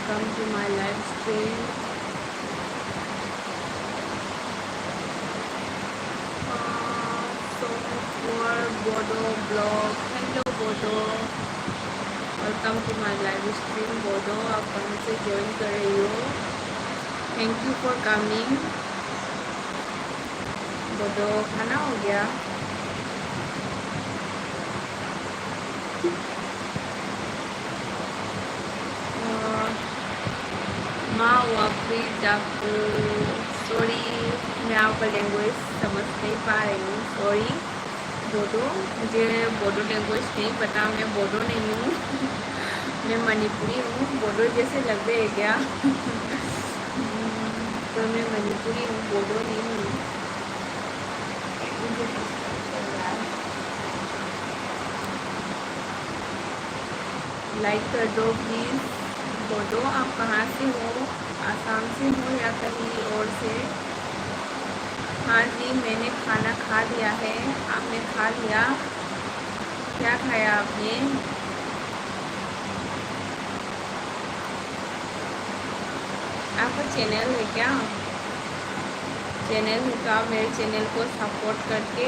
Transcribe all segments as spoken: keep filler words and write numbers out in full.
Welcome to my live stream. Uh, so for Bodo vlog, hello Bodo, welcome to my live stream. Bodo, आप कहाँ से join कर रही हो? Thank you for coming. बोलो, खाना हो गया? माँ, वो आप प्लीज, आप, सॉरी, मैं आपका लैंग्वेज समझ नहीं पा रही हूँ, सॉरी। बोडो, मुझे बोडो लैंग्वेज नहीं पता, मैं बोडो नहीं हूँ। मैं मणिपुरी हूँ। बोडो जैसे लग रहे हैं क्या? तो मैं मणिपुरी हूँ, बोडो नहीं हूँ। लाइक कर दो प्लीज। बोडो, आप कहाँ से हो? आसाम से हो या कहीं और से? हाँ जी, मैंने खाना खा लिया है। आपने खा लिया? क्या खाया आपने? आपका चैनल है क्या? चैनल है तो आप मेरे चैनल को सपोर्ट करके,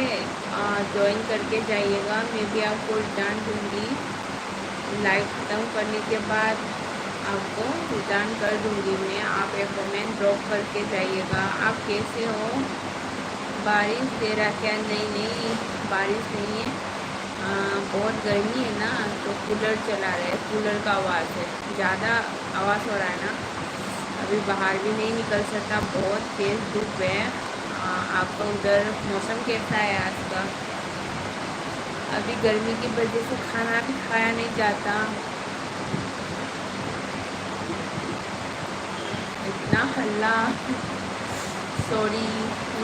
ज्वाइन करके जाइएगा। मैं भी आपको रिटर्न दूंगी। लाइव ख़त्म करने के बाद आपको रिटर्न कर दूंगी मैं। आप एक कमेंट ड्रॉप करके जाइएगा। आप कैसे हो? बारिश दे रहा क्या? नहीं, नहीं, बारिश नहीं है। बहुत गर्मी है ना, तो कूलर चला रहे हैं, कूलर का आवाज़ है, ज़्यादा आवाज़ हो रहा है ना। अभी बाहर भी नहीं निकल सकता, बहुत तेज़ धूप है। आपका उधर मौसम कैसा है आज का? अभी गर्मी की वजह से खाना भी खाया नहीं जाता। इतना हल्ला। सॉरी,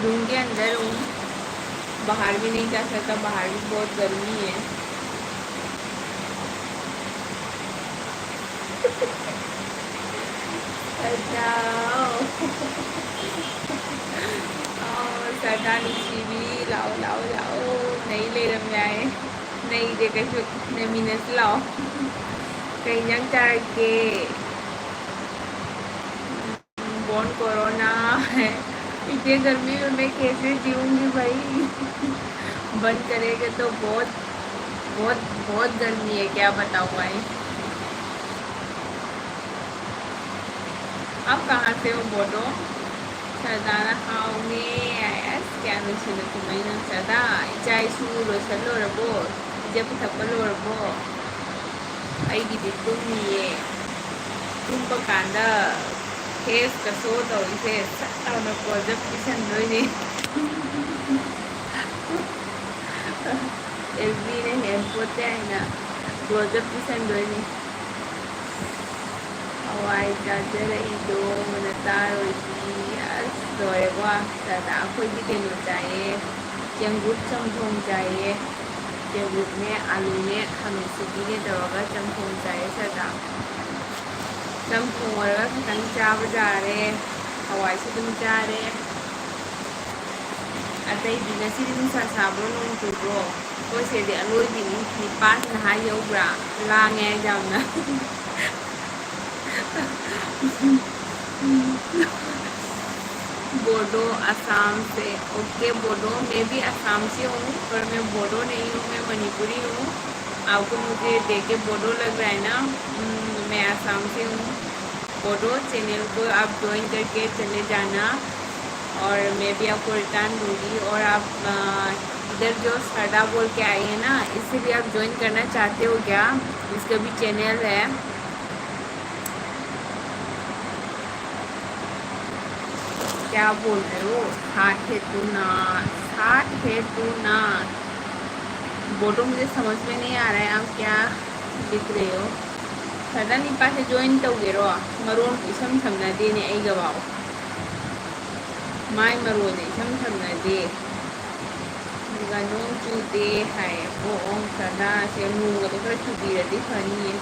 रूम के अंदर हूँ, बाहर भी नहीं जा सकता, बाहर भी बहुत गर्मी है। अच्छा। ꯁꯔꯗꯥꯔ ꯅꯨꯡꯁꯤꯕꯤ, ꯂꯥꯛꯑꯣ, ꯂꯥꯛꯑꯣ, ꯂꯥꯛꯑꯣ꯫ ꯅꯩ ꯂꯩꯔꯝꯃꯦ ꯍꯥꯏꯌꯦ꯫ ꯅꯩꯗꯦ ꯀꯩꯁꯨ꯫ ꯅꯩꯃꯤꯟꯅꯁꯤ ꯂꯥꯛꯑꯣ꯫ ꯀꯩ ꯏꯟꯖꯥꯡ ꯆꯥꯔꯒꯦ? कौन कोरोना है? इतने गर्मी में मैं कैसे जीऊंगी भाई? बंद करेंगे तो बहुत, बहुत, बहुत गर्मी है, क्या बताऊँ भाई। आप कहाँ से हो बोलो? ꯁꯔꯗꯥꯅ ꯍꯥꯎꯅꯦ꯫ ꯑꯁ, ꯀꯌꯥ ꯅꯨꯡꯁꯤꯅ ꯀꯨꯝꯃꯩꯅꯣ ꯁꯔꯗꯥ꯫ ꯏꯆꯥ ꯏꯁꯨ ꯂꯣꯏꯁꯜ ꯂꯣꯏꯔꯕꯣ? ꯄꯤꯖ ꯄꯤꯊꯛꯄ ꯂꯣꯏꯔꯕꯣ? ꯑꯩꯒꯤꯗꯤ ꯇꯨꯝꯃꯤꯌꯦ꯫ ꯇꯨꯝꯕ ꯀꯥꯟꯗ ꯐꯦꯁꯀ ꯁꯣ ꯇꯧꯔꯤꯁꯦ ꯁꯠ ꯂꯥꯎꯅ ꯀ꯭ꯂꯣꯖꯞ ꯄꯤꯁꯟꯗꯣꯏꯅꯦ꯫ ꯑꯦꯜꯕꯤꯅ ꯍꯦꯟꯄꯣꯠꯇꯦ ꯍꯥꯏꯅ ꯀ꯭ꯂꯣꯖꯞ ꯄꯤꯁꯟꯗꯣꯏꯅꯤ꯫ ꯍꯋꯥꯏ ꯆꯥꯖꯔꯛꯏꯗꯣ ꯅꯆꯥꯔꯣꯏꯗꯤ꯫ ꯑꯁ, ꯂꯣꯏꯔꯦꯀꯣ꯫ ꯁꯤꯗ ꯑꯩꯈꯣꯏꯗꯤ ꯀꯩꯅꯣ ꯆꯥꯏꯌꯦ, ꯆꯦꯡꯒꯨꯞ ꯆꯝꯊꯣꯡ ꯆꯥꯏꯌꯦ꯫ ꯆꯦꯡꯒꯨꯞꯅꯦ, ꯑꯂꯨꯅꯦ, ꯈꯥꯃꯦꯟ ꯑꯁꯤꯟꯕꯤꯅꯦ ꯇꯧꯔꯒ ꯆꯝꯊꯣꯡ ꯆꯥꯏꯌꯦ ꯁꯤꯗ꯫ ꯆꯝꯊꯣꯡ ꯑꯣꯏꯔꯒ ꯈꯤꯇꯪ ꯆꯥꯕ ꯌꯥꯔꯦ꯫ ꯍꯋꯥꯏꯁꯨ ꯑꯗꯨꯝ ꯆꯥꯔꯦ꯫ ꯑꯇꯩꯗꯤ ꯉꯁꯤꯗꯤ ꯅꯨꯡꯁꯥ ꯁꯥꯕ꯭ꯔꯣ, ꯅꯣꯡ ꯆꯨꯕ꯭ꯔꯣ? ꯑꯩꯈꯣꯏ ꯁꯤꯗꯗꯤ ꯑꯂꯣꯏꯕꯤꯅꯤ꯫ ꯅꯤꯄꯥꯁꯤꯅ ꯍꯥꯏ ꯌꯧꯕ꯭ꯔꯥ? ꯂꯥꯡꯉꯦ ꯍꯥꯏꯁꯦ ꯌꯥꯝꯅ꯫ बोडो असम से। ओके बोडो, मैं भी असम से हूँ, पर मैं बोडो नहीं हूँ, मैं मणिपुरी हूँ। आपको मुझे देख के बोडो लग रहा है ना? हम्म, मैं असम से हूँ। बोडो चैनल को आप ज्वाइन करके चले जाना, और मैं भी आपको रिटर्न दूंगी। और आप, अ, इधर जो सरदा बोल के आई है ना, इसे भी आप ज्वाइन करना चाहते हो क्या? इसका भी चैनल है। क्या बोल रहे हो? साठ है तू ना, साठ है तू ना। बोडो, मुझे समझ में नहीं आ रहा है आप क्या लिख रहे हो। ꯁꯔꯗꯥ ꯅꯤꯄꯥꯁꯦ ꯖꯣꯏꯟ ꯇꯧꯒꯦꯔꯣ? ꯃꯔꯣꯟ ꯏꯁꯝ ꯁꯝꯅꯗꯦꯅꯦ ꯑꯩꯒ ꯐꯥꯎ꯫ ꯃꯥꯏ ꯃꯔꯣꯟꯁꯦ ꯏꯁꯝ ꯁꯝꯅꯗꯦ꯫ ꯑꯗꯨꯒ ꯅꯣꯡ ꯆꯨꯗꯦ ꯍꯥꯏ꯫ ꯑꯣ, ꯑꯣ, ꯁꯔꯗꯥꯁꯦ ꯅꯣꯡꯒꯗꯣ ꯈꯔ ꯆꯨꯕꯤꯔꯗꯤ ꯐꯅꯤꯌꯦ꯫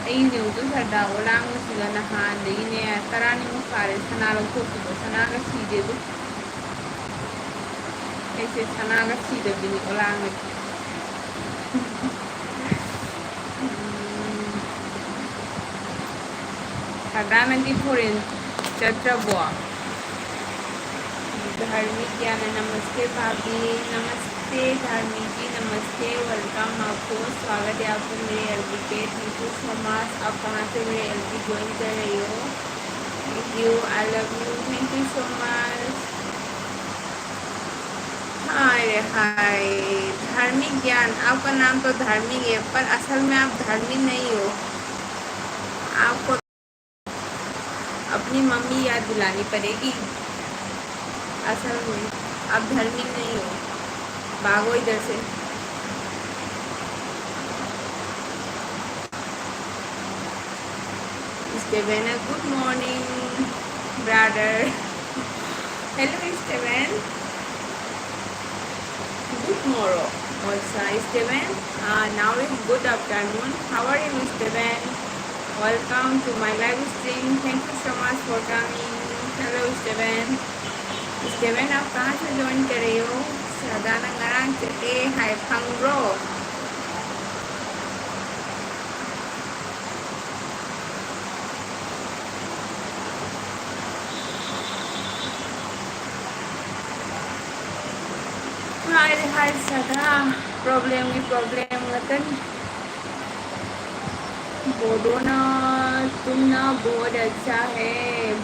ꯑꯩ ꯌꯦꯡꯉꯨꯗꯣ ꯁꯔꯗꯥ ꯑꯣꯂꯥꯡꯕꯁꯤꯒ ꯅꯍꯥꯟꯗꯒꯤꯅꯦ ꯇꯔꯥꯅꯤꯃꯨꯛ ꯐꯥꯔꯦ ꯁꯅꯥ ꯂꯧꯊꯣꯛꯈꯤꯕ꯫ ꯁꯅꯥꯒ ꯁꯤꯗꯦ ꯑꯗꯨ꯫ ꯑꯩꯁꯦ ꯁꯅꯥꯒ ꯁꯤꯗꯕꯤꯅꯤ ꯑꯣꯂꯥꯡꯕꯗꯤ꯫ ꯎꯝ꯫ ꯁꯔꯗꯥ ꯅꯪꯗꯤ ꯐꯣꯔꯦꯟ ꯆꯠꯇ꯭ꯔꯕꯣ? ꯙꯥꯔꯃꯤꯛ ꯒ꯭ꯌꯥꯅ, नमस्ते भाभी। नमस्ते धार्मिक जी, नमस्ते, welcome आपको, स्वागत है आपको मेरे एलबी पे। Thank you so much। आप कहाँ से मेरे एलबी ज्वाइन कर रही हो? Thank you, I love you, thank you so much। हाय हाय, धार्मिक ज्ञान, आपका नाम तो धार्मिक है, पर असल में आप धार्मिक नहीं हो। आपको अपनी मम्मी याद दिलानी पड़ेगी। असल में आप धार्मिक नहीं हो, भागो इधर से। Steven, good morning, brother. Hello, Steven. Good morrow, also, Steven. Uh, now it's good afternoon. How are you, Steven? Welcome to my live stream. Thank you so much for coming. Hello, Steven. Steven, आप कहाँ से join कर रहे हो? शादाना, ꯉꯔꯥꯡ ꯆꯠꯂꯦ ꯍꯥꯏ, ꯐꯪꯕ꯭ꯔꯣ? हाय हाय सदा, प्रॉब्लम ही प्रॉब्लम। वतन बोडो ना, तुम ना बहुत अच्छा है।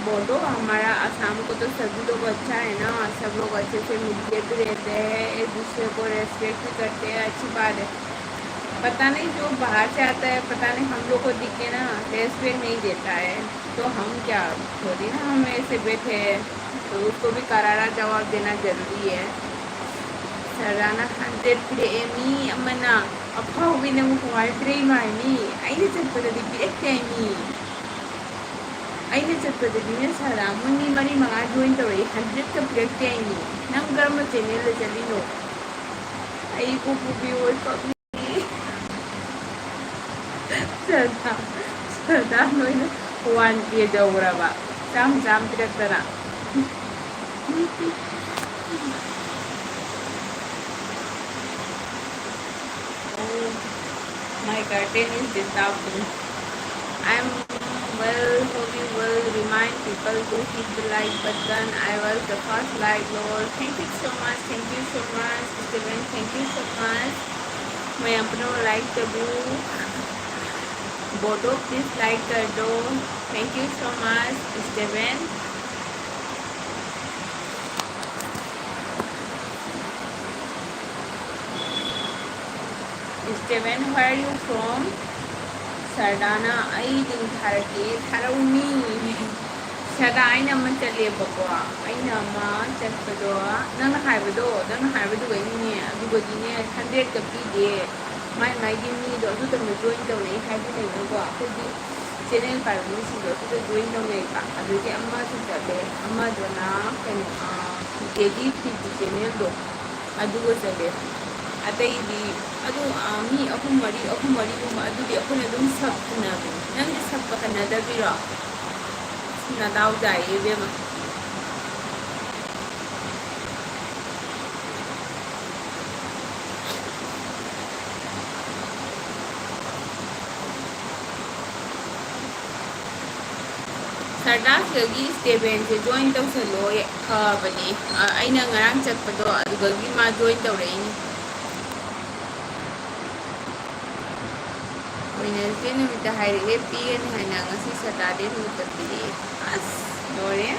बोडो, हमारा आसाम को तो सभी लोग अच्छा है ना, सब लोग अच्छे से मिलके भी रहते हैं, एक दूसरे को रेस्पेक्ट भी करते हैं, अच्छी बात है। पता नहीं, जो बाहर से आता है, पता नहीं, हम लोग को दिख के ना रेस्पेक्ट नहीं देता है, तो हम क्या, थोड़ी ना हम ऐसे बैठे हैं, तो उसको भी करारा जवाब देना जरूरी है। ꯁꯔꯗꯥꯅ ꯍꯟꯗ꯭ꯔꯦꯠ ꯄꯤꯔꯛꯑꯦ ꯃꯤ ꯑꯃꯅ꯫ ꯑꯐꯥꯎꯕꯤ ꯅꯪꯕꯨ ꯀꯃꯥꯏꯅ ꯄꯤꯔꯛꯏꯅꯣ ꯍꯥꯏ ꯃꯤ? ꯑꯩꯅ ꯆꯠꯄꯗꯗꯤ ꯄꯤꯔꯛꯇꯦ ꯍꯥꯏ ꯃꯤ꯫ ꯑꯩꯅ ꯆꯠꯄꯗꯗꯤꯅꯦ ꯁꯔꯗꯥ, ꯃꯣꯏ ꯃꯤ ꯃꯔꯤ ꯃꯉꯥ ꯖꯣꯏꯟ ꯇꯧꯔꯛꯏ, ꯍꯟꯗ꯭ꯔꯦꯠꯀ ꯄꯤꯔꯛꯇꯦ ꯍꯥꯏ ꯃꯤ꯫ ꯅꯪ ꯀꯔꯝꯕ ꯆꯦꯅꯦꯜꯗ ꯆꯠꯂꯤꯅꯣ? ꯑꯩ ꯀꯣꯛ ꯄꯨꯕꯤꯌꯣ, ꯑꯩ ꯀꯞꯅꯤꯡꯉꯦ꯫ ꯁꯔꯗꯥ, ꯁꯔꯗꯥ ꯅꯣꯏꯅ ꯋꯥꯟ ꯀꯦ ꯌꯧꯈ꯭ꯔꯕ, ꯆꯥꯝ ꯆꯥꯝ ꯄꯤꯔꯛꯇꯅ꯫ Oh, my curtain is disturbing. I am Well, hope you will remind people to hit the like button. I was the first like, lol. Thank you so much, thank you so much, Steven, thank you so much. मैं अपनों like कर दूँ। Bodo, please like कर दो। Thank you so much, Steven. Steven, where are you from? ꯁꯔꯗꯥꯅ ꯑꯩ link ꯊꯥꯔꯛꯀꯦ, ꯊꯥꯔꯛꯎꯅꯤ꯫ ꯁꯔꯗꯥ, ꯑꯩꯅ ꯑꯃ ꯆꯠꯂꯦꯕꯀꯣ, ꯑꯩꯅ ꯑꯃ ꯆꯠꯄꯗꯣ, ꯅꯪꯅ ꯍꯥꯏꯕꯗꯣ, ꯅꯪꯅ ꯍꯥꯏꯕꯗꯨꯒꯩꯅꯤꯅꯦ, ꯑꯗꯨꯒꯗꯤꯅꯦ, ꯍꯟꯗ꯭ꯔꯦꯠꯀ ꯄꯤꯗꯦ꯫ ꯃꯥꯏ ꯃꯥꯏꯒꯤ ꯃꯤꯗꯣ ꯑꯗꯨꯇꯪꯗ join ꯇꯧꯅꯩ ꯍꯥꯏꯕꯅꯦꯕꯀꯣ꯫ ꯑꯩꯈꯣꯏꯒꯤ channel ꯄꯥꯏꯕ ꯃꯤꯁꯤꯡꯗꯣ ꯑꯗꯨꯗ join ꯇꯧꯅꯩꯕ꯫ ꯑꯗꯨꯒꯤ ꯑꯃꯁꯨ ꯆꯠꯂꯦ, ꯑꯃꯗꯨꯅ ꯀꯩꯅꯣ, ꯑꯥ, ꯗꯦꯗꯤ ꯐꯤꯒꯤ channelꯗꯣ, ꯑꯗꯨꯒ ꯆꯠꯂꯦ꯫ ꯑꯇꯩꯗꯤ ꯑꯗꯨ, ꯑꯥ, ꯃꯤ ꯑꯍꯨꯝ ꯃꯔꯤ, ꯑꯍꯨꯝ ꯃꯔꯤꯒꯨꯝꯕ ꯑꯗꯨꯗꯤ ꯑꯩꯈꯣꯏꯅ ꯑꯗꯨꯝ sub ꯍꯟꯅꯕꯅꯤ꯫ ꯅꯪꯗꯤ subꯀ ꯍꯟꯅꯗꯕꯤꯔꯣ? ꯅꯗꯥꯎ ꯌꯥꯏꯌꯦ ꯏꯕꯦꯝꯃ꯫ ꯁꯔꯗꯥꯁꯤꯗꯒꯤ ꯁ꯭ꯇꯦꯕꯦꯟꯁꯦ join ꯇꯧꯁꯜꯂꯣ, ꯐꯕꯅꯦ꯫ ꯑ, ꯑꯩꯅ ꯉꯔꯥꯡ ꯆꯠꯄꯗꯣ ꯑꯗꯨꯗꯒꯤ ꯃꯥ join ꯇꯧꯔꯛꯏꯅꯦ꯫ Wednesday ꯅꯨꯃꯤꯠꯇ ꯍꯥꯏꯔꯛꯑꯦ, ꯄꯤꯒꯅꯤ ꯍꯥꯏꯅ, ꯉꯁꯤ Saturday ꯅꯨꯃꯤꯠꯇ ꯄꯤꯔꯛꯑꯦ꯫ ꯑꯁ, ꯂꯣꯏꯔꯦ꯫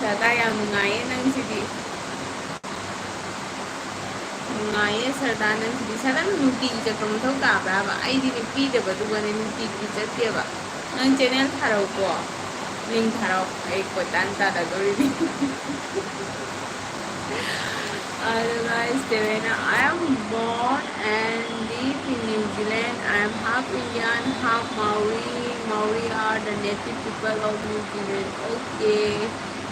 ꯁꯔꯗꯥ, ꯌꯥꯝ ꯅꯨꯡꯉꯥꯏꯌꯦ ꯅꯪꯁꯤꯗꯤ꯫ ꯅꯨꯡꯉꯥꯏꯌꯦ ꯁꯔꯗꯥ ꯅꯪꯁꯤꯗꯤ꯫ ꯁꯔꯗꯥ ꯅꯪ ꯅꯨꯡꯇꯤꯒꯤ ꯆꯠꯄ ꯃꯊꯧ ꯇꯥꯕ꯭ꯔꯥꯕ? ꯑꯩꯗꯤ ꯄꯤꯗꯕꯗꯨꯒꯅꯦ ꯅꯨꯡꯇꯤꯒꯤ ꯆꯠꯇꯦꯕ꯫ ꯅꯪ channel ꯊꯥꯔꯛꯎꯀꯣ꯫ Link ꯊꯥꯔꯛꯑꯣ꯫ ꯑꯩ ꯀꯣꯏꯇꯥꯟ ꯇꯥꯟꯅꯗꯣꯔꯤꯅꯤ꯫ Hello guys, Devena. I am born and live in New Zealand. I am half Indian, half Maori. Maori are the native people of New Zealand. Okay.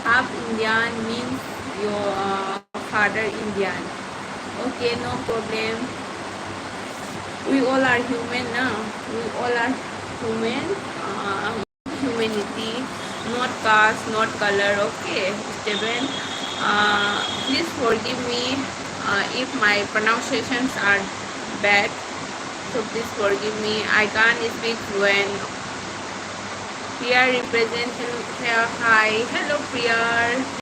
Half Indian means your, uh, father Indian. Okay, no problem. We all are human, na? We all are human. Uh, humanity, not caste, not color. Okay, Steven. Uh, please forgive me, uh, if my pronunciations are bad. So please forgive me. I can't speak fluent. Priya represent, hello, hi, hello Priya,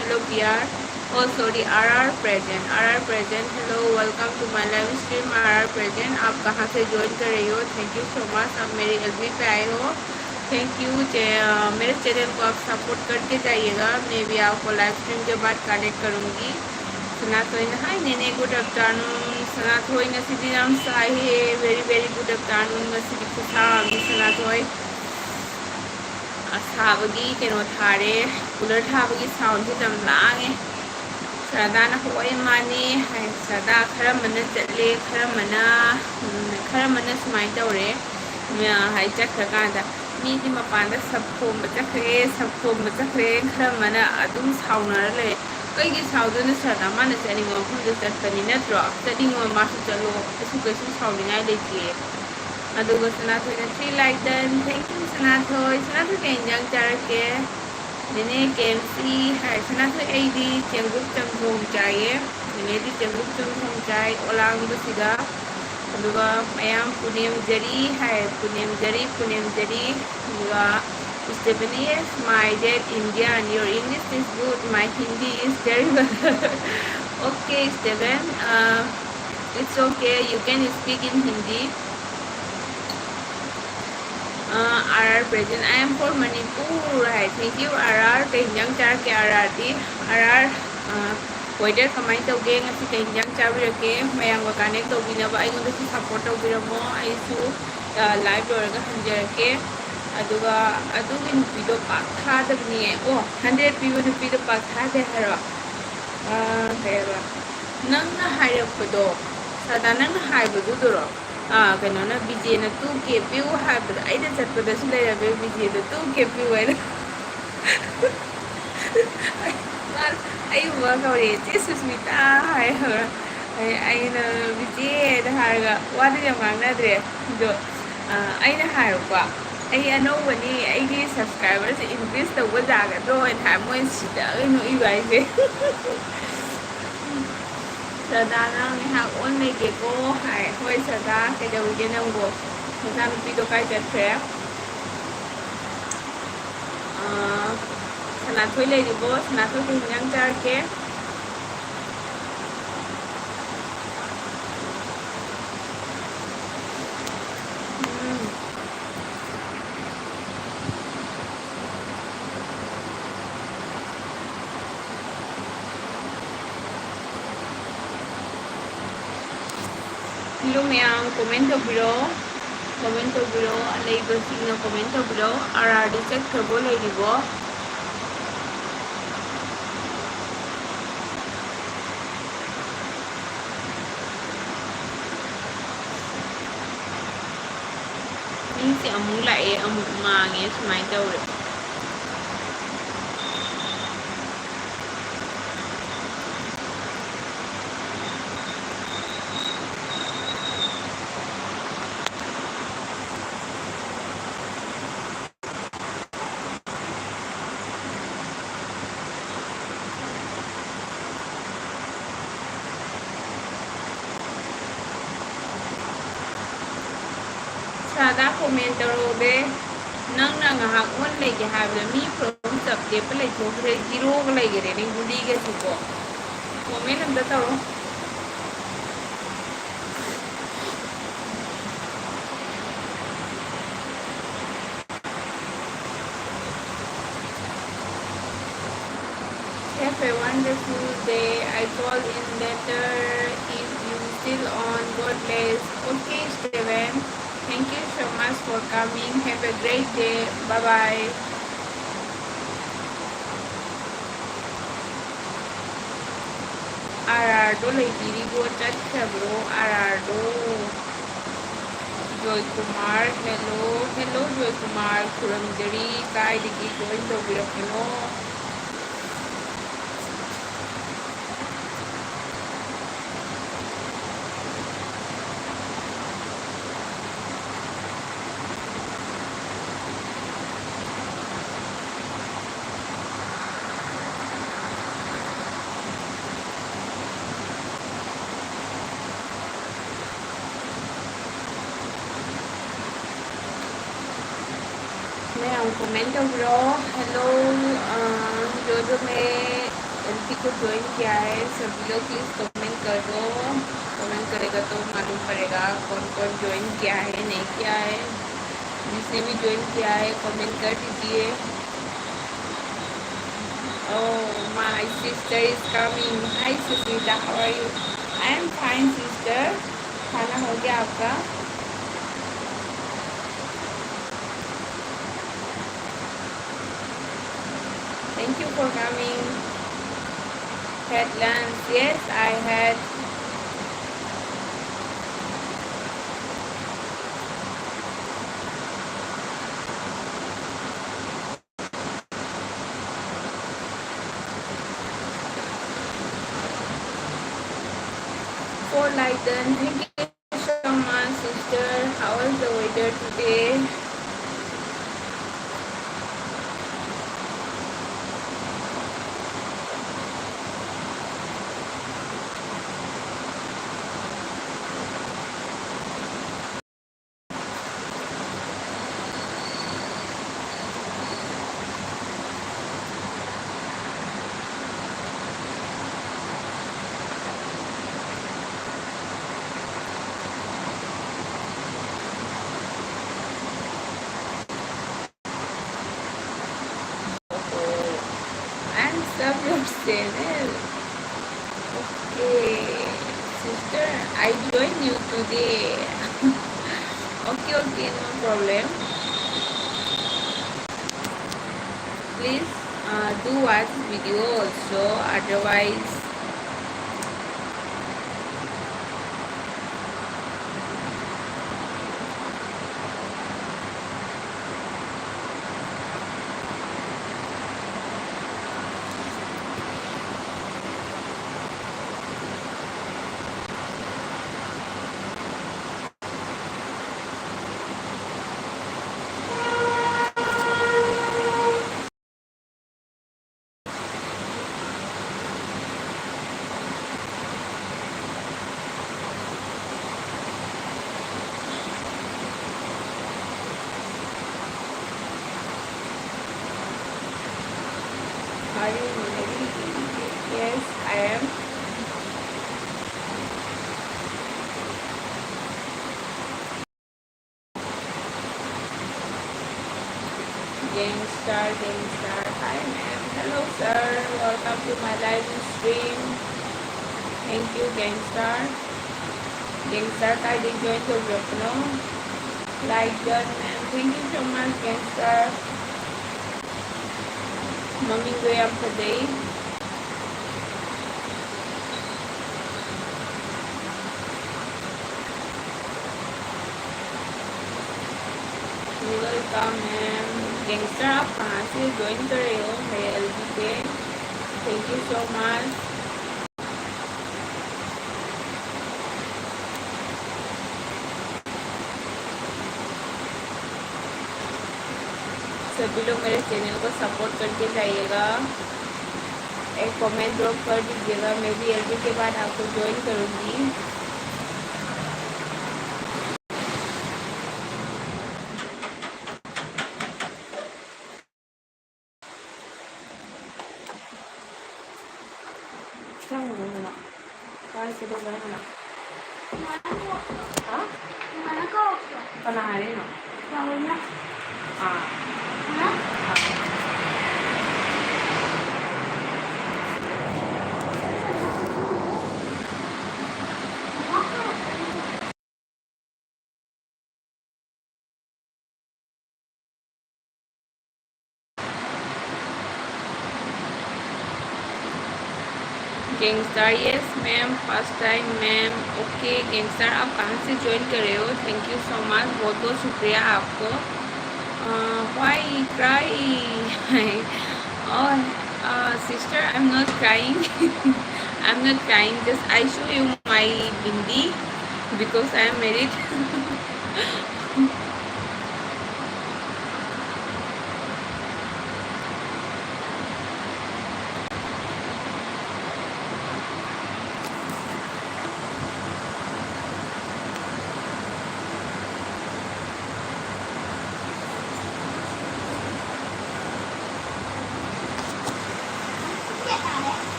hello Priya. Oh sorry, R R present, R R present. Hello, welcome to my live stream, R R present. आप कहाँ से join कर रही हो? Thank you so much, आप मेरे LB पे आए हो। Thank you. मेरे चैनल को आप सपोर्ट करके जाइएगा, मैं भी आपको लाइव स्ट्रीम के बाद कनेक्ट करूँगी। ꯁꯅꯥꯊꯣꯏꯅ, hi ꯅꯦꯅꯦ, good afternoon꯫ ꯁꯅꯥꯊꯣꯏ, ꯉꯁꯤꯗꯤ ꯌꯥꯝ ꯁꯥꯏꯍꯦ꯫ Very very good afternoon꯫ ꯉꯁꯤꯗꯤ ꯈꯨꯁꯥ ꯑꯃꯅꯤ ꯁꯅꯥꯊꯣꯏ꯫ ꯑꯁꯥꯕꯒꯤ ꯀꯩꯅꯣ ꯊꯥꯔꯦ, ꯀꯨꯂꯔ ꯊꯥꯕꯒꯤ ꯁꯥꯎꯟꯁꯦ ꯌꯥꯝ ꯂꯥꯡꯉꯦ꯫ ꯁꯔꯗꯥꯅ ꯍꯣꯏ ꯃꯥꯅꯦ ꯍꯥꯏ꯫ ꯁꯔꯗꯥ ꯈꯔ ꯑꯃꯅ ꯆꯠꯂꯦ, ꯈꯔ ꯑꯃꯅ, ꯎꯝ, ꯈꯔ ꯑꯃꯅ ꯁꯨꯃꯥꯏꯅ ꯇꯧꯔꯦ꯫ ꯃ-, ꯍꯥꯏ ꯆꯠꯈ꯭ꯔꯀꯥꯟꯗ ꯃꯤꯗꯤ ꯃꯄꯥꯟꯗ ꯁꯞ ꯈꯣꯝꯕ ꯆꯠꯈ꯭ꯔꯦ, ꯁꯞ ꯈꯣꯝꯕ ꯆꯠꯈ꯭ꯔꯦ, ꯈꯔ ꯑꯃꯅ ꯑꯗꯨꯝ ꯁꯥꯎꯅꯔ ꯂꯩ꯫ ꯀꯩꯒꯤ ꯁꯥꯎꯗꯣꯏꯅꯣ ꯁꯔꯗꯥ? ꯃꯥꯅ ꯆꯠꯅꯤꯡꯕ ꯃꯐꯝꯗ ꯆꯠꯄꯅꯤ ꯅꯠꯇ꯭ꯔꯣ? ꯆꯠꯅꯤꯡꯕ ꯃꯥꯁꯨ ꯆꯠꯂꯣ, ꯀꯩꯁꯨ ꯀꯩꯁꯨ ꯁꯥꯎꯅꯤꯡꯉꯥꯏ ꯂꯩꯇꯦ꯫ ꯑꯗꯨꯒ ꯁꯅꯥꯊꯣꯏꯅ three like done꯫ Thank you ꯁꯅꯥꯊꯣꯏ꯫ ꯁꯅꯥꯊꯣꯏ ꯀꯩ ꯏꯟꯖꯥꯡ ꯆꯥꯔꯛꯀꯦ? ꯅꯦꯅꯦ ꯀꯦ ꯑꯦꯝ ꯁꯤ ꯍꯥꯏ꯫ ꯁꯅꯥꯊꯣꯏ ꯑꯩꯗꯤ ꯆꯦꯡꯒꯨꯞ ꯆꯝꯊꯣꯡ ꯆꯥꯏꯌꯦ꯫ ꯅꯦꯅꯦꯗꯤ ꯆꯦꯡꯒꯨꯞ ꯆꯝꯊꯣꯡ ꯆꯥꯏ ꯑꯣꯂꯥꯡꯕꯁꯤꯒ꯫ ꯑꯗꯨꯒ ꯃꯌꯥꯝ ꯄꯨꯅꯦꯝꯖꯔꯤ ꯍꯥꯏ꯫ ꯄꯨꯅꯦꯝꯖꯔꯤ, ꯄꯨꯅꯦꯝꯖꯔꯤ꯫ ꯑꯗꯨꯒ Stephanie, yes, my dad Indian, your English is good, my Hindi is terrible. Okay Stephen, uh, it's okay, you can speak in Hindi. Ah, R R present, I am for Manipur high. Thank you R R꯫ ꯀꯩ ꯏꯟꯖꯥꯡ ꯆꯥꯔꯛꯀꯦ R R ꯗꯤ? R R, ꯑꯥ, weather ꯀꯃꯥꯏꯅ ꯇꯧꯒꯦ? ꯉꯁꯤ ꯀꯩ ꯏꯟꯖꯥꯡ ꯆꯥꯕꯤꯔꯛꯀꯦ? ꯃꯌꯥꯝꯒ connect ꯇꯧꯕꯤꯅꯕ, ꯑꯩꯉꯣꯟꯗꯁꯨ ꯁꯞꯄꯣꯔꯠ ꯇꯧꯕꯤꯔꯝꯃꯣ꯫ ꯑꯩꯁꯨ, ꯑꯥ, ꯂꯥꯏꯚ ꯂꯣꯏꯔꯒ ꯍꯟꯖꯔꯛꯀꯦ꯫ ꯑꯗꯨꯒ ꯑꯗꯨꯒꯤ ꯅꯨꯄꯤꯗꯣ ꯄꯥꯛ ꯊꯥꯗꯕꯅꯦ꯫ ꯑꯣ, ꯍꯟꯗ꯭ꯔꯦꯠ ꯄꯤꯕ ꯅꯨꯄꯤꯗꯣ ꯄꯥꯛ ꯊꯥꯗꯦ ꯍꯥꯏꯔꯣ? ꯑꯥ, ꯀꯩ ꯍꯥꯏꯕ? ꯅꯪꯅ ꯍꯥꯏꯔꯛꯄꯗꯣ, ꯁꯗꯥ, ꯅꯪꯅ ꯍꯥꯏꯕꯗꯨꯗꯨꯔꯣ? ꯑꯥ, ꯀꯩꯅꯣꯅ, ꯕꯤꯖꯦꯅ two K ꯄꯤꯌꯨ ꯍꯥꯏꯕꯗꯣ, ꯑꯩꯅ ꯆꯠꯄꯗꯁꯨ ꯂꯩꯔꯝꯃꯦ ꯕꯤꯖꯦꯗꯣ two K ꯄꯤꯌꯨ ꯍꯥꯏꯅ꯫ ꯃꯥ ꯑꯩ ꯎꯕ ꯀꯧꯔꯦ, "ꯆꯦ ꯁꯨꯁꯃꯤꯇꯥ" ꯍꯥꯏ ꯈꯪꯕ꯭ꯔꯥ? ꯑꯩ-, ꯑꯩꯅ "ꯕꯤꯖꯦ" ꯍꯥꯏꯅ ꯍꯥꯏꯔꯒ ꯋꯥꯗꯤ ꯌꯥꯝ ꯉꯥꯡꯅꯗ꯭ꯔꯦ꯫ ꯑꯗꯣ, ꯑꯥ, ꯑꯩꯅ ꯍꯥꯏꯕꯀꯣ, "ꯑꯩ ꯑꯅꯧꯕꯅꯤ, ꯑꯩꯒꯤ ꯁꯕꯁꯀ꯭ꯔꯥꯏꯕꯔꯁꯦ ꯏꯟꯀ꯭ꯔꯤꯖ ꯇꯧꯕ ꯌꯥꯒꯗ꯭ꯔꯣ?" ꯍꯥꯏꯅ ꯍꯥꯏ, ꯃꯣꯏꯅ ꯁꯤꯗ ꯅꯣꯛꯏꯕ ꯍꯥꯏꯁꯦ꯫ "ꯁꯗꯥ, ꯅꯪ ꯉꯥꯏꯍꯥꯛ ꯑꯣꯟ ꯂꯩꯒꯦꯀꯣ" ꯍꯥꯏ꯫ "ꯍꯣꯏ ꯁꯗꯥ, ꯀꯩꯗꯧꯔꯤꯒꯦ ꯅꯪꯕꯣ? ꯅꯆꯥꯅꯨꯄꯤꯗꯣ ꯀꯥꯏ ꯆꯠꯈ꯭ꯔꯦ?" ꯑꯥ, ꯁꯅꯥꯊꯣꯏ ꯂꯩꯔꯤꯕꯣ? ꯁꯅꯥꯊꯣꯏ ꯀꯩ ꯍꯤꯟꯖꯥꯡ ꯆꯥꯔꯒꯦ? ꯎꯝ꯫ Hello ꯃꯌꯥꯝ, comment ꯇꯧꯕꯤꯔꯣ, comment ꯇꯧꯕꯤꯔꯣ, ꯑꯂꯩꯕꯁꯤꯡꯅ comment ꯇꯧꯕꯤꯔꯣ꯫ ꯑꯥꯔ ꯑꯥꯔꯗꯤ ꯆꯠꯈ꯭ꯔꯕꯣ, ꯂꯩꯔꯤꯕꯣ? ꯃꯤꯁꯦ ꯑꯃꯨꯛ ꯂꯥꯛꯑꯦ, ꯑꯃꯨꯛ ꯃꯥꯡꯉꯦ, ꯁꯨꯃꯥꯏꯅ ꯇꯧꯔꯦ꯫ ꯁꯥꯗꯥ comment ꯇꯧꯔꯛꯑꯣꯕꯦ꯫ ꯅꯪꯅ ꯉꯥꯏꯍꯥꯛ ꯑꯣꯟ ꯂꯩꯒꯦ ꯍꯥꯏꯕꯗ ꯃꯤ ꯐꯣꯟ ꯆꯞ ꯂꯦꯞꯄ ꯂꯩꯊꯣꯛꯈ꯭ꯔꯦ, ꯖꯤꯔꯣꯒ ꯂꯩꯈꯔꯦꯅꯦ, ꯒꯨꯂꯤꯒꯁꯤꯀꯣ꯫ Comment ꯑꯝꯇ ꯇꯧꯔꯣ꯫ Have a wonderful day. I call in later if you still on. God bless. Okay, Steven. Thank you so much for coming. Have a great day. Bye bye. R ꯑꯥꯔꯗꯣ ꯂꯩꯕꯤꯔꯤꯕꯣ? ꯆꯠꯈ꯭ꯔꯕ꯭ꯔꯣ R ꯑꯥꯔꯗꯣ? Joykumar, hello, hello Joykumar, ꯈꯨꯔꯨꯝꯖꯔꯤ, ꯀꯥꯏꯗꯒꯤ join ꯇꯧꯕꯤꯔꯛꯄꯅꯣ? ꯃꯌꯥꯝ comment कर दो। Hello, अ, जो जो मेरे एलपी को ज्वाइन किया है, सभी लोग प्लीज कमेंट कर दो। कमेंट करेगा तो मालूम पड़ेगा कौन कौन ज्वाइन किया है, नहीं किया है। जिसने भी ज्वाइन किया है, कमेंट कर दीजिए। Oh, my sister is coming. Hi, Susita, how are you? I am fine, sister. खाना हो गया आपका? Thank you for coming. Had lunch? Yes, I had. For like, then, thank you so much, sister. How is the weather today? And sub your channel. Okay, sister, I join you today. Okay, okay, no problem. Please, uh, do watch video also. Otherwise, Yes, I am. Gangstar, Gangstar. Hi, ma'am. Hello, sir. Welcome to my live stream. Thank you, Gangstar. Gangstar, kindly join the group, no? Like that, ma'am. Thank you so much, Gangstar. Maming Goyam today. Welcome, ma'am. Gangstar, आप कहाँ से join कर रहे हो मेरे LB पे? Thank you so much. सभी लोग मेरे चैनल को सपोर्ट करके जाइएगा, एक कमेंट ड्रॉप कर दीजिएगा। मैं भी एलबी के बाद आपको ज्वाइन करूँगी। Saan mo muna? Kahit sa babae na. Ha? Panahanin, no? Bawal na. Ah. Ha? Ah. Gangstar, yes ma'am, first time ma'am. Okay gangster, आप कहाँ से ज्वाइन कर रहे हो? थैंक यू सो मच, बहुत बहुत शुक्रिया आपको। Why cry? Oh, sister, I'm not crying. I'm not crying, just I show you my bindi because I am married.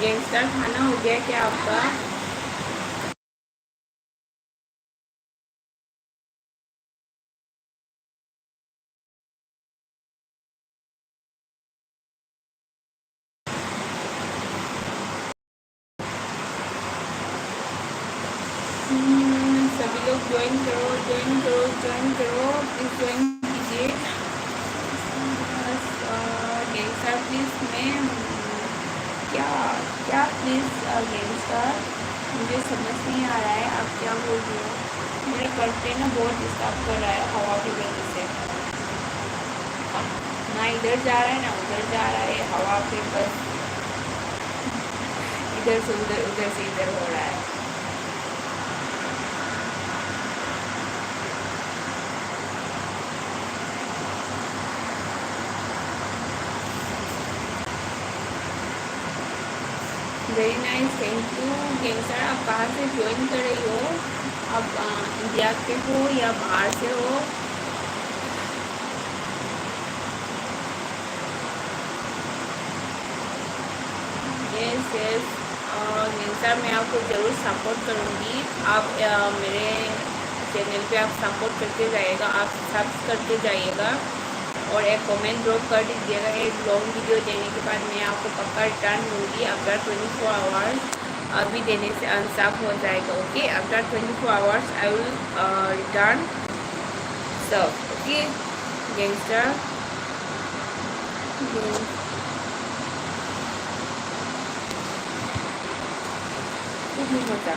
Gangster, खाना हो गया क्या आपका? हम्म, सभी लोग ज्वाइन करो, ज्वाइन करो, ज्वाइन करो, प्लीज ज्वाइन कीजिए। बस, अ, गैंगस्टर प्लीज, मैं, हम्म, क्या, क्या प्लीज, अ, गैंगस्टर, मुझे समझ नहीं आ रहा है आप क्या बोल रहे हो। मेरे घर पे ना बहुत डिस्टर्ब कर रहा है हवा की वजह से। ना इधर जा रहा है ना उधर जा रहा है, हवा पे बस इधर से उधर, उधर से इधर हो रहा है। Very nice, thank you। Gangster, आप कहाँ से ज्वाइन कर रही हो? आप, अ, इंडिया के हो या बाहर से हो? Yes, yes. गैंगस्टर, मैं आपको ज़रूर सपोर्ट करूँगी। आप, अ, मेरे चैनल पे आप सपोर्ट करते जाइएगा, आप सब्स करते जाइएगा और एक कमेंट ड्रॉप कर दीजिएगा। एक लॉन्ग वीडियो देने के बाद मैं आपको पक्का रिटर्न दूँगी after twenty four hours। अभी देने से अनसब हो जाएगा, okay? After twenty four hours I will, uh, return sub, okay? Gangster. खूब मजा।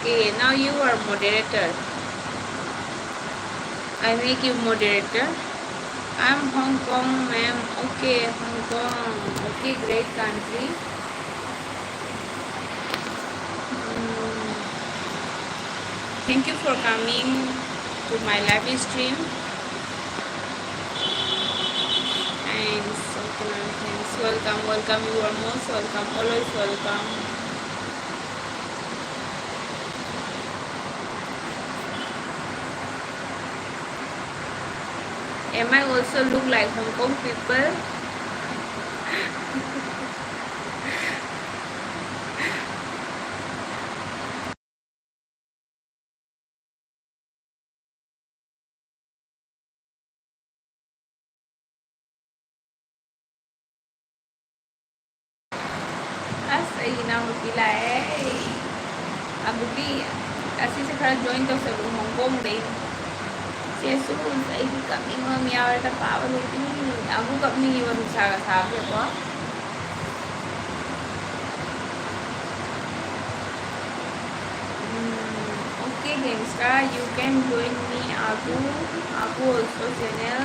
Okay, now you are moderator. I make you moderator. I'm Hong Kong, ma'am. Okay, Hong Kong. Okay, great country. Mm. Thank you for coming to my live stream. Thanks. Okay, ma'am. Thanks. Welcome, welcome. You are most welcome. Always welcome. Am I also look like Hong Kong people? ꯑꯁ, ꯑꯩꯒꯤ ꯏꯅꯥꯎꯅꯨꯄꯤ ꯂꯥꯛꯑꯦ꯫ ꯑꯕꯨꯕꯤ, ꯑꯁꯤꯁꯦ ꯈꯔ join ꯇꯧꯁꯜꯂꯨ, ꯍꯣꯡ ꯀꯣꯡꯗꯩ꯫ ꯆꯦꯁꯨ, ꯑꯩꯗꯤ ꯀꯞꯅꯤꯡꯕ ꯑꯃ ꯌꯥꯎꯔꯦꯗ, ꯄꯥꯕ ꯂꯣꯏꯗ꯭ꯔꯤ꯫ ꯑꯃꯨꯛ ꯀꯞꯅꯤꯡꯉꯤꯕ ꯅꯨꯡꯁꯥꯒ ꯁꯥꯕꯁꯦꯀꯣ꯫ ꯎꯝ, okay, gangster, you can join me, Agu. Agu also channel.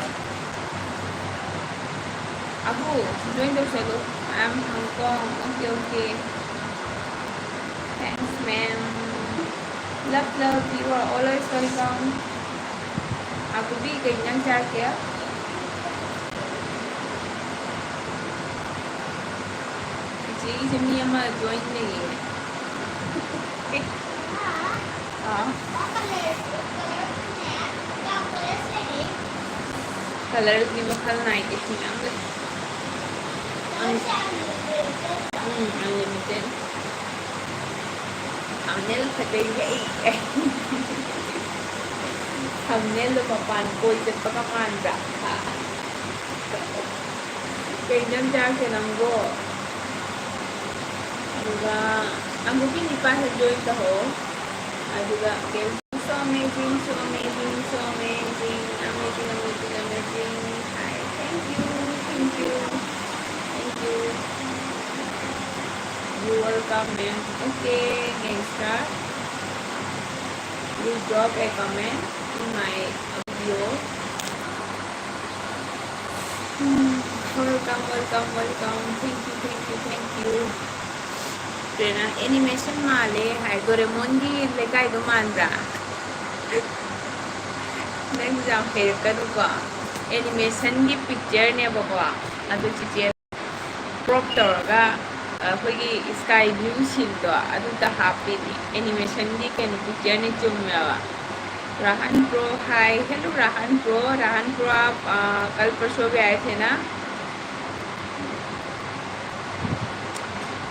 Agu, join ꯇꯧꯁꯜꯂꯨ꯫ I am Hong Kong. Okay, okay. Thanks, ma'am. Love, love. You are always welcome. ꯑꯕꯨꯕꯤ, ꯀꯩ ꯏꯟꯖꯥꯡ ꯆꯥꯔꯛꯀꯦ? ꯏꯆꯦꯒꯤꯁꯦ ꯃꯤ ꯑꯃ join ꯂꯩꯌꯦ꯫ ꯑꯥ꯫ Colourꯁꯤ ꯃꯈꯜ ꯅꯥꯏꯗꯦ, ꯃꯌꯥꯝ ꯂꯩ꯫ ꯎꯝ, unlimited꯫ Thumbnail ꯐꯖꯩꯌꯦ꯫ Thumbnailꯗꯣ ꯃꯄꯥꯟ ꯀꯣꯏ ꯆꯠꯄꯒ ꯃꯥꯟꯕ꯭ꯔꯥ? ꯀꯩ ꯏꯟꯖꯥꯡ ꯆꯥꯔꯛꯀꯦ ꯅꯪꯕꯣ? ꯑꯗꯨꯒ ꯑꯪꯒꯨꯔꯒꯤ ꯅꯤꯄꯥꯟꯗ join ꯇꯧꯍꯧ꯫ ꯑꯗꯨꯒ ꯀꯩ, so amazing, so amazing, so amazing, amazing, amazing, amazing. Hi, thank you, thank you, thank you. You welcome, ma'am. Okay, gangster. Will drop a comment in my video. Hmm, welcome, welcome, welcome. Thank you, thank you, thank you. ꯄ꯭ꯔꯦꯔꯅꯥ, animation ꯃꯥꯜꯂꯦ ꯍꯥꯏ꯫ ꯗꯣꯔꯦꯃꯣꯟꯒꯤ ꯂꯩꯀꯥꯏꯗꯣ ꯃꯥꯟꯕ꯭ꯔꯥ? ꯅꯪꯁꯨ ꯌꯥꯝ ꯍꯩꯔꯛꯀꯅꯨꯀꯣ꯫ Animationꯒꯤ pictureꯅꯦꯕꯀꯣ꯫ ꯑꯗꯨ ꯆꯤꯆꯦ crop ꯇꯧꯔꯒ ꯑꯩꯈꯣꯏꯒꯤ sky blue sceneꯗꯣ ꯑꯗꯨꯗ ꯍꯥꯞꯄꯤꯅꯦ꯫ Animationꯒꯤ ꯀꯩꯅꯣ pictureꯅꯦ, ꯆꯨꯝꯃꯦꯕ꯫ राहन प्रो, हाय। हेलो राहन प्रो। राहन प्रो, आप, आ, कल परसों भी आए थे ना?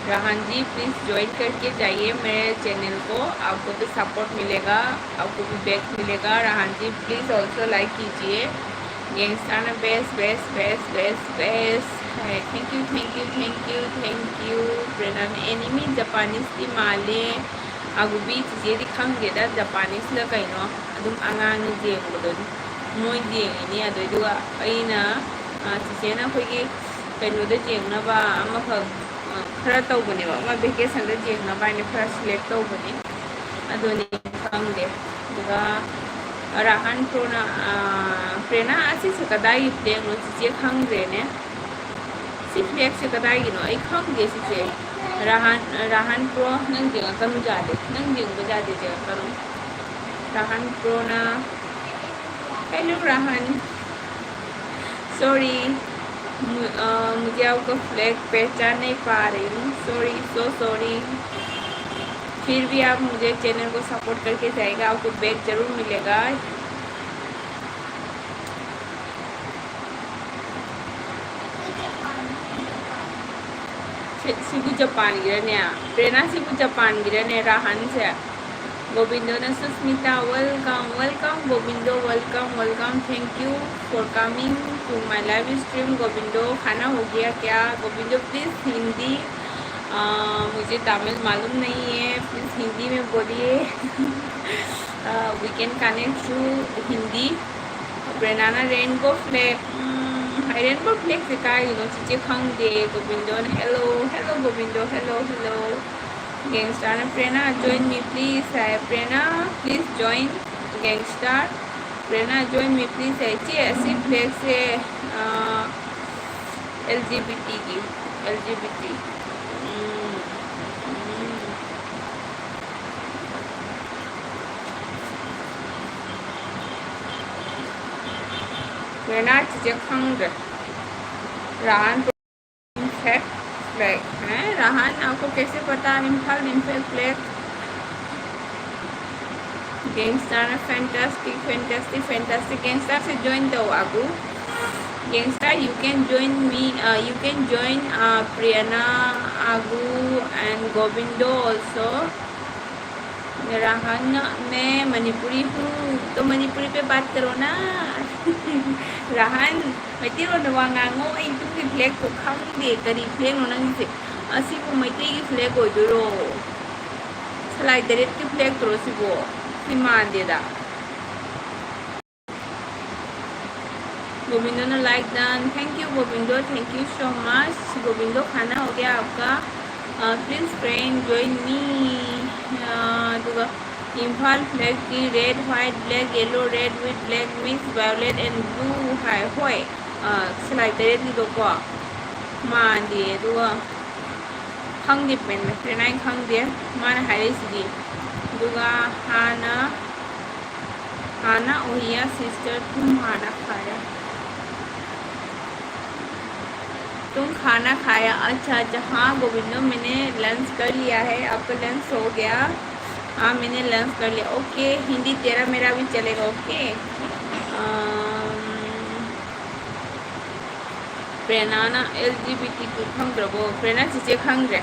राहन जी, प्लीज ज्वाइन करके जाइए मेरे चैनल को, आपको भी सपोर्ट मिलेगा, आपको भी बैक मिलेगा। राहन जी, प्लीज ऑल्सो लाइक कीजिए। Gangsta ना best, best, best, best, best है। Thank you, thank you, thank you, thank you। ꯄ꯭ꯔꯦꯔꯅꯥꯅ ꯑꯦꯅꯤꯃꯤ ꯖꯄꯥꯅꯤꯁꯇꯤ ꯃꯥꯜꯂꯦ꯫ ꯑꯒꯨꯕꯤ ꯆꯤꯆꯦꯗꯤ ꯈꯪꯗꯦꯗ, ꯖꯄꯥꯅꯤꯁꯂ ꯀꯩꯅꯣ꯫ ꯑꯗꯨꯝ ꯑꯉꯥꯡꯅ ꯌꯦꯡꯕꯗꯣ ꯃꯣꯏ ꯌꯦꯡꯉꯤꯅꯤ꯫ ꯑꯗꯨꯏꯗꯨꯒ ꯑꯩꯅ, ꯑ, ꯆꯤꯆꯦꯅ ꯑꯩꯈꯣꯏꯒꯤ ꯀꯩꯅꯣꯗ ꯌꯦꯡꯅꯕ ꯑꯃꯈꯛ, ꯑ, ꯈꯔ ꯇꯧꯕꯅꯦꯕ, ꯑꯃ vacationꯗ ꯌꯦꯡꯅꯕ ꯍꯥꯏꯅ ꯈꯔ select ꯇꯧꯕꯅꯦ꯫ ꯑꯗꯨꯅꯤ ꯈꯪꯗꯦ꯫ ꯑꯗꯨꯒ ꯔꯥꯍꯟ ꯄ꯭ꯔꯣꯅ, ꯑ, ꯄ꯭ꯔꯦꯔꯅꯥ, ꯑꯁꯤꯁꯦ ꯀꯗꯥꯏꯒꯤ flagꯅꯣ ꯆꯤꯆꯦ? ꯈꯪꯗ꯭ꯔꯦꯅꯦ꯫ ꯁꯤ flagꯁꯦ ꯀꯗꯥꯏꯒꯤꯅꯣ? ꯑꯩ ꯈꯪꯗꯦ ꯁꯤꯁꯦ꯫ ꯔꯥꯍꯟ, ꯔꯥꯍꯟ ꯄ꯭ꯔꯣ, ꯅꯪ ꯌꯦꯡꯉꯛꯀꯅꯨ ꯌꯥꯗꯦ꯫ ꯅꯪ ꯌꯦꯡꯕ ꯌꯥꯗꯦ, ꯌꯦꯡꯉꯛꯀꯅꯨ꯫ राहन प्रोना। हेलो राहन। सॉरी, मु-, अ, मुझे आपका फ्लैग पहचान नहीं पा रही हूँ। Sorry, so sorry. फिर भी आप मुझे चैनल को सपोर्ट करके जाएगा, आपको बैक जरूर मिलेगा। ꯁꯤ-, ꯁꯤꯕꯨ ꯖꯄꯥꯟꯒꯤꯔꯅꯦ? ꯄ꯭ꯔꯦꯔꯅꯥ, ꯁꯤꯕꯨ ꯖꯄꯥꯟꯒꯤꯔꯅꯦ, ꯔꯥꯍꯟꯁꯦ? ꯒꯣꯕꯤꯟꯗꯣꯅ, Sushmita, welcome, welcome, Govinda, welcome, welcome, thank you for coming to my live stream। गोविंदो, खाना हो गया क्या? गोविंदो, प्लीज हिंदी, आ, मुझे तमिल मालूम नहीं है, प्लीज हिंदी में बोलिए। आ, we can connect through Hindi. ꯄ꯭ꯔꯦꯔꯅꯥꯅ rainbow flag, um, rainbow flagꯁꯦ ꯀꯥꯏꯒꯤꯅꯣ ꯆꯤꯆꯦ? ꯈꯪꯗꯦ꯫ ꯒꯣꯕꯤꯟꯗꯣꯅ, hello, hello, ꯒꯣꯕꯤꯟꯗꯣ, hello, hello꯫ Gangstaꯅ, Prerna, join me, please, high. ꯄ꯭ꯔꯦꯔꯅꯥ, please Join gangster. Prerna, join me please. ꯍꯥꯏ, ꯏꯆꯦ, ꯑꯁꯤ flag ꯁꯦ, ꯑ, L G B T ꯒꯤ, L G B T꯫ ꯎꯝ, ꯎꯝ꯫ ꯄ꯭ꯔꯦꯔꯅꯥ ꯆꯤꯆꯦ ꯈꯪꯗ꯭ꯔꯦ꯫ ꯔꯥꯍꯟ, ꯏꯝꯐꯦꯜ flag꯫ ꯍꯦ, ꯔꯥꯍꯟ, आपको कैसे पता Imphal, इम्फेल flag? Gangster, fantastic, fantastic, fantastic। Gangster ꯁꯦ join ꯇꯧ, ꯑꯒꯨ꯫ Gangster, you can join me, uh, you can join, uh, Prerna, Agu and Govindo also। राहन, मैं मणिपुरी हूँ, तो मणिपुरी पे बात करो ना। ꯔꯥꯍꯟ, ꯃꯩꯇꯩꯂꯣꯟꯗ ꯋꯥ ꯉꯥꯡꯉꯣ꯫ ꯑꯩ ꯌꯨꯝꯒꯤ flag ꯇꯣ ꯈꯪꯗꯦ꯫ ꯀꯔꯤ flag ꯅꯣ ꯅꯪꯒꯤꯁꯦ? ꯑꯁꯤꯕꯨ ꯃꯩꯇꯩꯒꯤ flag ꯑꯣꯏꯗꯣꯏꯔꯣ? ꯁꯂꯥꯏ ꯇꯔꯦꯠꯀꯤ flag ꯇꯨꯔꯣ ꯁꯤꯕꯣ? ꯁꯤ ꯃꯥꯟꯗꯦꯗ꯫ गोविंदो ने like done। Thank you Govinda, thank you so much। गोविंदो, खाना हो गया आपका? Uh, please friend join me। Uh, ꯑꯗꯨꯒ Imphal flag T red, white, black, yellow, red with black mix, violet and blue ꯍꯥꯏ꯫ ꯍꯣꯏ, ꯑ, ꯁꯂꯥꯏ ꯇꯔꯦꯠꯀꯤꯗꯣꯀꯣ꯫ ꯃꯥꯟꯗꯦ꯫ ꯑꯗꯨꯒ ꯈꯪꯗꯦ, ꯄ꯭ꯔꯦꯔꯅꯥꯏ ꯈꯪꯗꯦ꯫ ꯃꯥꯅ ꯍꯥꯏꯔꯛꯏꯁꯤꯗꯤ꯫ ꯑꯗꯨꯒ ꯍꯥꯟꯅ, ꯍꯥꯟꯅ ꯑꯣꯍꯤꯌꯥ sister, तुम खाना खाया? तुम खाना खाया? अच्छा, अच्छा, हाँ गोविंदो, मैंने lunch कर लिया है। आपका lunch हो गया? हाँ, मैंने lunch कर लिया। OK, हिंदी तेरा मेरा भी चलेगा। OK। अम, ꯄ꯭ꯔꯦꯔꯅꯥꯅ L G B T Q ꯈꯪꯗ꯭ꯔꯕꯣ? ꯄ꯭ꯔꯦꯔꯅꯥ ꯆꯤꯆꯦ ꯈꯪꯗ꯭ꯔꯦ꯫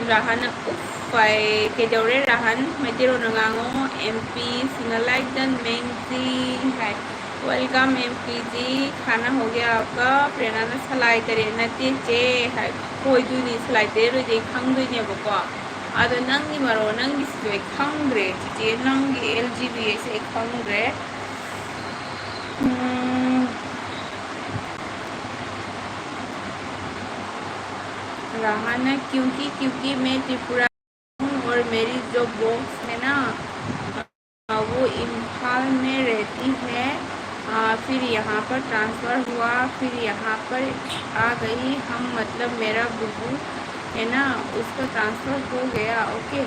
ꯔꯥꯍꯟꯅ, ꯎꯐ, ꯍꯥꯏ꯫ ꯀꯩꯗꯧꯔꯦ ꯔꯥꯍꯟ? ꯃꯩꯇꯩꯂꯣꯟꯗ ꯉꯥꯡꯉꯣ꯫ M P ꯁꯤꯅ like done, ꯃꯦꯡꯖꯤ ꯍꯥꯏ꯫ Welcome M P जी, खाना हो गया आपका? ꯄ꯭ꯔꯦꯔꯅꯥꯅ ꯁꯂꯥꯏ ꯇꯔꯦꯠ ꯅꯠꯇꯦ ꯆꯦ ꯍꯥꯏ꯫ ꯍꯣꯏꯗꯨꯅꯤ, ꯁꯂꯥꯏ ꯇꯔꯦꯠ ꯑꯣꯏꯗꯤ ꯑꯩ ꯈꯪꯗꯣꯏꯅꯦꯕꯀꯣ꯫ ꯑꯗꯣ ꯅꯪꯒꯤ ꯃꯔꯣꯟ, ꯅꯪꯒꯤꯁꯤꯁꯨ ꯑꯩ ꯈꯪꯗ꯭ꯔꯦ ꯆꯤꯆꯦ, ꯅꯪꯒꯤ L G B ꯁꯦ ꯑꯩ ꯈꯪꯗ꯭ꯔꯦ꯫ ꯎꯝ꯫ ꯔꯥꯍꯟꯅ, क्योंकि, क्योंकि मैं त्रिपुरा हूँ और मेरी जो box है ना, वो इम्फाल में रहती है, आ, फिर यहाँ पर ट्रांसफ़र हुआ, फिर यहाँ पर आ गई हम, मतलब मेरा बुबू है ना, उसका ट्रांसफ़र हो गया। ओके,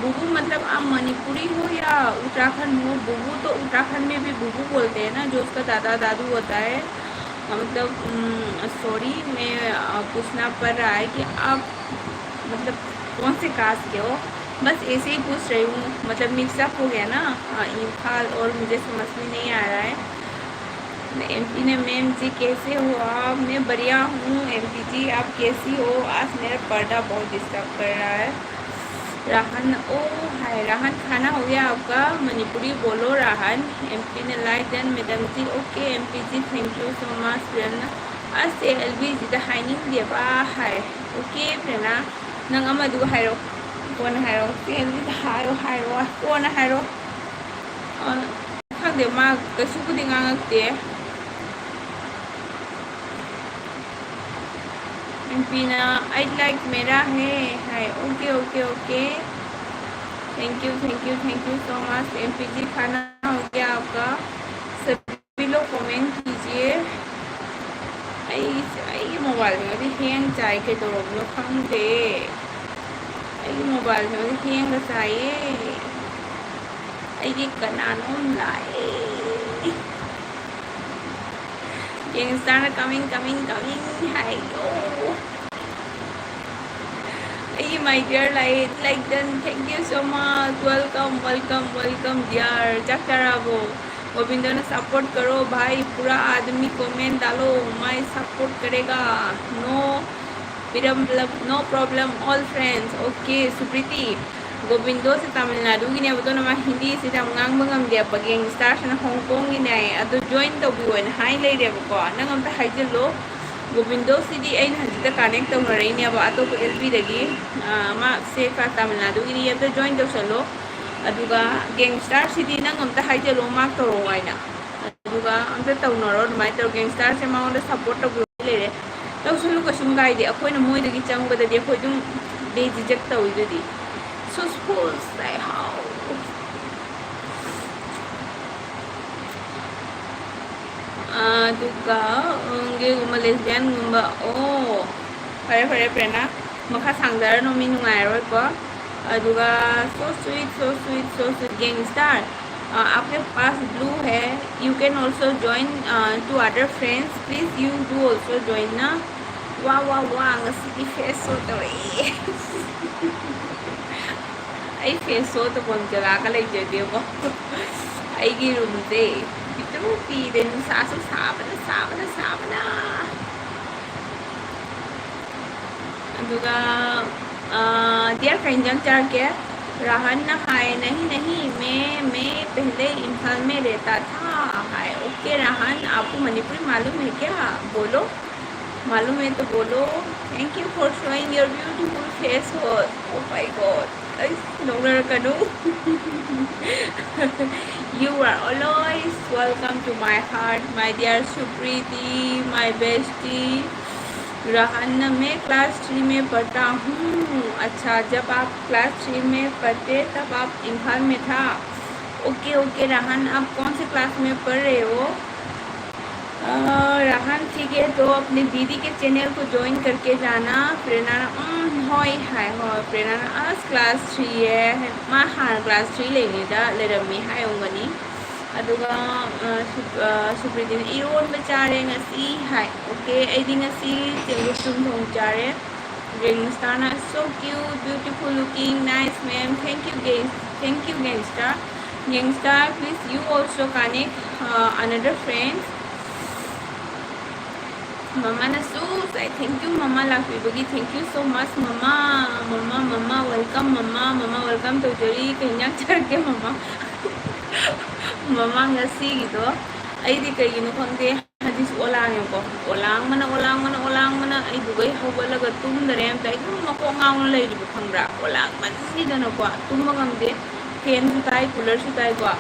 बुबू मतलब आप मणिपुरी हो या उत्तराखंड हो? बुबू तो उत्तराखंड में भी बुबू बोलते हैं ना, जो उसका दादा दादू होता है। मतलब सॉरी, मैं, आ, पूछना पड़ रहा है कि आप मतलब कौन से कास्ट के हो, बस ऐसे ही पूछ रही हूँ। मतलब मिक्सअप हो गया ना, आ, इम्फाल और मुझे समझ में नहीं आ रहा है। एमपी ने, मैम जी कैसे हो आप? मैं बढ़िया हूँ एमपी जी, आप कैसी हो? आज मेरा पर्दा बहुत डिस्टर्ब कर रहा है। राहन, ओ हाय राहन, खाना हो गया आपका? मणिपुरी बोलो राहन। एमपी ने like done madam ji. Okay MP ji, thank you so much Prerna. ꯑꯁ ꯆꯦ ꯑꯦꯜꯕꯤꯁꯤꯗ ꯍꯥꯏꯅꯤꯡꯗꯦꯕ ꯍꯥꯏ꯫ ꯑꯣꯀꯦ ꯄ꯭ꯔꯦꯔꯅꯥ, ꯅꯪ ꯑꯃꯗꯨ ꯍꯥꯏꯔꯣ, ꯀꯣꯟꯅ ꯍꯥꯏꯔꯣ꯫ ꯆꯦ ꯑꯦꯜꯕꯤꯗ ꯍꯥꯏꯔꯣ, ꯍꯥꯏꯔꯣ, ꯀꯣꯟꯅ ꯍꯥꯏꯔꯣ꯫ ꯑ, ꯈꯪꯗꯦ, ꯃꯥ ꯀꯩꯁꯨꯕꯨꯗꯤ ꯉꯥꯡꯉꯛꯇꯦ꯫ ꯄꯤꯅ, "I like मेरा है" ꯍꯥꯏ꯫ Okay okay okay, thank you thank you thank you so much। M P ji खाना हो गया आपका? सभी लोग कमेंट कीजिए। ꯑꯩ ꯑꯩꯒꯤ ꯃꯣꯕꯥꯏꯜꯁꯤꯃꯗꯤ ꯍꯦꯡ ꯆꯥꯏ, ꯀꯩꯗꯧꯔꯕꯅꯣ ꯈꯪꯗꯦ꯫ ꯑꯩꯒꯤ ꯃꯣꯕꯥꯏꯜꯁꯤꯃꯗꯤ ꯍꯦꯡꯒ ꯆꯥꯏꯌꯦ꯫ ꯑꯩꯒꯤ ꯀꯅꯥꯅꯣꯝ ꯂꯥꯛꯑꯦ꯫ Gangster coming coming coming ꯍꯥꯏꯌꯣ꯫ ꯑꯩꯒꯤ my dear ꯂꯥꯛꯑꯦ, like done, thank you so much, welcome welcome welcome dear। ꯆꯥꯛ ꯆꯥꯔꯕꯣ? गोविंदो ने support करो भाई, पूरा आदमी comment डालो, मैं support करेगा। No problem, no problem, all friends। Okay Supriti, ꯒꯣꯕꯤꯟꯗꯣꯁꯦ Tamil ꯅꯥꯗꯨꯒꯤꯅꯦꯕ, ꯑꯗꯨꯅ ꯃꯥ ꯍꯤꯟꯗꯤꯁꯤꯗꯤ ꯌꯥꯝ ꯉꯥꯡꯕ ꯉꯝꯗꯦꯕ꯫ ꯒꯦꯡꯁꯇꯥꯔꯁꯤꯅ ꯍꯣꯡꯀꯣꯡꯒꯤꯅꯦ, ꯑꯗꯨ join ꯇꯧꯕꯤꯌꯣꯅ ꯍꯥꯏ ꯂꯩꯔꯦꯕꯀꯣ꯫ ꯅꯪ ꯑꯝꯇ ꯍꯥꯏꯖꯤꯜꯂꯣ꯫ ꯒꯣꯕꯤꯟꯗꯣꯁꯤꯗꯤ ꯑꯩꯅ ꯍꯧꯖꯤꯛꯇ connect ꯇꯧꯅꯔꯛꯏꯅꯦꯕ ꯑꯇꯣꯞꯄ ꯑꯦꯜꯕꯤꯗꯒꯤ꯫ ꯃꯥ ꯁꯦ ꯀꯥ ꯇꯥꯃꯤꯜ ꯅꯥꯗꯨꯒꯤꯅꯤ, ꯑꯝꯇ join ꯇꯧꯁꯜꯂꯣ꯫ ꯑꯗꯨꯒ ꯒꯦꯡꯁꯇꯥꯔꯁꯤꯗꯤ ꯅꯪ ꯑꯝꯇ ꯍꯥꯏꯖꯜꯂꯣ, mark ꯇꯧꯔꯛꯑꯣ ꯍꯥꯏꯅ꯫ ꯑꯗꯨꯒ ꯑꯝꯇ ꯇꯧꯅꯔꯣ ꯑꯗꯨꯃꯥꯏꯅ ꯇꯧꯔ꯫ ꯒꯦꯡꯁꯇꯥꯔꯁꯦ ꯃꯉꯣꯟꯗ support ꯇꯧꯕꯤꯕ ꯂꯩꯔꯦ꯫ ꯇꯧꯁꯜꯂꯨ, ꯀꯩꯁꯨꯝ ꯀꯥꯏꯗꯦ꯫ ꯑꯩꯈꯣꯏꯅ ꯃꯣꯏꯗꯒꯤ ꯆꯪꯕꯗꯗꯤ ꯑꯩꯈꯣꯏ ꯑꯗꯨꯝ ꯕꯦꯖꯤꯖꯛ ꯇꯧꯋꯤꯗꯨꯗꯤ꯫ ꯁꯨꯁꯐꯨꯜ ꯁꯥꯏꯍꯥꯎ꯫ ꯑꯗꯨꯒ ꯒꯦꯒꯨꯝꯕ, ꯂꯦꯁꯕꯤꯌꯟꯒꯨꯝꯕ꯫ ꯑꯣ, ꯐꯔꯦ ꯐꯔꯦ ꯄ꯭ꯔꯦꯔꯅꯥ, ꯃꯈꯥ ꯁꯥꯡꯊꯔꯅꯨ, ꯃꯤ ꯅꯨꯡꯉꯥꯏꯔꯔꯣꯏꯀꯣ꯫ ꯑꯗꯨꯒ so sweet, so sweet, so sweet, gangster. आपके पास ब्लू है, you can also join to other friends, please you do also join ना। वा वा वा, ꯉꯁꯤꯗꯤ ꯐꯦꯁ ꯁꯣ ꯇꯧꯔꯛꯑꯦ꯫ ꯑꯩ ꯐꯦꯁ ꯁꯣ ꯇꯧꯐꯝ ꯖꯒꯥꯒ ꯂꯩꯖꯗꯦꯕꯣ꯫ ꯑꯩꯒꯤ ꯔꯨꯝꯁꯦ ꯄꯤꯛꯇ꯭ꯔꯨ ꯄꯤꯔꯦ, ꯅꯨꯡꯁꯥꯁꯨ ꯁꯥꯕꯅ, ꯁꯥꯕꯅ, ꯁꯥꯕꯅ꯫ ꯑꯗꯨꯒ, ꯑ, ꯗꯤꯌꯔ, ꯀꯩ ꯏꯟꯖꯥꯡ ꯆꯥꯔꯛꯀꯦ? ꯔꯥꯍꯟꯅ ꯍꯥꯏ, "नहीं, नहीं, मैं, मैं पहले इम्फाल में रहता था," हाय। ओके राहन, आपको मणिपुरी मालूम है क्या? बोलो। मालूम है तो बोलो। Thank you for showing your beautiful face. Oh my God. ꯑꯩ ꯅꯣꯛꯅꯔꯛꯀꯅꯨ꯫ You are always welcome to my heart, my dear Supriti, my bestie. राहन, मैं क्लास थ्री में पढ़ता हूँ। अच्छा, जब आप क्लास थ्री में पढ़ते तब आप इम्फाल में था? ओके, ओके राहन, आप कौन से क्लास में पढ़ रहे हो? राहन, ठीक है, तो अपने दीदी के चैनल को ज्वाइन करके जाना। ꯄ꯭ꯔꯦꯔꯅꯥꯅ, "ꯎꯝ, ꯍꯣꯏ" ꯍꯥꯏ꯫ ꯍꯣꯏ, ꯄ꯭ꯔꯦꯔꯅꯥꯅ, "ꯑꯁ, ꯀ꯭ꯂꯥꯁ ꯊ꯭ꯔꯤ ꯌꯦ, ꯃꯥ ꯍꯥꯟꯅ ꯀ꯭ꯂꯥꯁ ꯊ꯭ꯔꯤ ꯂꯩꯔꯤꯉꯩꯗ ꯂꯩꯔꯝꯃꯤ" ꯍꯥꯏꯔꯝꯒꯅꯤ꯫ ꯑꯗꯨꯒ, ꯑ, ꯁꯨ-, ꯑ, ꯁꯨꯄ꯭ꯔꯤꯇꯤꯅ, "ꯏꯔꯣꯟꯕ ꯆꯥꯔꯦ ꯉꯁꯤ" ꯍꯥꯏ꯫ ꯑꯣꯀꯦ, ꯑꯩꯗꯤ ꯉꯁꯤ ꯆꯦꯡꯒꯨꯞ ꯆꯝꯊꯣꯡ ꯆꯥꯔꯦ꯫ ꯒꯦꯡꯁꯇꯔꯅ, "So cute, beautiful looking, nice ma'am, thank you, gang, thank you, gangster." Gangster, please you also connect, uh, another friends. ꯃꯃꯥꯅꯁꯨ ꯉꯁꯥꯏ, "Thank you ꯃꯃꯥ, ꯂꯥꯛꯄꯤꯕꯒꯤ, thank you so much ꯃꯃꯥ, ꯃꯃꯥ, ꯃꯃꯥ, welcome ꯃꯃꯥ, ꯃꯃꯥ, welcome ꯇꯧꯖꯔꯤ꯫ ꯀꯩ ꯏꯟꯖꯥꯡ ꯆꯥꯔꯛꯀꯦ ꯃꯃꯥ?" ꯃꯃꯥ ꯉꯁꯤꯒꯤꯗꯣ ꯑꯩꯗꯤ ꯀꯩꯒꯤꯅꯣ ꯈꯪꯗꯦ, ꯍꯧꯖꯤꯛꯁꯨ ꯑꯣꯂꯥꯡꯉꯦꯕꯀꯣ꯫ ꯑꯣꯂꯥꯡꯕꯅ, ꯑꯣꯂꯥꯡꯕꯅ, ꯑꯣꯂꯥꯡꯕꯅ ꯑꯩꯗꯨꯒꯩ ꯍꯧꯒꯠꯂꯒ ꯇꯨꯝꯗꯔꯦ ꯑꯝꯇ꯫ ꯑꯩ ꯑꯗꯨꯝ ꯃꯀꯣꯛ ꯉꯥꯎꯅ ꯂꯩꯔꯤꯕ ꯈꯪꯕ꯭ꯔꯥ? ꯑꯣꯂꯥꯡꯃꯟꯒꯤꯗꯅꯀꯣ ꯇꯨꯝꯕ ꯉꯝꯗꯦ꯫ ꯐꯦꯟꯁꯨ ꯊꯥꯏ, ꯀꯨꯂꯔꯁꯨ ꯊꯥꯏꯀꯣ꯫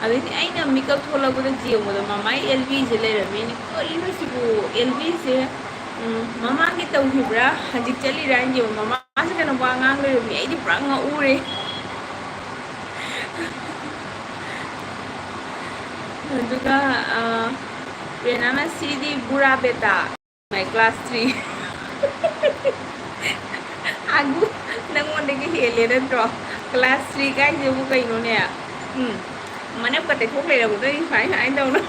ꯑꯗꯩꯗꯤ ꯑꯩꯅ ꯃꯤꯀꯞ ꯊꯣꯛꯂꯛꯄꯗ ꯌꯦꯡꯕꯗ ꯃꯃꯥꯏ ꯑꯦꯜ ꯕꯤꯁꯦ ꯂꯩꯔꯝꯃꯤꯅꯦ꯫ ꯀꯔꯤꯅꯣ ꯁꯤꯕꯨ? ꯑꯦꯜ ꯕꯤꯁꯦ, ꯎꯝ, ꯃꯃꯥꯡꯒꯤ ꯇꯧꯈꯤꯕ꯭ꯔꯥ? ꯍꯧꯖꯤꯛ ꯆꯠꯂꯤꯔꯥ ꯍꯥꯏꯅ ꯌꯦꯡꯕ, ꯃꯃꯥꯁꯦ ꯀꯩꯅꯣ ꯋꯥ ꯉꯥꯡ ꯂꯩꯔꯝꯃꯤ꯫ ꯑꯩꯗꯤ ꯄꯨꯔꯥ ꯉꯛꯎꯔꯦ꯫ ꯑꯗꯨꯒ, ꯑ, ꯄ꯭ꯔꯦꯔꯅꯥꯅ ꯁꯤꯗꯤ ꯕꯨꯔꯥ ꯕꯦꯇꯥ꯫ My class three꯫ ꯑꯒꯨ, ꯅꯪꯉꯣꯟꯗꯒꯤ ꯍꯦꯜꯂꯦ ꯅꯠꯇ꯭ꯔꯣ? Class three ꯀꯥꯏꯁꯤꯕꯨ ꯀꯩꯅꯣꯅꯦ? ꯎꯝ, ꯃꯅꯞꯀ ꯇꯩꯊꯣꯛ ꯂꯩꯔꯕꯗꯣ ꯑꯩ ꯁꯨꯃꯥꯏ ꯁꯨꯃꯥꯏꯅ ꯇꯧꯅ꯫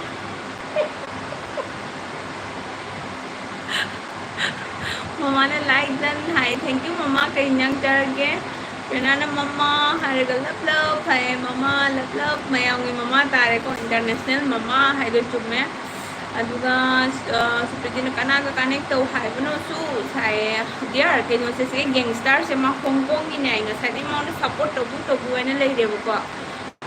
ꯃꯃꯥꯅ like done high. Thank you ꯃꯃꯥ꯫ ꯀꯩ ꯏꯟꯖꯥꯡ ꯆꯥꯔꯒꯦ? ꯄ꯭ꯔꯦꯔꯅꯥꯅ ꯃꯃꯥ ꯍꯥꯏꯔꯒ love love ꯍꯥꯏꯌꯦ꯫ ꯃꯃꯥ love love, ꯃꯌꯥꯝꯒꯤ ꯃꯃꯥ ꯇꯥꯔꯦꯀꯣ, international ꯃꯃꯥ ꯍꯥꯏꯗꯣ ꯆꯨꯝꯃꯦ꯫ ꯑꯗꯨꯒ, ꯑ, ꯁꯨꯄ꯭ꯔꯤꯇꯤꯅ ꯀꯅꯥꯒ connect ꯇꯧ ꯍꯥꯏꯕꯅꯣꯁꯨ ꯁꯥꯏꯌꯦ꯫ Dear, ꯀꯩꯅꯣꯁꯦ, ꯁꯤ gangster ꯁꯦ ꯃꯥ ꯍꯣꯡ ꯀꯣꯡꯒꯤꯅꯦ, ꯑꯩ ꯉꯁꯥꯏꯗꯩ ꯃꯉꯣꯟꯗ support ꯇꯧꯕꯤꯌꯨ ꯇꯧꯕꯤꯌꯨ ꯍꯥꯏꯅ ꯂꯩꯔꯦꯕꯀꯣ꯫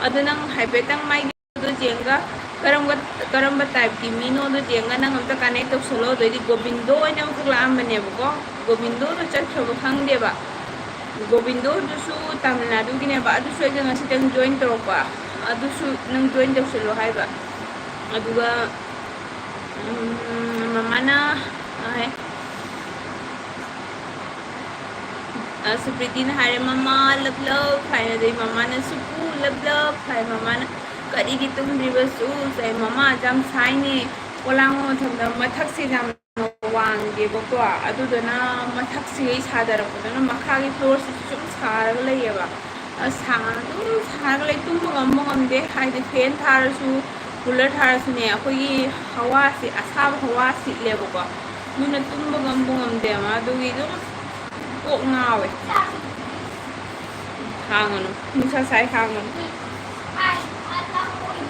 ꯑꯗꯨ ꯅꯪ ꯍꯥꯏꯐꯦꯠꯇꯪ ꯃꯥꯒꯤ ꯑꯗꯨ ꯌꯦꯡꯉꯒ ꯀꯔꯝꯕ, ꯀꯔꯝꯕ type ꯀꯤ ꯃꯤꯅꯣꯗꯣ ꯌꯦꯡꯉꯒ ꯅꯪ ꯑꯝꯇ connect ꯇꯧꯁꯜꯂꯣ꯫ ꯑꯗꯩꯗꯤ ꯒꯣꯕꯤꯟꯗꯣ ꯑꯣꯏꯅ ꯑꯃꯈꯛ ꯂꯥꯛꯑꯝꯕꯅꯦꯕꯀꯣ, ꯒꯣꯕꯤꯟꯗꯣꯗꯣ ꯆꯠꯈ꯭ꯔꯕ ꯈꯪꯗꯦꯕ꯫ ꯒꯣꯕꯤꯟꯗꯣꯗꯨꯁꯨ ꯇꯥꯃꯤꯜ ꯅꯥꯗꯨꯒꯤꯅꯦꯕ, ꯑꯗꯨꯁꯨ ꯑꯩꯒ ꯉꯁꯤꯇꯪ join ꯇꯧꯔꯛꯄ, ꯑꯗꯨꯁꯨ ꯅꯪ join ꯇꯧꯁꯜꯂꯣ ꯍꯥꯏꯕ꯫ ꯑꯗꯨꯒ, ꯎꯝ, ꯃꯃꯥꯅ, ꯑ, ꯑ, ꯁꯨꯄ꯭ꯔꯤꯇꯤꯅ ꯍꯥꯏꯔꯦ, "ꯃꯃꯥ love love" ꯍꯥꯏꯅ, ꯑꯗꯩ ꯃꯃꯥꯅ, "ꯁꯨꯄꯨ love love" ꯍꯥꯏ꯫ ꯃꯃꯥꯅ, "ꯀꯔꯤꯒꯤ ꯇꯨꯝꯗ꯭ꯔꯤꯕ ꯁꯨ?" ꯍꯥꯏ꯫ "ꯃꯃꯥ ꯌꯥꯝ ꯁꯥꯏꯅꯦ, ꯄꯣꯂꯥꯡ ꯃꯊꯛꯇ, ꯃꯊꯛꯁꯦ ꯌꯥꯝ ꯋꯥꯡꯗꯦꯕꯀꯣ, ꯑꯗꯨꯗꯨꯅ ꯃꯊꯛꯁꯤꯒꯩ ꯁꯥꯗꯔꯛꯄꯗꯨꯅ ꯃꯈꯥꯒꯤ floor ꯁꯤꯁꯨ ꯁꯨꯝ ꯁꯥꯔꯒ ꯂꯩꯌꯦꯕ꯫ ꯑ, ꯁꯥ-, ꯑꯗꯨꯝ ꯁꯥꯔꯒ ꯂꯩ, ꯇꯨꯝꯕ ꯉꯝꯕ ꯉꯝꯗꯦ, ꯍꯥꯏꯗꯤ fan ꯊꯥꯔꯁꯨ, cooler ꯊꯥꯔꯁꯨꯅꯦ, ꯑꯩꯈꯣꯏꯒꯤ ꯍꯋꯥꯁꯦ, ꯑꯁꯥꯕ ꯍꯋꯥ ꯁꯤꯠꯂꯦꯕꯀꯣ, ꯑꯗꯨꯅ ꯇꯨꯝꯕ ꯉꯝꯕ ꯉꯝꯗꯦ꯫ ꯑꯗꯨꯒꯤ ꯑꯗꯨꯝ ꯀꯣꯛ ꯉꯥꯎꯋꯦ꯫ ꯈꯥꯡꯉꯅꯨ, ꯅꯨꯡꯁꯥ ꯁꯥꯏ, ꯈꯥꯡꯉꯅꯨ꯫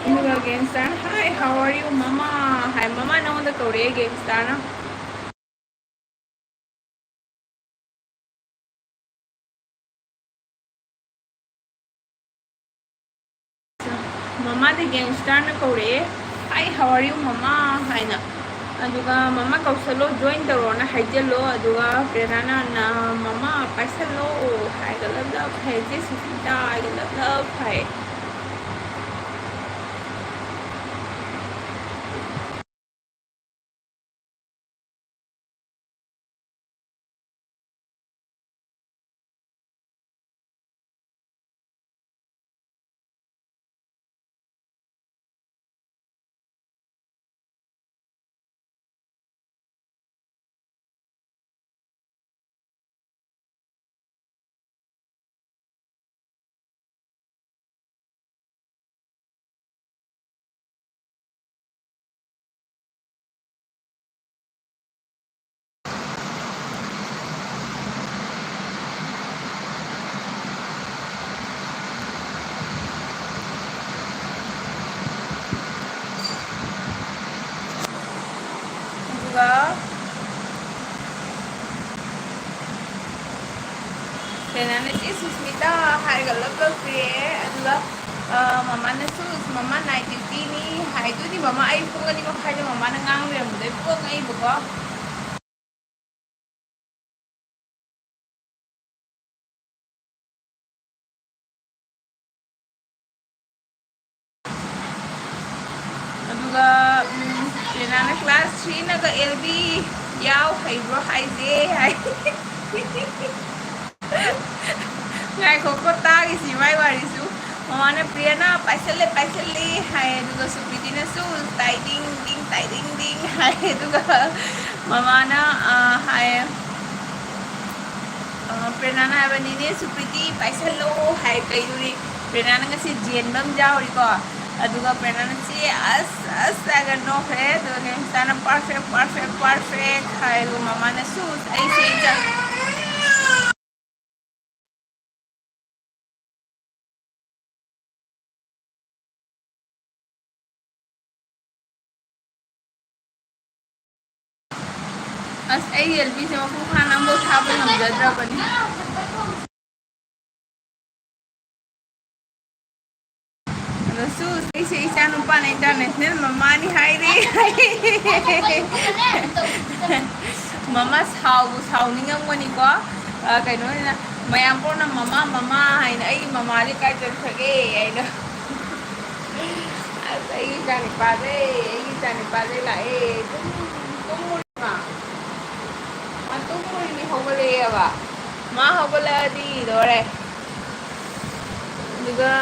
ꯑꯗꯨꯒ gangster ꯅ, "Hi, how are you, mama?" ꯍꯥꯏ꯫ ꯃꯃꯥ ꯅꯉꯣꯟꯗ ꯀꯧꯔꯛꯑꯦ gangster ꯅ꯫ ꯃꯃꯥꯗꯤ gangster ꯅ ꯀꯧꯔꯛꯑꯦ, "Hi, how are you, mama?" ꯍꯥꯏꯅ꯫ ꯑꯗꯨꯒ, "ꯃꯃꯥ ꯀꯧꯁꯜꯂꯣ, join ꯇꯧꯔꯣꯅ ꯍꯥꯏꯖꯜꯂꯣ"꯫ ꯑꯗꯨꯒ ꯄ꯭ꯔꯦꯔꯅꯥꯅ, "ꯃꯃꯥ ꯄꯥꯏꯁꯜꯂꯣ" ꯍꯥꯏꯒ love love ꯍꯥꯏ, "ꯆꯦ ꯁꯨꯁꯃꯤꯇꯥ" ꯍꯥꯏꯒ love love ꯍꯥꯏ꯫ ꯄ꯭ꯔꯦꯔꯅꯥꯅ "ꯆꯦ ꯁꯨꯁꯃꯤꯇꯥ" ꯍꯥꯏꯔꯒ ꯂꯞ ꯂꯞ ꯄꯤꯔꯛꯑꯦ꯫ ꯑꯗꯨꯒ, ꯑ, ꯃꯃꯥꯅꯁꯨ, "ꯃꯃꯥ night dutyꯅꯤ" ꯍꯥꯏꯗꯨꯗꯤ, ꯃꯃꯥ ꯑꯩ ꯄꯨꯡ ꯑꯅꯤ ꯃꯈꯥꯏꯗ ꯃꯃꯥꯅ ꯉꯥꯡ ꯂꯩꯔꯝꯕꯗꯩ ꯄꯨꯡ ꯑꯩꯕꯀꯣ꯫ ꯑꯗꯨꯒ, ꯎꯝ, ꯄ꯭ꯔꯦꯔꯅꯥꯅ "Class threeꯅꯒ L B ꯌꯥꯎ ꯍꯩꯕ꯭ꯔꯣ ꯍꯥꯏꯁꯦ?" ꯍꯥꯏ꯫ ꯉꯥꯏꯈꯣꯀꯣ, ꯇꯥꯈꯤꯁꯤ ꯃꯥꯏ ꯋꯥꯔꯤꯁꯨ꯫ ꯃꯃꯥꯅ "ꯄ꯭ꯔꯦꯔꯅꯥ ꯄꯥꯏꯁꯜꯂꯦ, ꯄꯥꯏꯁꯜꯂꯦ" ꯍꯥꯏ, ꯑꯗꯨꯒ ꯁꯨꯄ꯭ꯔꯤꯇꯤꯅꯁꯨ "ꯇꯥꯏꯗꯤꯡ ꯗꯤꯡ, ꯇꯥꯏꯗꯤꯡ ꯗꯤꯡ" ꯍꯥꯏ, ꯑꯗꯨꯒ ꯃꯃꯥꯅ, ꯑ, ꯍꯥꯏ, ꯑ, ꯄ꯭ꯔꯦꯔꯅꯥꯅ ꯍꯥꯏꯕ, "ꯅꯦꯅꯦ ꯁꯨꯄ꯭ꯔꯤꯇꯤ ꯄꯥꯏꯁꯜꯂꯣ" ꯍꯥꯏ꯫ ꯀꯩꯗꯨꯗꯤ ꯄ꯭ꯔꯦꯔꯅꯥꯅ ꯉꯁꯤ ꯖꯦꯟꯕ ꯑꯃ ꯌꯥꯎꯔꯤꯀꯣ꯫ ꯑꯗꯨꯒ ꯄ꯭ꯔꯦꯔꯅꯥꯅ "ꯆꯦ, ꯑꯁ, ꯑꯁ" ꯍꯥꯏꯔꯒ ꯅꯣꯛꯈ꯭ꯔꯦ꯫ ꯑꯗꯨꯒ ꯅꯦꯅꯦ ꯁꯨꯁꯃꯤꯇꯥꯅ "Perfect, perfect, perfect" ꯍꯥꯏ꯫ ꯑꯗꯨꯒ ꯃꯃꯥꯅꯁꯨ "ꯑꯩꯁꯦ ꯏꯆꯥ" ꯑꯁ, ꯑꯩ L Bꯁꯦ ꯃꯄꯨꯡ ꯐꯥꯅ ꯑꯃꯐꯥꯎ ꯊꯥꯕ ꯉꯝꯖꯗ꯭ꯔꯕꯅꯤ꯫ ꯑꯗꯨꯁꯨ ꯑꯩꯁꯦ ꯏꯆꯥ ꯅꯨꯄꯥꯅ international ꯃꯃꯥꯅꯤ ꯍꯥꯏꯔꯦ꯫ ꯃꯃꯥ ꯁꯥꯎꯕꯨ ꯁꯥꯎꯅꯤꯡꯉꯝꯒꯅꯤꯀꯣ꯫ ꯑ, ꯀꯩꯅꯣꯅꯤꯅ, ꯃꯌꯥꯝ ꯄꯨꯝꯅ "ꯃꯃꯥ, ꯃꯃꯥ" ꯍꯥꯏꯅ, "ꯑꯩꯒꯤ ꯃꯃꯥꯗꯤ ꯀꯥꯏ ꯆꯠꯈ꯭ꯔꯒꯦ?" ꯍꯥꯏꯅ꯫ ꯑꯁ, ꯑꯩꯒꯤ ꯏꯆꯥꯅꯨꯄꯥꯁꯦ, ꯑꯩꯒꯤ ꯏꯆꯥꯅꯨꯄꯥꯁꯦ ꯂꯥꯛꯑꯦ꯫ ꯇꯨꯝ-, ꯇꯨꯝꯃꯨꯔꯤꯃ꯫ ꯃꯥ ꯇꯨꯝꯃꯨꯔꯤꯅꯤ, ꯍꯧꯒꯠꯂꯛꯑꯦꯕ꯫ ꯃꯥ ꯍꯧꯒꯠꯂꯛꯑꯗꯤ ꯂꯣꯏꯔꯦ꯫ ꯑꯗꯨꯒ,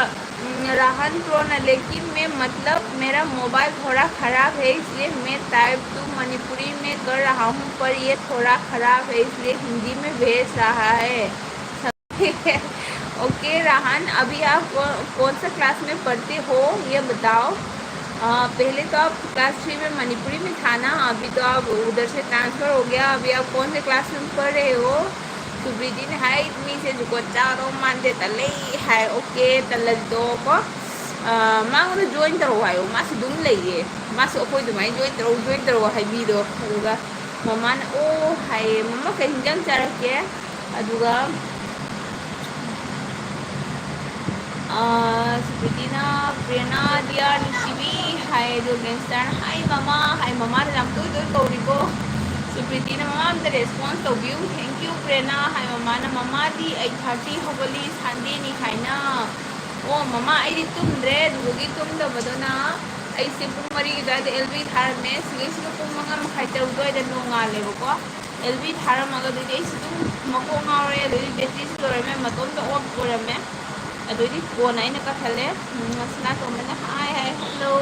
ꯎꯝ, ꯔꯥꯍꯟ ꯄ꯭ꯔꯣꯅ, "लेकिन मैं, मतलब, मेरा मोबाइल थोड़ा खराब है, इसलिए मैं टाइप टू मणिपुरी में कर रहा हूँ, पर ये थोड़ा खराब है, इसलिए हिंदी में भेज रहा है।" ओके राहन, अभी आप कौ-, कौन सा क्लास में पढ़ते हो, ये बताओ। अ, पहले तो आप क्लास थ्री में मणिपुरी में था ना, अभी तो आप उधर से ट्रांसफ़र हो गया, अभी आप कौन से क्लास में पढ़ रहे हो? सुब्रीदीन हाय, ꯃꯤꯁꯦ ꯖꯨꯒꯣꯠ ꯆꯥꯗꯧ ꯃꯥꯟꯗꯦ, ꯇꯜꯂꯦ ꯍꯥꯏ꯫ ꯑꯣꯀꯦ, ꯇꯜꯂꯗꯤꯀꯣ, ꯑ, ꯃꯉꯣꯟꯗ ꯖꯣꯏꯟ ꯇꯧꯔꯛꯑꯣ ꯍꯥꯏꯌꯣ, ꯃꯥꯁꯨ ꯑꯗꯨꯝ ꯂꯩꯌꯦ꯫ ꯃꯥꯁꯨ ꯑꯩꯈꯣꯏ ꯑꯗꯨꯃꯥꯏꯅ ꯖꯣꯏꯟ ꯇꯧꯔꯛꯑꯣ, ꯖꯣꯏꯟ ꯇꯧꯔꯛꯑꯣ ꯍꯥꯏꯕꯤꯗꯣ꯫ ꯑꯗꯨꯒ ꯃꯃꯥꯅ, "ꯑꯣ" ꯍꯥꯏꯌꯦ꯫ "ꯃꯃꯥ, ꯀꯩ ꯍꯤꯟꯖꯥꯡ ꯆꯥꯔꯛꯀꯦ?" ꯑꯗꯨꯒ ꯑꯥ, ꯁꯨꯄ꯭ꯔꯤꯇꯤꯅ, "ꯄ꯭ꯔꯦꯔꯅꯥ dear ꯅꯨꯡꯁꯤꯕꯤ" ꯍꯥꯏ, ꯑꯗꯣ ꯒꯦꯡꯁꯇꯔꯅ, "Hi ꯃꯃꯥ" ꯍꯥꯏ, ꯃꯃꯥꯅ ꯌꯥꯝ ꯇꯣꯏ ꯇꯣꯏ ꯀꯧꯔꯤꯀꯣ꯫ ꯁꯨꯄ꯭ꯔꯤꯇꯤꯅ, "ꯃꯃꯥ ꯑꯝꯇ response ꯇꯧꯕꯤꯌꯨ, thank you ꯄ꯭ꯔꯦꯔꯅꯥ" ꯍꯥꯏ, ꯃꯃꯥꯅ, "ꯃꯃꯥꯗꯤ eight thirty ꯍꯧꯒꯠꯂꯤ, Sundayꯅꯤ" ꯍꯥꯏꯅ꯫ ꯑꯣ ꯃꯃꯥ, ꯑꯩꯗꯤ ꯇꯨꯝꯗ꯭ꯔꯦ, ꯑꯗꯨꯗꯨꯒꯤ ꯇꯨꯝꯗꯕꯗꯨꯅ ꯑꯩꯁꯦ ꯄꯨꯡ ꯃꯔꯤꯒꯤ ꯑꯗꯨꯋꯥꯏꯗ ꯑꯦꯜ ꯕꯤ ꯊꯥꯔꯝꯃꯦ, ꯁꯤꯗꯩꯁꯤꯗ ꯄꯨꯡ ꯃꯉꯥ ꯃꯈꯥꯏ, ꯇꯔꯨꯛ ꯑꯗꯨꯋꯥꯏꯗ ꯅꯣꯡꯉꯥꯜꯂꯦꯕꯀꯣ꯫ ꯑꯦꯜ ꯕꯤ ꯊꯥꯔꯝꯃꯒ ꯑꯗꯨꯗꯤ ꯑꯩꯁꯨ ꯑꯗꯨꯝ ꯃꯀꯣꯛ ꯉꯥꯎꯔꯦ, ꯑꯗꯩꯗꯤ ꯕꯦꯇ꯭ꯔꯤꯁꯨ ꯂꯣꯏꯔꯝꯃꯦ, ꯃꯇꯣꯝꯇ ꯑꯣꯐ ꯑꯣꯏꯔꯝꯃꯦ꯫ ꯑꯗꯩꯗꯤ ꯀꯣꯟꯅ ꯑꯩꯅ ꯀꯛꯊꯠꯂꯦ꯫ ꯎꯝ, ꯁꯅꯥꯇꯣꯝꯕꯅ "Hi" ꯍꯥꯏ, "Hello"꯫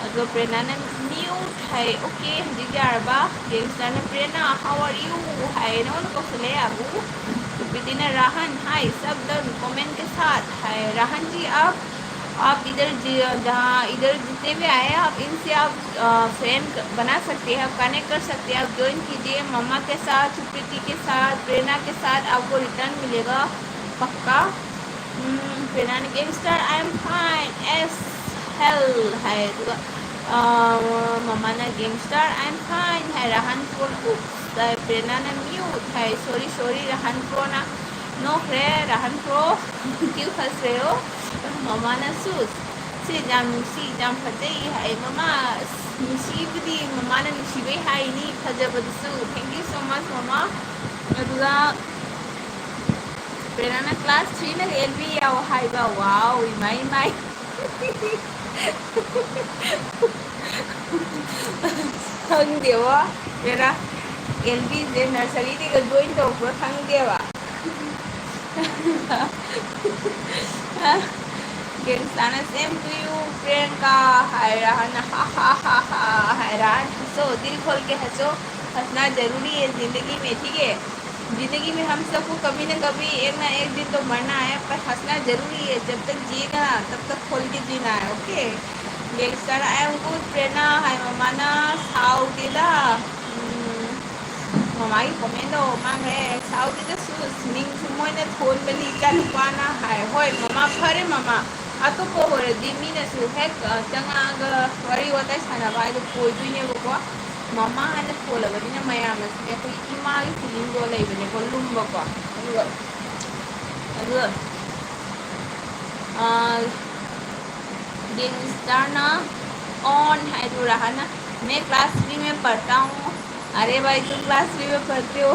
ꯑꯗꯣ ꯄ꯭ꯔꯦꯔꯅꯥꯅ "Mute" ꯍꯥꯏ, "Okay, ꯍꯧꯖꯤꯛ ꯌꯥꯔꯕ?" ꯒꯦꯡꯁꯇꯔꯅ "ꯄ꯭ꯔꯦꯔꯅꯥ, how are you?" ꯍꯥꯏ, ꯅꯉꯣꯟꯗ ꯀꯧꯁꯜꯂꯦ ꯌꯥꯕꯨ꯫ ꯁꯨꯄ꯭ꯔꯤꯇꯤꯅ "राहन, hi, सब done, comment के साथ" ꯍꯥꯏ, "राहन जी, आप, आप इधर जि-, जहाँ, इधर जितने भी आए हैं, आप इनसे आप, अ, friend बना सकते हैं, आप connect कर सकते हैं, आप join कीजिए, मम्मा के साथ, प्रीति के साथ, प्रेरणा के साथ आपको return मिलेगा पक्का। हम्म, प्रेरणा ने "Gangster, I am fine as hell" ꯍꯥꯏ, ꯑꯗꯨꯒ, ꯑ, ꯃꯃꯥꯅ "Gangster, I am fine" ꯍꯥꯏ, "ꯔꯥꯍꯟ ꯐꯣꯟ oops" ꯍꯥꯏ, ꯄ꯭ꯔꯦꯔꯅꯥꯅ "Mute" ꯍꯥꯏ, "Sorry, sorry, ꯔꯥꯍꯟ ꯐ꯭ꯔꯣꯅ ꯅꯣꯛꯈ꯭ꯔꯦ, ꯔꯥꯍꯟ ꯐ꯭ꯔꯣ, ꯀ꯭ꯌꯨ ꯐꯁꯔꯦ ꯍꯣ?" ꯃꯃꯥꯅ "Sus, ꯁꯤ ꯌꯥꯝ ꯅꯨꯡꯁꯤ, ꯌꯥꯝ ꯐꯖꯩ" ꯍꯥꯏ, "ꯃꯃꯥ, ꯑꯁ, ꯅꯨꯡꯁꯤꯕꯨꯗꯤ ꯃꯃꯥꯅ ꯅꯨꯡꯁꯤꯕꯩ ꯍꯥꯏꯅꯤ, ꯐꯖꯕꯗꯨꯁꯨ, thank you so much ꯃꯃꯥ"꯫ ꯑꯗꯨꯒ ꯄ꯭ꯔꯦꯔꯅꯥꯅ "Class threeꯅꯒ ꯑꯦꯜ ꯕꯤ ꯌꯥꯎ ꯍꯥꯏꯕ, wow, ꯏꯃꯥꯏ, ꯏꯃꯥꯏ꯫ ꯈꯪꯗꯦꯕꯣ, ꯄ꯭ꯔꯦꯔꯥ, ꯑꯦꯜ ꯕꯤꯁꯦ nurseryꯗꯒ join ꯇꯧꯔꯛꯄ꯭ꯔꯥ ꯈꯪꯗꯦꯕ꯫ ꯒꯦꯡꯁꯇꯥꯅ "Same to you, ꯄ꯭ꯔꯤꯌꯥꯡꯀꯥ" ꯍꯥꯏꯔ, ꯍꯥꯟꯅ "ꯍꯥ ꯍꯥ ꯍꯥ ꯍꯥ" ꯍꯥꯏꯔ, "हंसो, दिल खोल के हंसो, हंसना जरूरी है जिंदगी में, ठीक है? जिंदगी में हम सबको कभी ना कभी एक ना एक दिन तो मरना है, पर हंसना जरूरी है, जब तक जिएगा ना, तब तक खोल के जीना है, OK?" ꯒꯦꯡꯁꯇꯥꯅ "I am good, ꯄ꯭ꯔꯦꯔꯅꯥ" ꯍꯥꯏ, ꯃꯃꯥꯅ "ꯁꯥꯎꯗꯦꯗ"꯫ ꯎꯝ, ꯃꯃꯥꯒꯤ commentꯗꯣ ꯃꯥꯡꯈ꯭ꯔꯦ꯫ "ꯁꯥꯎꯗꯦꯗ ꯁꯨꯁ, ꯃꯤꯡꯁꯨ ꯃꯣꯏꯅ ꯊꯣꯟꯕꯅꯤ ꯏꯆꯥꯅꯨꯄꯥꯅ" ꯍꯥꯏ꯫ ꯍꯣꯏ ꯃꯃꯥ, ꯐꯔꯦ ꯃꯃꯥ, ꯑꯇꯣꯞꯄ ꯑꯣꯏꯔꯗꯤ ꯃꯤꯅꯁꯨ ꯍꯦꯛ, ꯑ, ꯆꯪꯉꯛꯑꯒ ꯋꯥꯔꯤ ꯋꯥꯇꯥꯏ ꯁꯥꯟꯅꯕ ꯍꯥꯏꯗꯣ ꯑꯣꯏꯗꯣꯏꯅꯦꯕꯀꯣ꯫ ꯃꯃꯥ ꯍꯥꯏꯅ ꯊꯣꯜꯂꯕꯅꯤꯅ ꯃꯌꯥꯝꯅꯁꯨꯅꯦ ꯑꯩꯈꯣꯏ ꯏꯃꯥꯒꯤ feelingꯗꯣ ꯂꯩꯕꯅꯦꯀꯣ, ꯂꯨꯝꯕꯀꯣ꯫ ꯑꯗꯨꯒ, ꯑꯗꯨꯒ ꯑ, ꯒꯦꯡꯁꯇꯔꯅ ꯑꯣꯟ ꯍꯥꯏꯗꯨ ꯔꯍꯥꯟꯅ, "मैं क्लास थ्री में पढ़ता हूँ।" अरे भाई, तुम क्लास थ्री में पढ़ते हो?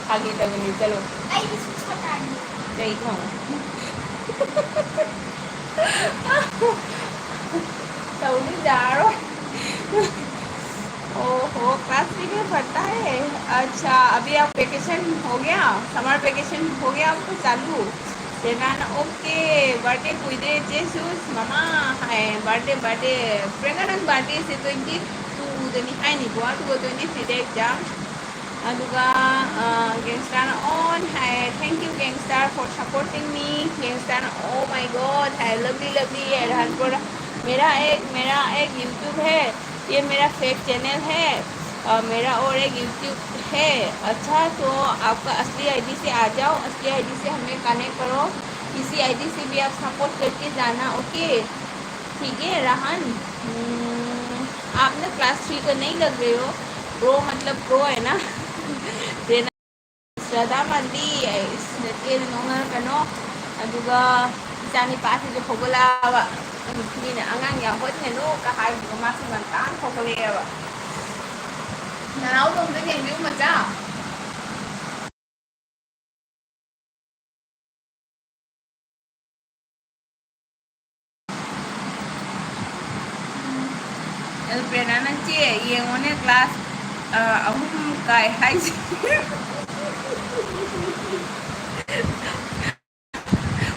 ꯐꯥꯒꯤ ꯇꯧꯕꯅꯤ, ꯆꯠꯂꯣ꯫ ꯆꯩ ꯊꯝꯃꯣ꯫ ꯇꯧꯅꯤ, ꯌꯥꯔꯣꯏ꯫ ओहो, क्लास थ्री में पढ़ता है? अच्छा, अभी आप वेकेशन हो गया, समर वेकेशन हो गया आपको चालू? प्रेरणा, ओके, बर्थडे ꯀꯨꯏꯗ꯭ꯔꯦ ꯆꯦꯁꯨ, ꯃꯃꯥ ꯍꯥꯏ, ꯕꯥꯔꯗꯦ, ꯕꯥꯔꯗꯦ, ꯄ꯭ꯔꯦꯔꯅꯥ ꯅꯪ ꯕꯥꯔꯗꯦꯁꯦ ꯇ꯭ꯋꯦꯟꯇꯤ ꯇꯨꯗꯅꯤ ꯍꯥꯏꯅꯤꯀꯣ, ꯑꯗꯨꯒ ꯇ꯭ꯋꯦꯟꯇꯤ ꯊ꯭ꯔꯤꯗ ꯑꯦꯛꯖꯥꯝ꯫ ꯑꯗꯨꯒ, ꯑ, ꯒꯦꯡꯁꯇꯔꯅ ꯑꯣꯟ ꯍꯥꯏ, "Thank you gangster for supporting me." ꯒꯦꯡꯁꯇꯔꯅ, "Oh my God" high, "Lovely lovely" ꯍꯥꯏ, ꯔꯍꯥꯟꯄꯨꯔ, "मेरा एक, मेरा एक YouTube है, ये मेरा फेक चैनल है, अ, मेरा और एक YouTube है। अच्छा, तो आपका असली आईडी से आ जाओ, असली आईडी से हमें कनेक्ट करो, इसी आईडी से भी आप सपोर्ट करके जाना, ओके?" ठीक है, राहन, हम्म, आप ना क्लास थ्री का नहीं लग रहे हो, प्रो मतलब प्रो है ना। ꯁ꯭ꯔꯗꯥ ꯃꯥꯟꯕꯤ, ꯑꯩ ꯏꯁ, ꯅꯆꯦꯅ ꯅꯣꯛꯅꯔꯛꯀꯅꯣ꯫ ꯑꯗꯨꯒ ꯏꯆꯥ ꯅꯤꯄꯥꯁꯤꯁꯨ ꯍꯧꯒꯠꯂꯛꯑꯕ꯫ ꯃꯤꯅ "ꯑꯉꯥꯡ ꯌꯥꯎꯍꯟꯒꯅꯨ"ꯀ ꯍꯥꯏꯕꯗꯨꯒ ꯃꯥꯁꯨ ꯉꯟꯇꯥꯅ ꯍꯧꯒꯠꯂꯛꯑꯦꯕ꯫ ꯅꯅꯥꯎꯗꯣ ꯑꯝꯇ ꯌꯦꯡꯕꯤꯌꯨ, ꯃꯆꯥ꯫ ꯑꯗꯨ ꯄ꯭ꯔꯦꯔꯅꯥ, ꯅꯪ ꯆꯦ ꯌꯦꯡꯉꯣꯅꯦ, ꯀ꯭ꯂꯥꯁ, ꯑ, ꯑꯍꯨꯝ ꯀꯥꯏ ꯍꯥꯏꯁꯦ꯫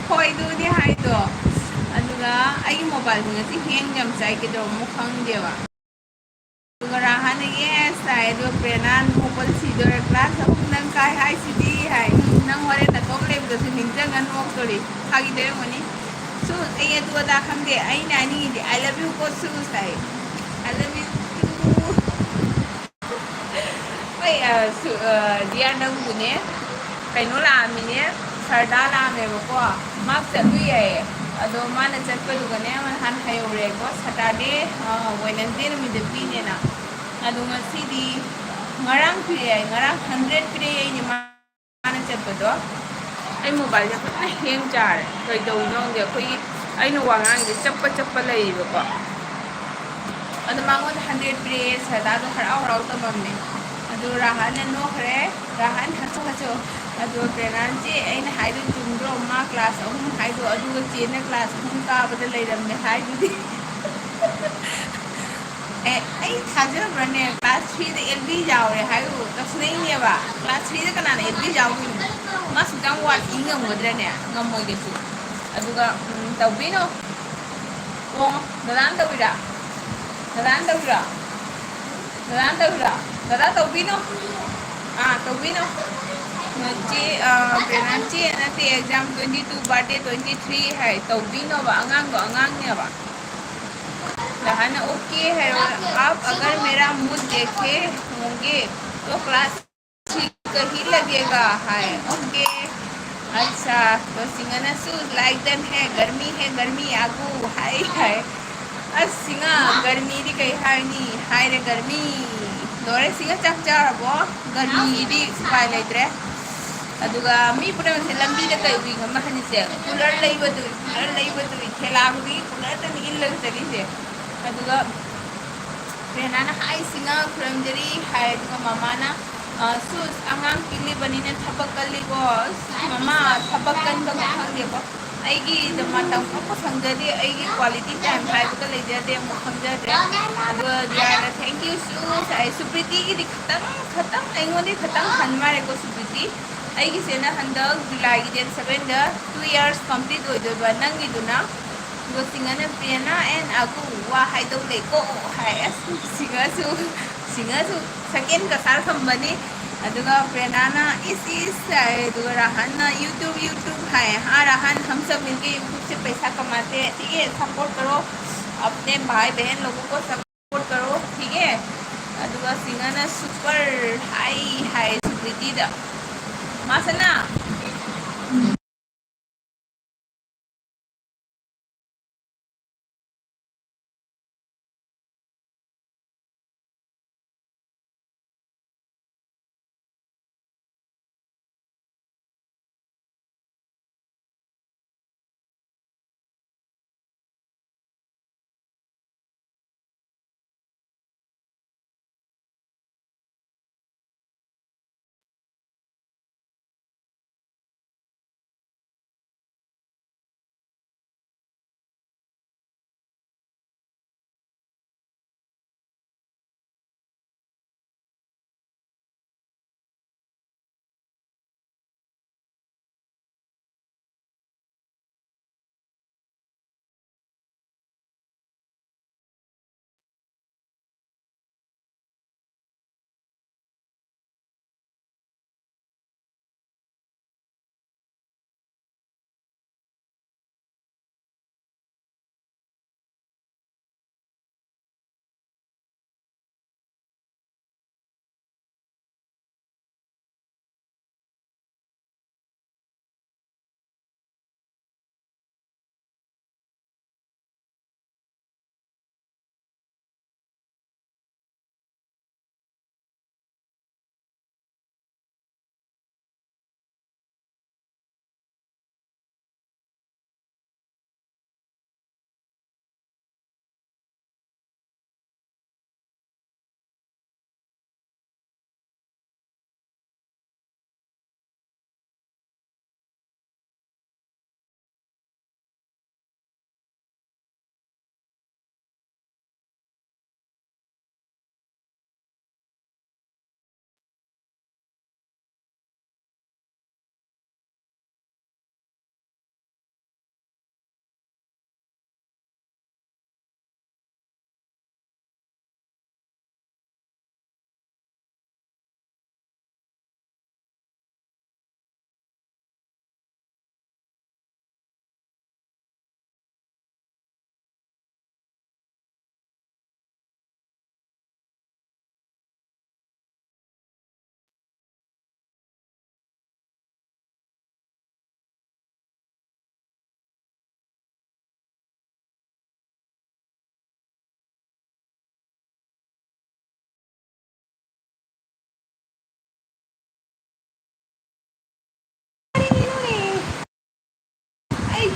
ꯍꯣꯏ, ꯑꯗꯨꯅꯦ ꯍꯥꯏꯗꯣ꯫ ꯑꯗꯨꯒ ꯑꯩꯒꯤ ꯃꯣꯕꯥꯏꯜꯁꯦ ꯉꯁꯤ ꯍꯦꯡ ꯌꯥꯝ ꯆꯥꯏ, ꯀꯩꯗꯧꯔꯝꯅꯣ ꯈꯪꯗꯦꯕ꯫ ꯑꯗꯨꯒ ꯔꯥꯍꯥꯟꯅ "Yes" ꯍꯥꯏ, ꯑꯗꯨꯒ ꯄ꯭ꯔꯦꯔꯅꯥ ꯅꯣꯛꯄꯗ ꯁꯤꯗꯣꯔꯦ, "ꯀ꯭ꯂꯥꯁ ꯑꯍꯨꯝꯗꯪ ꯀꯥꯏ ꯍꯥꯏꯁꯤꯗꯤ" ꯍꯥꯏ꯫ "ꯅꯪ ꯍꯣꯔꯦꯟ ꯅꯇꯣꯝ ꯂꯩꯕꯗꯁꯨ ꯅꯤꯡꯁꯤꯡꯉ ꯅꯣꯛꯇꯣꯔꯤ"꯫ ꯐꯥꯒꯤ ꯇꯧꯔꯝꯒꯅꯤ꯫ ꯁꯨ, ꯑꯩ ꯑꯗꯨ ꯑꯗꯥ ꯈꯪꯗꯦ, ꯑꯩꯅ ꯍꯥꯏꯅꯤꯡꯉꯤꯗꯤ "I love you ꯀꯣ ꯁꯨ" ꯍꯥꯏ꯫ "I love you too"꯫ ꯍꯣꯏ, ꯑ, ꯁꯨ-, ꯑ, ꯗꯤꯌꯥ ꯅꯪꯕꯨꯅꯦ, ꯀꯩꯅꯣ ꯂꯥꯛꯑꯝꯃꯤꯅꯦ, ꯁꯔꯗꯥ ꯂꯥꯛꯑꯝꯃꯦꯕꯀꯣ, ꯃꯥ ꯆꯠꯂꯨꯏ ꯍꯥꯏꯌꯦ꯫ ꯑꯗꯣ ꯃꯥꯅ ꯆꯠꯄꯗꯨꯒꯅꯦ, ꯅꯍꯥꯟ ꯍꯥꯏꯍꯧꯔꯦꯀꯣ, ꯁꯇꯔꯗꯦ, ꯑ, ꯋꯦꯅꯁꯗꯦ ꯅꯨꯃꯤꯠꯇ ꯄꯤꯅꯦꯅ꯫ ꯑꯗꯣ ꯉꯁꯤꯗꯤ, ꯉꯔꯥꯡ ꯄꯤꯔꯛꯑꯦ, ꯉꯔꯥꯡ ꯍꯟꯗ꯭ꯔꯦꯠ ꯄꯤꯔꯛꯑꯦ ꯑꯩꯅ ꯃꯥꯅ ꯆꯠꯄꯗꯣ꯫ ꯑꯩ ꯃꯣꯕꯥꯏꯜꯁꯦ ꯐꯖꯅ ꯍꯦꯡ ꯆꯥꯔꯦ꯫ ꯀꯩꯗꯧꯔꯤꯅꯣ ꯈꯪꯗꯦ꯫ ꯑꯩꯈꯣꯏꯒꯤ ꯑꯩꯅ ꯋꯥ ꯉꯥꯡꯁꯦ ꯆꯞꯄ ꯆꯞꯄ ꯂꯩꯌꯦꯕꯀꯣ꯫ ꯑꯗꯣ ꯃꯉꯣꯟꯗ ꯍꯟꯗ꯭ꯔꯦꯠ ꯄꯤꯔꯛꯑꯦ꯫ ꯁꯗꯥꯗꯣ ꯍꯔꯥꯎ ꯍꯔꯥꯎ ꯇꯝꯃꯝꯃꯦ꯫ ꯑꯗꯣ ꯔꯥꯍꯟꯅ ꯅꯣꯛꯈ꯭ꯔꯦ꯫ ꯔꯥꯍꯟ ꯍꯥꯆꯣ ꯍꯥꯆꯣ꯫ ꯑꯗꯣ ꯄ꯭ꯔꯦꯔꯅꯥ, "ꯆꯦ, ꯑꯩꯅ ꯍꯥꯏꯗꯣ ꯆꯨꯝꯗ꯭ꯔꯣ? ꯃꯥ ꯀ꯭ꯂꯥꯁ ꯑꯍꯨꯝ ꯍꯥꯏꯗꯣ, ꯑꯗꯨꯒ ꯆꯦꯅ ꯀ꯭ꯂꯥꯁ ꯑꯍꯨꯝ ꯀꯥꯕꯗ ꯂꯩꯔꯝꯃꯦ ꯍꯥꯏꯗꯨꯗꯤ?" ꯑꯦ, ꯑꯩ ꯊꯥꯖꯕ꯭ꯔꯅꯦ? ꯀ꯭ꯂꯥꯁ ꯊ꯭ꯔꯤꯗ ꯑꯦꯜ ꯕꯤ ꯌꯥꯎꯔꯦ ꯍꯥꯏꯕꯨ ꯇꯧꯁꯟꯅꯩꯅꯦꯕ꯫ ꯀ꯭ꯂꯥꯁ ꯊ꯭ꯔꯤꯗ ꯀꯅꯥꯅ ꯑꯦꯜ ꯕꯤ ꯌꯥꯎꯗꯣꯏꯅꯣ? ꯃꯥ ꯑꯁꯨꯛ ꯌꯥꯝ ꯋꯥꯠꯂꯤ ꯉꯝꯒꯗ꯭ꯔꯅꯦ? ꯉꯝꯃꯣꯏ ꯀꯩꯁꯨ꯫ ꯑꯗꯨꯒ, ꯎꯝ, ꯇꯧꯕꯤꯅꯣ꯫ ꯑꯣ, ꯗꯗꯥꯅ ꯇꯧꯕꯤꯔꯥ? ꯗꯗꯥꯅ ꯇꯧꯕꯤꯔꯥ? ꯗꯗꯥꯅ ꯇꯧꯕꯤꯔꯥ? ꯗꯗꯥ ꯇꯧꯕꯤꯅꯣ꯫ ꯑꯥ, ꯇꯧꯕꯤꯅꯣ꯫ ꯆꯦ, ꯑ, ꯀꯩꯅꯣ, ꯆꯦ ꯅꯠꯇꯦ, exam twenty two, birthday twenty three ꯍꯥꯏ꯫ ꯇꯧꯕꯤꯅꯣꯕ, ꯑꯉꯥꯡꯗꯣ ꯑꯉꯥꯡꯅꯦꯕ꯫ ꯔꯍꯥꯟꯅ, "ओके है, आप अगर मेरा मुंह देखे होंगे तो क्लास ठीक ही लगेगा है।" ओके, अच्छा, तो ꯁꯤꯡꯒꯅꯁꯨ, "ꯂꯥꯏꯛ ꯗꯟ ꯍꯦ, ꯒꯔꯃꯤ ꯍꯦ, ꯒꯔꯃꯤ ꯑꯥꯒꯨ ꯍꯥꯏ ꯍꯥꯏ꯫" ꯑꯁ, ꯁꯤꯡꯒ, ꯒꯔꯃꯤꯗꯤ ꯀꯩ ꯍꯥꯏꯅꯤ? ꯍꯥꯏꯔꯦ, ꯒꯔꯃꯤ꯫ ꯂꯣꯏꯔꯦ, ꯁꯤꯡꯒ, ꯆꯥꯛ ꯆꯥꯔꯕꯣ? ꯒꯔꯃꯤꯗꯤ ꯎꯄꯥꯏ ꯂꯩꯇ꯭ꯔꯦ꯫ ꯑꯗꯨꯒ ꯃꯤ ꯄꯨꯝꯅꯃꯛꯁꯦ ꯂꯝꯕꯤꯗ ꯀꯩ ꯎꯏ ꯈꯪꯕ꯭ꯔꯥ? ꯍꯧꯖꯤꯛꯁꯦ ꯀꯨꯂꯔ ꯂꯩꯕꯗꯨ, ꯀꯨꯂꯔ ꯂꯩꯕꯗꯨꯒꯤ ꯊꯦꯂꯥꯕꯨꯗꯤ ꯀꯨꯂꯔꯗꯅꯤ ꯏꯜꯂꯒ ꯆꯠꯂꯤꯁꯦ꯫ ꯑꯗꯨꯒ ꯔꯦꯅꯥꯅ, "ꯍꯥꯏ ꯁꯤꯡꯒ, ꯈꯨꯔꯨꯝꯖꯔꯤ" ꯍꯥꯏ꯫ ꯑꯗꯨꯒ ꯃꯃꯥꯅ, "ꯑ, ꯁꯨꯁ, ꯑꯉꯥꯡ ꯄꯤꯛꯂꯤꯕꯅꯤꯅ ꯊꯕꯛ ꯀꯜꯂꯤꯀꯣ꯫" ꯑꯁ, ꯃꯃꯥ, ꯊꯕꯛ ꯀꯟꯕꯒ ꯈꯪꯗꯦꯀꯣ꯫ ꯑꯩꯒꯤ ꯃꯇꯝ ꯑꯃ ꯐꯪꯖꯗꯦ, ꯑꯩꯒꯤ quality time ꯍꯥꯏꯕꯒ ꯂꯩꯖꯗꯦ, ꯑꯃꯨꯛ ꯈꯪꯖꯗ꯭ꯔꯦ꯫ ꯑꯗꯨꯒ ꯗꯤꯌꯥꯅ, "Thank you ꯁꯨꯁ" ꯍꯥꯏ꯫ ꯁꯨꯄ꯭ꯔꯤꯇꯤꯒꯤꯗꯤ ꯈꯤꯇꯪ, ꯈꯤꯇꯪ ꯑꯩꯉꯣꯟꯗꯩ ꯈꯤꯇꯪ ꯍꯟ ꯃꯥꯜꯂꯦꯀꯣ ꯁꯨꯄ꯭ꯔꯤꯇꯤ꯫ ꯑꯩꯒꯤꯁꯦꯅ ꯍꯟꯗꯛ ꯖꯨꯂꯥꯏꯒꯤ date seven ꯗ two years complete ꯑꯣꯏꯗꯣꯏꯕ꯫ ꯅꯪꯒꯤꯗꯨꯅ? ꯑꯗꯨꯒ ꯁꯤꯡꯒꯅ ꯄ꯭ꯔꯦꯔꯅꯥ and ꯑꯒꯨ ꯋꯥ ꯍꯥꯏꯗꯧ ꯂꯩꯀꯣ ꯍꯥꯏ꯫ ꯑꯁ, ꯁꯤꯡꯒꯁꯨ, ꯁꯤꯡꯒꯁꯨ ꯁꯦꯀꯦꯟ ꯀꯁꯥꯔ ꯊꯝꯕꯅꯤ꯫ ꯑꯗꯨꯒ ꯄ꯭ꯔꯦꯔꯅꯥꯅ "ꯏꯁ ꯏꯁ" ꯍꯥꯏ꯫ ꯑꯗꯨꯒ ꯔꯥꯍꯟꯅ "YouTube, YouTube" ꯍꯥꯏ꯫ "हाँ राहन, हम सब मिलके YouTube से पैसा कमाते हैं, ठीक है? Support करो, अपने भाई बहन लोगों को support करो, ठीक है?" ꯑꯗꯨꯒ ꯁꯤꯡꯒꯅ "ꯁꯨꯄꯔ ꯍꯥꯏ" ꯍꯥꯏ ꯁꯨꯄ꯭ꯔꯤꯇꯤꯗ꯫ ꯃꯥꯁꯅ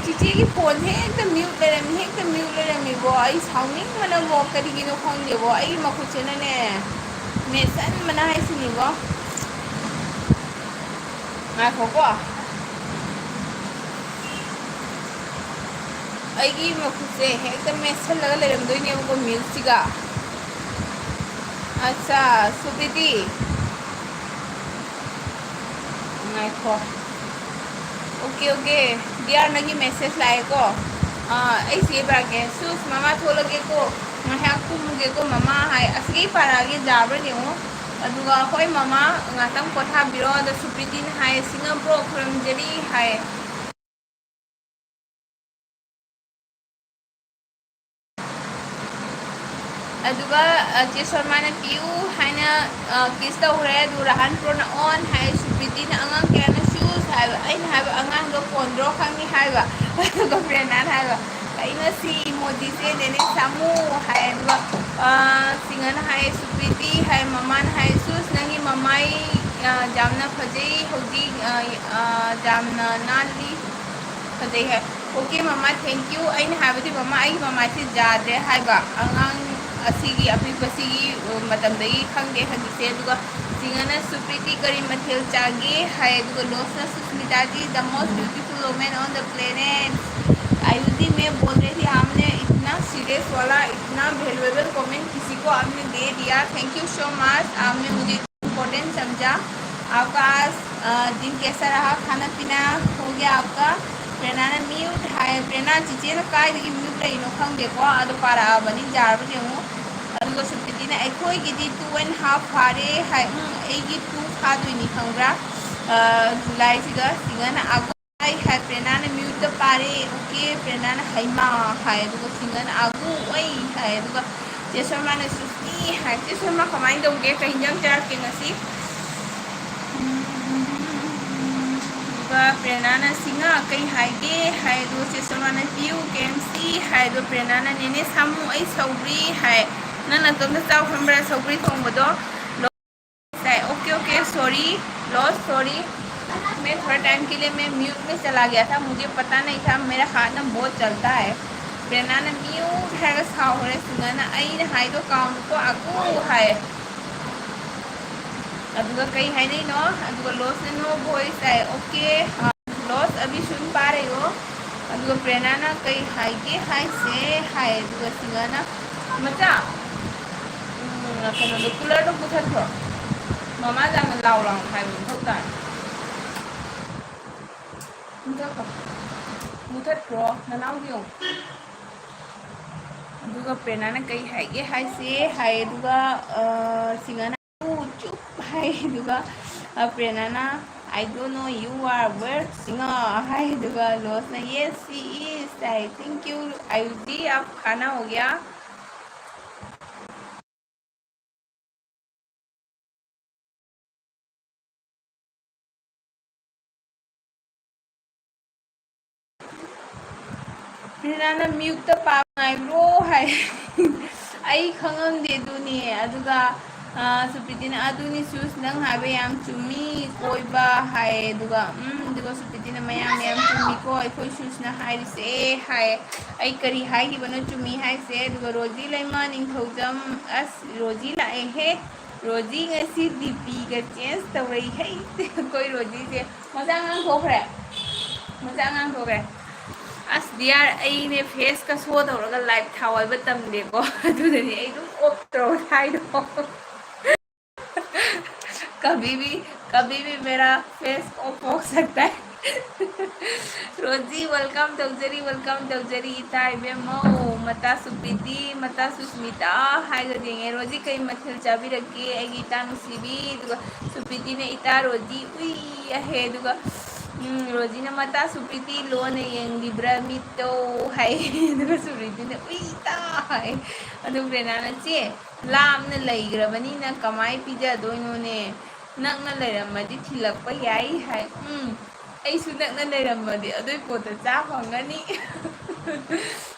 ꯆꯤꯆꯦꯒꯤ ꯐꯣꯟꯁꯦ ꯍꯦꯛꯇ ꯃ꯭ꯌꯨꯠ ꯂꯩꯔꯝꯃꯤ, ꯍꯦꯛꯇ ꯃ꯭ꯌꯨꯠ ꯂꯩꯔꯝꯃꯤꯕꯣ꯫ ꯑꯩ ꯁꯥꯎꯅꯤꯡꯕꯅꯕꯣ, ꯀꯔꯤꯒꯤꯅꯣ ꯈꯪꯗꯦꯕꯣ꯫ ꯑꯩꯒꯤ ꯃꯈꯨꯠꯁꯤꯅꯅꯦ, ꯃꯦꯠꯁꯟꯕꯅ ꯍꯥꯏꯁꯤꯅꯤꯕꯣ꯫ ꯉꯥꯏꯈꯣꯀꯣ꯫ ꯑꯩꯒꯤ ꯃꯈꯨꯠꯁꯦ ꯍꯦꯛꯇ ꯃꯦꯠꯁꯜꯂꯒ ꯂꯩꯔꯝꯗꯣꯏꯅꯦꯕꯀꯣ, ꯃ꯭ꯌꯨꯠꯁꯤꯒ꯫ ꯑꯠꯆꯥ, ꯁꯨꯕꯤꯗꯤ꯫ ꯉꯥꯏꯈꯣ꯫ Okay, okay. ꯗꯤꯌꯥꯔ, ꯅꯪꯒꯤ ꯃꯦꯁꯦꯖ ꯂꯥꯛꯑꯦꯀꯣ꯫ ꯑꯥ, ꯑꯩ ꯆꯦ ꯄꯥꯔꯛꯀꯦ꯫ ꯁꯨꯁ, ꯃꯃꯥ ꯊꯣꯛꯂꯒꯦꯀꯣ꯫ ꯉꯥꯏꯍꯥꯛ ꯇꯨꯝꯃꯨꯒꯦꯀꯣ ꯃꯃꯥ ꯍꯥꯏ꯫ ꯑꯁꯤꯒꯤ ꯄꯥꯔꯛꯑꯒꯦ, ꯌꯥꯕ꯭ꯔꯥ ꯌꯦꯡꯉꯣ꯫ ꯑꯗꯨꯒ, "ꯍꯣꯏ ꯃꯃꯥ, ꯉꯥꯛꯇꯪ ꯄꯣꯊꯥꯕꯤꯔꯣ"꯫ ꯑꯗ ꯁꯨꯄ꯭ꯔꯤꯇꯤꯅ ꯍꯥꯏ, "ꯁꯤꯡꯉꯕ꯭ꯔꯣ? ꯈꯨꯔꯨꯝꯖꯔꯤ" ꯍꯥꯏ꯫ ꯑꯗꯨꯒ, ꯑ, ꯆꯦ ꯁꯣꯔꯃꯥꯅ "ꯄꯤꯌꯨ" ꯍꯥꯏꯅ, ꯑ, ꯀꯤꯁ ꯇꯧꯈ꯭ꯔꯦ꯫ ꯑꯗꯨ ꯔꯥꯍꯟ ꯄ꯭ꯔꯣꯅ "ꯑꯣꯟ" ꯍꯥꯏ, ꯁꯨꯄ꯭ꯔꯤꯇꯤꯅ "ꯑꯉꯥꯡ ꯀꯌꯥꯅ ꯁꯨꯁ" ꯍꯥꯏꯕ꯫ ꯑꯩꯅ ꯍꯥꯏꯕ, "ꯑꯉꯥꯡꯗꯣ ꯄꯣꯟꯗ꯭ꯔꯣ ꯈꯪꯉꯤ" ꯍꯥꯏꯕ꯫ ꯑꯗꯨꯒ ꯄ꯭ꯔꯦꯔꯅꯥꯅ ꯍꯥꯏꯕ, "ꯀꯩꯅꯣ ꯁꯤ ꯏꯃꯣꯖꯤꯁꯦ, ꯅꯦꯅꯦ ꯁꯥꯃꯨ" ꯍꯥꯏ꯫ ꯑꯗꯨꯒ, ꯑ, ꯁꯤꯡꯒꯅ ꯍꯥꯏ, "ꯁꯨꯄ꯭ꯔꯤꯇꯤ" ꯍꯥꯏ, ꯃꯃꯥꯅ ꯍꯥꯏ, "ꯁꯨꯁ, ꯅꯪꯒꯤ ꯃꯃꯥꯏ, ꯑ, ꯌꯥꯝꯅ ꯐꯖꯩ ꯍꯧꯖꯤꯛ, ꯑ, ꯑ, ꯌꯥꯝꯅ ꯅꯥꯜꯂꯤ, ꯐꯖꯩ" ꯍꯥꯏ꯫ "ꯑꯣꯀꯦ ꯃꯃꯥ, thank you"꯫ ꯑꯩꯅ ꯍꯥꯏꯕꯗꯤ, "ꯃꯃꯥ, ꯑꯩꯒꯤ ꯃꯃꯥꯏꯁꯦ ꯌꯥꯗ꯭ꯔꯦ" ꯍꯥꯏꯕ꯫ ꯑꯉꯥꯡ ꯑꯁꯤꯒꯤ ꯑꯄꯤꯛꯄꯁꯤꯒꯤ, ꯑ, ꯃꯇꯝꯗꯒꯤ ꯈꯪꯗꯦ ꯍꯧꯖꯤꯛꯁꯦ꯫ ꯑꯗꯨꯒ ꯁꯤꯡꯒꯅ "ꯁꯨꯄ꯭ꯔꯤꯇꯤ ꯀꯔꯤ ꯃꯊꯦꯜ ꯆꯥꯒꯦ?" ꯍꯥꯏ꯫ ꯑꯗꯨꯒ ꯂꯣꯁꯅ "ꯁꯨꯁꯃꯤꯇꯥꯖꯤ, the most beautiful woman on the planet, Ayushi, मैं बोल रही थी, आपने इतना सीरियस वाला, इतना वैल्यूएबल कमेंट किसी को आपने दे दिया, thank you so much, आपने मुझे इम्पोर्टेंट समझा। आपका आज, अ, दिन कैसा रहा? खाना पीना हो गया आपका?" ꯄ꯭ꯔꯦꯔꯅꯥꯅ "ꯃ꯭ꯌꯨꯠ" ꯍꯥꯏ꯫ ꯄ꯭ꯔꯦꯔꯅꯥ, ꯆꯤꯆꯦꯅ ꯀꯥꯏꯗꯒꯤ ꯃ꯭ꯌꯨꯠ ꯂꯩꯔꯤꯅꯣ ꯈꯪꯗꯦꯀꯣ, ꯑꯗꯣ ꯄꯥꯔꯛꯑꯕꯅꯤ, ꯌꯥꯔꯕ ꯌꯦꯡꯉꯨ꯫ ꯑꯗꯨꯒ ꯁꯨꯄ꯭ꯔꯤꯇꯤꯅ "ꯑꯩꯈꯣꯏꯒꯤꯗꯤ two and half ꯐꯥꯔꯦ" ꯍꯥꯏ꯫ ꯎꯝ, ꯑꯩꯒꯤ two ꯐꯥꯗꯣꯏꯅꯤ ꯈꯪꯕ꯭ꯔꯥ? ꯑ, ꯖꯨꯂꯥꯏꯁꯤꯒ꯫ ꯁꯤꯡꯒꯅ "ꯑꯒꯣ" ꯍꯥꯏ, ꯍꯥꯏ꯫ ꯄ꯭ꯔꯦꯔꯅꯥꯅ ꯃ꯭ꯌꯨꯠꯇ ꯄꯥꯔꯦ꯫ "ꯑꯣꯀꯦ" ꯄ꯭ꯔꯦꯔꯅꯥꯅ "ꯍꯩꯃꯥ" ꯍꯥꯏ꯫ ꯑꯗꯨꯒ ꯁꯤꯡꯒꯅ "ꯑꯒꯨ ꯑꯣꯏ" ꯍꯥꯏ꯫ ꯑꯗꯨꯒ ꯆꯦ ꯁꯣꯔꯃꯥꯅ "ꯁꯨꯁꯤ" ꯍꯥꯏ꯫ ꯆꯦ ꯁꯣꯔꯃꯥ, ꯀꯃꯥꯏꯅ ꯇꯧꯒꯦ? ꯀꯩ ꯏꯟꯖꯥꯡ ꯆꯥꯔꯛꯀꯦ ꯉꯁꯤ? ꯑꯗꯨꯒ ꯄ꯭ꯔꯦꯔꯅꯥꯅ "ꯁꯤꯡꯉ ꯀꯩ ꯍꯥꯏꯒꯦ?" ꯍꯥꯏ꯫ ꯑꯗꯨꯒ ꯆꯦ ꯁꯣꯔꯃꯥꯅ "ꯄꯤꯌꯨ ꯀꯦ ꯑꯦꯝ ꯁꯤ" ꯍꯥꯏ꯫ ꯑꯗꯣ ꯄ꯭ꯔꯦꯔꯅꯥꯅ "ꯅꯦꯅꯦ ꯁꯥꯃꯨ, ꯑꯩ ꯁꯧꯒ꯭ꯔꯤ" ꯍꯥꯏ꯫ "ꯅꯪ ꯅꯇꯣꯝꯇ ꯆꯥꯎ ꯈꯟꯕ꯭ꯔꯥ ꯁꯧꯒ꯭ꯔꯤ ꯊꯣꯡꯕꯗꯣ?" ꯁꯥꯏ꯫ "ꯑꯣꯀꯦ, ꯑꯣꯀꯦ, ꯁꯣꯔꯤ, ꯂꯣꯁ, ꯁꯣꯔꯤ"꯫ मैं थोड़ा टाइम के लिए मैं म्यूट में चला गया था, मुझे पता नहीं था, मेरा हाथ ना बहुत चलता है। प्रेरणा ने म्यूट ꯍꯥꯏꯔꯒ ꯁꯥꯎꯈ꯭ꯔꯦ, ꯁꯤꯡꯒꯅ ꯑꯩꯅ ꯍꯥꯏꯗꯣ ꯀꯥꯎꯅꯨꯀꯣ ꯑꯒꯨ ꯍꯥꯏ꯫ ꯑꯗꯨꯒ ꯀꯩ ꯍꯥꯏꯅꯩꯅꯣ? ꯑꯗꯨꯒ ꯂꯣꯁꯅ no voice ꯍꯥꯏ꯫ Okay, ꯂꯣꯁ ꯑꯕꯤ ꯁꯨꯟ ꯄꯥꯔꯦꯌꯣ꯫ ꯑꯗꯨꯒ ꯄ꯭ꯔꯦꯔꯅꯥꯅ ꯀꯩ ꯍꯥꯏꯒꯦ ꯍꯥꯏꯁꯦ ꯍꯥꯏ꯫ ꯑꯗꯨꯒ ꯁꯤꯡꯒꯅ ꯃꯆꯥ, ꯎꯝ, ꯀꯩꯅꯣꯗꯣ, ꯀꯨꯂꯔꯗꯣ ꯃꯨꯊꯠꯈ꯭ꯔꯣ꯫ ꯃꯃꯥ ꯖꯥꯅ ꯂꯥꯎ ꯂꯥꯎ ꯍꯥꯏꯕ ꯃꯊꯧ ꯇꯥꯏ꯫ ꯃꯨꯊꯠꯈ꯭ꯔꯣ꯫ ꯃꯨꯊꯠꯈ꯭ꯔꯣ, ꯅꯅꯥꯎꯒꯤ ꯌꯦꯡꯉꯨ꯫ ꯑꯗꯨꯒ ꯄ꯭ꯔꯦꯔꯅꯥꯅ ꯀꯩ ꯍꯥꯏꯒꯦ ꯍꯥꯏꯁꯦ ꯍꯥꯏ꯫ ꯑꯗꯨꯒ, ꯑ, ꯁꯤꯡꯒꯅ ꯆꯨꯞ ꯍꯥꯏ꯫ ꯑꯗꯨꯒ, ꯑ, ꯄ꯭ꯔꯦꯔꯅꯥꯅ "I don't know, you are where ꯁꯤꯡꯒ" ꯍꯥꯏ꯫ ꯑꯗꯨꯒ ꯂꯣꯁꯅ "Yes, she is" ꯍꯥꯏ꯫ "Thank you, ꯑꯌꯨꯖꯤ, ꯑꯞ ꯈꯥꯅꯥ ꯍꯣ ꯒꯌꯥ?" ꯄ꯭ꯔꯦꯔꯅꯥꯅ "ꯃ꯭ꯌꯨꯠꯇ ꯄꯥ ꯉꯥꯏꯕ꯭ꯔꯣ?" ꯍꯥꯏ꯫ ꯑꯩ ꯈꯪꯉꯝꯗꯦ ꯑꯗꯨꯅꯦ꯫ ꯑꯗꯨꯒ, ꯑ, ꯁꯨꯄ꯭ꯔꯤꯇꯤꯅ "ꯑꯗꯨꯅꯤ ꯁꯨꯁ, ꯅꯪ ꯍꯥꯏꯕ ꯌꯥꯝ ꯆꯨꯝꯃꯤ, ꯀꯣꯏꯕ" ꯍꯥꯏ꯫ ꯑꯗꯨꯒ, ꯎꯝ, ꯑꯗꯨꯒ ꯁꯨꯄ꯭ꯔꯤꯇꯤꯅ "ꯃꯌꯥꯝ ꯃꯌꯥꯝ ꯆꯨꯝꯃꯤꯀꯣ ꯑꯩꯈꯣꯏ ꯁꯨꯁꯅ ꯍꯥꯏꯔꯤꯁꯦ" ꯍꯥꯏ꯫ ꯑꯩ ꯀꯔꯤ ꯍꯥꯏꯈꯤꯕꯅꯣ ꯆꯨꯝꯃꯤ ꯍꯥꯏꯁꯦ? ꯑꯗꯨꯒ ꯔꯣꯖꯤ ꯂꯩꯃ ꯅꯤꯡꯊꯧꯖꯝ, ꯑꯁ, ꯔꯣꯖꯤ ꯂꯥꯛꯑꯦꯍꯦ꯫ ꯔꯣꯖꯤ ꯉꯁꯤ ꯗꯤ ꯄꯤꯒ ꯆꯦꯟꯖ ꯇꯧꯔꯛꯏꯍꯦ꯫ ꯑꯩꯈꯣꯏ ꯔꯣꯖꯤꯁꯦ ꯃꯆꯥ ꯑꯉꯥꯡ ꯊꯣꯛꯈ꯭ꯔꯦ꯫ ꯃꯆꯥ ꯑꯉꯥꯡ ꯊꯣꯛꯈ꯭ꯔꯦ꯫ ꯑꯁ ꯗꯤꯌꯥꯔ, ꯑꯩꯅꯦ ꯐꯦꯁꯀ ꯁꯣ ꯇꯧꯔꯒ ꯂꯥꯏꯚ ꯊꯥꯎ ꯍꯥꯏꯕ ꯇꯝꯗꯦꯀꯣ꯫ ꯑꯗꯨꯗꯅꯤ ꯑꯩ ꯑꯗꯨꯝ ꯑꯣꯐ ꯇꯧꯔ ꯊꯥꯏꯗꯣ꯫ कभी भी, कभी भी मेरा फेस ऑफ हो सकता है। ꯔꯣꯖꯤ, welcome ꯇꯧꯖꯔꯤ, welcome ꯇꯧꯖꯔꯤ, ꯏꯇꯥ ꯏꯕꯦꯝꯃꯧ, ꯃꯇꯥ ꯁꯨꯄ꯭ꯔꯤꯇꯤ, ꯃꯇꯥ ꯁꯨꯁꯃꯤꯇꯥ ꯍꯥꯏꯒꯗꯤꯉꯦ꯫ ꯔꯣꯖꯤ, ꯀꯩ ꯃꯊꯦꯜ ꯆꯥꯕꯤꯔꯛꯀꯦ, ꯑꯩꯒꯤ ꯏꯇꯥ ꯅꯨꯡꯁꯤꯕꯤ? ꯑꯗꯨꯒ ꯁꯨꯄ꯭ꯔꯤꯇꯤꯅ, "ꯏꯇꯥ ꯔꯣꯖꯤ, ꯎꯏ, ꯑꯍꯦ"꯫ ꯑꯗꯨꯒ, ꯎꯝ, ꯔꯣꯖꯤꯅ, "ꯃꯇꯥ ꯁꯨꯄ꯭ꯔꯤꯇꯤ, ꯂꯣꯟꯅ ꯌꯦꯡꯂꯤꯕ꯭ꯔꯥ ꯃꯤꯠꯇꯣ?" ꯍꯥꯏ꯫ ꯑꯗꯨꯒ ꯁꯨꯄ꯭ꯔꯤꯇꯤꯅ, "ꯎꯏ, ꯏꯇꯥ" ꯍꯥꯏ꯫ ꯑꯗꯨ ꯄ꯭ꯔꯦꯔꯅꯥꯅ, "ꯆꯦ, ꯂꯥꯞꯅ ꯂꯩꯈ꯭ꯔꯕꯅꯤꯅ ꯀꯃꯥꯏ ꯄꯤꯖꯗꯣꯏꯅꯣꯅꯦ? ꯅꯛꯅ ꯂꯩꯔꯝꯃꯗꯤ ꯊꯤꯜꯂꯛꯄ ꯌꯥꯏ" ꯍꯥꯏ꯫ ꯎꯝ, ꯑꯩꯁꯨ ꯅꯛꯅ ꯂꯩꯔꯝꯃꯗꯤ ꯑꯗꯨꯏ ꯄꯣꯠꯇꯣ ꯆꯥ ꯐꯪꯒꯅꯤ꯫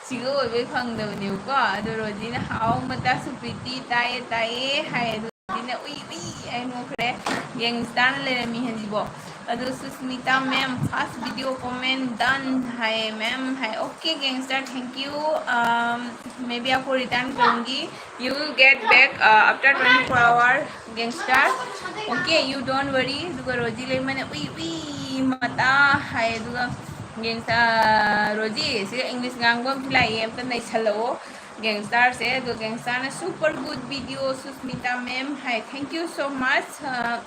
ꯁꯤꯒ ꯑꯣꯏꯕꯩ ꯐꯪꯗꯕꯅꯦꯕꯀꯣ꯫ ꯑꯗꯣ ꯔꯣꯖꯤꯅ, "ꯍꯥꯎ, ꯃꯇꯥ ꯁꯨꯄ꯭ꯔꯤꯇꯤ, ꯇꯥꯏꯌꯦ, ꯇꯥꯏꯌꯦ" ꯍꯥꯏ꯫ ꯑꯗꯣ ꯔꯣꯖꯤꯅ, "ꯎꯏ, ꯎꯏ" ꯍꯥꯏ ꯅꯣꯛꯈ꯭ꯔꯦ꯫ ꯒꯦꯡꯁꯇꯥꯔꯅ ꯂꯩꯔꯝꯃꯤ ꯍꯧꯖꯤꯛꯐꯥꯎ꯫ ꯑꯗꯨ ꯁꯨꯁꯃꯤꯇꯥ ꯃꯦꯝ, first video comment done high ma'am high. Okay gangster, thank you. Um, मैं भी आपको return करूँगी. You will get back uh, after twenty four hour gangster. Okay, you don't worry. ꯑꯗꯨꯒ ꯔꯣꯖꯤ ꯂꯩꯃꯅ ꯎꯏ ꯎꯏ ꯃꯇꯥ ꯍꯥꯏ꯫ ꯑꯗꯨꯒ gangster, ꯔꯣꯖꯤ ꯁꯤꯒ English ꯉꯥꯡꯕ ꯑꯃꯁꯨ ꯂꯥꯛꯑꯦ, ꯑꯝꯇ ꯅꯩꯁꯜꯂꯛꯑꯣ gangsterꯁꯦ꯫ ꯑꯗꯣ gangsterꯅ super good video Susmita ma'am high. Thank you so much. Uh,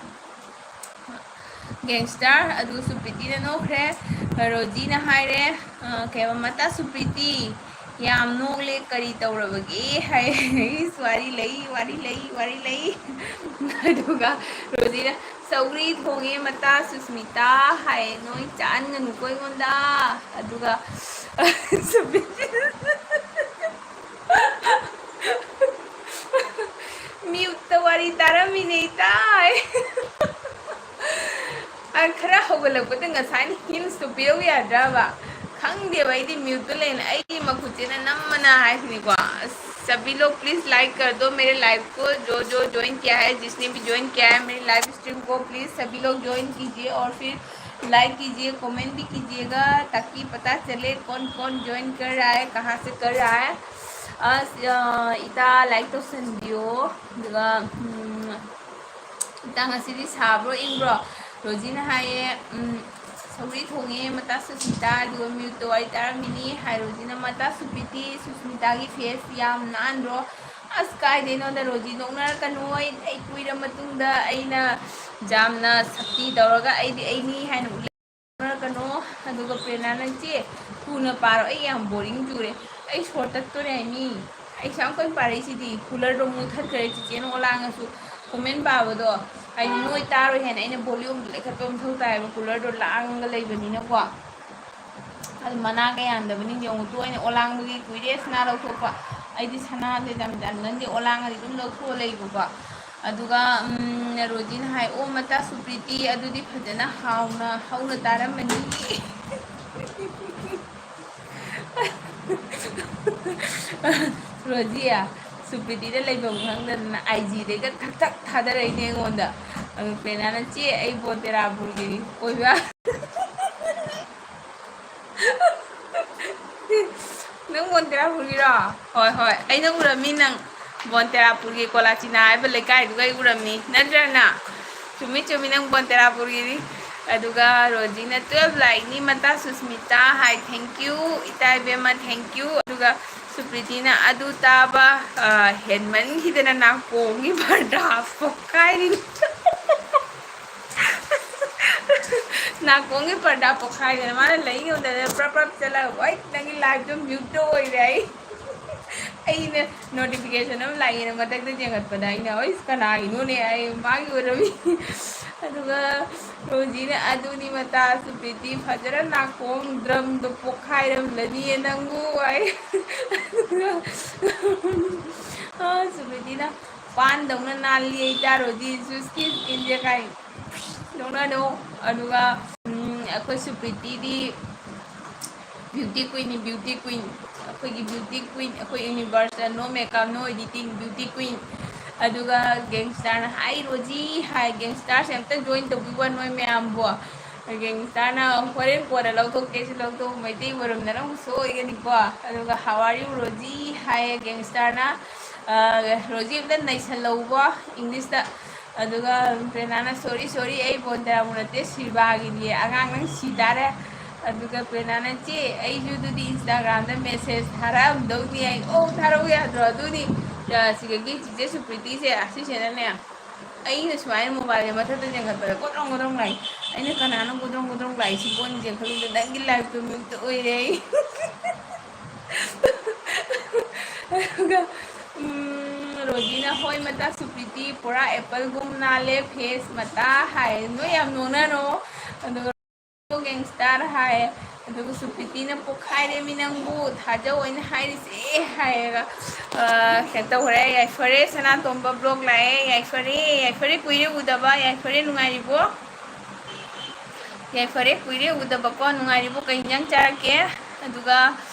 gangster ꯑꯗꯨ ꯁꯨꯄ꯭ꯔꯤꯇꯤꯅ ꯅꯣꯛꯈ꯭ꯔꯦ꯫ ꯔꯣꯖꯤꯅ ꯍꯥꯏꯔꯦ, ꯑ, ꯀꯩꯕ, "ꯃꯇꯥ ꯁꯨꯄ꯭ꯔꯤꯇꯤ, ꯌꯥꯝ ꯅꯣꯛꯂꯦ, ꯀꯔꯤ ꯇꯧꯔꯕꯒꯦ?" ꯍꯥꯏ꯫ "ꯏꯁ, ꯋꯥꯔꯤ ꯂꯩ, ꯋꯥꯔꯤ ꯂꯩ, ꯋꯥꯔꯤ ꯂꯩ"꯫ ꯑꯗꯨꯒ ꯔꯣꯖꯤꯅ, "ꯁꯧꯒ꯭ꯔꯤ ꯊꯣꯡꯉꯦ ꯃꯇꯥ ꯁꯨꯁꯃꯤꯇꯥ" ꯍꯥꯏ꯫ "ꯅꯣꯏ ꯆꯥꯍꯟꯒꯅꯨꯀꯣ ꯑꯩꯉꯣꯟꯗ"꯫ ꯑꯗꯨꯒ ꯁꯨꯄ꯭ꯔꯤꯇꯤ muteꯇ ꯋꯥꯔꯤ ꯇꯥꯔꯝꯃꯤꯅꯦ ꯏꯇꯥꯏ꯫ ꯑ, ꯈꯔ ꯍꯧꯒꯠꯂꯛꯄꯗ ꯉꯁꯥꯏꯅ hintsꯇꯣ ꯄꯤꯔꯧ ꯌꯥꯗ꯭ꯔꯕ? ꯈꯪꯗꯦꯕ, ꯑꯩꯗꯤ muteꯇ ꯂꯩꯅ ꯑꯩꯒꯤ ꯃꯈꯨꯠꯁꯤꯅ ꯅꯝꯃꯅ ꯍꯥꯏꯁꯤꯅꯤꯀꯣ꯫ ꯑꯁ, सभी लोग please like कर दो मेरे live को, जो जो join किया है, जिसने भी join किया है मेरी live stream को, please सभी लोग join कीजिए और फिर like कीजिए, comment भी कीजिएगा, ताकि पता चले कौन कौन join कर रहा है, कहाँ से कर रहा है꯫ ꯑꯁ, ꯑ, ꯏꯇꯥ like ꯇꯧꯁꯟꯕꯤꯌꯣ꯫ ꯑꯗꯨꯒ, ꯎꯝ, ꯏꯇꯥ ꯉꯁꯤꯗꯤ ꯁꯥꯕ꯭ꯔꯣ ꯏꯪꯕ꯭ꯔꯣ? ꯔꯣꯖꯤꯅ ꯍꯥꯏꯌꯦ, ꯎꯝ, "ꯁꯧꯒ꯭ꯔꯤ ꯊꯣꯡꯉꯦ ꯃꯇꯥ ꯁꯨꯁꯃꯤꯇꯥ", ꯑꯗꯨꯒ muteꯇ ꯋꯥꯔꯤ ꯇꯥꯔꯝꯃꯤꯅꯤ ꯍꯥꯏ꯫ ꯔꯣꯖꯤꯅ, "ꯃꯇꯥ ꯁꯨꯄ꯭ꯔꯤꯇꯤ, ꯁꯨꯁꯃꯤꯇꯥꯒꯤ face ꯌꯥꯝ ꯅꯥꯟꯗ꯭ꯔꯣ?" ꯑꯁ, ꯀꯥꯏꯗꯩꯅꯣꯗ ꯔꯣꯖꯤ, ꯅꯣꯛꯅꯔꯛꯀꯅꯨ꯫ ꯑꯩ, ꯑꯩ ꯀꯨꯏꯔ ꯃꯇꯨꯡꯗ ꯑꯩꯅ ꯌꯥꯝꯅ ꯁꯛꯇꯤ ꯇꯧꯔꯒ ꯑꯩꯗꯤ ꯑꯩꯅꯤ ꯍꯥꯏꯅ ꯎꯠꯂꯛꯀꯅꯨ꯫ ꯑꯗꯨꯒ ꯄ꯭ꯔꯦꯔꯅꯥ, ꯅꯪ ꯆꯦ, ꯊꯨꯅ ꯄꯥꯔꯣ, ꯑꯩ ꯌꯥꯝ boring ꯆꯨꯔꯦ꯫ ꯑꯩ ꯁꯣꯔ ꯇꯠꯇꯣꯔꯦ ꯍꯥꯏꯅꯤ꯫ ꯑꯩ ꯁꯨꯌꯥꯝ ꯀꯟꯅ ꯄꯥꯔꯛꯏꯁꯤꯗꯤ, coolerꯗꯣ ꯃꯨꯊꯠꯈ꯭ꯔꯦ ꯆꯤꯆꯦꯅ ꯑꯣꯂꯥꯡꯉꯁꯨ꯫ Comment ꯄꯥꯕꯗꯣ ꯍꯥꯏꯗꯤ ꯅꯣꯏ ꯇꯥꯔꯣꯏ ꯍꯥꯏꯅ ꯑꯩꯅ volumeꯗꯣ ꯂꯩꯈꯠꯄ ꯃꯊꯧ ꯇꯥꯏꯌꯦꯕ, coolerꯗꯣ ꯂꯥꯡꯉꯒ ꯂꯩꯕꯅꯤꯅꯀꯣ꯫ ꯑꯗꯨ ꯃꯅꯥ ꯀꯌꯥ ꯌꯥꯟꯗꯕꯅꯤ ꯌꯦꯡꯉꯨ ꯇꯨ꯫ ꯑꯩꯅ ꯑꯣꯂꯥꯡꯕꯒꯤ ꯀꯨꯏꯔꯦ ꯁꯅꯥ ꯂꯧꯊꯣꯛꯄ꯫ ꯑꯩꯗꯤ ꯁꯅꯥꯁꯦ ꯌꯥꯝ ꯌꯥꯟꯒꯟꯗꯦ, ꯑꯣꯂꯥꯡꯒꯗꯤ ꯑꯗꯨꯝ ꯂꯧꯊꯣꯛꯑ ꯂꯩꯕꯀꯣ꯫ ꯑꯗꯨꯒ, ꯎꯝ, ꯔꯣꯖꯤꯅ ꯍꯥꯏ, "ꯑꯣ, ꯃꯇꯥ ꯁꯨꯄ꯭ꯔꯤꯇꯤ, ꯑꯗꯨꯗꯤ ꯐꯖꯅ ꯍꯥꯎꯅ ꯍꯧꯅ ꯇꯥꯔꯝꯃꯅꯤ"꯫ ꯔꯣꯖꯤ, ꯁꯨꯄ꯭ꯔꯤꯇꯤꯗ ꯂꯩꯐꯝ ꯈꯪꯗꯗꯅ IGꯗꯩꯒ ꯊꯛ ꯊꯛ ꯊꯥꯗꯔꯛꯏꯅꯦ ꯑꯩꯉꯣꯟꯗ꯫ ꯑꯗꯨ ꯄ꯭ꯔꯦꯔꯅꯥꯅ, "ꯆꯦ, ꯑꯩ ꯕꯣꯟꯇꯦꯔꯥꯄꯨꯔꯒꯤꯅꯤ, ꯀꯣꯏꯕ?" ꯅꯪ ꯕꯣꯟꯇꯦꯔꯥꯄꯨꯔꯒꯤꯔꯣ? ꯍꯣꯏ, ꯍꯣꯏ, ꯑꯩꯅ ꯎꯔꯝꯃꯤ ꯅꯪ꯫ ꯕꯣꯟꯇꯦꯔꯥꯄꯨꯔꯒꯤ ꯀꯣꯂꯥꯆꯤꯅꯥ ꯍꯥꯏꯕ ꯂꯩꯀꯥꯏꯗꯨꯒ ꯑꯩ ꯎꯔꯝꯃꯤ, ꯅꯠꯇ꯭ꯔꯅ? ꯆꯨꯝꯃꯤ, ꯆꯨꯝꯃꯤ, ꯅꯪ ꯕꯣꯟꯇꯦꯔꯥꯄꯨꯔꯒꯤꯅꯤ꯫ ꯑꯗꯨꯒ ꯔꯣꯖꯤꯅ twelve ꯂꯥꯏꯛꯅꯤ, ꯃꯇꯥ ꯁꯨꯁꯃꯤꯇꯥ ꯍꯥꯏ, "Thank you, ꯏꯇꯥ ꯏꯕꯦꯝꯃ, thank you"꯫ ꯑꯗꯨꯒ ꯁꯨꯄ꯭ꯔꯤꯇꯤꯅ, "ꯑꯗꯨ ꯇꯥꯕ, ꯑ, ꯍꯦꯟꯃꯟꯈꯤꯗꯅ ꯅꯥꯀꯣꯡꯒꯤ ꯄꯔꯗꯥ ꯄꯣꯛꯈꯥꯏꯔꯤꯅꯤ"꯫ ꯅꯥꯀꯣꯡꯒꯤ ꯄꯔꯗꯥ ꯄꯣꯛꯈꯥꯏꯗꯅ ꯃꯥꯅ ꯂꯩ ꯉꯝꯗꯅ ꯄ꯭ꯔꯞ ꯄ꯭ꯔꯞ ꯆꯠꯂꯒ, "ꯍꯣꯏ, ꯅꯪꯒꯤ liveꯇꯣ muteꯇ ꯑꯣꯏꯔꯦ" ꯑꯩ꯫ ꯑꯩꯅ notification ꯑꯃ ꯂꯥꯛꯑꯦꯅ ꯃꯊꯛꯇ ꯌꯦꯡꯈꯠꯄꯗ ꯑꯩꯅ, "ꯑꯩꯁ, ꯀꯅꯥꯒꯤꯅꯣꯅꯦ?" ꯑꯩ ꯃꯥꯒꯤ ꯑꯣꯏꯔꯝꯃꯤ꯫ ꯑꯗꯨꯒ ꯔꯣꯖꯤꯅ, "ꯑꯗꯨꯅꯤ ꯃꯇꯥ ꯁꯨꯄ꯭ꯔꯤꯇꯤ, ꯐꯖꯅ ꯅꯥꯀꯣꯡ drumꯗꯣ ꯄꯣꯛꯈꯥꯏꯔꯝꯂꯅꯤꯌꯦ ꯅꯪꯕꯨ" ꯍꯥꯏ꯫ ꯑꯗꯨꯒ, ꯑ, ꯁꯨꯄ꯭ꯔꯤꯇꯤꯅ, "ꯄꯥꯟꯗꯧꯅ ꯅꯥꯜꯂꯤ ꯏꯇꯥ ꯔꯣꯖꯤ, ꯖꯨꯁꯀꯤ skinꯁꯦ" ꯀꯥꯏ ꯅꯣꯛꯅꯅꯣ꯫ ꯑꯗꯨꯒ, ꯎꯝ, ꯑꯩꯈꯣꯏ ꯁꯨꯄ꯭ꯔꯤꯇꯤꯗꯤ beauty queenꯅꯤ, beauty queen꯫ ꯑꯩꯈꯣꯏꯒꯤ beauty queen, ꯑꯩꯈꯣꯏ universeꯇ no makeup, no editing, beauty queen꯫ ꯑꯗꯨꯒ gangsterꯅ, "Hi ꯔꯣꯖꯤ" ꯍꯥꯏ, gangsterꯁꯦ ꯑꯝꯇ join ꯇꯧꯕꯤꯌꯨ ꯅꯣꯏ ꯃꯌꯥꯝꯕꯨ꯫ Gangsterꯅ, "ꯍꯣꯔꯦꯟ ꯀꯣꯟꯅ ꯂꯧꯊꯣꯛꯀꯦꯁꯨ ꯂꯧꯊꯣꯛꯎ, ꯃꯩꯇꯩ ꯑꯣꯏꯔꯝꯗꯅ ꯑꯃꯨꯛ ꯁꯣꯏꯒꯅꯤꯀꯣ"꯫ ꯑꯗꯨꯒ "How are you ꯔꯣꯖꯤ" ꯍꯥꯏꯌꯦ gangsterꯅ꯫ ꯑ, "ꯔꯣꯖꯤ ꯑꯝꯇ ꯅꯩꯁꯜꯂꯧꯕ Englishꯇ"꯫ ꯑꯗꯨꯒ ꯄ꯭ꯔꯦꯔꯅꯥꯅ, "Sorry, sorry, ꯑꯩ ꯕꯣꯟꯇꯦꯔꯥꯄꯨꯔ ꯅꯠꯇꯦ, ꯁꯤꯕꯥꯒꯤꯅꯤ, ꯑꯉꯥꯡ ꯅꯪ ꯁꯤ ꯇꯥꯔꯦ"꯫ ꯑꯗꯨꯒ ꯄ꯭ꯔꯦꯔꯅꯥꯅ, "ꯆꯦ, ꯑꯩꯁꯨ ꯑꯗꯨꯗꯤ Instagramꯗ message ꯊꯥꯔꯛꯑꯝꯗꯧꯅꯤ" ꯍꯥꯏ꯫ "ꯑꯣ, ꯊꯥꯔꯛꯎ ꯌꯥꯗ꯭ꯔꯣ? ꯑꯗꯨꯅꯤ, ꯑ, ꯁꯤꯗꯒꯤ ꯆꯤꯆꯦ ꯁꯨꯄ꯭ꯔꯤꯇꯤꯁꯦ ꯑꯁꯤꯁꯤꯅꯅꯦ, ꯑꯩꯅ ꯁꯨꯃꯥꯏꯅ mobileꯁꯦ ꯃꯊꯛꯇ ꯆꯦꯟꯈꯠꯄꯗ ꯒꯣꯗ꯭ꯔꯣꯡ ꯒꯣꯗ꯭ꯔꯣꯡ ꯂꯥꯛꯏ꯫ ꯑꯩꯅ ꯀꯅꯥꯅꯣ ꯒꯣꯗ꯭ꯔꯣꯡ ꯒꯣꯗ꯭ꯔꯣꯡ ꯂꯥꯛꯏꯁꯤꯕꯣꯅ ꯆꯦꯟꯈꯠꯂꯨꯕꯗ ꯅꯪꯒꯤ liveꯇꯣ muteꯇ ꯑꯣꯏꯔꯦ ꯑꯩ"꯫ ꯑꯗꯨꯒ, ꯎꯝ, ꯔꯣꯖꯤꯅ, "ꯍꯣꯏ ꯃꯇꯥ ꯁꯨꯄ꯭ꯔꯤꯇꯤ, ꯄꯨꯔꯥ appleꯒꯨꯝ ꯅꯥꯜꯂꯦ face ꯃꯇꯥ" ꯍꯥꯏ꯫ ꯅꯣꯏ ꯌꯥꯝ ꯅꯣꯛꯅꯔꯣ꯫ ꯑꯗꯨꯒ gangster ꯍꯥꯏ꯫ ꯑꯗꯨꯒ ꯁꯨꯄ꯭ꯔꯤꯇꯤꯅ, "ꯄꯣꯛꯈꯥꯏꯔꯦꯃꯤ ꯅꯪꯕꯨ, ꯊꯥꯖꯧ ꯑꯩꯅ ꯍꯥꯏꯔꯤꯁꯦ" ꯍꯥꯏꯔꯒ, ꯑ, ꯀꯩꯅꯣ ꯇꯧꯈ꯭ꯔꯦ꯫ ꯌꯥꯏꯐꯔꯦ, ꯁꯅꯥꯇꯣꯝꯕ vlog ꯂꯥꯛꯑꯦ꯫ ꯌꯥꯏꯐꯔꯦ, ꯌꯥꯏꯐꯔꯦ, ꯀꯨꯏꯔꯦ ꯎꯗꯕ꯫ ꯌꯥꯏꯐꯔꯦ, ꯅꯨꯡꯉꯥꯏꯔꯤꯕꯣ? ꯌꯥꯏꯐꯔꯦ, ꯀꯨꯏꯔꯦ ꯎꯗꯕꯀꯣ, ꯅꯨꯡꯉꯥꯏꯔꯤꯕꯣ? ꯀꯩ ꯏꯟꯖꯥꯡ ꯆꯥꯔꯛꯀꯦ? ꯑꯗꯨꯒ,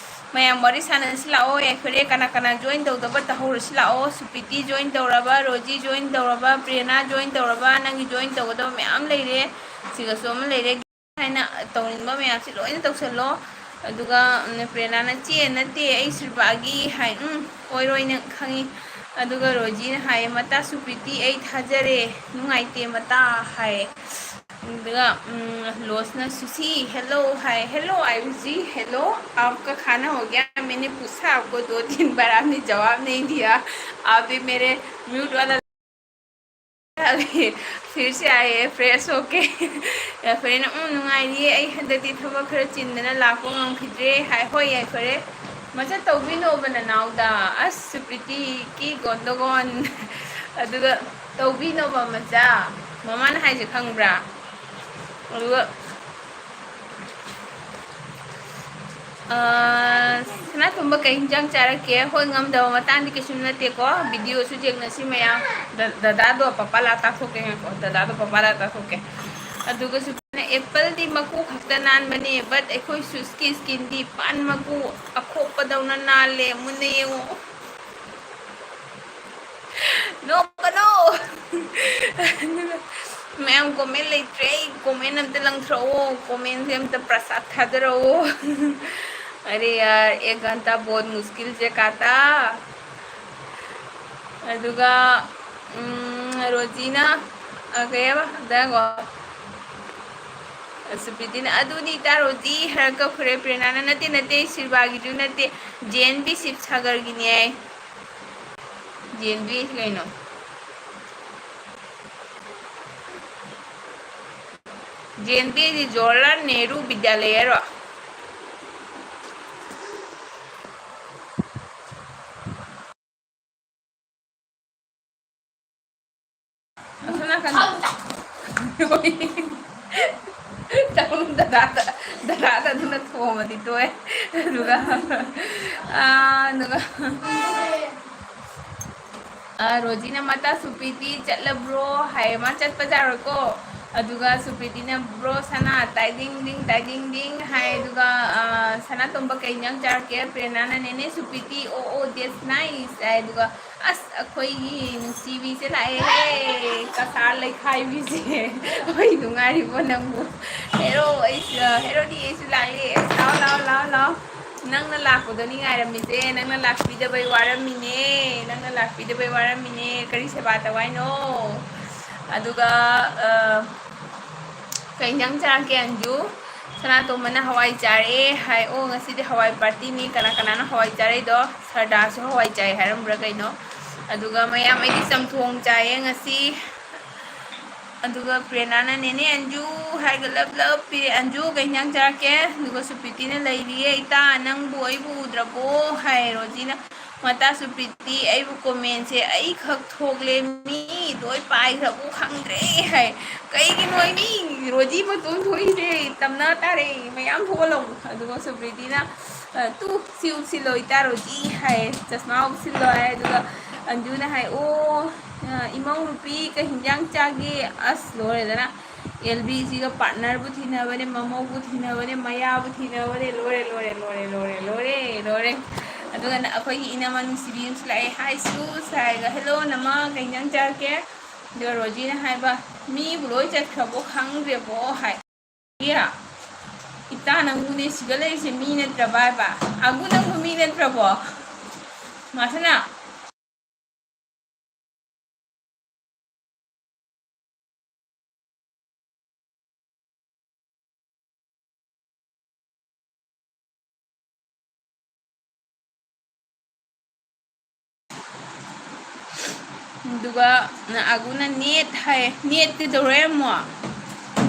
ꯃꯌꯥꯝ ꯋꯥꯔꯤ ꯁꯥꯟꯅꯁꯤ ꯂꯥꯛꯑꯣ, ꯌꯥꯏꯐꯔꯦ꯫ ꯀꯅꯥ ꯀꯅꯥ join ꯇꯧꯗꯕ ꯇꯧꯍꯧꯔꯁꯤ ꯂꯥꯛꯑꯣ꯫ ꯁꯨꯄ꯭ꯔꯤꯇꯤ join ꯇꯧꯔꯕ, ꯔꯣꯖꯤ join ꯇꯧꯔꯕ, ꯄ꯭ꯔꯦꯔꯅꯥ join ꯇꯧꯔꯕ, ꯅꯪꯒꯤ join ꯇꯧꯒꯗꯕ ꯃꯌꯥꯝ ꯂꯩꯔꯦ꯫ ꯁꯤꯒꯁꯨ ꯑꯃ ꯂꯩꯔꯦ꯫ ꯍꯥꯏꯅ ꯇꯧꯅꯤꯡꯕ ꯃꯌꯥꯝꯁꯤ ꯂꯣꯏꯅ ꯇꯧꯁꯜꯂꯣ꯫ ꯑꯗꯨꯒ, ꯎꯝ, ꯄ꯭ꯔꯦꯔꯅꯥꯅ "ꯆꯦ ꯅꯠꯇꯦ, ꯑꯩ ꯁꯤꯜꯄꯥꯒꯤ" ꯍꯥꯏ꯫ ꯎꯝ, ꯑꯣꯏꯔꯣꯏꯅ ꯈꯪꯉꯤ꯫ ꯑꯗꯨꯒ ꯔꯣꯖꯤꯅ ꯍꯥꯏꯌꯦ, "ꯃꯇꯥ ꯁꯨꯄ꯭ꯔꯤꯇꯤ, ꯑꯩ ꯊꯥꯖꯔꯦ, ꯅꯨꯡꯉꯥꯏꯇꯦ ꯃꯇꯥ" ꯍꯥꯏ꯫ ꯑꯗꯨꯒ, ꯎꯝ, ꯂꯣꯁꯅ "ꯁꯨꯁꯤ, hello" ꯍꯥꯏ꯫ "Hello ꯑꯥꯌꯨꯁ ꯖꯤ, hello, आपका खाना हो गया? मैंने पूछा आपको दो तीन बार, आपने जवाब नहीं दिया। आप भी मेरे mute वाला" अभी फिर से आए हैं fresh होके। ꯌꯥꯏꯐꯔꯦꯅ, "ꯎꯝ, ꯅꯨꯡꯉꯥꯏꯔꯤꯌꯦ꯫ ꯑꯩ ꯍꯟꯗꯛꯇꯤ ꯊꯕꯛ ꯈꯔ ꯆꯤꯟꯗꯅ ꯂꯥꯛꯄ ꯉꯝꯈꯤꯗ꯭ꯔꯦ" ꯍꯥꯏ꯫ ꯍꯣꯏ, ꯌꯥꯏꯐꯔꯦ꯫ ꯃꯆꯥ ꯇꯧꯕꯤꯅꯣꯕ ꯅꯅꯥꯎꯗ꯫ ꯑꯁ, ꯁꯨꯄ꯭ꯔꯤꯇꯤꯒꯤ ꯒꯣꯟꯗꯣꯒꯣꯟ꯫ ꯑꯗꯨꯒ ꯇꯧꯕꯤꯅꯣꯕ ꯃꯆꯥ꯫ ꯃꯃꯥꯅ ꯍꯥꯏꯁꯦ ꯈꯪꯕ꯭ꯔꯥ? ꯑꯗꯨꯒ ꯑ, ꯁꯅꯥꯇꯣꯝꯕ, ꯀꯩ ꯍꯤꯟꯖꯥꯡ ꯆꯥꯔꯛꯀꯦ? ꯍꯣꯏ, ꯉꯝꯗꯕ ꯃꯇꯥꯡꯗꯤ ꯀꯩꯁꯨꯝ ꯅꯠꯇꯦꯀꯣ꯫ Video ꯁꯨ ꯌꯦꯡꯅꯁꯤ ꯃꯌꯥꯝ꯫ ꯗ-, ꯗꯗꯥꯗꯣ ꯄꯄꯥ ꯂꯥ ꯇꯥꯊꯣꯛꯀꯦ, ꯉꯥꯏꯈꯣ꯫ ꯗꯗꯥꯗꯣ ꯄꯄꯥ ꯂꯥ ꯇꯥꯊꯣꯛꯀꯦ꯫ ꯑꯗꯨꯒꯁꯨ ꯑꯦꯄꯜꯗꯤ ꯃꯀꯨ ꯈꯛꯇ ꯅꯥꯟꯕꯅꯦ, but ꯑꯩꯈꯣꯏ ꯁꯨꯁꯀꯤ skin ꯗꯤ ꯄꯥꯟ ꯃꯀꯨ ꯑꯈꯣꯛꯄꯗꯧꯅ ꯅꯥꯜꯂꯦ꯫ ꯃꯨꯟꯅ ꯌꯦꯡꯉꯣ꯫ ꯅꯣꯛꯀꯅꯣ꯫ ꯑꯗꯨꯒ ꯃꯌꯥꯝ comment ꯂꯩꯇ꯭ꯔꯦ꯫ ꯑꯩ comment ꯑꯝꯇ ꯂꯪꯊꯣꯔꯛꯑꯣ꯫ Comment ꯁꯦ ꯑꯝꯇ ꯄ꯭ꯔꯁꯥꯗ ꯊꯥꯗꯔꯛꯑꯣ꯫ ꯑꯔꯦ ꯌꯥꯔ, ꯑꯦꯛ ꯘꯟꯇꯥ ꯕꯍꯨꯠ ꯃꯨꯁꯀꯤꯜ ꯁꯦ ꯀꯥꯇꯥ꯫ ꯑꯗꯨꯒ, ꯎꯝ, ꯔꯣꯖꯤꯅ, ꯑ, ꯀꯩ ꯍꯥꯏꯕ? ꯑꯝꯇ ꯉꯥꯏꯈꯣ꯫ ꯁꯨꯄ꯭ꯔꯤꯇꯤꯅ, "ꯑꯗꯨꯅꯤ ꯏꯇꯥ ꯔꯣꯖꯤ" ꯍꯥꯏꯔ ꯀꯛꯈ꯭ꯔꯦ꯫ ꯄ꯭ꯔꯦꯔꯅꯥꯅ, "ꯅꯠꯇꯦ, ꯅꯠꯇꯦ, ꯁꯤꯜꯚꯥꯒꯤꯁꯨ ꯅꯠꯇꯦ, ꯖꯦ ꯑꯦꯟ ꯕꯤ ꯁꯤꯕ ꯁꯥꯒꯔꯒꯤꯅꯦ"꯫ ꯖꯦ ꯑꯦꯟ ꯕꯤ ꯀꯩꯅꯣ? ꯖꯦ ꯑꯦꯟ ꯕꯤ ꯍꯥꯏꯗꯤ ꯖꯋꯥꯍꯔꯂꯥꯜ ꯅꯦꯍꯔꯨ ꯕꯤꯗ꯭ꯌꯥꯂꯌꯔꯣ? ꯑꯁꯣꯝ ꯅꯥꯀꯟꯗ꯫ ꯗꯗꯥꯗ, ꯗꯗꯥꯗ ꯑꯗꯨꯅ ꯊꯣꯝꯃꯗꯤ ꯇꯣꯛꯑꯦ꯫ ꯑꯗꯨꯒ, ꯑꯥ, ꯑꯗꯨꯒ, ꯑꯥ, ꯔꯣꯖꯤꯅ "ꯃꯇꯥ ꯁꯨꯄ꯭ꯔꯤꯇꯤ ꯆꯠꯂꯕ꯭ꯔꯣ?" ꯍꯥꯏꯌꯦ꯫ ꯃꯥ ꯆꯠꯄ ꯌꯥꯔꯣꯏꯀꯣ꯫ ꯑꯗꯨꯒ ꯁꯨꯄ꯭ꯔꯤꯇꯤꯅ, "Bro ꯁꯅꯥ, ꯇꯥꯏꯗꯤꯡ ꯗꯤꯡ, ꯇꯥꯏꯗꯤꯡ ꯗꯤꯡ" ꯍꯥꯏ꯫ ꯑꯗꯨꯒ, ꯑ, "ꯁꯅꯥꯇꯣꯝꯕ, ꯀꯩ ꯏꯟꯖꯥꯡ ꯆꯥꯔꯛꯀꯦ?" ꯄ꯭ꯔꯦꯔꯅꯥꯅ, "ꯅꯦꯅꯦ ꯁꯨꯄ꯭ꯔꯤꯇꯤ, ꯑꯣ, ꯑꯣ, that's nice" ꯍꯥꯏ꯫ ꯑꯗꯨꯒ, "ꯑꯁ, ꯑꯩꯈꯣꯏꯒꯤ ꯅꯨꯡꯁꯤꯕꯤꯁꯦ ꯂꯥꯛꯑꯦꯍꯦ, ꯀꯁꯥꯔ ꯂꯩꯈꯥꯏꯕꯤꯁꯦ꯫ ꯑꯩꯈꯣꯏ ꯅꯨꯡꯉꯥꯏꯔꯤꯕꯣ ꯅꯪꯕꯨ? ꯍꯦꯔꯣ, ꯑꯩꯁꯨ, ꯍꯦꯔꯣꯗꯤ ꯑꯩꯁꯨ ꯂꯥꯛꯑꯦ꯫ ꯑꯁ, ꯂꯥꯎ, ꯂꯥꯎ, ꯂꯥꯎ, ꯂꯥꯎ꯫ ꯅꯪꯅ ꯂꯥꯛꯄꯗꯣꯅꯤ ꯉꯥꯏꯔꯝꯃꯤꯁꯦ꯫ ꯅꯪꯅ ꯂꯥꯛꯄꯤꯗꯕꯩ ꯋꯥꯔꯝꯃꯤꯅꯦ꯫ ꯅꯪꯅ ꯂꯥꯛꯄꯤꯗꯕꯩ ꯋꯥꯔꯝꯃꯤꯅꯦ꯫ ꯀꯔꯤ ꯁꯦꯕꯥ ꯇꯧ ꯍꯥꯏꯅꯣ?" ꯑꯗꯨꯒ, ꯑ, "ꯀꯩ ꯏꯟꯖꯥꯡ ꯆꯥꯔꯛꯀꯦ, ꯑꯟꯖꯨ?" ꯁꯅꯥꯇꯣꯝꯕꯅ, "ꯍꯋꯥꯏ ꯆꯥꯔꯛꯑꯦ" ꯍꯥꯏ꯫ "ꯑꯣ, ꯉꯁꯤꯗꯤ ꯍꯋꯥꯏ ꯄꯥꯔꯇꯤꯅꯤ꯫ ꯀꯅꯥ ꯀꯅꯥꯅꯣ ꯍꯋꯥꯏ ꯆꯥꯔꯛꯏꯗꯣ? ꯁꯔꯗꯥꯁꯨ ꯍꯋꯥꯏ ꯆꯥꯏ ꯍꯥꯏꯔꯝꯕ꯭ꯔꯥ ꯀꯩꯅꯣ?" ꯑꯗꯨꯒ ꯃꯌꯥꯝ, "ꯑꯩꯗꯤ ꯆꯝꯊꯣꯡ ꯆꯥꯏꯌꯦ ꯉꯁꯤ"꯫ ꯑꯗꯨꯒ ꯄ꯭ꯔꯦꯔꯅꯥꯅ, "ꯅꯦꯅꯦ ꯑꯟꯖꯨ" ꯍꯥꯏꯔꯒ ꯂꯞ ꯂꯞ ꯄꯤꯔꯦ꯫ "ꯑꯟꯖꯨ, ꯀꯩ ꯏꯟꯖꯥꯡ ꯆꯥꯔꯛꯀꯦ?" ꯑꯗꯨꯒ ꯁꯨꯄ꯭ꯔꯤꯇꯤꯅ ꯂꯩꯔꯤꯌꯦ꯫ "ꯏꯇꯥ, ꯅꯪꯕꯨ ꯑꯩꯕꯨ ꯎꯗ꯭ꯔꯕꯣ?" ꯍꯥꯏ꯫ ꯔꯣꯖꯤꯅ, "ꯃꯇꯥ ꯁꯨꯄ꯭ꯔꯤꯇꯤ, ꯑꯩꯕꯨ ꯀꯣꯃꯦꯟꯁꯦ ꯑꯩꯈꯛ ꯊꯣꯛꯂꯦ, ꯃꯤ ꯂꯣꯏ ꯄꯥꯏꯈ꯭ꯔꯕꯣ ꯈꯪꯗ꯭ꯔꯦ" ꯍꯥꯏ꯫ "ꯀꯩꯒꯤꯅꯣ ꯍꯥꯏ, ꯃꯤ ꯔꯣꯖꯤ ꯃꯇꯣꯝ ꯊꯣꯛꯏꯁꯦ? ꯇꯝꯅ ꯇꯥꯔꯦ, ꯃꯌꯥꯝ ꯊꯣꯛꯍꯜꯂꯣ"꯫ ꯑꯗꯨꯒ ꯁꯨꯄ꯭ꯔꯤꯇꯤꯅ, "ꯑ, ꯇꯨ, ꯁꯤ ꯎꯞꯁꯤꯜꯂꯣ, ꯏꯇꯥ ꯔꯣꯖꯤ" ꯍꯥꯏ, "ꯆꯁꯃꯥ ꯎꯞꯁꯤꯜꯂꯣ" ꯍꯥꯏ꯫ ꯑꯗꯨꯒ ꯑꯟꯖꯨꯅ ꯍꯥꯏ, "ꯑꯣ, ꯑ, ꯏꯃꯧ ꯅꯨꯄꯤ ꯀꯩ ꯍꯤꯟꯖꯥꯡ ꯆꯥꯒꯦ?" ꯑꯁ, ꯂꯣꯏꯔꯦꯗꯅ꯫ ꯑꯦꯜ ꯕꯤꯁꯤꯒ ꯄꯥꯔꯠꯅꯔꯕꯨ ꯊꯤꯅꯕꯅꯦ, ꯃꯃꯧꯕꯨ ꯊꯤꯅꯕꯅꯦ, ꯃꯌꯥꯕꯨ ꯊꯤꯅꯕꯅꯦ, ꯂꯣꯏꯔꯦ, ꯂꯣꯏꯔꯦ, ꯂꯣꯏꯔꯦ꯫ ꯑꯗꯨꯒ ꯅ-, ꯑꯩꯈꯣꯏꯒꯤ ꯏꯅꯝꯃ ꯅꯨꯡꯁꯤꯕꯤ ꯑꯃꯁꯨ ꯂꯥꯛꯑꯦ꯫ "Hi sis" ꯍꯥꯏꯔꯒ, "Hello ꯅꯃ, ꯀꯩ ꯏꯟꯖꯥꯡ ꯆꯥꯔꯛꯀꯦ?" ꯑꯗꯨꯒ ꯔꯣꯖꯤꯅ ꯍꯥꯏꯕ, "ꯃꯤꯕꯨ ꯂꯣꯏ ꯆꯠꯈ꯭ꯔꯕꯣ ꯈꯪꯗ꯭ꯔꯦꯕꯣ" ꯍꯥꯏ꯫ "ꯏꯌꯥ, ꯏꯇꯥ ꯅꯪꯕꯨꯅꯦ ꯁꯤꯗ ꯂꯩꯔꯤꯁꯦ ꯃꯤ ꯅꯠꯇ꯭ꯔꯕ ꯍꯥꯏꯕ? ꯑꯒꯨ ꯅꯪꯕꯨ ꯃꯤ ꯅꯠꯇ꯭ꯔꯕꯣ? ꯃꯥꯁꯅꯥ?" ꯑꯗꯨꯒ ꯑꯒꯨꯅ ꯅꯦꯠ ꯍꯥꯏꯌꯦ꯫ "ꯅꯦꯠ ꯀꯩꯗꯧꯔꯦ ꯑꯃꯨꯛ?"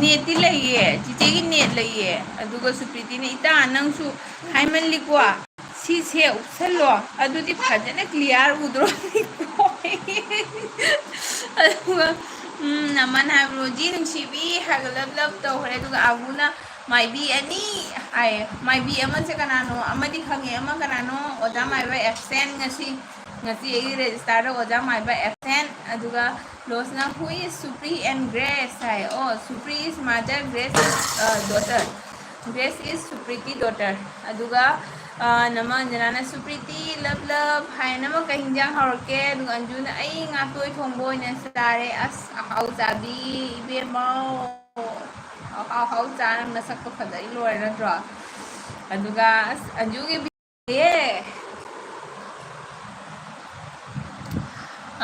"ꯅꯦꯠꯇꯤ ꯂꯩꯌꯦ, ꯆꯤꯆꯦꯒꯤ ꯅꯦꯠ ꯂꯩꯌꯦ"꯫ ꯑꯗꯨꯒ ꯁꯨꯄ꯭ꯔꯤꯇꯤꯅ, "ꯏꯇꯥ, ꯅꯪꯁꯨ ꯍꯥꯏꯃꯜꯂꯤꯀꯣ, ꯁꯤꯁꯦ ꯎꯞꯁꯜꯂꯣ, ꯑꯗꯨꯗꯤ ꯐꯖꯅ ꯀ꯭ꯂꯤꯌꯥꯔ ꯎꯗ꯭ꯔꯣ?" ꯑꯗꯨꯒ, ꯎꯝ, ꯅꯃꯟ ꯍꯥꯏꯕ ꯔꯣꯖꯤ ꯅꯨꯡꯁꯤꯕꯤ ꯍꯥꯏꯒ ꯂꯞ ꯂꯞ ꯇꯧꯈ꯭ꯔꯦ꯫ ꯑꯗꯨꯒ ꯑꯒꯨꯅ, "ꯃꯥꯏꯕꯤ ꯑꯅꯤ" ꯍꯥꯏꯌꯦ꯫ ꯃꯥꯏꯕꯤ ꯑꯃꯁꯦ ꯀꯅꯥꯅꯣ? ꯑꯃꯗꯤ ꯈꯪꯉꯦ, ꯑꯃ ꯀꯅꯥꯅꯣ? ꯑꯣꯖꯥ ꯃꯥꯏꯕ ꯑꯦꯞꯁꯦꯟ ꯉꯁꯤ꯫ ꯉꯁꯤ ꯑꯩꯒꯤ ꯔꯦꯖꯤꯁꯇꯥꯔꯗ ꯑꯣꯖꯥ ꯃꯥꯏꯕ ꯑꯦꯞꯁꯦꯟ꯫ ꯑꯗꯨꯒ ꯂꯣꯁꯅ, "Who is Supri and Grace?" ꯍꯥꯏ꯫ ꯑꯣ, Supri is mother, Grace is, uh, daughter. Grace is Supriti daughter. ꯑꯗꯨꯒ, ꯑ, ꯅꯃ ꯑꯟꯖꯅꯥꯅ, "Supriti, love, love" ꯍꯥꯏ꯫ "ꯅꯃ ꯀꯩ ꯍꯤꯟꯖꯥꯡ ꯍꯥꯎꯔꯛꯀꯦ?" ꯑꯗꯨꯒ ꯑꯟꯖꯨꯅ, "ꯑꯩ ꯉꯥꯇꯣꯏ ꯊꯣꯡꯕ ꯑꯣꯏꯅ ꯆꯥꯔꯦ꯫ ꯑꯁ, ꯑꯍꯥꯎ ꯆꯥꯕꯤ ꯏꯕꯦꯝꯃꯧ꯫ ꯑꯍꯥꯎ ꯑꯍꯥꯎ ꯆꯥꯔ ꯅꯁꯛꯇꯣ ꯐꯖꯩ ꯂꯣꯏꯔꯦ ꯅꯠꯇ꯭ꯔꯣ?" ꯑꯗꯨꯒ, ꯑꯁ, ꯑꯟꯖꯨꯒꯤ ꯑꯦ꯫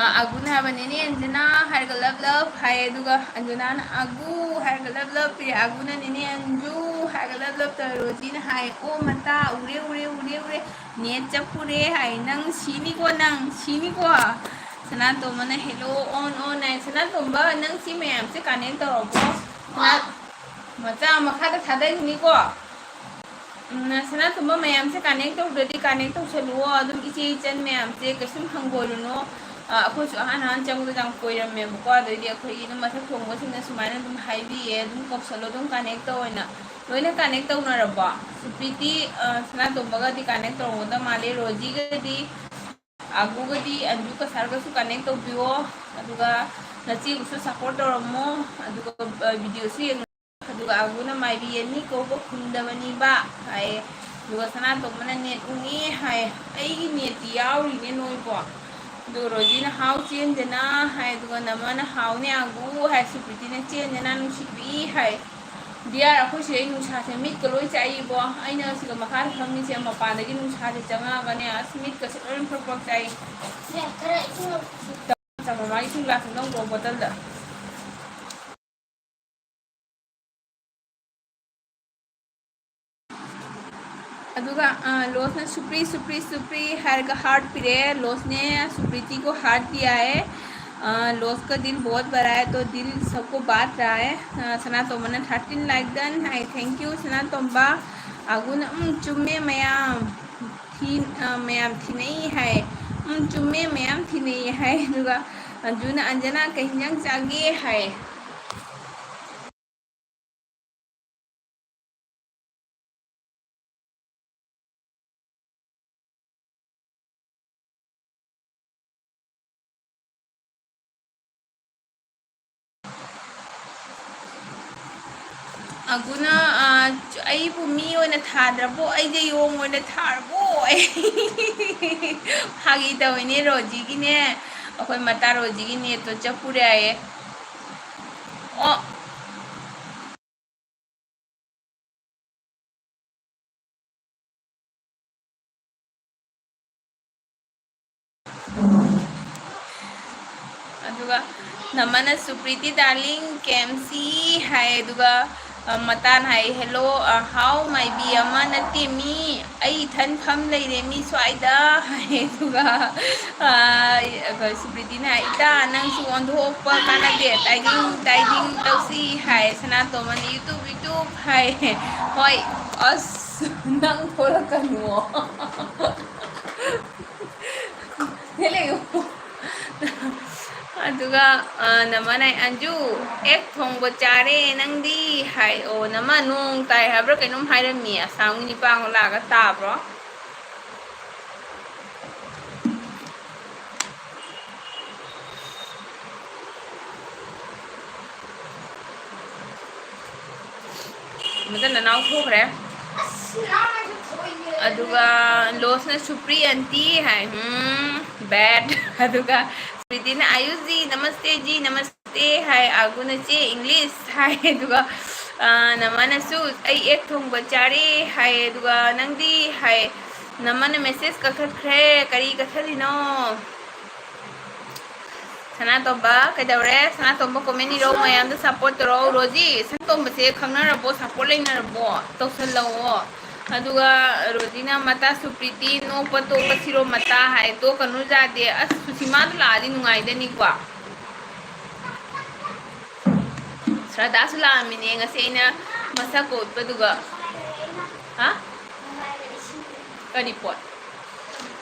ꯑ, ꯑꯒꯨꯅ ꯍꯥꯏꯕ, "ꯅꯦꯅꯦ ꯑꯟꯖꯅꯥ" ꯍꯥꯏꯔꯒ "love love" ꯍꯥꯏꯌꯦ, ꯑꯗꯨꯒ ꯑꯟꯖꯅꯥꯅ "ꯑꯒꯨ" ꯍꯥꯏꯔꯒ "love love" ꯄꯤꯔꯦ, ꯑꯒꯨꯅ "ꯅꯦꯅꯦ ꯑꯟꯖꯨ" ꯍꯥꯏꯔꯒ "love love" ꯇꯧꯔꯦ, ꯔꯣꯖꯤꯅ ꯍꯥꯏ, "ꯑꯣ ꯃꯇꯥ, ꯎꯔꯦ, ꯎꯔꯦ, ꯎꯔꯦ, ꯎꯔꯦ, ꯅꯦꯠ ꯆꯞꯄꯨꯔꯦ" ꯍꯥꯏ, "ꯅꯪ ꯁꯤꯅꯤꯀꯣ, ꯅꯪ ꯁꯤꯅꯤꯀꯣ"꯫ ꯁꯅꯥꯇꯣꯝꯕꯅ "hello on on" ꯍꯥꯏ, ꯁꯅꯥꯇꯣꯝꯕ, ꯅꯪ ꯁꯤ ꯃꯌꯥꯝꯁꯦ connect ꯇꯧꯔꯕꯣ? ꯁꯅꯥ-, ꯃꯆꯥ ꯃꯈꯥꯗ ꯊꯥꯗꯈꯤꯅꯤꯀꯣ꯫ ꯎꯝ, ꯁꯅꯥꯇꯣꯝꯕ ꯃꯌꯥꯝꯁꯦ connect ꯇꯧꯗ꯭ꯔꯗꯤ connect ꯇꯧꯁꯜꯂꯨꯑꯣ꯫ ꯑꯗꯨꯝ ꯏꯆꯦ ꯏꯆꯟ ꯃꯌꯥꯝꯁꯦ ꯀꯩꯁꯨꯝ ꯍꯪꯒꯣꯏꯔꯨꯅꯨ꯫ ꯑ, ꯑꯩꯈꯣꯏꯁꯨ ꯑꯍꯥꯟ ꯑꯍꯥꯟ ꯆꯪꯕꯗ ꯌꯥꯝ ꯀꯣꯏꯔꯝꯃꯦꯕꯀꯣ꯫ ꯑꯗꯩꯗꯤ ꯑꯩꯈꯣꯏꯒꯤ ꯑꯗꯨꯝ ꯃꯊꯛ ꯊꯣꯡꯕꯁꯤꯡꯅ ꯁꯨꯃꯥꯏꯅ ꯑꯗꯨꯝ ꯍꯥꯏꯕꯤꯌꯦ, "ꯑꯗꯨꯝ ꯀꯧꯁꯜꯂꯣ, ꯑꯗꯨꯝ connect ꯇꯧꯑꯣꯅ"꯫ ꯂꯣꯏꯅ connect ꯇꯧꯅꯔꯕꯣ? ꯁꯨꯄ꯭ꯔꯤꯇꯤ, ꯑ, ꯁꯅꯥꯇꯣꯝꯕꯒꯗꯤ connect ꯇꯧꯔꯝꯒꯗꯕ ꯃꯥꯜꯂꯦ꯫ ꯔꯣꯖꯤꯒꯗꯤ, ꯑꯒꯨꯒꯗꯤ, ꯑꯟꯖꯨ ꯀꯁꯥꯔꯒꯁꯨ connect ꯇꯧꯕꯤꯌꯣ꯫ ꯑꯗꯨꯒ ꯅꯆꯦꯕꯨꯁꯨ support ꯇꯧꯔꯝꯃꯣ꯫ ꯑꯗꯨꯒ, ꯑ, video ꯁꯨ ꯌꯦꯡꯉꯣ꯫ ꯑꯗꯨꯒ ꯑꯒꯨꯅ "ꯃꯥꯏꯕꯤ ꯑꯅꯤ ꯀꯧꯕ ꯈꯨꯝꯗꯕꯅꯤꯕ" ꯍꯥꯏꯌꯦ꯫ ꯑꯗꯨꯒ ꯁꯅꯥꯇꯣꯝꯕꯅ "ꯅꯦꯠ ꯎꯪꯉꯤ" ꯍꯥꯏꯌꯦ꯫ ꯑꯩꯒꯤ ꯅꯦꯠꯇꯤ ꯌꯥꯎꯔꯤꯅꯦ ꯅꯣꯏꯕꯣ꯫ ꯑꯗꯨꯒ ꯔꯣꯖꯤꯅ "ꯍꯥꯎ ꯆꯦꯟꯗꯅ" ꯍꯥꯏ꯫ ꯑꯗꯨꯒ ꯅꯃꯅ "ꯍꯥꯎꯅꯦ ꯑꯒꯨ" ꯍꯥꯏ꯫ ꯁꯨꯄ꯭ꯔꯤꯇꯤꯅ "ꯆꯦꯟꯗꯅ ꯅꯨꯡꯁꯤꯕꯤ" ꯍꯥꯏ꯫ ꯗꯤꯌꯥꯔ, ꯑꯩꯈꯣꯏ ꯁꯤꯗꯩ ꯅꯨꯡꯁꯥꯁꯦ ꯃꯤꯠꯀ ꯂꯣꯏ ꯆꯥꯛꯏꯕꯣ꯫ ꯑꯩꯅ ꯁꯤꯗ ꯃꯈꯥꯗ ꯐꯝꯃꯤꯁꯦ ꯃꯄꯥꯟꯗꯒꯤ ꯅꯨꯡꯁꯥꯁꯦ ꯆꯪꯉꯛꯑꯒꯅꯦ, ꯑꯁ, ꯃꯤꯠꯀꯁꯦ ꯂꯣꯏ ꯄ꯭ꯔꯣꯛ ꯄ꯭ꯔꯣꯛ ꯆꯥꯛꯏ꯫ ꯆꯪꯉꯣ, ꯃꯥꯒꯤ ꯏꯁꯤꯡ ꯒ꯭ꯂꯥꯁ ꯑꯝꯇ ꯂꯧꯔꯣ, ꯕꯣꯇꯜꯗ꯫ ꯑꯗꯨꯒ, ꯑ, ꯂꯣꯁꯅ "ꯁꯨꯄ꯭ꯔꯤ, ꯁꯨꯄ꯭ꯔꯤ, ꯁꯨꯄ꯭ꯔꯤ" ꯍꯥꯏꯔꯒ heart ꯄꯤꯔꯛꯑꯦ꯫ ꯂꯣꯁꯅꯦ ꯁꯨꯄ꯭ꯔꯤꯇꯤꯒꯣ heart ꯗꯤꯌꯥ ꯍꯦ꯫ ꯑ, ꯂꯣꯁꯀ ꯗꯤꯜ ꯕꯍꯨꯠ ꯕꯔꯥ ꯍꯦ, ꯇꯣ ꯗꯤꯜ ꯁꯕꯀꯣ ꯕꯥꯟꯠ ꯔꯍꯥ ꯍꯦ꯫ ꯑ, ꯁꯅꯥꯇꯣꯝꯕꯅ "thirteen like done" high. Thank you, ꯁꯅꯥꯇꯣꯝꯕ꯫ ꯑꯒꯨꯅ, "ꯎꯝ, ꯆꯨꯝꯃꯦ ꯃꯌꯥꯝ꯫ ꯊꯤ-, ꯑ, ꯃꯌꯥꯝ ꯊꯤꯅꯩ" ꯍꯥꯏ꯫ "ꯎꯝ, ꯆꯨꯝꯃꯦ, ꯃꯌꯥꯝ ꯊꯤꯅꯩ" ꯍꯥꯏ꯫ ꯑꯗꯨꯒ ꯑꯟꯖꯨꯅ, "ꯑꯟꯖꯅꯥ, ꯀꯩ ꯍꯤꯟꯖꯥꯡ ꯆꯥꯒꯦ?" ꯍꯥꯏ꯫ ꯑꯗꯨꯅ, ꯑ, ꯑꯩꯕꯨ ꯃꯤ ꯑꯣꯏꯅ ꯊꯥꯗ꯭ꯔꯕꯣ? ꯑꯩꯁꯦ ꯌꯣꯡ ꯑꯣꯏꯅ ꯊꯥꯔꯕꯣ? ꯑꯩ ꯐꯥꯒꯤ ꯇꯧꯋꯤꯅꯦ, ꯔꯣꯖꯤꯒꯤꯅꯦ꯫ ꯑꯩꯈꯣꯏ ꯃꯇꯥ ꯔꯣꯖꯤꯒꯤ ꯅꯦꯠꯇꯣ ꯆꯞꯄꯨꯔꯦ ꯍꯥꯏꯌꯦ꯫ ꯑꯣ꯫ ꯑꯗꯨꯒ ꯅꯃꯅꯁꯨ "ꯄ꯭ꯔꯤꯇꯤ ꯗꯥꯔꯂꯤꯡ, ꯀꯦ ꯑꯦꯝ ꯁꯤ" ꯍꯥꯏ, ꯑꯗꯨꯒ, ꯑ, ꯃꯇꯥꯟ ꯍꯥꯏ, "Hello, ꯑ, how, ꯃꯥꯏꯕꯤ ꯑꯃ ꯅꯠꯇꯦ ꯃꯤ, ꯑꯩ ꯏꯊꯟ ꯐꯝ ꯂꯩꯔꯦ ꯃꯤ ꯁ꯭ꯋꯥꯏꯗ" ꯍꯥꯏ, ꯑꯗꯨꯒ, ꯑ, ꯑꯩꯈꯣꯏ ꯁꯨꯄ꯭ꯔꯤꯇꯤꯅ ꯍꯥꯏ, "ꯏꯇꯥ, ꯅꯪꯁꯨ ꯑꯣꯟꯊꯣꯛꯄ ꯀꯥꯟꯅꯗꯦ, ꯇꯥꯏꯗꯤꯡ ꯇꯥꯏꯗꯤꯡ ꯇꯧꯁꯤ" ꯍꯥꯏ, ꯁꯅꯥꯇꯣꯝꯕꯅ "YouTube, YouTube" ꯍꯥꯏ, ꯍꯣꯏ, ꯑꯁ, ꯅꯪ ꯊꯣꯛꯂꯛꯀꯅꯨ꯫ ꯊꯦꯂꯦꯌꯨ꯫ ꯑꯗꯨꯒ, ꯑ, ꯅꯃꯅ, "ꯑꯟꯖꯨ, ꯑꯦꯛ ꯊꯣꯡꯕ ꯆꯥꯔꯦ, ꯅꯪꯗꯤ?" ꯍꯥꯏ꯫ ꯑꯣ, ꯅꯃ ꯅꯣꯡ ꯇꯥꯏ ꯍꯥꯏꯕ꯭ꯔꯥ ꯀꯩꯅꯣꯝ ꯍꯥꯏꯔꯝꯃꯤ, ꯑꯁꯥꯝꯒꯤ ꯅꯤꯄꯥ ꯑꯃ ꯂꯥꯛꯑꯒ ꯇꯥꯕ꯭ꯔꯣ? ꯃꯆꯟ ꯅꯅꯥꯎ ꯊꯣꯛꯈ꯭ꯔꯦ꯫ ꯑꯗꯨꯒ ꯂꯣꯁꯅ "ꯁꯨꯄ꯭ꯔꯤ ꯑꯟꯇꯤ" ꯍꯥꯏ, ꯎꯝ, bad꯫ ꯑꯗꯨꯒ ꯁꯨꯄ꯭ꯔꯤꯇꯤꯅ "ꯑꯌꯨꯖꯤ, ꯅꯃꯁꯇꯦ ꯖꯤ, ꯅꯃꯁꯇꯦ" ꯍꯥꯏ, ꯑꯒꯨꯅ "ꯆꯦ, ꯏꯪꯂꯤꯁ" ꯍꯥꯏ, ꯑꯗꯨꯒ, ꯑ, ꯅꯃꯅꯁꯨ "ꯑꯩ ꯑꯦꯛ ꯊꯣꯡꯕ ꯆꯥꯔꯦ" ꯍꯥꯏ, ꯑꯗꯨꯒ "ꯅꯪꯗꯤ?" ꯍꯥꯏ, ꯅꯃꯅ message ꯀꯛꯊꯠꯈ꯭ꯔꯦ꯫ ꯀꯔꯤ ꯀꯛꯊꯠꯂꯤꯅꯣ? ꯁꯅꯥꯇꯣꯝꯕ ꯀꯩꯗꯧꯔꯦ? ꯁꯅꯥꯇꯣꯝꯕ comment ꯏꯔꯣ, ꯃꯌꯥꯝꯗ support ꯇꯧꯔꯣ꯫ ꯔꯣꯖꯤ, ꯁꯅꯥꯇꯣꯝꯕꯁꯦ ꯈꯪꯅꯔꯕꯣ? Support ꯂꯩꯅꯔꯕꯣ? ꯇꯧꯁꯜꯂꯛꯑꯣ꯫ ꯑꯗꯨꯒ ꯔꯣꯖꯤꯅ "ꯃꯇꯥ ꯁꯨꯄ꯭ꯔꯤꯇꯤ, ꯅꯣꯛꯄ ꯇꯣꯛꯄ ꯁꯤꯔꯣ ꯃꯇꯥ" ꯍꯥꯏ꯫ ꯇꯣꯛꯀꯅꯨ ꯌꯥꯗꯦ꯫ ꯑꯁ, ꯁꯨꯁꯤꯃꯥꯗꯣ ꯂꯥꯛꯑꯗꯤ ꯅꯨꯡꯉꯥꯏꯗꯅꯤꯀꯣ꯫ ꯁ꯭ꯔꯗꯥꯁꯨ ꯂꯥꯛꯑꯝꯃꯤꯅꯦ ꯉꯁꯤ ꯑꯩꯅ ꯃꯁꯛꯀ ꯎꯠꯄꯗꯨꯒ꯫ ꯍꯥ? ꯀꯔꯤ ꯄꯣꯠ?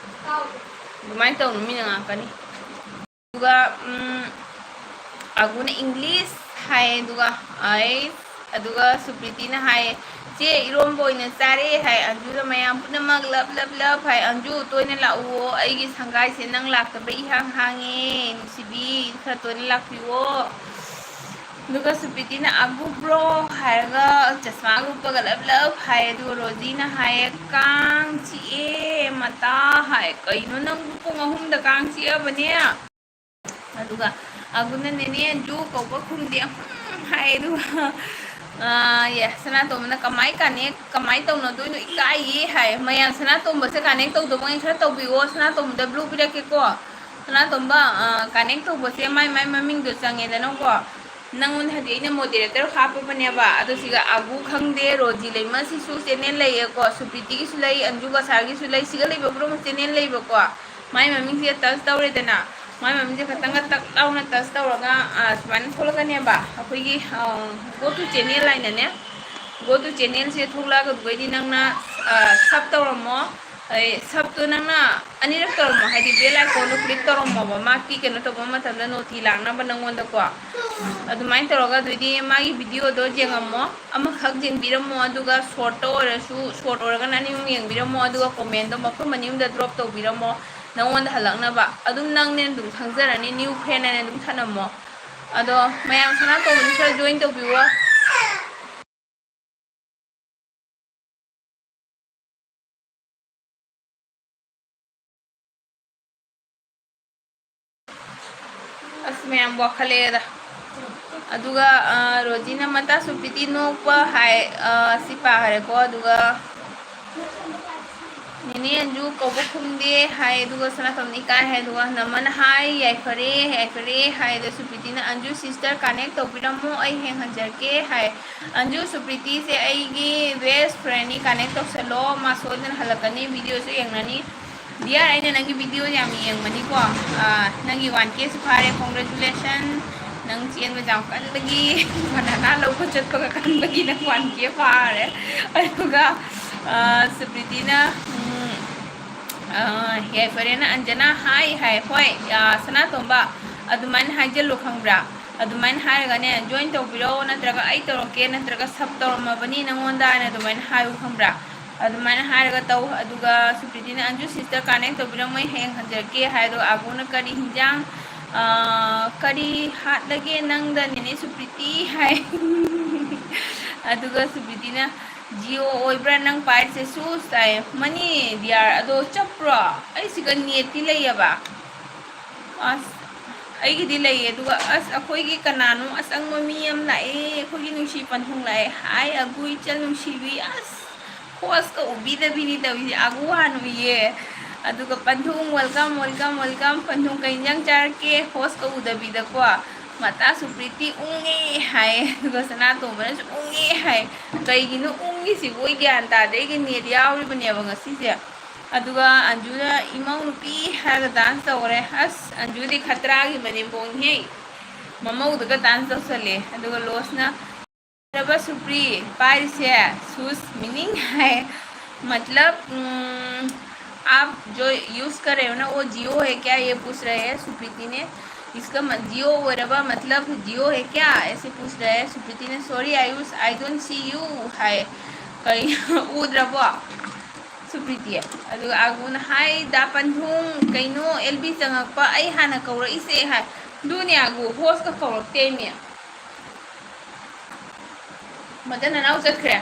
ꯑꯗꯨꯃꯥꯏꯅ ꯇꯧꯅꯨ, ꯃꯤꯅ ꯉꯥꯡꯉꯛꯀꯅꯤ꯫ ꯑꯗꯨꯒ, ꯎꯝ, ꯑꯒꯨꯅ "ꯏꯪꯂꯤꯁ" ꯍꯥꯏ, ꯑꯗꯨꯒ ꯑꯩ, ꯑꯗꯨꯒ ꯁꯨꯄ꯭ꯔꯤꯇꯤꯅ ꯍꯥꯏ, "ꯆꯦ, ꯏꯔꯣꯝꯕ ꯑꯣꯏꯅ ꯆꯥꯔꯦ" ꯍꯥꯏ, ꯑꯟꯖꯨꯅ "ꯃꯌꯥꯝ ꯄꯨꯝꯅꯃꯛ love, love, love" ꯍꯥꯏ, "ꯑꯟꯖꯨ, ꯇꯣꯏꯅ ꯂꯥꯛꯎꯋꯣ, ꯑꯩꯒꯤ ꯁꯪꯒꯥꯏꯁꯦ ꯅꯪ ꯂꯥꯛꯇꯕ ꯏꯍꯥꯡ ꯍꯥꯡꯉꯦ, ꯅꯨꯡꯁꯤꯕꯤ, ꯈꯔ ꯇꯣꯏꯅ ꯂꯥꯛꯄꯤꯌꯣ"꯫ ꯑꯗꯨꯒ ꯁꯨꯄ꯭ꯔꯤꯇꯤꯅ "ꯑꯒꯨ ꯕ꯭ꯔꯣ" ꯍꯥꯏꯔꯒ ꯆꯁꯃꯥꯒ ꯎꯞꯄꯒ ꯂꯞ ꯂꯞ ꯍꯥꯏ꯫ ꯑꯗꯨꯒ ꯔꯣꯖꯤꯅ ꯍꯥꯏꯌꯦ, "ꯀꯥꯡ ꯆꯤꯛꯑꯦ ꯃꯇꯥ" ꯍꯥꯏ꯫ "ꯀꯩꯅꯣ ꯅꯪꯕꯨ ꯄꯨꯡ ꯑꯍꯨꯝꯗ ꯀꯥꯡ ꯆꯤꯛꯑꯕꯅꯦ?" ꯑꯗꯨꯒ ꯑꯒꯨꯅ "ꯅꯦꯅꯦ ꯑꯟꯖꯨ ꯀꯧꯕ ꯈꯨꯝꯗꯦ" ꯍꯨꯝ ꯍꯥꯏ꯫ ꯑꯗꯨꯒ, ꯑ, ꯌꯦ, ꯁꯅꯥꯇꯣꯝꯕꯅ "ꯀꯃꯥꯏ ꯀꯥꯅꯦꯛ, ꯀꯃꯥꯏ ꯇꯧꯅꯗꯣꯏꯅꯣ, ꯏꯀꯥꯏꯌꯦ" ꯍꯥꯏ꯫ ꯃꯌꯥꯝ ꯁꯅꯥꯇꯣꯝꯕꯁꯦ ꯀꯥꯅꯦꯛ ꯇꯧꯗꯧꯕꯉꯩ ꯈꯔ ꯇꯧꯕꯤꯌꯣ꯫ ꯁꯅꯥꯇꯣꯝꯕꯗ ꯕ꯭ꯂꯨ ꯄꯤꯔꯛꯀꯦꯀꯣ꯫ ꯁꯅꯥꯇꯣꯝꯕ, ꯑ, ꯀꯥꯅꯦꯛ ꯇꯧꯕꯁꯦ ꯃꯥꯏ ꯃꯥꯏ ꯃꯃꯤꯡꯗꯣ ꯆꯪꯉꯦꯗꯅꯀꯣ꯫ ꯅꯪꯉꯣꯟꯗ ꯍꯥꯏꯗꯤ ꯑꯩꯅ ꯃꯣꯗꯦꯔꯦꯇꯔ ꯍꯥꯞꯄꯕꯅꯦꯕ꯫ ꯑꯗꯣ ꯁꯤꯒ ꯑꯒꯨ ꯈꯪꯗꯦ, ꯔꯣꯖꯤ ꯂꯩꯃꯁꯤꯁꯨ ꯆꯦꯅꯦꯜ ꯂꯩꯌꯦꯀꯣ, ꯁꯨꯄ꯭ꯔꯤꯇꯤꯒꯤꯁꯨ ꯂꯩ, ꯑꯟꯖꯨ ꯀꯁꯥꯔꯒꯤꯁꯨ ꯂꯩ, ꯁꯤꯒ ꯂꯩꯕ ꯄꯨꯝꯅꯃꯛ ꯆꯦꯅꯦꯜ ꯂꯩꯕꯀꯣ꯫ ꯃꯥꯏ ꯃꯃꯤꯡꯁꯦ ꯇꯆ ꯇꯧꯔꯦꯗꯅ, ꯃꯥꯏ ꯃꯃꯤꯡꯁꯦ ꯈꯇꯪꯒ ꯇꯛ ꯂꯥꯎꯅ ꯇꯆ ꯇꯧꯔꯒ, ꯑ, ꯁꯨꯃꯥꯏꯅ ꯊꯣꯛꯂꯛꯀꯅꯦꯕ꯫ ꯑꯩꯈꯣꯏꯒꯤ, ꯑ, "Go to channel" ꯍꯥꯏꯅꯅꯦ, "Go to channel"ꯁꯦ ꯊꯣꯛꯂꯛꯑꯒ ꯑꯗꯨꯒꯩꯗꯤ ꯅꯪꯅ, ꯑ, sub ꯇꯧꯔꯝꯃꯣ꯫ ꯑꯩ sub ꯇꯣ ꯅꯪꯅ ꯑꯅꯤꯔꯛ ꯇꯧꯔꯝꯃꯣ, ꯍꯥꯏꯗꯤ bell icon ꯗꯣ click ꯇꯧꯔꯝꯃꯣꯕ, ꯃꯥꯒꯤ ꯀꯩꯅꯣ ꯇꯧꯕ ꯃꯇꯝꯗ ꯅꯣꯇꯤ ꯂꯥꯛꯅꯕ ꯅꯪꯉꯣꯟꯗꯀꯣ꯫ ꯑꯗꯨꯃꯥꯏꯅ ꯇꯧꯔꯒ ꯑꯗꯨꯑꯣꯏꯗꯤ ꯃꯥꯒꯤ video ꯗꯣ ꯌꯦꯡꯉꯝꯃꯣ, ꯑꯃꯈꯛ ꯌꯦꯡꯕꯤꯔꯝꯃꯣ, ꯑꯗꯨꯒ short ꯇ ꯑꯣꯏꯔꯁꯨ, short ꯑꯣꯏꯔꯒꯅ ꯑꯅꯤ ꯑꯍꯨꯝ ꯌꯦꯡꯕꯤꯔꯝꯃꯣ, ꯑꯗꯨꯒ comment ꯗꯣ ꯃꯐꯝ ꯑꯅꯤ ꯑꯍꯨꯝꯗ drop ꯇꯧꯕꯤꯔꯝꯃꯣ, ꯅꯪꯉꯣꯟꯗ ꯍꯜꯂꯛꯅꯕ꯫ ꯑꯗꯨꯝ ꯅꯪꯅꯦ ꯑꯗꯨꯝ ꯈꯪꯖꯔꯅꯤ, new friend ꯍꯥꯏꯅ ꯑꯗꯨꯝ ꯊꯅꯝꯃꯣ꯫ ꯑꯗꯣ ꯃꯌꯥꯝ ꯁꯅꯥꯇꯣꯝꯕꯁꯨ ꯈꯔ join ꯇꯧꯕꯤꯌꯣ꯫ ꯑꯁ, ꯃꯌꯥꯝ ꯋꯥꯈꯠꯂꯛꯑꯦꯗ꯫ ꯑꯗꯨꯒ, ꯑ, ꯔꯣꯖꯤꯅ "ꯃꯇꯥ ꯁꯨꯄ꯭ꯔꯤꯇꯤ ꯅꯣꯛꯄ" ꯍꯥꯏ, ꯑ, ꯁꯤ ꯄꯥꯈꯔꯦꯀꯣ꯫ ꯑꯗꯨꯒ "ꯅꯦꯅꯦ ꯑꯟꯖꯨ ꯀꯧꯕ ꯈꯨꯝꯗꯦ" ꯍꯥꯏ꯫ ꯑꯗꯨꯒ ꯁꯅꯥꯇꯣꯝꯅ "ꯏꯀꯥꯏ" ꯍꯥꯏ꯫ ꯑꯗꯨꯒ ꯅꯃꯅ ꯍꯥꯏ, "ꯌꯥꯏꯐꯔꯦ, ꯌꯥꯏꯐꯔꯦ" ꯍꯥꯏ꯫ ꯑꯗꯣ ꯁꯨꯄ꯭ꯔꯤꯇꯤꯅ "ꯑꯟꯖꯨ sister connect ꯇꯧꯕꯤꯔꯝꯃꯣ, ꯑꯩ ꯍꯦꯡ ꯍꯟꯖꯔꯛꯀꯦ" ꯍꯥꯏ꯫ ꯑꯟꯖꯨ ꯁꯨꯄ꯭ꯔꯤꯇꯤꯁꯦ ꯑꯩꯒꯤ best friend ꯅꯤ, connect ꯇꯧꯁꯜꯂꯣ, ꯃꯥ ꯁꯣꯏꯗꯅ ꯍꯜꯂꯛꯀꯅꯤ, video ꯁꯨ ꯌꯦꯡꯅꯅꯤ꯫ ꯗꯤꯌꯥꯔ, ꯑꯩꯅ ꯅꯪꯒꯤ video ꯌꯥꯝ ꯌꯦꯡꯕꯅꯤꯀꯣ꯫ ꯑꯥ, ꯅꯪꯒꯤ one K ꯁꯨ ꯐꯥꯔꯦ, congratulation꯫ ꯅꯪ ꯆꯦꯟꯕ ꯌꯥꯝ ꯀꯟꯕꯒꯤ, banana ꯂꯧꯕ ꯆꯠꯄꯒ ꯀꯟꯕꯒꯤ ꯅꯪ one K ꯐꯥꯔꯦ꯫ ꯑꯗꯨꯒ, ꯑꯥ, ꯁꯨꯄ꯭ꯔꯤꯇꯤꯅ, ꯎꯝ, ꯑꯥ, ꯌꯥꯏꯐꯔꯦꯅ ꯑꯟꯖꯅꯥ ꯍꯥꯏ ꯍꯥꯏ꯫ ꯍꯣꯏ, ꯑꯥ, ꯁꯅꯥꯇꯣꯝꯕ, ꯑꯗꯨꯃꯥꯏꯅ ꯍꯥꯏꯖꯜꯂꯨ, ꯈꯪꯕ꯭ꯔꯥ? ꯑꯗꯨꯃꯥꯏꯅ ꯍꯥꯏꯔꯒꯅꯦ, join ꯇꯧꯕꯤꯔꯛꯑꯣ, ꯅꯠꯇ꯭ꯔꯒ "ꯑꯩ ꯇꯧꯔꯛꯀꯦ", ꯅꯠꯇ꯭ꯔꯒ "sub ꯇꯧꯔꯝꯃꯕꯅꯤ ꯅꯪꯉꯣꯟꯗ" ꯍꯥꯏꯅ ꯑꯗꯨꯃꯥꯏꯅ ꯍꯥꯏꯌꯨ, ꯈꯪꯕ꯭ꯔꯥ? ꯑꯗꯨꯃꯥꯏꯅ ꯍꯥꯏꯔꯒ ꯇꯧ꯫ ꯑꯗꯨꯒ ꯁꯨꯄ꯭ꯔꯤꯇꯤꯅ "ꯑꯟꯖꯨ sister connect ꯇꯧꯕꯤꯔꯝꯃꯣ, ꯑꯩ ꯍꯌꯦꯡ ꯍꯟꯖꯔꯛꯀꯦ" ꯍꯥꯏ꯫ ꯑꯗꯨꯒ ꯑꯒꯨꯅ "ꯀꯔꯤ ꯍꯤꯟꯖꯥꯡ "ꯑꯥ, ꯀꯔꯤ ꯍꯥꯠꯂꯒꯦ ꯅꯪꯗ, ꯅꯦꯅꯦ ꯁꯨꯄ꯭ꯔꯤꯇꯤ?" ꯍꯥꯏ꯫ ꯑꯗꯨꯒ ꯁꯨꯄ꯭ꯔꯤꯇꯤꯅ, "ꯖꯤꯑꯣ ꯑꯣꯏꯕ꯭ꯔꯥ ꯅꯪ ꯄꯥꯏꯔꯤꯁꯦ?" ꯁꯨꯁ ꯍꯥꯏ꯫ "ꯃꯅꯤ ꯗꯤꯌꯥꯔ, ꯑꯗꯣ ꯆꯞꯄ꯭ꯔꯣ? ꯑꯩꯁꯤꯒ ꯅꯦꯠꯇꯤ ꯂꯩꯌꯦꯕ꯫ ꯑꯁ, ꯑꯩꯒꯤꯗꯤ ꯂꯩꯌꯦ꯫ ꯑꯗꯨꯒ ꯑꯁ, ꯑꯩꯈꯣꯏꯒꯤ ꯀꯅꯥꯅꯣ ꯑꯁꯪꯕ ꯃꯤ ꯑꯃ ꯂꯥꯛꯑꯦ, ꯑꯩꯈꯣꯏꯒꯤ ꯅꯨꯡꯁꯤ ꯄꯟꯊꯨꯡ ꯂꯥꯛꯑꯦ꯫ ꯍꯥꯏ ꯑꯒꯨ ꯏꯆꯜ ꯅꯨꯡꯁꯤꯕꯤ, ꯑꯁ, ꯍꯣꯁꯀ ꯎꯕꯤꯗꯕꯤꯅꯤ ꯇꯧꯔꯤꯁꯦ꯫ ꯑꯒꯨ ꯍꯥꯟꯅ ꯎꯏꯌꯦ꯫ ꯑꯗꯨꯒ ꯄꯟꯊꯨꯡ, welcome, welcome, welcome꯫ ꯄꯟꯊꯨꯡ, ꯀꯩ ꯏꯟꯖꯥꯡ ꯆꯥꯔꯛꯀꯦ?" ꯍꯣꯁꯀ ꯎꯗꯕꯤꯗꯀꯣ꯫ ꯃꯇꯥ ꯁꯨꯄ꯭ꯔꯤꯇꯤ ꯎꯪꯉꯦ ꯍꯥꯏ, ꯑꯗꯨꯒ ꯁꯅꯥꯇꯣꯝꯕꯅꯁꯨ ꯎꯪꯉꯦ ꯍꯥꯏ꯫ ꯀꯩꯒꯤꯅꯣ ꯎꯪꯉꯤꯁꯤꯕꯨ? ꯑꯩ ꯒ꯭ꯌꯥꯟ ꯇꯥꯗꯦ꯫ ꯑꯩꯒꯤ ꯅꯦꯠ ꯌꯥꯎꯔꯤꯕꯅꯦꯕ ꯉꯁꯤꯁꯦ꯫ ꯑꯗꯨꯒ ꯑꯟꯖꯨꯅ "ꯏꯃꯧ ꯅꯨꯄꯤ" ꯍꯥꯏꯔꯒ ꯗꯥꯟꯁ ꯇꯧꯈ꯭ꯔꯦ꯫ ꯑꯁ, ꯑꯟꯖꯨꯗꯤ ꯈꯇ꯭ꯔꯥꯒꯤ ꯃꯅꯦꯝꯄꯣꯛꯅꯤꯍꯦ꯫ ꯃꯃꯧꯗꯒ ꯗꯥꯟꯁ ꯇꯧꯁꯜꯂꯦ꯫ ꯑꯗꯨꯒ ꯂꯣꯁꯅ "ꯔꯕ ꯁꯨꯄ꯭ꯔꯤ ꯄꯥꯏꯔꯤꯁꯦ?" ꯁꯨꯁ ꯃꯤꯅꯤꯡ ꯍꯥꯏ, मतलब, ꯎꯝ, "आप जो यूज़ कर रहे हो ना, वो जियो है क्या?" ये पूछ रहे हैं सुप्रीति ने। इसका म-, "जियो ꯑꯣꯏꯔꯕ मतलब जियो है क्या?" ऐसे पूछ रहे हैं सुप्रीति ने। "Sorry Ayush, I don't see you" ꯍꯥꯏ꯫ ꯀꯩ ꯎꯗ꯭ꯔꯕꯣ? ꯁꯨꯄ꯭ꯔꯤꯇꯤ꯫ ꯑꯗꯨꯒ ꯑꯒꯨꯅ ꯍꯥꯏ, "ꯗꯥ ꯄꯟꯊꯨꯡ, ꯀꯩꯅꯣ ꯑꯦꯜ ꯕꯤ ꯆꯪꯉꯛꯄ, ꯑꯩ ꯍꯥꯟꯅ ꯀꯧꯔꯛꯏꯁꯦ" ꯍꯥꯏ꯫ ꯑꯗꯨꯅꯦ ꯑꯒꯨ, ꯍꯣꯁꯀ ꯀꯧꯔꯛꯇꯦꯃꯤ꯫ ꯃꯆꯟ ꯅꯅꯥꯎ ꯆꯠꯈ꯭ꯔꯦ꯫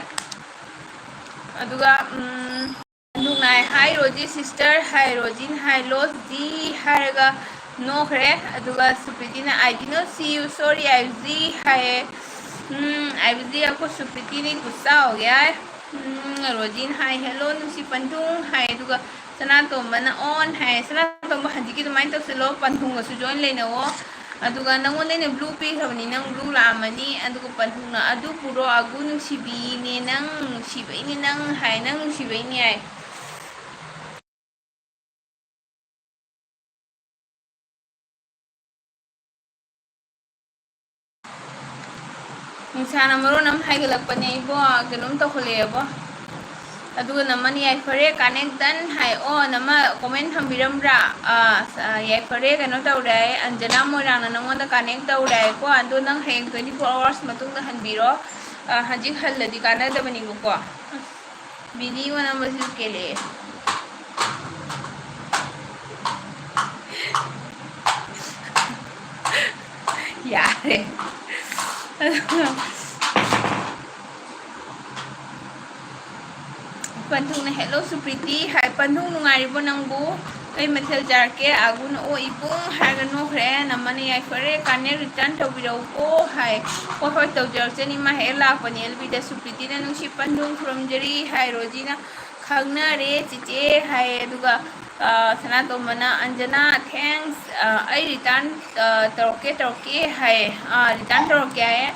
ꯑꯗꯨꯒ, ꯎꯝ, ꯄꯟꯊꯨꯡꯅ ꯍꯥꯏ, "Hi ꯔꯣꯖꯤ sister" ꯍꯥꯏ, ꯔꯣꯖꯤꯅ ꯍꯥꯏ, "Lost ꯖꯤ" ꯍꯥꯏꯔꯒ ꯅꯣꯛꯈ꯭ꯔꯦ꯫ ꯑꯗꯨꯒ ꯁꯨꯄ꯭ꯔꯤꯇꯤꯅ, "I did not see you, sorry ꯑꯥꯏꯕꯨꯖꯤ" ꯍꯥꯏꯌꯦ꯫ ꯎꯝ, "ꯑꯥꯏꯕꯨꯖꯤ, ꯑꯩꯈꯣꯏ ꯁꯨꯄ꯭ꯔꯤꯇꯤꯅꯤ ꯒꯨꯁꯥ ꯍꯣ ꯒꯌꯥ ꯍꯥꯏ"꯫ ꯎꯝ, ꯔꯣꯖꯤꯅ ꯍꯥꯏ, "Hello ꯅꯨꯡꯁꯤ ꯄꯟꯊꯨꯡ" ꯍꯥꯏ꯫ ꯑꯗꯨꯒ ꯁꯅꯥꯇꯣꯝꯕꯅ "On" ꯍꯥꯏ꯫ ꯁꯅꯥꯇꯣꯝꯕ, ꯍꯧꯖꯤꯛꯀꯤ ꯑꯗꯨꯃꯥꯏꯅ ꯇꯧꯁꯤꯜꯂꯣ, ꯄꯟꯊꯨꯡꯒꯁꯨ join ꯂꯩꯅꯧꯑꯣ꯫ ꯑꯗꯨꯒ ꯅꯪꯉꯣꯟꯗ ꯑꯩꯅ blue ꯄꯤꯈ꯭ꯔꯕꯅꯤ, ꯅꯪ blue ꯂꯥꯛꯑꯝꯃꯅꯤ꯫ ꯑꯗꯨꯒ ꯄꯟꯊꯨꯡꯅ, "ꯑꯗꯨ ꯄꯨꯔꯣ ꯑꯒꯨ ꯅꯨꯡꯁꯤꯕꯤꯅꯦ ꯅꯪ, ꯅꯨꯡꯁꯤꯕꯩꯅꯦ ꯅꯪ" ꯍꯥꯏ, "ꯅꯪ ꯅꯨꯡꯁꯤꯕꯩꯅꯦ" ꯍꯥꯏ꯫ ꯅꯨꯡꯁꯥꯅ ꯃꯔꯣꯟ ꯑꯃ ꯍꯥꯏꯒꯠꯂꯛꯄꯅꯦ ꯏꯕꯣ, ꯀꯩꯅꯣꯝ ꯇꯧꯈꯠꯂꯛꯑꯦꯕꯣ꯫ ꯑꯗꯨꯒ ꯅꯝꯃꯅꯤ ꯌꯥꯏꯐꯔꯦ, connect done ꯍꯥꯏ꯫ ꯑꯣ, ꯅꯝꯃ comment ꯊꯝꯕꯤꯔꯝꯕ꯭ꯔꯥ? ꯑꯥ, ꯑꯥ, ꯌꯥꯏꯐꯔꯦ, ꯀꯩꯅꯣ ꯇꯧꯔꯦ ꯍꯥꯏ, ꯑꯟꯖꯅꯥ ꯃꯣꯏꯔꯥꯡꯅ ꯅꯪꯉꯣꯟꯗ connect ꯇꯧꯔꯦ ꯍꯥꯏꯀꯣ꯫ ꯑꯗꯣ ꯅꯪ ꯍꯌꯦꯡ twenty four hours ꯃꯇꯨꯡꯗ ꯍꯟꯕꯤꯔꯣ꯫ ꯑꯥ, ꯍꯧꯖꯤꯛ ꯍꯜꯂꯗꯤ ꯀꯥꯟꯅꯗꯕꯅꯤꯕꯀꯣ꯫ ꯕꯤꯅꯤ ꯃꯅꯝ ꯃꯆꯨ ꯀꯦꯜꯂꯛꯑꯦ꯫ ꯄꯟꯊꯨꯡꯅ "Hello ꯁꯨꯄ꯭ꯔꯤꯇꯤ" ꯍꯥꯏ꯫ ꯄꯟꯊꯨꯡ, ꯅꯨꯡꯉꯥꯏꯔꯤꯕꯣ ꯅꯪꯕꯨ? "ꯀꯩ ꯃꯊꯦꯜ ꯆꯥꯔꯛꯀꯦ?" ꯑꯒꯨꯅ "ꯑꯣ ꯏꯕꯨꯡ" ꯍꯥꯏꯔꯒ ꯅꯣꯛꯈ꯭ꯔꯦ꯫ "ꯅꯃꯅ ꯌꯥꯏꯐꯔꯦ, ꯀꯥꯟꯅ return ꯇꯧꯕꯤꯔꯛꯎꯀꯣ" ꯍꯥꯏ꯫ "ꯍꯣꯏ ꯍꯣꯏ, ꯇꯧꯖꯔꯛꯆꯅꯤ ꯏꯃꯥ, ꯍꯦꯛ ꯂꯥꯛꯄꯅꯤ ꯑꯦꯜꯕꯤꯗ"꯫ ꯁꯨꯄ꯭ꯔꯤꯇꯤꯅ "ꯅꯨꯡꯁꯤ ꯄꯟꯊꯨꯡ ꯈꯨꯔꯨꯝꯖꯔꯤ" ꯍꯥꯏ꯫ ꯔꯣꯖꯤꯅ "ꯈꯪꯅꯔꯦ ꯆꯤꯆꯦ" ꯍꯥꯏ꯫ ꯑꯗꯨꯒ ꯑ, ꯁꯅꯥꯇꯣꯝꯕꯅ "ꯑꯟꯖꯅꯥ, thanks, ꯑ, ꯑꯩ return, ꯑ, ꯇꯧꯔꯛꯀꯦ, ꯇꯧꯔꯛꯀꯦ" ꯍꯥꯏꯌꯦ꯫ ꯑ, return ꯇꯧꯔꯛꯀꯦ ꯍꯥꯏꯌꯦ꯫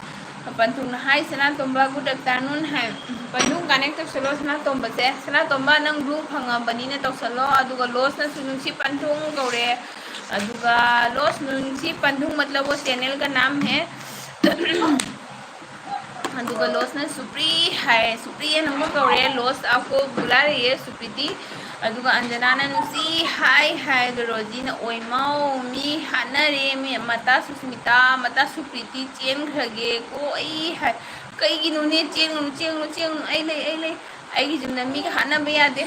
ꯄꯟꯊꯨꯡꯅ ꯍꯥꯏ, "ꯁꯅꯥꯇꯣꯝꯕ, good afternoon" ꯍꯥꯏ꯫ ꯄꯟꯊꯨꯡ connect ꯇꯧꯁꯜꯂꯣ ꯁꯅꯥꯇꯣꯝꯕꯁꯦ꯫ ꯁꯅꯥꯇꯣꯝꯕ, ꯅꯪ blue ꯐꯪꯉꯕꯅꯤꯅ ꯇꯧꯁꯜꯂꯣ꯫ ꯑꯗꯨꯒ ꯂꯣꯁꯅꯁꯨ "ꯅꯨꯡꯁꯤ ꯄꯟꯊꯨꯡ" ꯀꯧꯔꯦ꯫ ꯑꯗꯨꯒ ꯂꯣꯁ, "ꯅꯨꯡꯁꯤ ꯄꯟꯊꯨꯡ ꯃꯇꯂꯕ ꯆꯦꯅꯦꯜꯒ ꯅꯥꯝ ꯍꯦ" ꯑꯗꯨꯒ ꯂꯣꯁꯅ "ꯁꯨꯄ꯭ꯔꯤ" ꯍꯥꯏ, "ꯁꯨꯄ꯭ꯔꯤ" ꯍꯥꯏꯅ ꯑꯃꯨꯛ ꯀꯧꯔꯦ꯫ "ꯂꯣꯁ ꯑꯥꯞꯀꯣ ꯕꯨꯂꯥ ꯔꯍꯤ ꯍꯦ ꯁꯨꯄ꯭ꯔꯤꯇꯤ"꯫ ꯑꯗꯨꯒ ꯑꯟꯖꯅꯥꯅ "ꯅꯨꯡꯁꯤ" ꯍꯥꯏ ꯍꯥꯏ꯫ ꯑꯗꯨ ꯔꯣꯖꯤꯅ "ꯑꯣꯏꯃꯧ, ꯃꯤ ꯍꯥꯠꯅꯔꯦ, ꯃꯤ ꯃꯇꯥ ꯁꯨꯁꯃꯤꯇꯥ, ꯃꯇꯥ ꯁꯨꯄ꯭ꯔꯤꯇꯤ ꯆꯦꯟꯈ꯭ꯔꯒꯦ ꯀꯣ ꯑꯩ" ꯍꯥꯏ꯫ "ꯀꯩꯒꯤꯅꯣꯅꯦ? ꯆꯦꯟꯒꯅꯨ, ꯆꯦꯟꯒꯅꯨ, ꯆꯦꯟꯒꯅꯨ, ꯑꯩ ꯂꯩ, ꯑꯩ ꯂꯩ꯫ ꯑꯩꯒꯤ ꯌꯨꯝꯗ ꯃꯤꯒ ꯍꯥꯠꯅꯕ ꯌꯥꯗꯦ"꯫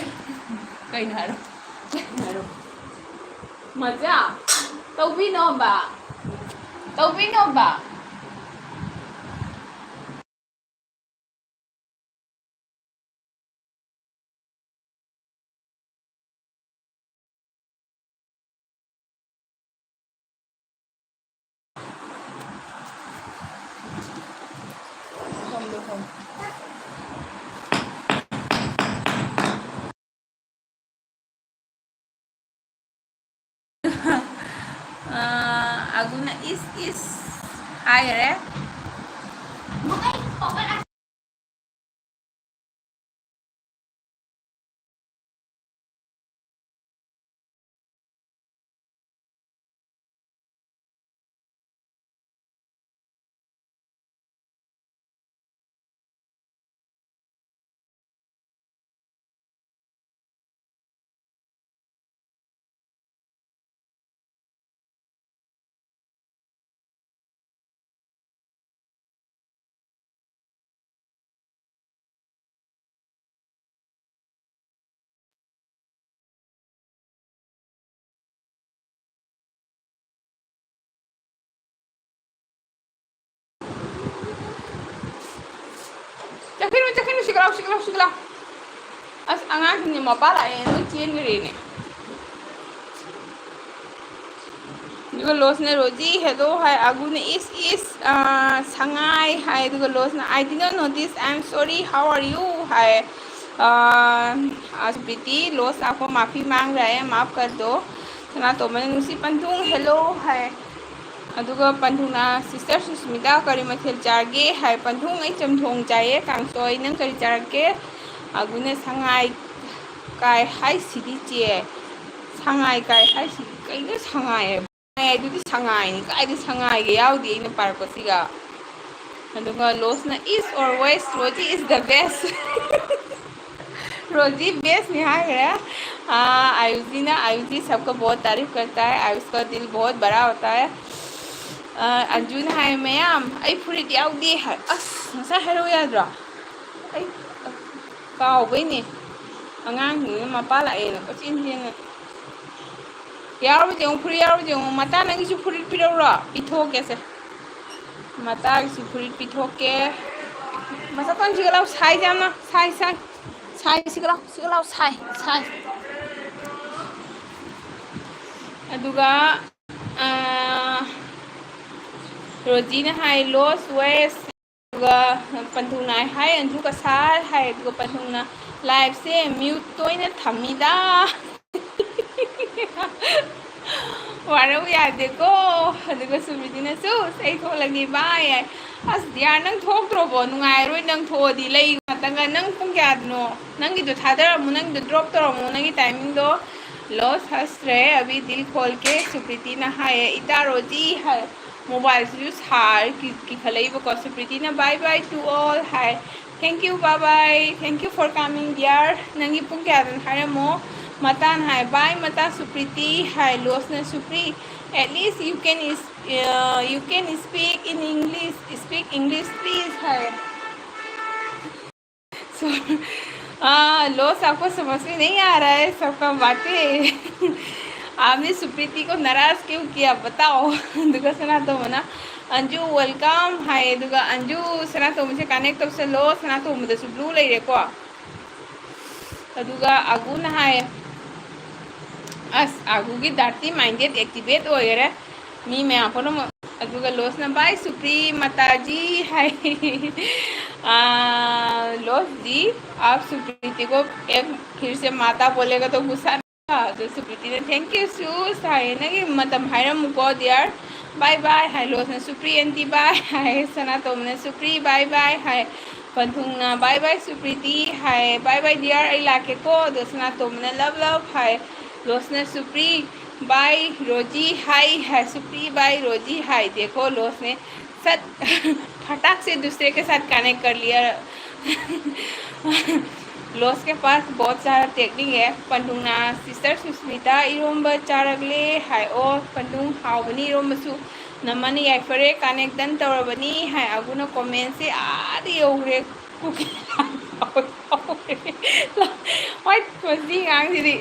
ꯀꯩꯅꯣ ꯍꯥꯏꯔꯣ? ꯍꯥꯏꯔꯣ꯫ ꯃꯖꯥ, ꯇꯧꯕꯤꯅꯣꯕ, ꯇꯧꯕꯤꯅꯣꯕ꯫ ꯑ, ꯑꯒꯨꯅ "ꯏꯁ, ꯏꯁ" ꯍꯥꯏꯈꯔꯦ꯫ ꯆꯠꯈꯤꯅꯨ, ꯆꯠꯈꯤꯅꯨ, ꯁꯤꯒ ꯂꯥꯎ, ꯁꯤꯒ ꯂꯥꯎ, ꯁꯤꯒ ꯂꯥꯎ꯫ ꯑꯁ, ꯑꯉꯥꯡꯁꯤꯡꯁꯦ ꯃꯄꯥ ꯂꯥꯛꯑꯦ, ꯂꯣꯏ ꯆꯦꯟꯈ꯭ꯔꯦꯅꯦ꯫ ꯑꯗꯨꯒ ꯂꯣꯁꯅ ꯔꯣꯖꯤ, "Hello" ꯍꯥꯏ, ꯑꯒꯨꯅ, "Is, is, ꯑ, ꯁꯉꯥꯏ" ꯍꯥꯏ, ꯑꯗꯨꯒ ꯂꯣꯁꯅ, "I didn't notice, I am sorry, how are you?" ꯍꯥꯏ꯫ ꯑ, ꯑꯁ, ꯕꯤꯇꯤ, ꯂꯣꯁ ꯂꯥꯛꯄ ꯃꯥꯐꯤ ꯃꯥꯡꯈ꯭ꯔꯦ, ꯃꯥꯐ ꯀꯔꯗꯣ꯫ ꯁꯅꯥꯇꯣꯝꯕꯅ, "ꯅꯨꯡꯁꯤ ꯄꯟꯊꯨꯡ, hello" ꯍꯥꯏ꯫ ꯑꯗꯨꯒ ꯄꯟꯊꯨꯡꯅ, "Sister ꯁꯨꯁꯃꯤꯇꯥ, ꯀꯔꯤ ꯃꯊꯦꯜ ꯆꯥꯔꯒꯦ?" ꯍꯥꯏ꯫ ꯄꯟꯊꯨꯡ, "ꯑꯩ ꯆꯝꯊꯣꯡ ꯆꯥꯏꯌꯦ, ꯀꯥꯡꯁꯣꯏ, ꯅꯪ ꯀꯔꯤ ꯆꯥꯔꯛꯀꯦ?" ꯑꯒꯨꯅ, "ꯁꯉꯥꯏ ꯀꯥꯏ ꯍꯥꯏꯁꯤꯗꯤ ꯆꯦ?" ꯁꯉꯥꯏ ꯀꯥꯏ ꯍꯥꯏꯁꯤꯗꯤ ꯀꯩꯅꯣ? ꯁꯉꯥꯏ ꯍꯥꯏꯕ? ꯁꯉꯥꯏ ꯑꯗꯨꯗꯤ ꯁꯉꯥꯏꯅꯤ, ꯀꯥꯏꯗꯤ ꯁꯉꯥꯏꯒ ꯌꯥꯎꯗꯦ ꯑꯩꯅ ꯄꯥꯔꯛꯄꯁꯤꯒ꯫ ꯑꯗꯨꯒ ꯂꯣꯁꯅ, "Is always, Rosie is the best." Rosie ꯕꯦꯁꯅꯤ ꯍꯥꯏꯈ꯭ꯔꯦ꯫ ꯑꯥ, ꯑꯌꯨꯖꯤꯅ, "आयुषी सबका बहुत तारीफ करता है, आयुष का दिल बहुत बड़ा होता है." ꯑꯥ, ꯑꯟꯖꯨꯅ ꯍꯥꯏ, "ꯃꯌꯥꯝ, ꯑꯩ ꯐꯨꯔꯤꯠ ꯌꯥꯎꯗꯦ" ꯍꯥꯏ꯫ ꯑꯁ, ꯉꯁꯥꯏ ꯍꯥꯏꯔꯛꯎ ꯌꯥꯗ꯭ꯔꯣ? ꯑꯩ ꯀꯥꯎꯕꯩꯅꯦ꯫ ꯑꯉꯥꯡꯁꯤꯡꯅ ꯃꯄꯥ ꯂꯥꯛꯑꯦꯅ ꯀꯣꯏꯆꯦꯟ ꯆꯦꯟꯅ꯫ ꯌꯥꯎꯔꯨꯁꯦ ꯌꯦꯡꯉꯨ, ꯐꯨꯔꯤꯠ ꯌꯥꯎꯔꯨꯁꯦ ꯌꯦꯡꯉꯨ꯫ ꯃꯇꯥ, ꯅꯪꯒꯤꯁꯨ ꯐꯨꯔꯤꯠ ꯄꯤꯔꯛꯎꯔꯣ? ꯄꯤꯊꯣꯛꯀꯦꯁꯦ꯫ ꯃꯇꯥꯒꯤꯁꯨ ꯐꯨꯔꯤꯠ ꯄꯤꯊꯣꯛꯀꯦ꯫ ꯃꯁꯛ ꯈꯪꯁꯤꯒ ꯂꯥꯎ, ꯁꯥꯏꯁꯦ ꯌꯥꯝꯅ꯫ ꯁꯥꯏ, ꯁꯥꯏ꯫ ꯁꯥꯏ, ꯁꯤꯒ ꯂꯥꯎ, ꯁꯤꯒ ꯂꯥꯎ, ꯁꯥꯏ, ꯁꯥꯏ꯫ ꯑꯗꯨꯒ, ꯑꯥ, ꯔꯣꯖꯤꯅ ꯍꯥꯏ, "Lost waste"꯫ ꯑꯗꯨꯒ ꯄꯟꯊꯨꯡꯅ ꯍꯥꯏ, "ꯑꯟꯖꯨ ꯀꯁꯥꯔ" ꯍꯥꯏ꯫ ꯑꯗꯨꯒ ꯄꯟꯊꯨꯡꯅ, "Liveꯁꯦ mute ꯑꯣꯏꯅ ꯊꯝꯃꯤꯗ꯫ ꯋꯥꯔꯧ ꯌꯥꯗꯦꯀꯣ"꯫ ꯑꯗꯨꯒ ꯁꯨꯃ꯭ꯔꯤꯇꯤꯅꯁꯨ, "ꯑꯩ ꯊꯣꯛꯂꯒꯦ, bye" ꯍꯥꯏ꯫ ꯑꯁ, ꯗꯤꯌꯥꯔ, ꯅꯪ ꯊꯣꯛꯇ꯭ꯔꯣꯕꯣ? ꯅꯨꯡꯉꯥꯏꯔꯣꯏ ꯅꯪ ꯊꯣꯛꯑꯗꯤ꯫ ꯂꯩ ꯉꯥꯛꯇꯪꯒ꯫ ꯅꯪ ꯄꯨꯡ ꯀꯌꯥꯗꯅꯣ? ꯅꯪꯒꯤꯗꯣ ꯊꯥꯗꯔꯝꯃꯣ, ꯅꯪꯒꯤꯗꯣ drop ꯇꯧꯔꯝꯃꯣ, ꯅꯪꯒꯤ timingꯗꯣ꯫ "Lost हंस रहे, अभी दिल खोल के", ꯁꯨꯄ꯭ꯔꯤꯇꯤꯅ ꯍꯥꯏꯌꯦ꯫ "ꯏꯇꯥ ꯔꯣꯖꯤ" ꯍꯥꯏ꯫ ꯃꯣꯕꯥꯏꯜꯁꯤꯁꯨ ꯁꯥꯔ ꯀꯤ-, ꯀꯤꯈꯠꯂꯛꯏꯕꯀꯣ꯫ ꯁꯨꯄ꯭ꯔꯤꯇꯤꯅ, "Bye bye to all" high. "Thank you, bye bye, thank you for coming, dear." ꯅꯪꯒꯤ ꯄꯨꯡ ꯀꯌꯥꯗꯅꯣ ꯍꯥꯏꯔꯝꯃꯣ꯫ ꯃꯇꯥꯅ ꯍꯥꯏ, "Bye ꯃꯇꯥ ꯁꯨꯄ꯭ꯔꯤꯇꯤ" ꯍꯥꯏ꯫ ꯂꯣꯁꯅ, "ꯁꯨꯄ꯭ꯔꯤ, at least you can is-, uh, you can speak in English, speak English please" ꯍꯥꯏ꯫ So, आ, लॉस आपको समझ में नहीं आ रहा है, सबका बातें। आपने सुप्रीति को नाराज क्यों किया, बताओ? ꯑꯗꯨꯒ ꯁꯅꯥꯇꯣꯝꯕꯅ, ꯑꯟꯖꯨ welcome ꯍꯥꯏ꯫ ꯑꯗꯨꯒ ꯑꯟꯖꯨ, ꯁꯅꯥꯇꯣꯝꯕꯁꯦ connect ꯇꯧꯁꯜꯂꯣ꯫ ꯁꯅꯥꯇꯣꯝꯕꯗꯁꯨ blue ꯂꯩꯔꯦꯀꯣ꯫ ꯑꯗꯨꯒ ꯑꯒꯨꯅ ꯍꯥꯏ, ꯑꯁ, ꯑꯒꯨꯒꯤ dirty minded activate ꯑꯣꯏꯈꯔꯦ ꯃꯤ ꯃꯌꯥꯝ ꯄꯨꯝꯅꯃꯛ꯫ ꯑꯗꯨꯒ ꯂꯣꯁꯅ, "Bye ꯁꯨꯄ꯭ꯔꯤ ꯃꯇꯥꯖꯤ" ꯍꯥꯏ꯫ ꯑꯥ, ꯂꯣꯁ ꯖꯤ, "आप सुप्रीति को एक फिर से माता बोलेगा तो गुस्सा नहीं होगा?" ꯑꯗꯨ ꯁꯨꯄ꯭ꯔꯤꯇꯤꯅ, "Thank you ꯁꯨꯁ" ꯍꯥꯏ, "ꯅꯪꯒꯤ ꯃꯇꯝ ꯍꯥꯏꯔꯝꯃꯨꯀꯣ dear꯫ Bye bye" ꯍꯥꯏ꯫ ꯂꯣꯁꯅ, "ꯁꯨꯄ꯭ꯔꯤ aunty bye" ꯍꯥꯏ꯫ ꯁꯅꯥꯇꯣꯝꯕꯅ, "ꯁꯨꯄ꯭ꯔꯤ bye bye" ꯍꯥꯏ꯫ ꯄꯟꯊꯨꯡꯅ, "Bye bye ꯁꯨꯄ꯭ꯔꯤꯇꯤ" ꯍꯥꯏ꯫ "Bye bye dear, ꯑꯩ ꯂꯥꯛꯀꯦꯀꯣ"꯫ ꯑꯗꯣ ꯁꯅꯥꯇꯣꯝꯕꯅ, "Love love" ꯍꯥꯏ꯫ ꯂꯣꯁꯅ, "ꯁꯨꯄ꯭ꯔꯤ bye ꯔꯣꯖꯤ ꯍꯥꯏ" ꯍꯥꯏ꯫ "ꯁꯨꯄ꯭ꯔꯤ bye ꯔꯣꯖꯤ ꯍꯥꯏ"꯫ देखो ꯂꯣꯁꯅꯦ ꯁꯠ ꯐꯇꯥꯛ ꯁꯦ ꯗꯨꯁꯔꯦ ꯀꯦ ꯁꯥꯊ connect ꯀꯔ ꯂꯤꯌꯥ꯫ ꯂꯣꯁ ꯀꯦ ꯄꯥꯁ ꯕꯍꯨꯠ ꯁꯥꯔꯥ ꯇꯦꯛꯅꯤꯛ ꯍꯦ꯫ ꯄꯟꯊꯨꯡꯅ, "Sister ꯁꯨꯁꯃꯤꯇꯥ, ꯏꯔꯣꯝꯕ ꯆꯥꯔꯛꯂꯦ" ꯍꯥꯏ꯫ ꯑꯣ, ꯄꯟꯊꯨꯡ, ꯍꯥꯎꯕꯅꯤ ꯏꯔꯣꯝꯕꯁꯨ꯫ ꯅꯃꯅ ꯌꯥꯏꯐꯔꯦ, connect done ꯇꯧꯔꯕꯅꯤ ꯍꯥꯏ꯫ ꯑꯒꯨꯅ comment ꯁꯦ ꯑꯥꯗ ꯌꯧꯈ꯭ꯔꯦ꯫ ꯍꯣꯏ, ꯃꯁꯤ ꯑꯉꯥꯡꯁꯤꯗꯤ꯫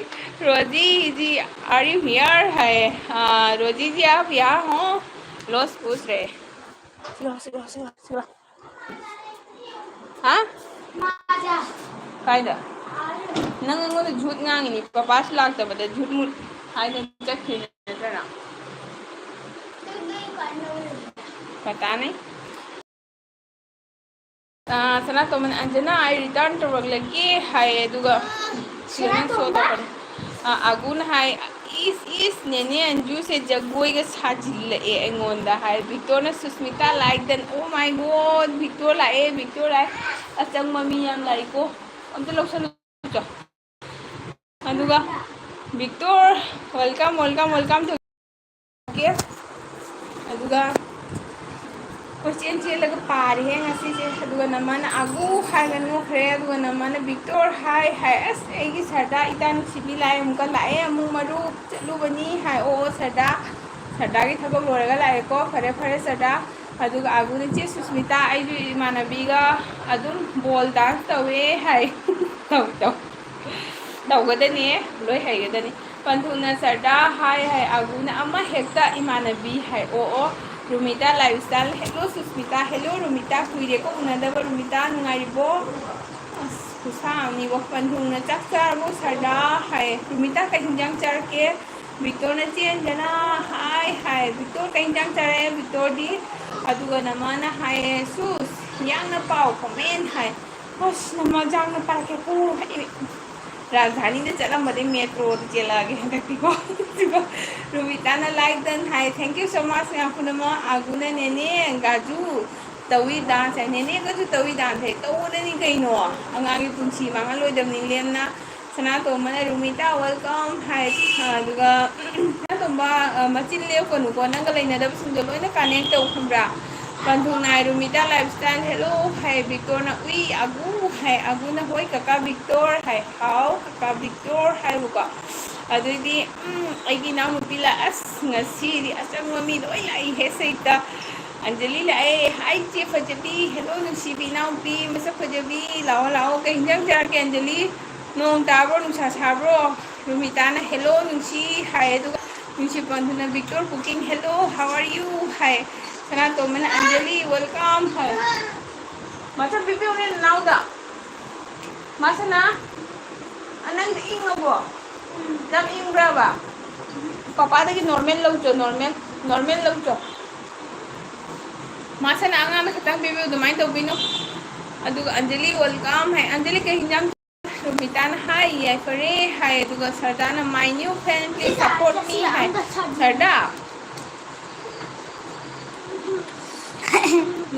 ꯔꯣꯖꯤꯖꯤ, are you here ꯍꯥꯏ꯫ ꯑꯥ, ꯔꯣꯖꯤꯖꯤ, आप यहाँ हो? ꯂꯣꯁ ꯄꯨꯁ ꯔꯦ꯫ ꯁꯤ ꯂꯥꯎ, ꯁꯤ ꯂꯥꯎ, ꯁꯤ ꯂꯥꯎ, ꯁꯤ ꯂꯥꯎ꯫ ꯍꯥ? ꯀꯥꯏꯗ? ꯅꯪ ꯑꯩꯉꯣꯟꯗ ꯖꯨꯠ ꯉꯥꯡꯉꯤꯅꯤ꯫ ꯄꯄꯥꯁꯨ ꯂꯥꯛꯇꯕꯗ ꯖꯨꯠ ꯃꯨꯠ ꯍꯥꯏꯗꯅ ꯆꯠꯈ꯭ꯔꯤꯅꯤ ꯅꯠꯇ꯭ꯔꯅ? ꯄꯇꯥ ꯅꯍꯤ꯫ ꯑꯥ, ꯁꯅꯥꯇꯣꯝꯕꯅ, "ꯑꯟꯖꯅꯥ, ꯑꯩ return ꯇꯧꯔꯛꯂꯒꯦ" ꯍꯥꯏꯌꯦ, ꯑꯗꯨꯒ ꯁꯤꯗ ꯅꯪ show ꯇꯧꯔꯛꯀꯅꯤ꯫ ꯑꯥ, ꯑꯒꯨꯅ ꯍꯥꯏ, "ꯏꯁ, ꯏꯁ, ꯅꯦꯅꯦ ꯑꯟꯖꯨꯁꯦ ꯖꯒꯣꯏꯒ ꯁꯥꯖꯤꯜꯂꯛꯑꯦ ꯑꯩꯉꯣꯟꯗ" ꯍꯥꯏ꯫ ꯚꯤꯛꯇꯣꯔꯅ, "Susmita, like done, oh my God, ꯚꯤꯛꯇꯣꯔ ꯂꯥꯛꯑꯦ, ꯚꯤꯛꯇꯣꯔ ꯂꯥꯛꯑꯦ, ꯑꯆꯪꯕ ꯃꯤ ꯌꯥꯝ ꯂꯥꯛꯏꯀꯣ, ꯑꯝꯇ ꯂꯧꯁꯜꯂꯨ ꯆꯣ"꯫ ꯑꯗꯨꯒ ꯚꯤꯛꯇꯣꯔ, welcome, welcome, welcome to ꯀꯦ꯫ ꯑꯗꯨꯒ ꯀꯣꯏꯆꯦꯟ ꯆꯦꯜꯂꯒ ꯄꯥꯔꯤꯍꯦ ꯉꯁꯤꯁꯦ꯫ ꯑꯗꯨꯒ ꯅꯃꯅ ꯑꯒꯨ ꯍꯥꯏꯔꯒ ꯅꯣꯛꯈ꯭ꯔꯦ꯫ ꯑꯗꯨꯒ ꯅꯃꯅ ꯚꯤꯛꯇꯣꯔ ꯍꯥꯏ ꯍꯥꯏ꯫ ꯑꯁ, ꯑꯩꯒꯤ ꯁꯔꯗꯥ ꯏꯇꯥ ꯅꯨꯡꯁꯤꯕꯤ ꯂꯥꯛꯑꯦ, ꯑꯃꯨꯛꯀ ꯂꯥꯛꯑꯦ, ꯑꯃꯨꯛ ꯃꯔꯨ ꯆꯠꯂꯨꯕꯅꯤ ꯍꯥꯏ꯫ ꯑꯣ, ꯑꯣ, ꯁꯔꯗꯥ, ꯁꯔꯗꯥꯒꯤ ꯊꯕꯛ ꯂꯣꯏꯔꯒ ꯂꯥꯛꯑꯦꯀꯣ꯫ ꯐꯔꯦ, ꯐꯔꯦ, ꯁꯔꯗꯥ꯫ ꯑꯗꯨꯒ ꯑꯒꯨꯅ, "ꯏꯆꯦ ꯁꯨꯁꯃꯤꯇꯥ, ꯑꯩꯁꯨ ꯏꯃꯥꯟꯅꯕꯤꯒ ꯑꯗꯨꯝ ball dance ꯇꯧꯋꯦ" ꯍꯥꯏ꯫ ꯇꯧ, ꯇꯧ꯫ ꯇꯧꯒꯗꯅꯤ, ꯂꯣꯏ ꯍꯩꯒꯗꯅꯤ꯫ ꯄꯟꯊꯨꯡꯅ ꯁꯔꯗꯥ ꯍꯥꯏ ꯍꯥꯏ, ꯑꯒꯨꯅ ꯑꯃ ꯍꯦꯛꯇ ꯏꯃꯥꯟꯅꯕꯤ ꯍꯥꯏ꯫ ꯑꯣ, ꯑꯣ, Rumita lifestyle. Hello Susmita. Hello Rumita, ꯀꯨꯏꯔꯦꯀꯣ ꯎꯅꯗꯕ꯫ ꯔꯨꯃꯤꯇꯥ ꯅꯨꯡꯉꯥꯏꯔꯤꯕꯣ? ꯑꯁ, ꯈꯨꯁꯥ ꯑꯃꯅꯤꯕꯣ꯫ ꯄꯟꯊꯨꯡꯅ "ꯆꯥꯛ ꯆꯥꯔꯕꯣ ꯁꯔꯗꯥ?" ꯍꯥꯏ꯫ ꯔꯨꯃꯤꯇꯥ, "ꯀꯩ ꯍꯤꯟꯖꯥꯡ ꯆꯥꯔꯛꯀꯦ?" ꯚꯤꯛꯇꯣꯔꯅ ꯆꯦꯟꯗꯅ ꯍꯥꯏ ꯍꯥꯏ꯫ "ꯚꯤꯛꯇꯣꯔ, ꯀꯩ ꯍꯤꯟꯖꯥꯡ ꯆꯥꯔꯛꯑꯦ ꯚꯤꯛꯇꯣꯔꯗꯤ?" ꯑꯗꯨꯒ ꯅꯃꯥꯅ ꯍꯥꯏꯌꯦ, "ꯁꯨꯁ, ꯌꯥꯡꯅ ꯄꯥꯎ, ꯀꯣꯃꯦꯟ" ꯍꯥꯏ꯫ ꯑꯁ, ꯅꯃꯥ ꯌꯥꯡꯅ ꯄꯥꯔꯛꯀꯦꯀꯣ꯫ ꯑꯩ ꯔꯥꯖꯙꯥꯅꯤꯗ ꯆꯠꯂꯝꯕꯗꯩ ꯃꯦꯇ꯭ꯔꯣꯗ ꯆꯦꯜꯂꯛꯑꯒꯦ ꯍꯟꯗꯛꯇꯤꯀꯣ꯫ ꯑꯗꯨꯒ ꯔꯨꯃꯤꯇꯥꯅ "ꯂꯥꯏꯛ ꯗꯟ" ꯍꯥꯏ꯫ Thank you so much ꯃꯌꯥꯝ ꯄꯨꯝꯅꯃꯛ꯫ ꯑꯒꯨꯅ "ꯅꯦꯅꯦ ꯒꯥꯖꯨ ꯇꯧꯏ ꯗꯥꯟꯁ" ꯍꯥꯏ꯫ ꯅꯦꯅꯦꯒꯁꯨ ꯇꯧꯏ ꯗꯥꯟꯁ ꯍꯥꯏ꯫ ꯇꯧꯒꯗꯅꯤ ꯀꯩꯅꯣ꯫ ꯑꯉꯥꯡꯒꯤ ꯄꯨꯟꯁꯤ ꯃꯥꯡꯍꯜꯂꯣꯏꯗꯕꯅꯤ ꯂꯦꯝꯅ꯫ ꯁꯅꯥꯇꯣꯝꯕꯅ "ꯔꯨꯃꯤꯇꯥ welcome" ꯍꯥꯏ꯫ ꯑꯗꯨꯒ ꯁꯅꯥꯇꯣꯝꯕ, ꯑ, ꯃꯆꯤꯟ ꯂꯦꯞꯀꯅꯨꯀꯣ, ꯅꯪꯒ ꯂꯩꯅꯗꯕꯁꯤꯡꯗꯣ ꯂꯣꯏꯅ ꯀꯅꯦꯛ ꯇꯧ, ꯈꯪꯕ꯭ꯔꯥ? ꯄꯟꯊꯨꯡꯅꯥꯏ "ꯔꯨꯃꯤꯇꯥ ꯂꯥꯏꯐ ꯁ꯭ꯇꯥꯏꯜ ꯍꯦꯜꯂꯣ" ꯍꯥꯏ꯫ ꯚꯤꯛꯇꯣꯔꯅ "ꯎꯏ ꯑꯒꯨ" ꯍꯥꯏ꯫ ꯑꯒꯨꯅ "ꯍꯣꯏ ꯀꯀꯥ ꯚꯤꯛꯇꯣꯔ" ꯍꯥꯏ꯫ "ꯍꯥꯎ ꯀꯀꯥ ꯚꯤꯛꯇꯣꯔ" ꯍꯥꯏꯕꯀꯣ꯫ ꯑꯗꯨꯏꯗꯤ, ꯎꯝ, ꯑꯩꯒꯤ ꯏꯅꯥꯎꯅꯨꯄꯤ ꯂꯥꯛ-, ꯑꯁ, ꯉꯁꯤꯗꯤ ꯑꯆꯪꯕ ꯃꯤ ꯂꯣꯏ ꯂꯥꯛꯏꯍꯦ ꯁꯩꯇ꯫ ꯑꯟꯖꯂꯤ ꯂꯥꯛꯑꯦ꯫ "ꯍꯥꯏ ꯆꯦ ꯐꯖꯕꯤ, ꯍꯦꯜꯂꯣ ꯅꯨꯡꯁꯤꯕꯤ ꯏꯅꯥꯎꯄꯤ ꯃꯁꯛ ꯐꯖꯕꯤ, ꯂꯥꯛꯑꯣ, ꯂꯥꯛꯑꯣ꯫ ꯀꯩ ꯍꯤꯟꯖꯥꯡ ꯆꯥꯔꯛꯀꯦ ꯑꯟꯖꯂꯤ? ꯅꯣꯡ ꯇꯥꯕ꯭ꯔꯣ, ꯅꯨꯡꯁꯥ ꯁꯥꯕ꯭ꯔꯣ?" ꯔꯨꯃꯤꯇꯥꯅ "ꯍꯦꯜꯂꯣ ꯅꯨꯡꯁꯤ" ꯍꯥꯏ, ꯑꯗꯨꯒ ꯅꯨꯡꯁꯤꯄꯟꯗꯨꯅ "ꯚꯤꯛꯇꯣꯔ cooking, hello, how are you?" High. ꯁꯅꯥꯇꯣꯝꯕꯅ "Anjali, welcome" ꯍꯥꯏ꯫ ꯃꯆꯥ ꯄꯤꯕꯤꯌꯨꯅꯦ ꯅꯅꯥꯎꯗ꯫ ꯃꯥꯁꯅꯥ, ꯑ, ꯅꯪꯗꯤ ꯏꯪꯉꯕꯣ? ꯌꯥꯝ ꯏꯪꯕ꯭ꯔꯕ? ꯄꯄꯥꯗꯒꯤ ꯅꯣꯔꯃꯦꯜ ꯂꯧꯆꯣ, ꯅꯣꯔꯃꯦꯜ, ꯅꯣꯔꯃꯦꯜ ꯂꯧꯆꯣ꯫ ꯃꯥꯁꯅꯥ, ꯑꯉꯥꯡꯗ ꯈꯤꯇꯪ ꯄꯤꯕꯤꯌꯨ, ꯑꯗꯨꯃꯥꯏꯅ ꯇꯧꯕꯤꯅꯨ꯫ ꯑꯗꯨꯒ ꯑꯟꯖꯂꯤ, welcome ꯍꯥꯏ꯫ ꯑꯟꯖꯂꯤ, ꯀꯩ ꯍꯤꯟꯖꯥꯡ? ꯔꯣꯃꯤꯇꯥꯅ "ꯍꯥꯏ, ꯌꯥꯏꯐꯔꯦ" ꯍꯥꯏ, ꯑꯗꯨꯒ ꯁꯔꯗꯥꯅ "My new friend, please support me" ꯍꯥꯏ꯫ ꯁꯔꯗꯥ?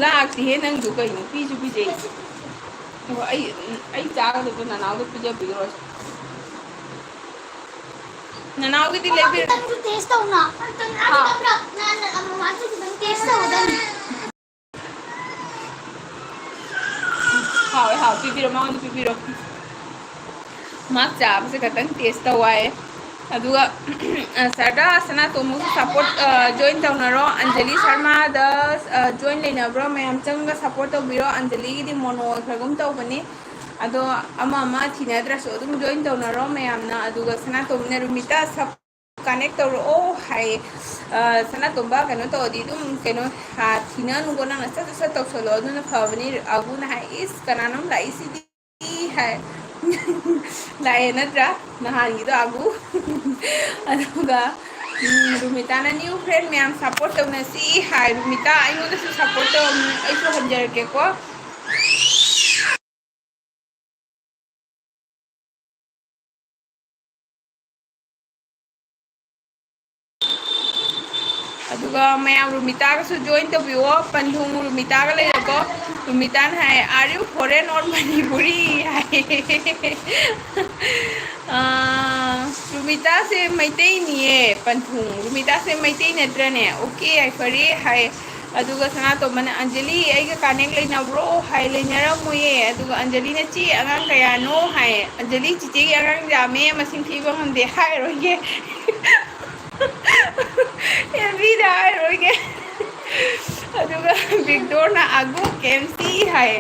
ꯂꯥꯛꯇꯦꯍꯦ ꯅꯪꯗꯨ ꯀꯩꯅꯣ? ꯄꯤꯁꯨ ꯄꯤꯖꯩ꯫ ꯑꯣ, ꯑꯩ, ꯑꯩ ꯆꯥꯒꯗꯕꯗꯣ ꯅꯅꯥꯎꯗ ꯄꯤꯖꯕꯤꯔꯣ꯫ ꯅꯅꯥꯎꯒꯤꯗꯤ ꯂꯩꯕꯤꯔꯣ꯫ ꯈꯤꯇꯪꯁꯨ taste ꯇꯧꯅ꯫ ꯍꯥꯎ꯫ ꯅ-, ꯅ-, ꯃꯃꯥꯁꯨ ꯈꯤꯇꯪ taste ꯇꯧꯒꯗꯕꯅꯤ꯫ ꯍꯥꯎꯋꯦ, ꯍꯥꯎ, ꯄꯤꯕꯤꯔꯣ, ꯃꯉꯣꯟꯗ ꯄꯤꯕꯤꯔꯣ꯫ ꯃꯥ ꯆꯥꯕꯁꯦ ꯈꯛꯇꯪ taste ꯇꯧ ꯍꯥꯏꯌꯦ꯫ ꯑꯗꯨꯒ, ꯑ, ꯁꯔꯗꯥ ꯁꯅꯥꯇꯣꯝꯕꯁꯨ support, ꯑ, join ꯇꯧꯅꯔꯣ꯫ ꯑꯟꯖꯂꯤ ꯁꯔꯃꯥꯗ, ꯑ, join ꯂꯩꯅꯕ꯭ꯔꯣ? ꯃꯌꯥꯝ ꯆꯪꯉꯒ support ꯇꯧꯕꯤꯔꯣ꯫ ꯑꯟꯖꯂꯤꯒꯤꯗꯤ mono ꯑꯣꯏꯈ꯭ꯔꯒꯨꯝ ꯇꯧꯕꯅꯤ꯫ ꯑꯗꯣ ꯑꯃ ꯑꯃ ꯊꯤꯅꯗ꯭ꯔꯁꯨ ꯑꯗꯨꯝ join ꯇꯧꯅꯔꯣ ꯃꯌꯥꯝꯅ꯫ ꯑꯗꯨꯒ ꯁꯅꯥꯇꯣꯝꯕꯅ ꯔꯨꯃꯤꯇꯥ sub ꯀꯅꯦꯛ ꯇꯧꯔꯛꯑꯣ ꯍꯥꯏ꯫ ꯑ, ꯁꯅꯥꯇꯣꯝꯕ, ꯀꯩꯅꯣ ꯇꯧꯔꯗꯤ ꯑꯗꯨꯝ, ꯀꯩꯅꯣ, ꯑ, ꯊꯤꯅꯅꯨꯀꯣ, ꯅꯪꯅ ꯁꯠ ꯁꯠ ꯁꯠ ꯇꯧꯁꯜꯂꯣ, ꯑꯗꯨꯅ ꯐꯕꯅꯤ꯫ ꯑꯒꯨꯅ ꯍꯥꯏ, "ꯏꯁ, ꯀꯅꯥꯅꯣꯝ ꯂꯥꯛꯏꯁꯤꯗꯤ?" ꯍꯥꯏ꯫ ꯂꯥꯛꯑꯦ ꯅꯠꯇ꯭ꯔꯥ? ꯅꯍꯥꯟꯒꯤꯗꯣ ꯑꯒꯨ꯫ ꯑꯗꯨꯒ, ꯎꯝ, ꯔꯨꯃꯤꯇꯥꯅ, "New friend ꯃꯌꯥꯝ support ꯇꯧꯅꯁꯤ" ꯍꯥꯏ꯫ ꯔꯨꯃꯤꯇꯥ, ꯑꯩꯉꯣꯟꯗꯁꯨ support ꯇꯧꯔꯝꯃꯤ, ꯑꯩꯁꯨ ꯍꯟꯖꯔꯛꯀꯦꯀꯣ꯫ ꯑꯗꯨꯒ ꯃꯌꯥꯝ ꯔꯨꯃꯤꯇꯥꯒꯁꯨ join ꯇꯧꯕꯤꯌꯣ꯫ ꯄꯟꯊꯨꯡ ꯔꯨꯃꯤꯇꯥꯒ ꯂꯩꯔꯦꯀꯣ꯫ ꯔꯨꯃꯤꯇꯥꯅ ꯍꯥꯏ, "Are you foreign or Manipuri?" High. Ah, ꯔꯨꯃꯤꯇꯥꯁꯦ ꯃꯩꯇꯩꯅꯤꯌꯦ, ꯄꯟꯊꯨꯡ꯫ ꯔꯨꯃꯤꯇꯥꯁꯦ Meitei ꯅꯠꯇ꯭ꯔꯅꯦ? Okay, ꯌꯥꯏꯐꯔꯦ ꯍꯥꯏ꯫ ꯑꯗꯨꯒ ꯁꯅꯥꯇꯣꯝꯕꯅ, "ꯑꯟꯖꯂꯤ, ꯑꯩꯒ connect ꯂꯩꯅꯕ꯭ꯔꯣ?" ꯍꯥꯏ꯫ "ꯂꯩꯅꯔꯝꯃꯣꯏꯌꯦ"꯫ ꯑꯗꯨꯒ ꯑꯟꯖꯂꯤꯅ, "ꯆꯦ, ꯑꯉꯥꯡ ꯀꯌꯥꯅꯣ?" ꯍꯥꯏ꯫ ꯑꯟꯖꯂꯤ, "ꯆꯤꯆꯦꯒꯤ ꯑꯉꯥꯡ ꯌꯥꯝꯃꯦ, ꯃꯁꯤꯡ ꯊꯤꯕ ꯉꯝꯗꯦ", ꯍꯥꯏꯔꯣꯏꯒꯦ꯫ ꯑꯦꯜꯕꯤꯗ ꯍꯥꯏꯔꯣꯏꯒꯦ꯫ ꯑꯗꯨꯒ ꯕꯤꯛꯇꯣꯔꯅ, "ꯑꯒꯨ, ꯀꯦꯝꯁꯤ" ꯍꯥꯏ꯫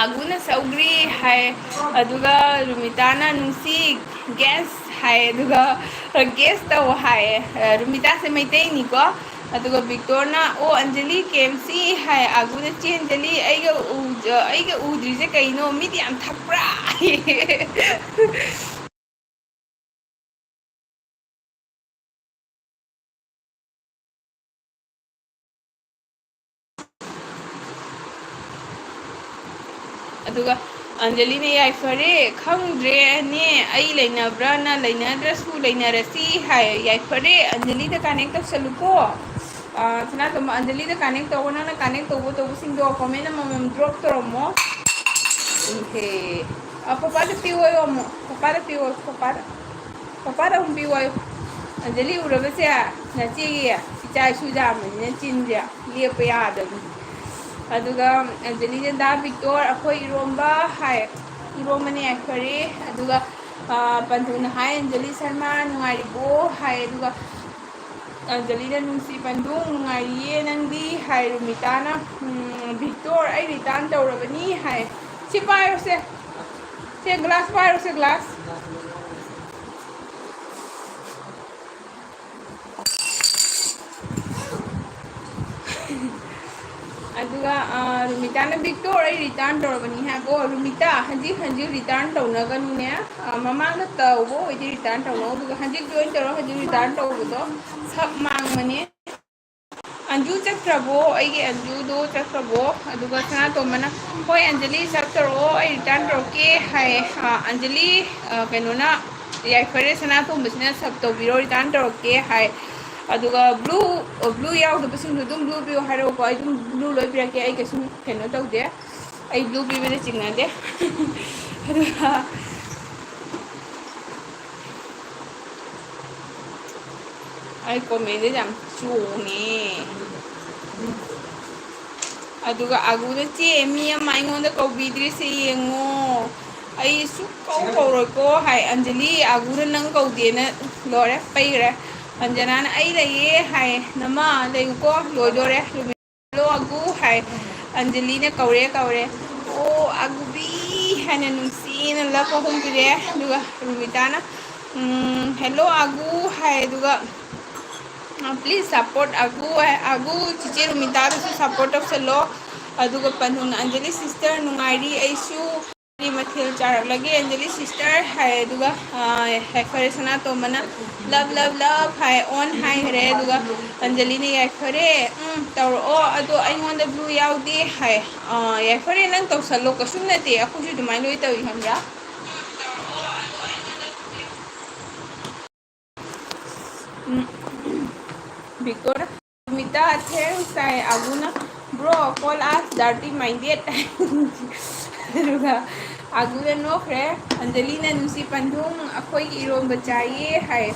ꯑꯒꯨꯅ "ꯁꯧꯒ꯭ꯔꯤ" ꯍꯥꯏ꯫ ꯑꯗꯨꯒ ꯔꯨꯃꯤꯇꯥꯅ "ꯅꯨꯡꯁꯤ", "ꯒꯦꯁ" ꯍꯥꯏ꯫ ꯑꯗꯨꯒ "ꯒꯦꯁ ꯇꯧ" ꯍꯥꯏ꯫ ꯔꯨꯃꯤꯇꯥꯁꯦ ꯃꯩꯇꯩꯅꯤꯀꯣ꯫ ꯑꯗꯨꯒ ꯕꯤꯛꯇꯣꯔꯅ, "ꯑꯣ, ꯑꯟꯖꯂꯤ, ꯀꯦꯝꯁꯤ" ꯍꯥꯏ꯫ ꯑꯒꯨꯅ, "ꯆꯦ ꯑꯟꯖꯂꯤ, ꯑꯩꯒ ꯎ-, ꯑꯩꯒ ꯎꯗ꯭ꯔꯤꯁꯦ ꯀꯩꯅꯣ? ꯃꯤꯗꯤ ꯌꯥꯝ ꯊꯛꯄ꯭ꯔꯥ?" ꯑꯗꯨꯒ ꯑꯟꯖꯂꯤꯅ, "ꯌꯥꯏꯐꯔꯦ, ꯈꯪꯗ꯭ꯔꯦꯅꯦ, ꯑꯩ ꯂꯩꯅꯕ꯭ꯔꯥꯅ, ꯂꯩꯅꯗ꯭ꯔꯁꯨ ꯂꯩꯅꯔꯁꯤ" ꯍꯥꯏ꯫ ꯌꯥꯏꯐꯔꯦ, ꯑꯟꯖꯂꯤꯗ connect ꯇꯧꯁꯜꯂꯨꯀꯣ꯫ ꯑ, ꯁꯅꯥꯇꯣꯝꯕ, ꯑꯟꯖꯂꯤꯗ connect ꯇꯧꯕ, ꯅꯪꯅ connect ꯇꯧꯕ ꯇꯧꯕꯁꯤꯡꯗꯣ comment ꯑꯃꯃꯝ drop ꯇꯧꯔꯝꯃꯣ꯫ ꯏꯍꯦ꯫ ꯑ, ꯄꯄꯥꯗ ꯄꯤꯌꯣ ꯑꯃꯨꯛ, ꯄꯄꯥꯗ ꯄꯤꯌꯣ, ꯄꯄꯥꯗ꯫ ꯄꯄꯥꯗ ꯑꯃꯨꯛ ꯄꯤꯌꯨ ꯍꯥꯏꯌꯨ꯫ ꯑꯟꯖꯂꯤ ꯎꯔꯕꯁꯦ, ꯅꯆꯦꯒꯤ ꯏꯆꯥ ꯏꯁꯨ ꯌꯥꯝꯕꯅꯤꯅ ꯆꯤꯟꯁꯦ ꯂꯦꯞꯄ ꯌꯥꯗꯕꯅꯤ꯫ ꯑꯗꯨꯒ ꯑꯟꯖꯂꯤꯅ, "ꯗꯥ ꯕꯤꯛꯇꯣꯔ, ꯑꯩꯈꯣꯏ ꯏꯔꯣꯝꯕ" ꯍꯥꯏ꯫ ꯏꯔꯣꯝꯕꯅꯦ, ꯌꯥꯏꯐꯔꯦ꯫ ꯑꯗꯨꯒ, ꯑ, ꯄꯟꯊꯨꯡꯅ ꯍꯥꯏ, "ꯑꯟꯖꯂꯤ ꯁꯔꯃ, ꯅꯨꯡꯉꯥꯏꯔꯤꯕꯣ?" ꯍꯥꯏ꯫ ꯑꯗꯨꯒ ꯑꯟꯖꯂꯤꯅ, "ꯅꯨꯡꯁꯤ ꯄꯟꯊꯨꯡ, ꯅꯨꯡꯉꯥꯏꯔꯤꯌꯦ, ꯅꯪꯗꯤ?" ꯍꯥꯏ꯫ ꯔꯨꯃꯤꯇꯥꯅ, "ꯎꯝ, ꯕꯤꯛꯇꯣꯔ, ꯑꯩ return ꯇꯧꯔꯕꯅꯤ" ꯍꯥꯏ꯫ ꯁꯤ ꯄꯥꯏꯔꯣꯁꯦ꯫ ꯁꯦ, glass ꯄꯥꯏꯔꯣꯁꯦ, glass꯫ ꯑꯗꯨꯒ, ꯑ, ꯔꯨꯃꯤꯇꯥꯅ, "ꯕꯤꯛꯇꯣꯔ, ꯑꯩ ꯔꯤꯇꯔꯟ ꯇꯧꯔꯕꯅꯤ" ꯍꯥꯏꯕ꯫ "ꯑꯣ, ꯔꯨꯃꯤꯇꯥ, ꯍꯧꯖꯤꯛ ꯍꯧꯖꯤꯛ ꯔꯤꯇꯔꯟ ꯇꯧꯅꯒꯅꯨꯅꯦ꯫ ꯑ, ꯃꯃꯥꯡꯗ ꯇꯧꯕ ꯑꯣꯏꯗꯤ ꯔꯤꯇꯔꯟ ꯇꯧꯅꯧ, ꯑꯗꯨꯒ ꯍꯧꯖꯤꯛ ꯖꯣꯏꯟ ꯇꯧꯔꯣ, ꯍꯧꯖꯤꯛ ꯔꯤꯇꯔꯟ ꯇꯧꯕꯗꯣ ꯁꯛ ꯃꯥꯡꯕꯅꯦ"꯫ "ꯑꯟꯖꯨ ꯆꯠꯈ꯭ꯔꯕꯣ? ꯑꯩꯒꯤ ꯑꯟꯖꯨꯗꯣ ꯆꯠꯈ꯭ꯔꯕꯣ?" ꯑꯗꯨꯒ ꯁꯅꯥꯇꯣꯝꯕꯅ, "ꯍꯣꯏ, ꯑꯟꯖꯂꯤ, ꯆꯠꯈ꯭ꯔꯣ, ꯑꯩ ꯔꯤꯇꯔꯟ ꯇꯧꯔꯛꯀꯦ" ꯍꯥꯏ꯫ ꯑ, ꯑꯟꯖꯂꯤ, ꯑ, ꯀꯩꯅꯣꯅ, ꯌꯥꯏꯐꯔꯦ, ꯁꯅꯥꯇꯣꯝꯕꯁꯤꯅ ꯁꯞ ꯇꯧꯕꯤꯔꯣ, ꯔꯤꯇꯔꯟ ꯇꯧꯔꯛꯀꯦ ꯍꯥꯏ꯫ ꯑꯗꯨꯒ ꯕ꯭ꯂꯨ, ꯕ꯭ꯂꯨ ꯌꯥꯎꯗꯕꯁꯤꯡꯗꯣ ꯑꯗꯨꯝ ꯕ꯭ꯂꯨ ꯄꯤꯌꯣ ꯍꯥꯏꯔꯛꯎꯀꯣ, ꯑꯩ ꯑꯗꯨꯝ ꯕ꯭ꯂꯨ ꯂꯣꯏ ꯄꯤꯔꯛꯀꯦ, ꯑꯩ ꯀꯩꯁꯨꯝ ꯀꯩꯅꯣ ꯇꯧꯗꯦ, ꯑꯩ ꯕ꯭ꯂꯨ ꯄꯤꯕꯗ ꯆꯤꯡꯅꯗꯦ꯫ ꯑꯗꯨꯒ ꯑꯩ ꯀꯣꯃꯦꯟꯗ ꯌꯥꯝ ꯆꯣꯡꯉꯦ꯫ ꯑꯗꯨꯒ ꯑꯒꯨꯅ, "ꯆꯦ, ꯃꯤ ꯑꯃ ꯑꯩꯉꯣꯟꯗ ꯀꯧꯕꯤꯗ꯭ꯔꯤꯁꯦ ꯌꯦꯡꯉꯣ, ꯑꯩ ꯁꯨꯛ ꯀꯧ ꯀꯧꯔꯣꯏꯀꯣ" ꯍꯥꯏ꯫ ꯑꯟꯖꯂꯤ, "ꯑꯒꯨꯅ ꯅꯪ ꯀꯧꯗꯦꯅ ꯂꯣꯏꯔꯦ, ꯄꯩꯈ꯭ꯔꯦ"꯫ ꯑꯟꯖꯅꯥꯅ, "ꯑꯩ ꯂꯩꯌꯦ" ꯍꯥꯏ꯫ "ꯅꯃꯥ ꯂꯩꯌꯨꯀꯣ, ꯂꯣꯏꯗꯣꯔꯦ꯫ ꯍꯜꯂꯣ ꯑꯒꯨ" ꯍꯥꯏ꯫ ꯑꯟꯖꯂꯤꯅ, "ꯀꯧꯔꯦ, ꯀꯧꯔꯦ"꯫ "ꯑꯣ, ꯑꯒꯨꯕꯤ" ꯍꯥꯏꯅ ꯅꯨꯡꯁꯤꯅ ꯂꯞ ꯑꯍꯨꯝ ꯄꯤꯔꯛꯑꯦ꯫ ꯑꯗꯨꯒ ꯔꯨꯃꯤꯇꯥꯅ, ꯎꯝ, "ꯍꯦꯜꯂꯣ ꯑꯒꯨ" ꯍꯥꯏ꯫ ꯑꯗꯨꯒ, "Please support ꯑꯒꯨ" ꯍꯥꯏ꯫ "ꯑꯒꯨ, ꯆꯤꯆꯦ ꯔꯨꯃꯤꯇꯥꯗꯁꯨ ꯁꯞꯄꯣꯔꯠ ꯇꯧꯁꯜꯂꯣ"꯫ ꯑꯗꯨꯒ ꯄꯟꯊꯨꯡꯅ, "ꯑꯟꯖꯂꯤ ꯁꯤꯁꯇꯔ, ꯅꯨꯡꯉꯥꯏꯔꯤ ꯑꯩꯁꯨ꯫ ꯀꯔꯤ ꯃꯊꯦꯜ ꯆꯥꯔꯛꯂꯒꯦ, ꯑꯟꯖꯂꯤ ꯁꯤꯁꯇꯔ?" ꯍꯥꯏ꯫ ꯑꯗꯨꯒ, ꯑ, ꯌꯥꯏꯐꯔꯦ ꯁꯅꯥꯇꯣꯝꯕꯅ, "ꯂꯞ, ꯂꯞ, ꯂꯞ" ꯍꯥꯏ, "ꯑꯣꯟ" ꯍꯥꯏꯈ꯭ꯔꯦ꯫ ꯑꯗꯨꯒ ꯑꯟꯖꯂꯤꯅ, "ꯌꯥꯏꯐꯔꯦ, ꯎꯝ, ꯇꯧꯔꯛꯑꯣ, ꯑꯗꯣ ꯑꯩꯉꯣꯟꯗ ꯕ꯭ꯂꯨ ꯌꯥꯎꯗꯦ" ꯍꯥꯏ꯫ "ꯑ, ꯌꯥꯏꯐꯔꯦ, ꯅꯪ ꯇꯧꯁꯜꯂꯣ, ꯀꯩꯁꯨꯝ ꯅꯠꯇꯦ, ꯑꯩꯈꯣꯏꯁꯨ ꯑꯗꯨꯃꯥꯏꯅ ꯂꯣꯏ ꯇꯧꯏ, ꯈꯪꯕ꯭ꯔꯥ?" ꯎꯝ꯫ ꯕꯤꯛꯇꯣꯔꯅ, "ꯔꯨꯃꯤꯇꯥ, thanks" ꯍꯥꯏ꯫ ꯑꯒꯨꯅ, "Bro, call us dirty minded" ꯑꯗꯨꯒ ꯑꯒꯨꯅ ꯅꯣꯛꯈ꯭ꯔꯦ꯫ ꯑꯟꯖꯂꯤꯅ, "ꯅꯨꯡꯁꯤ ꯄꯟꯊꯨꯡ, ꯑꯩꯈꯣꯏꯒꯤ ꯏꯔꯣꯝꯕ ꯆꯥꯏꯌꯦ" ꯍꯥꯏ꯫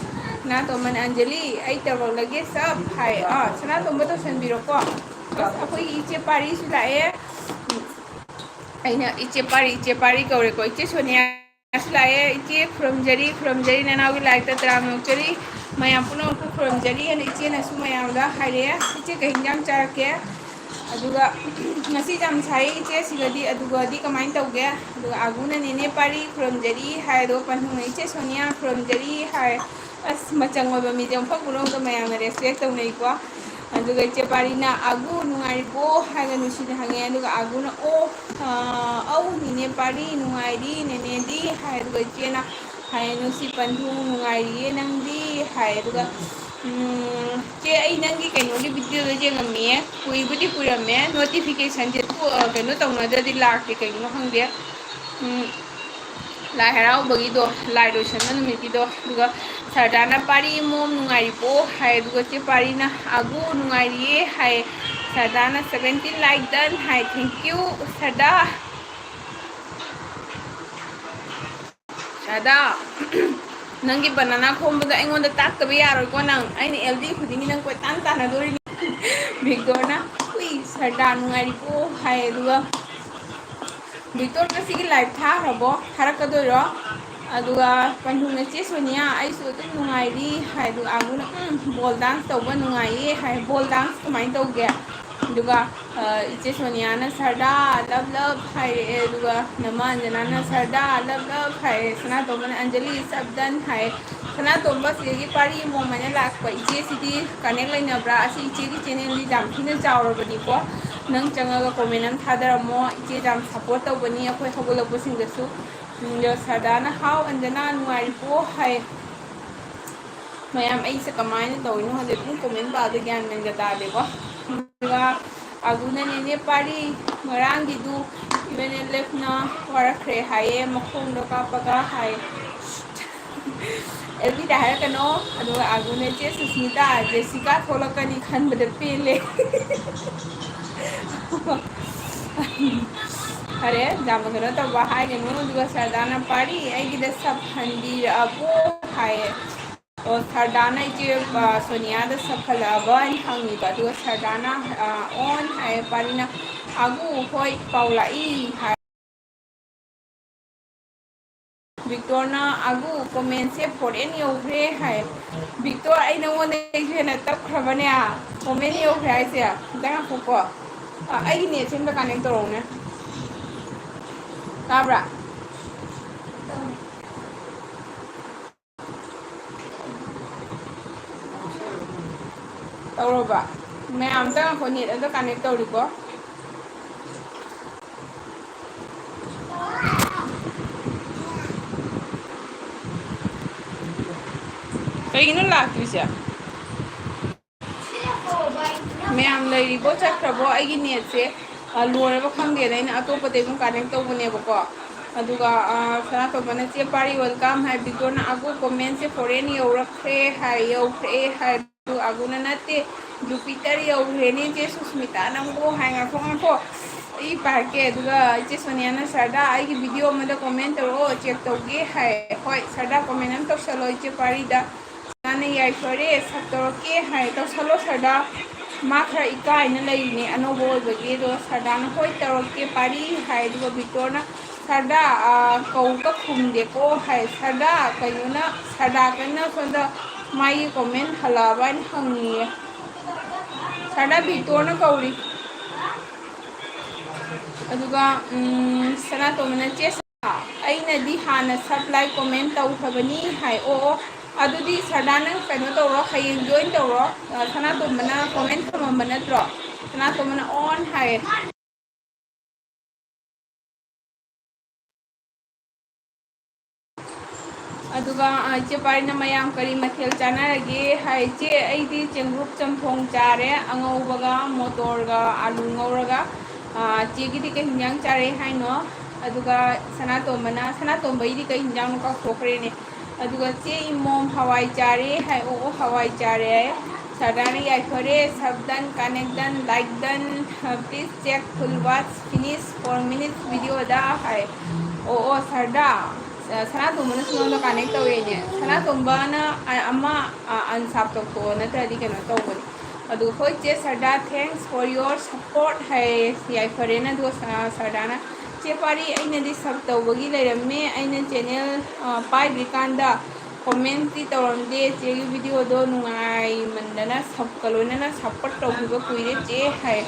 ꯁꯅꯥꯇꯣꯝꯕꯅ, "ꯑꯟꯖꯂꯤ, ꯑꯩ ꯇꯧꯔꯛꯂꯒꯦ ꯁꯞ" ꯍꯥꯏ꯫ "ꯑꯥ, ꯁꯅꯥꯇꯣꯝꯕ ꯇꯧꯁꯟꯕꯤꯔꯣꯀꯣ꯫ ꯑꯁ, ꯑꯩꯈꯣꯏꯒꯤ ꯏꯆꯦ ꯄꯥꯔꯤꯁꯨ ꯂꯥꯛꯑꯦ"꯫ ꯑꯩꯅ ꯏꯆꯦ ꯄꯥꯔꯤ, ꯏꯆꯦ ꯄꯥꯔꯤ ꯀꯧꯔꯦꯀꯣ꯫ "ꯏꯆꯦ ꯁꯣꯅꯤꯌꯥꯁꯨ ꯂꯥꯛꯑꯦ꯫ ꯏꯆꯦ ꯈꯨꯔꯨꯝꯖꯔꯤ, ꯈꯨꯔꯨꯝꯖꯔꯤ, ꯅꯅꯥꯎꯒꯤ ꯂꯥꯏꯐꯇ ꯇꯔꯥꯝꯅ ꯑꯣꯛꯆꯔꯤ꯫ ꯃꯌꯥꯝ ꯄꯨꯝꯅꯃꯛꯄꯨ ꯈꯨꯔꯨꯝꯖꯔꯤ" ꯍꯥꯏꯅ ꯏꯆꯦꯅꯁꯨ ꯃꯌꯥꯝꯗ ꯍꯥꯏꯔꯛꯑꯦ꯫ "ꯏꯆꯦ, ꯀꯩ ꯍꯤꯟꯖꯥꯡ ꯆꯥꯔꯛꯀꯦ?" ꯑꯗꯨꯒ, "ꯉꯁꯤ ꯌꯥꯝ ꯁꯥꯏꯌꯦ ꯏꯆꯦ, ꯁꯤꯗꯗꯤ"꯫ "ꯑꯗꯨꯒꯗꯤ ꯀꯃꯥꯏꯅ ꯇꯧꯒꯦ?" ꯑꯗꯨꯒ ꯑꯒꯨꯅ, "ꯅꯦꯅꯦ ꯄꯥꯔꯤ ꯈꯨꯔꯨꯝꯖꯔꯤ" ꯍꯥꯏ꯫ ꯑꯗꯨꯒ ꯄꯟꯊꯨꯡꯅ, "ꯏꯆꯦ ꯁꯣꯅꯤꯌꯥ ꯈꯨꯔꯨꯝꯖꯔꯤ" ꯍꯥꯏ꯫ ꯑꯁ, ꯃꯆꯪ ꯑꯣꯏꯕ ꯃꯤꯁꯦ ꯑꯃꯨꯛꯈꯛ ꯎꯅꯕꯗ ꯃꯌꯥꯝꯅ ꯔꯦꯁꯄꯦꯛ ꯇꯧꯅꯩꯀꯣ꯫ ꯑꯗꯨꯒ ꯏꯆꯦ ꯄꯥꯔꯤꯅ, "ꯑꯒꯨ ꯅꯨꯡꯉꯥꯏꯔꯤꯕꯣ?" ꯍꯥꯏꯅ ꯅꯨꯡꯁꯤꯅ ꯍꯪꯉꯦ꯫ ꯑꯗꯨꯒ ꯑꯒꯨꯅ, "ꯑꯣ, ꯑ, ꯑꯧ ꯅꯦꯅꯦ ꯄꯥꯔꯤ, ꯅꯨꯡꯉꯥꯏꯔꯤ ꯅꯦꯅꯦꯗꯤ", ꯍꯥꯏ꯫ ꯑꯗꯨꯒ ꯏꯆꯦꯅ ꯍꯥꯏ, "ꯅꯨꯡꯁꯤ ꯄꯟꯊꯨꯡ, ꯅꯨꯡꯉꯥꯏꯔꯤꯌꯦ ꯅꯪꯗꯤ?" ꯍꯥꯏ꯫ ꯑꯗꯨꯒ, ꯎꯝ, "ꯆꯦ, ꯑꯩ ꯅꯪꯒꯤ ꯀꯩꯅꯣꯒꯤ videoꯗ ꯌꯦꯡꯉꯝꯃꯤꯌꯦ, ꯀꯨꯏꯕꯨꯗꯤ ꯀꯨꯏꯔꯝꯃꯦ, notificationꯁꯦ ꯊꯣꯛ-, ꯑ, ꯀꯩꯅꯣ ꯇꯧꯅꯗ꯭ꯔꯗꯤ ꯂꯥꯛꯇꯦ, ꯀꯩꯒꯤꯅꯣ ꯈꯪꯗꯦ꯫ ꯎꯝ, ꯂꯥꯏ ꯍꯔꯥꯎꯕꯒꯤꯗꯣ, ꯂꯥꯏ ꯂꯣꯏꯁꯟꯕ ꯅꯨꯃꯤꯠꯀꯤꯗꯣ", ꯑꯗꯨꯒ ꯁꯔꯗꯥꯅ, "ꯄꯥꯔꯤ ꯃꯣꯝ ꯅꯨꯡꯉꯥꯏꯔꯤꯕꯣ?" ꯍꯥꯏ, ꯑꯗꯨꯒ ꯆꯦ ꯄꯥꯔꯤꯅ, "ꯑꯒꯨ ꯅꯨꯡꯉꯥꯏꯔꯤꯌꯦ" ꯍꯥꯏ, ꯁꯔꯗꯥꯅ, "seventeen like done" high, thank you ꯁꯔꯗꯥ꯫ ꯁꯔꯗꯥ, ꯅꯪꯒꯤ banana ꯈꯣꯝꯕꯗꯣ ꯑꯩꯉꯣꯟꯗ ꯇꯥꯛꯇꯕ ꯌꯥꯔꯣꯏꯀꯣ ꯅꯪ꯫ ꯑꯩꯅ L D ꯈꯨꯗꯤꯡꯒꯤ ꯅꯪ ꯀꯣꯏꯇꯥꯟ ꯇꯥꯟꯅꯗꯣꯔꯤꯅꯤ꯫ ꯚꯤꯛꯇꯣꯔꯅ, "ꯎꯏ, ꯁꯔꯗꯥ ꯅꯨꯡꯉꯥꯏꯔꯤꯕꯣ?" ꯍꯥꯏ, ꯑꯗꯨꯒ ꯚꯤꯛꯇꯣꯔ ꯉꯁꯤꯒꯤ live ꯊꯥꯈ꯭ꯔꯕꯣ? ꯊꯥꯔꯛꯀꯗꯣꯏꯔꯣ? ꯑꯗꯨꯒ ꯄꯟꯊꯨꯡꯅ, "ꯆꯦ ꯁꯣꯅꯤꯌꯥ, ꯑꯩꯁꯨ ꯑꯗꯨꯝ ꯅꯨꯡꯉꯥꯏꯔꯤ" ꯍꯥꯏ, ꯑꯗꯨꯒ ꯑꯒꯨꯅ, "ꯎꯝ, ball dance ꯇꯧꯕ ꯅꯨꯡꯉꯥꯏꯌꯦ" ꯍꯥꯏ꯫ Ball dance ꯀꯃꯥꯏꯅ ꯇꯧꯒꯦ? ꯑꯗꯨꯒ, ꯑ, ꯏꯆꯦ ꯁꯣꯅꯤꯌꯥꯅ, "ꯁꯔꯗꯥ, love love" ꯍꯥꯏꯔꯛꯑꯦ, ꯑꯗꯨꯒ ꯅꯃꯥ ꯑꯟꯖꯅꯥꯅ, "ꯁꯔꯗꯥ, love love" ꯍꯥꯏꯔꯦ, ꯁꯅꯥꯇꯣꯝꯕꯅ, "ꯑꯟꯖꯂꯤ, ꯆꯞ done" ꯍꯥꯏ꯫ ꯁꯅꯥꯇꯣꯝꯕ, ꯁꯤꯗꯒꯤ ꯄꯥꯔꯤ ꯃꯣꯝ ꯍꯥꯏꯅ ꯂꯥꯛꯄ ꯏꯆꯦꯁꯤꯗꯤ connect ꯂꯩꯅꯕ꯭ꯔꯥ? ꯑꯁꯤ ꯏꯆꯦꯒꯤ channelꯗꯤ ꯌꯥꯝ ꯊꯤꯅ ꯆꯥꯎꯔꯕꯅꯤꯀꯣ꯫ ꯅꯪ ꯆꯪꯉꯒ comment ꯑꯃ ꯊꯥꯗꯔꯝꯃꯣ꯫ ꯏꯆꯦ ꯌꯥꯝ support ꯇꯧꯕꯅꯤ ꯑꯩꯈꯣꯏ ꯍꯧꯒꯠꯂꯛꯄꯁꯤꯡꯗꯁꯨ꯫ ꯎꯝ, ꯑꯗꯣ ꯁꯔꯗꯥꯅ, "ꯍꯥꯎ ꯑꯟꯖꯅꯥ, ꯅꯨꯡꯉꯥꯏꯔꯤꯕꯣ?" ꯍꯥꯏ꯫ ꯃꯌꯥꯝ, ꯑꯩꯁꯦ ꯀꯃꯥꯏꯅ ꯇꯧꯔꯤꯅꯣ ꯈꯪꯗꯦ, ꯑꯗꯨꯝ comment ꯄꯥꯕꯗ ꯒ꯭ꯌꯥꯟ ꯃꯦꯟꯒ ꯇꯥꯗꯦꯀꯣ꯫ ꯑꯗꯨꯒ ꯑꯒꯨꯅ, "ꯅꯦꯅꯦ ꯄꯥꯔꯤ, ꯉꯔꯥꯡꯒꯤꯗꯨ ꯏꯚꯦꯟ ꯑꯦꯜ ꯑꯦꯐꯅ ꯋꯥꯔꯛꯈ꯭ꯔꯦ ꯍꯥꯏꯌꯦ, ꯃꯈꯣꯡꯗ ꯀꯥꯞꯄꯒ" ꯍꯥꯏ꯫ ꯑꯦꯜ ꯕꯤꯗ ꯍꯥꯏꯔꯛꯀꯅꯣ꯫ ꯑꯗꯨꯒ ꯑꯒꯨꯅ, "ꯆꯦ ꯁꯨꯁꯃꯤꯇꯥ, ꯖꯦꯁꯤꯀꯥ ꯊꯣꯛꯂꯛꯀꯅꯤ ꯈꯟꯕꯗ ꯄꯦꯜꯂꯦ"꯫ ꯐꯔꯦ, ꯌꯥꯝꯅ ꯀꯩꯅꯣ ꯇꯧꯕ ꯍꯥꯏꯒꯅꯨ꯫ ꯑꯗꯨꯒ ꯁꯔꯗꯥꯅ, "ꯄꯥꯔꯤ, ꯑꯩꯒꯤꯗ ꯁꯞ ꯍꯟꯕꯤꯔꯛꯑꯕꯣ?" ꯍꯥꯏꯌꯦ꯫ ꯑꯣ, ꯁꯔꯗꯥꯅ ꯏꯆꯦ, ꯑ, ꯁꯣꯅꯤꯌꯥꯗ ꯁꯞ ꯍꯜꯂꯛꯑꯕ ꯍꯥꯏꯅ ꯍꯪꯉꯤꯕ꯫ ꯑꯗꯨꯒ ꯁꯔꯗꯥꯅ, ꯑ, "on" ꯍꯥꯏꯌꯦ, ꯄꯥꯔꯤꯅ, "ꯑꯒꯨ, ꯍꯣꯏ, ꯄꯥꯎ ꯂꯥꯛꯏ" ꯍꯥꯏ꯫ ꯚꯤꯛꯇꯣꯔꯅ, "ꯑꯒꯨ, comment ꯁꯦ foreign ꯌꯧꯈ꯭ꯔꯦ" ꯍꯥꯏ꯫ ꯚꯤꯛꯇꯣꯔ, ꯑꯩ ꯅꯉꯣꯟꯗꯒꯤꯁꯨ ꯍꯦꯟꯅ ꯇꯞꯈ꯭ꯔꯕꯅꯦ꯫ Comment ꯌꯧꯈ꯭ꯔꯦ ꯍꯥꯏꯁꯦ꯫ ꯑꯝꯇ ꯉꯥꯏꯈꯣꯀꯣ꯫ ꯑ, ꯑꯩꯒꯤ net ꯁꯦ ꯑꯝꯇ connect ꯇꯧꯔꯛꯎꯅꯦ꯫ ꯇꯥꯕ꯭ꯔꯥ? ꯇꯧꯔꯕ? ꯃꯌꯥꯝ ꯑꯝꯇ ꯉꯥꯏꯈꯣ, net ꯑꯝꯇ connect ꯇꯧꯔꯤꯀꯣ꯫ ꯀꯩꯒꯤꯅꯣ ꯂꯥꯛꯇ꯭ꯔꯤꯁꯦ? ꯃꯌꯥꯝ ꯂꯩꯔꯤꯕꯣ, ꯆꯠꯈ꯭ꯔꯕꯣ? ꯑꯩꯒꯤ netꯁꯦ, ꯑ, ꯂꯣꯏꯔꯕ ꯈꯪꯗꯦꯅ ꯑꯩꯅ ꯑꯇꯣꯞꯄꯗꯩ ꯑꯗꯨꯝ connect ꯇꯧꯕꯅꯦꯕꯀꯣ꯫ ꯑꯗꯨꯒ, ꯑ, ꯁꯅꯥꯇꯣꯝꯕꯅ "ꯆꯦ ꯄꯥꯔꯤ welcome" ꯍꯥꯏ, ꯕꯤꯇꯣꯟꯅ "ꯑꯒꯨ comment ꯁꯦ foreign ꯌꯧꯔꯛꯈ꯭ꯔꯦ" ꯍꯥꯏ, ꯌꯧꯈ꯭ꯔꯦ ꯍꯥꯏ꯫ ꯑꯗꯨ ꯑꯒꯨꯅ ꯅꯠꯇꯦ, ꯖꯨꯄꯤꯇꯔ ꯌꯧꯈ꯭ꯔꯦꯅꯦ ꯆꯦ ꯁꯨꯁꯃꯤꯇꯥ ꯅꯪꯕꯨ ꯍꯥꯏ꯫ ꯉꯥꯏꯈꯣ, ꯉꯥꯏꯈꯣ, ꯑꯩ ꯄꯥꯔꯛꯀꯦ꯫ ꯑꯗꯨꯒ ꯏꯆꯦ ꯁꯣꯅꯤꯌꯥꯅ "ꯁꯔꯗꯥ, ꯑꯩꯒꯤ video ꯑꯃꯗ comment ꯇꯧꯔꯛꯑꯣ, check ꯇꯧꯒꯦ" ꯍꯥꯏ꯫ ꯍꯣꯏ ꯁꯔꯗꯥ, comment ꯑꯃ ꯇꯧꯁꯜꯂꯣ ꯏꯆꯦ ꯄꯥꯔꯤꯗ꯫ ꯁꯔꯗꯥꯅ "ꯌꯥꯏꯐꯔꯦ, ꯁꯛ ꯇꯧꯔꯛꯀꯦ" ꯍꯥꯏ꯫ ꯇꯧꯁꯜꯂꯣ ꯁꯔꯗꯥ, ꯃꯥ ꯈꯔ ꯏꯀꯥꯏꯅ ꯂꯩꯔꯤꯅꯦ ꯑꯅꯧꯕ ꯑꯣꯏꯕꯒꯤ꯫ ꯑꯗꯣ ꯁꯔꯗꯥꯅ "ꯍꯣꯏ ꯇꯧꯔꯛꯀꯦ ꯄꯥꯔꯤ" ꯍꯥꯏ꯫ ꯑꯗꯨꯒ ꯕꯤꯛꯇꯣꯔꯅ "ꯁꯔꯗꯥ, ꯑ, ꯀꯧꯕ ꯈꯨꯝꯗꯦꯀꯣ" ꯍꯥꯏ꯫ ꯁꯔꯗꯥ ꯀꯩꯅꯣꯅ, ꯁꯔꯗꯥ ꯀꯩꯅꯣ ꯁꯣꯝꯗ ꯃꯥꯒꯤ comment ꯍꯜꯂꯛꯑꯕ ꯍꯥꯏꯅ ꯍꯪꯉꯤꯌꯦ꯫ ꯁꯔꯗꯥ ꯕꯤꯛꯇꯣꯔꯅ ꯀꯧꯔꯤ꯫ ꯑꯗꯨꯒ, ꯎꯝ, ꯁꯅꯥꯇꯣꯝꯕꯅ "ꯆꯦ ꯁꯔꯗꯥ, ꯑꯩꯅꯗꯤ ꯍꯥꯟꯅ sub like comment ꯇꯧꯈ꯭ꯔꯕꯅꯤ" ꯍꯥꯏ꯫ ꯑꯣ, ꯑꯣ, ꯑꯗꯨꯗꯤ ꯁꯔꯗꯥ ꯅꯪ ꯀꯩꯅꯣ ꯇꯧꯔꯣ, ꯍꯌꯦꯡ join ꯇꯧꯔꯣ꯫ ꯑ, ꯁꯅꯥꯇꯣꯝꯕꯅ comment ꯊꯝꯃꯝꯕ ꯅꯠꯇ꯭ꯔꯣ? ꯁꯅꯥꯇꯣꯝꯕꯅ on ꯍꯥꯏꯌꯦ꯫ ꯑꯗꯨꯒ, ꯑ, ꯏꯆꯦ ꯄꯥꯔꯤꯅ "ꯃꯌꯥꯝ ꯀꯔꯤ ꯃꯊꯦꯜ ꯆꯥꯅꯔꯒꯦ?" ꯍꯥꯏ꯫ "ꯏꯆꯦ, ꯑꯩꯗꯤ ꯆꯦꯡꯒ꯭ꯔꯨꯞ ꯆꯝꯊꯣꯡ ꯆꯥꯔꯦ, ꯑꯉꯧꯕꯒ ꯃꯣꯇꯣꯔꯒ ꯑꯥꯂꯨ ꯉꯧꯔꯒ꯫ ꯑ, ꯆꯦꯒꯤꯗꯤ ꯀꯩ ꯍꯤꯟꯖꯥꯡ ꯆꯥꯔꯦ ꯍꯥꯏꯅꯣ?" ꯑꯗꯨꯒ ꯁꯅꯥꯇꯣꯝꯕꯅ, ꯁꯅꯥꯇꯣꯝꯕꯒꯤꯗꯤ ꯀꯩ ꯍꯤꯟꯖꯥꯡꯅꯣ ꯀꯥꯎꯊꯣꯛꯈ꯭ꯔꯦꯅꯦ꯫ ꯑꯗꯨꯒ "ꯆꯦ ꯏꯃꯣꯝ ꯍꯋꯥꯏ ꯆꯥꯔꯦ" ꯍꯥꯏ꯫ "ꯑꯣ, ꯑꯣ, ꯍꯋꯥꯏ ꯆꯥꯔꯦ" ꯍꯥꯏ꯫ ꯁꯔꯗꯥꯅ "ꯌꯥꯏꯐꯔꯦ, sub done, connect done, like done, please check full watch, finish four minutes videoꯗ" ꯍꯥꯏ꯫ ꯑꯣ, ꯑꯣ, ꯁꯔꯗꯥ, ꯑ, ꯁꯅꯥꯇꯣꯝꯕꯅꯁꯨ ꯅꯉꯣꯟꯗ connect ꯇꯧꯔꯛꯏꯅꯦ꯫ ꯁꯅꯥꯇꯣꯝꯕꯅ, ꯑ, ꯑꯃ, ꯑ, unsub ꯇꯧꯊꯣꯛꯑꯣ, ꯅꯠꯇ꯭ꯔꯗꯤ ꯀꯩꯅꯣ ꯇꯧꯕꯅꯤ꯫ ꯑꯗꯨꯒ "ꯍꯣꯏ ꯆꯦ ꯁꯔꯗꯥ, thanks for your support" ꯍꯥꯏ꯫ ꯌꯥꯏꯐꯔꯦꯅ꯫ ꯑꯗꯨꯒ ꯁ-, ꯁꯔꯗꯥꯅ "ꯆꯦ ꯄꯥꯔꯤ, ꯑꯩꯅꯗꯤ sub ꯇꯧꯕꯒꯤ ꯂꯩꯔꯝꯃꯦ, ꯑꯩꯅ channel, ꯑ, ꯄꯥꯏꯗ꯭ꯔꯤꯀꯥꯟꯗ commentꯇꯤ ꯇꯧꯔꯝꯗꯦ, ꯆꯦꯒꯤ videoꯗꯣ ꯅꯨꯡꯉꯥꯏꯃꯟꯗꯅ sub ꯀ ꯂꯣꯏꯅꯅ support ꯇꯧꯈꯤꯕ ꯀꯨꯏꯔꯦ ꯆꯦ" ꯍꯥꯏ꯫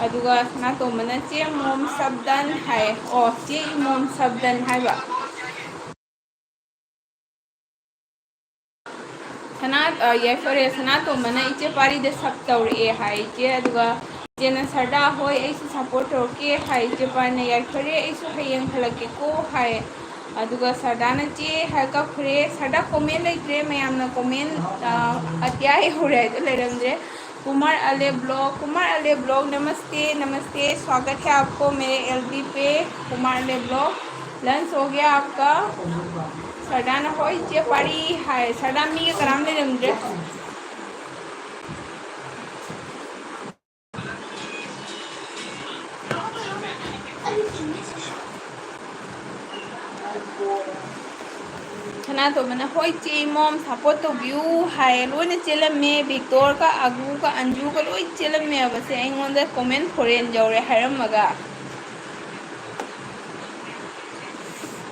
ꯑꯗꯨꯒ ꯁꯅꯥꯇꯣꯝꯕꯅ "ꯆꯦ ꯃꯣꯝ sub done" ꯍꯥꯏ꯫ ꯑꯣ, "ꯆꯦ ꯏꯃꯣꯝ sub done" ꯍꯥꯏꯕ꯫ ꯁꯅꯥ ꯑ, ꯌꯥꯏꯐꯔꯦ, ꯁꯅꯥꯇꯣꯝꯕꯅ ꯏꯆꯦ ꯄꯥꯔꯤꯗ ꯁꯞ ꯇꯧꯔꯛꯑꯦ ꯍꯥꯏ ꯏꯆꯦ, ꯑꯗꯨꯒ ꯏꯆꯦꯅ ꯁꯔꯗꯥ ꯍꯣꯏ ꯑꯩꯁꯨ ꯁꯞꯄꯣꯔꯠ ꯇꯧꯔꯛꯀꯦ ꯍꯥꯏ, ꯏꯆꯦ ꯄꯥꯔꯤꯅ ꯌꯥꯏꯐꯔꯦ ꯑꯩꯁꯨ ꯍꯌꯦꯡ ꯍꯜꯂꯛꯀꯦꯀꯣ ꯍꯥꯏ꯫ ꯑꯗꯨꯒ ꯁꯔꯗꯥꯅ ꯆꯦ ꯍꯥꯏ ꯀꯛꯈ꯭ꯔꯦ꯫ ꯁꯔꯗꯥ ꯀꯣꯃꯦꯟ ꯂꯩꯇ꯭ꯔꯦ, ꯃꯌꯥꯝꯅ ꯀꯣꯃꯦꯟ ꯑꯇꯤꯌꯥ ꯌꯧꯔꯦ ꯍꯥꯏꯗꯣ ꯂꯩꯔꯝꯗ꯭ꯔꯦ꯫ ꯀꯨꯃꯥꯔ ꯑꯂꯦ ꯕ꯭ꯂꯣꯛ, ꯀꯨꯃꯥꯔ ꯑꯂꯦ ꯕ꯭ꯂꯣꯛ, नमस्ते नमस्ते, स्वागत है आपको मेरे एलबी पे। कुमार अले ब्लॉग, लंच हो गया आपका? सरदार ने ꯍꯣꯏ ꯏꯆꯦ ꯄꯥꯔꯤ ꯍꯥꯏ꯫ ꯁꯔꯗꯥ ꯃꯤꯒ ꯀꯅꯥꯝ ꯂꯩꯔꯝꯗ꯭ꯔꯦ꯫ ꯁꯅꯥꯇꯣꯝꯕꯅ ꯍꯣꯏ ꯆꯦ ꯃꯣꯝ ꯁꯞꯄꯣꯔꯠ ꯇꯧꯕꯤꯌꯨ ꯍꯥꯏꯌꯦ꯫ ꯂꯣꯏꯅ ꯆꯦꯜꯂꯝꯃꯦ, ꯕꯤꯛꯇꯣꯔꯒ ꯑꯒꯨꯒ ꯑꯟꯖꯨꯒ ꯂꯣꯏ ꯆꯦꯜꯂꯝꯃꯦꯕꯁꯦ꯫ ꯑꯩꯉꯣꯟꯗ ꯀꯣꯃꯦꯟ ꯐꯣꯔꯦꯟ ꯌꯧꯔꯦ ꯍꯥꯏꯔꯝꯃꯒ꯫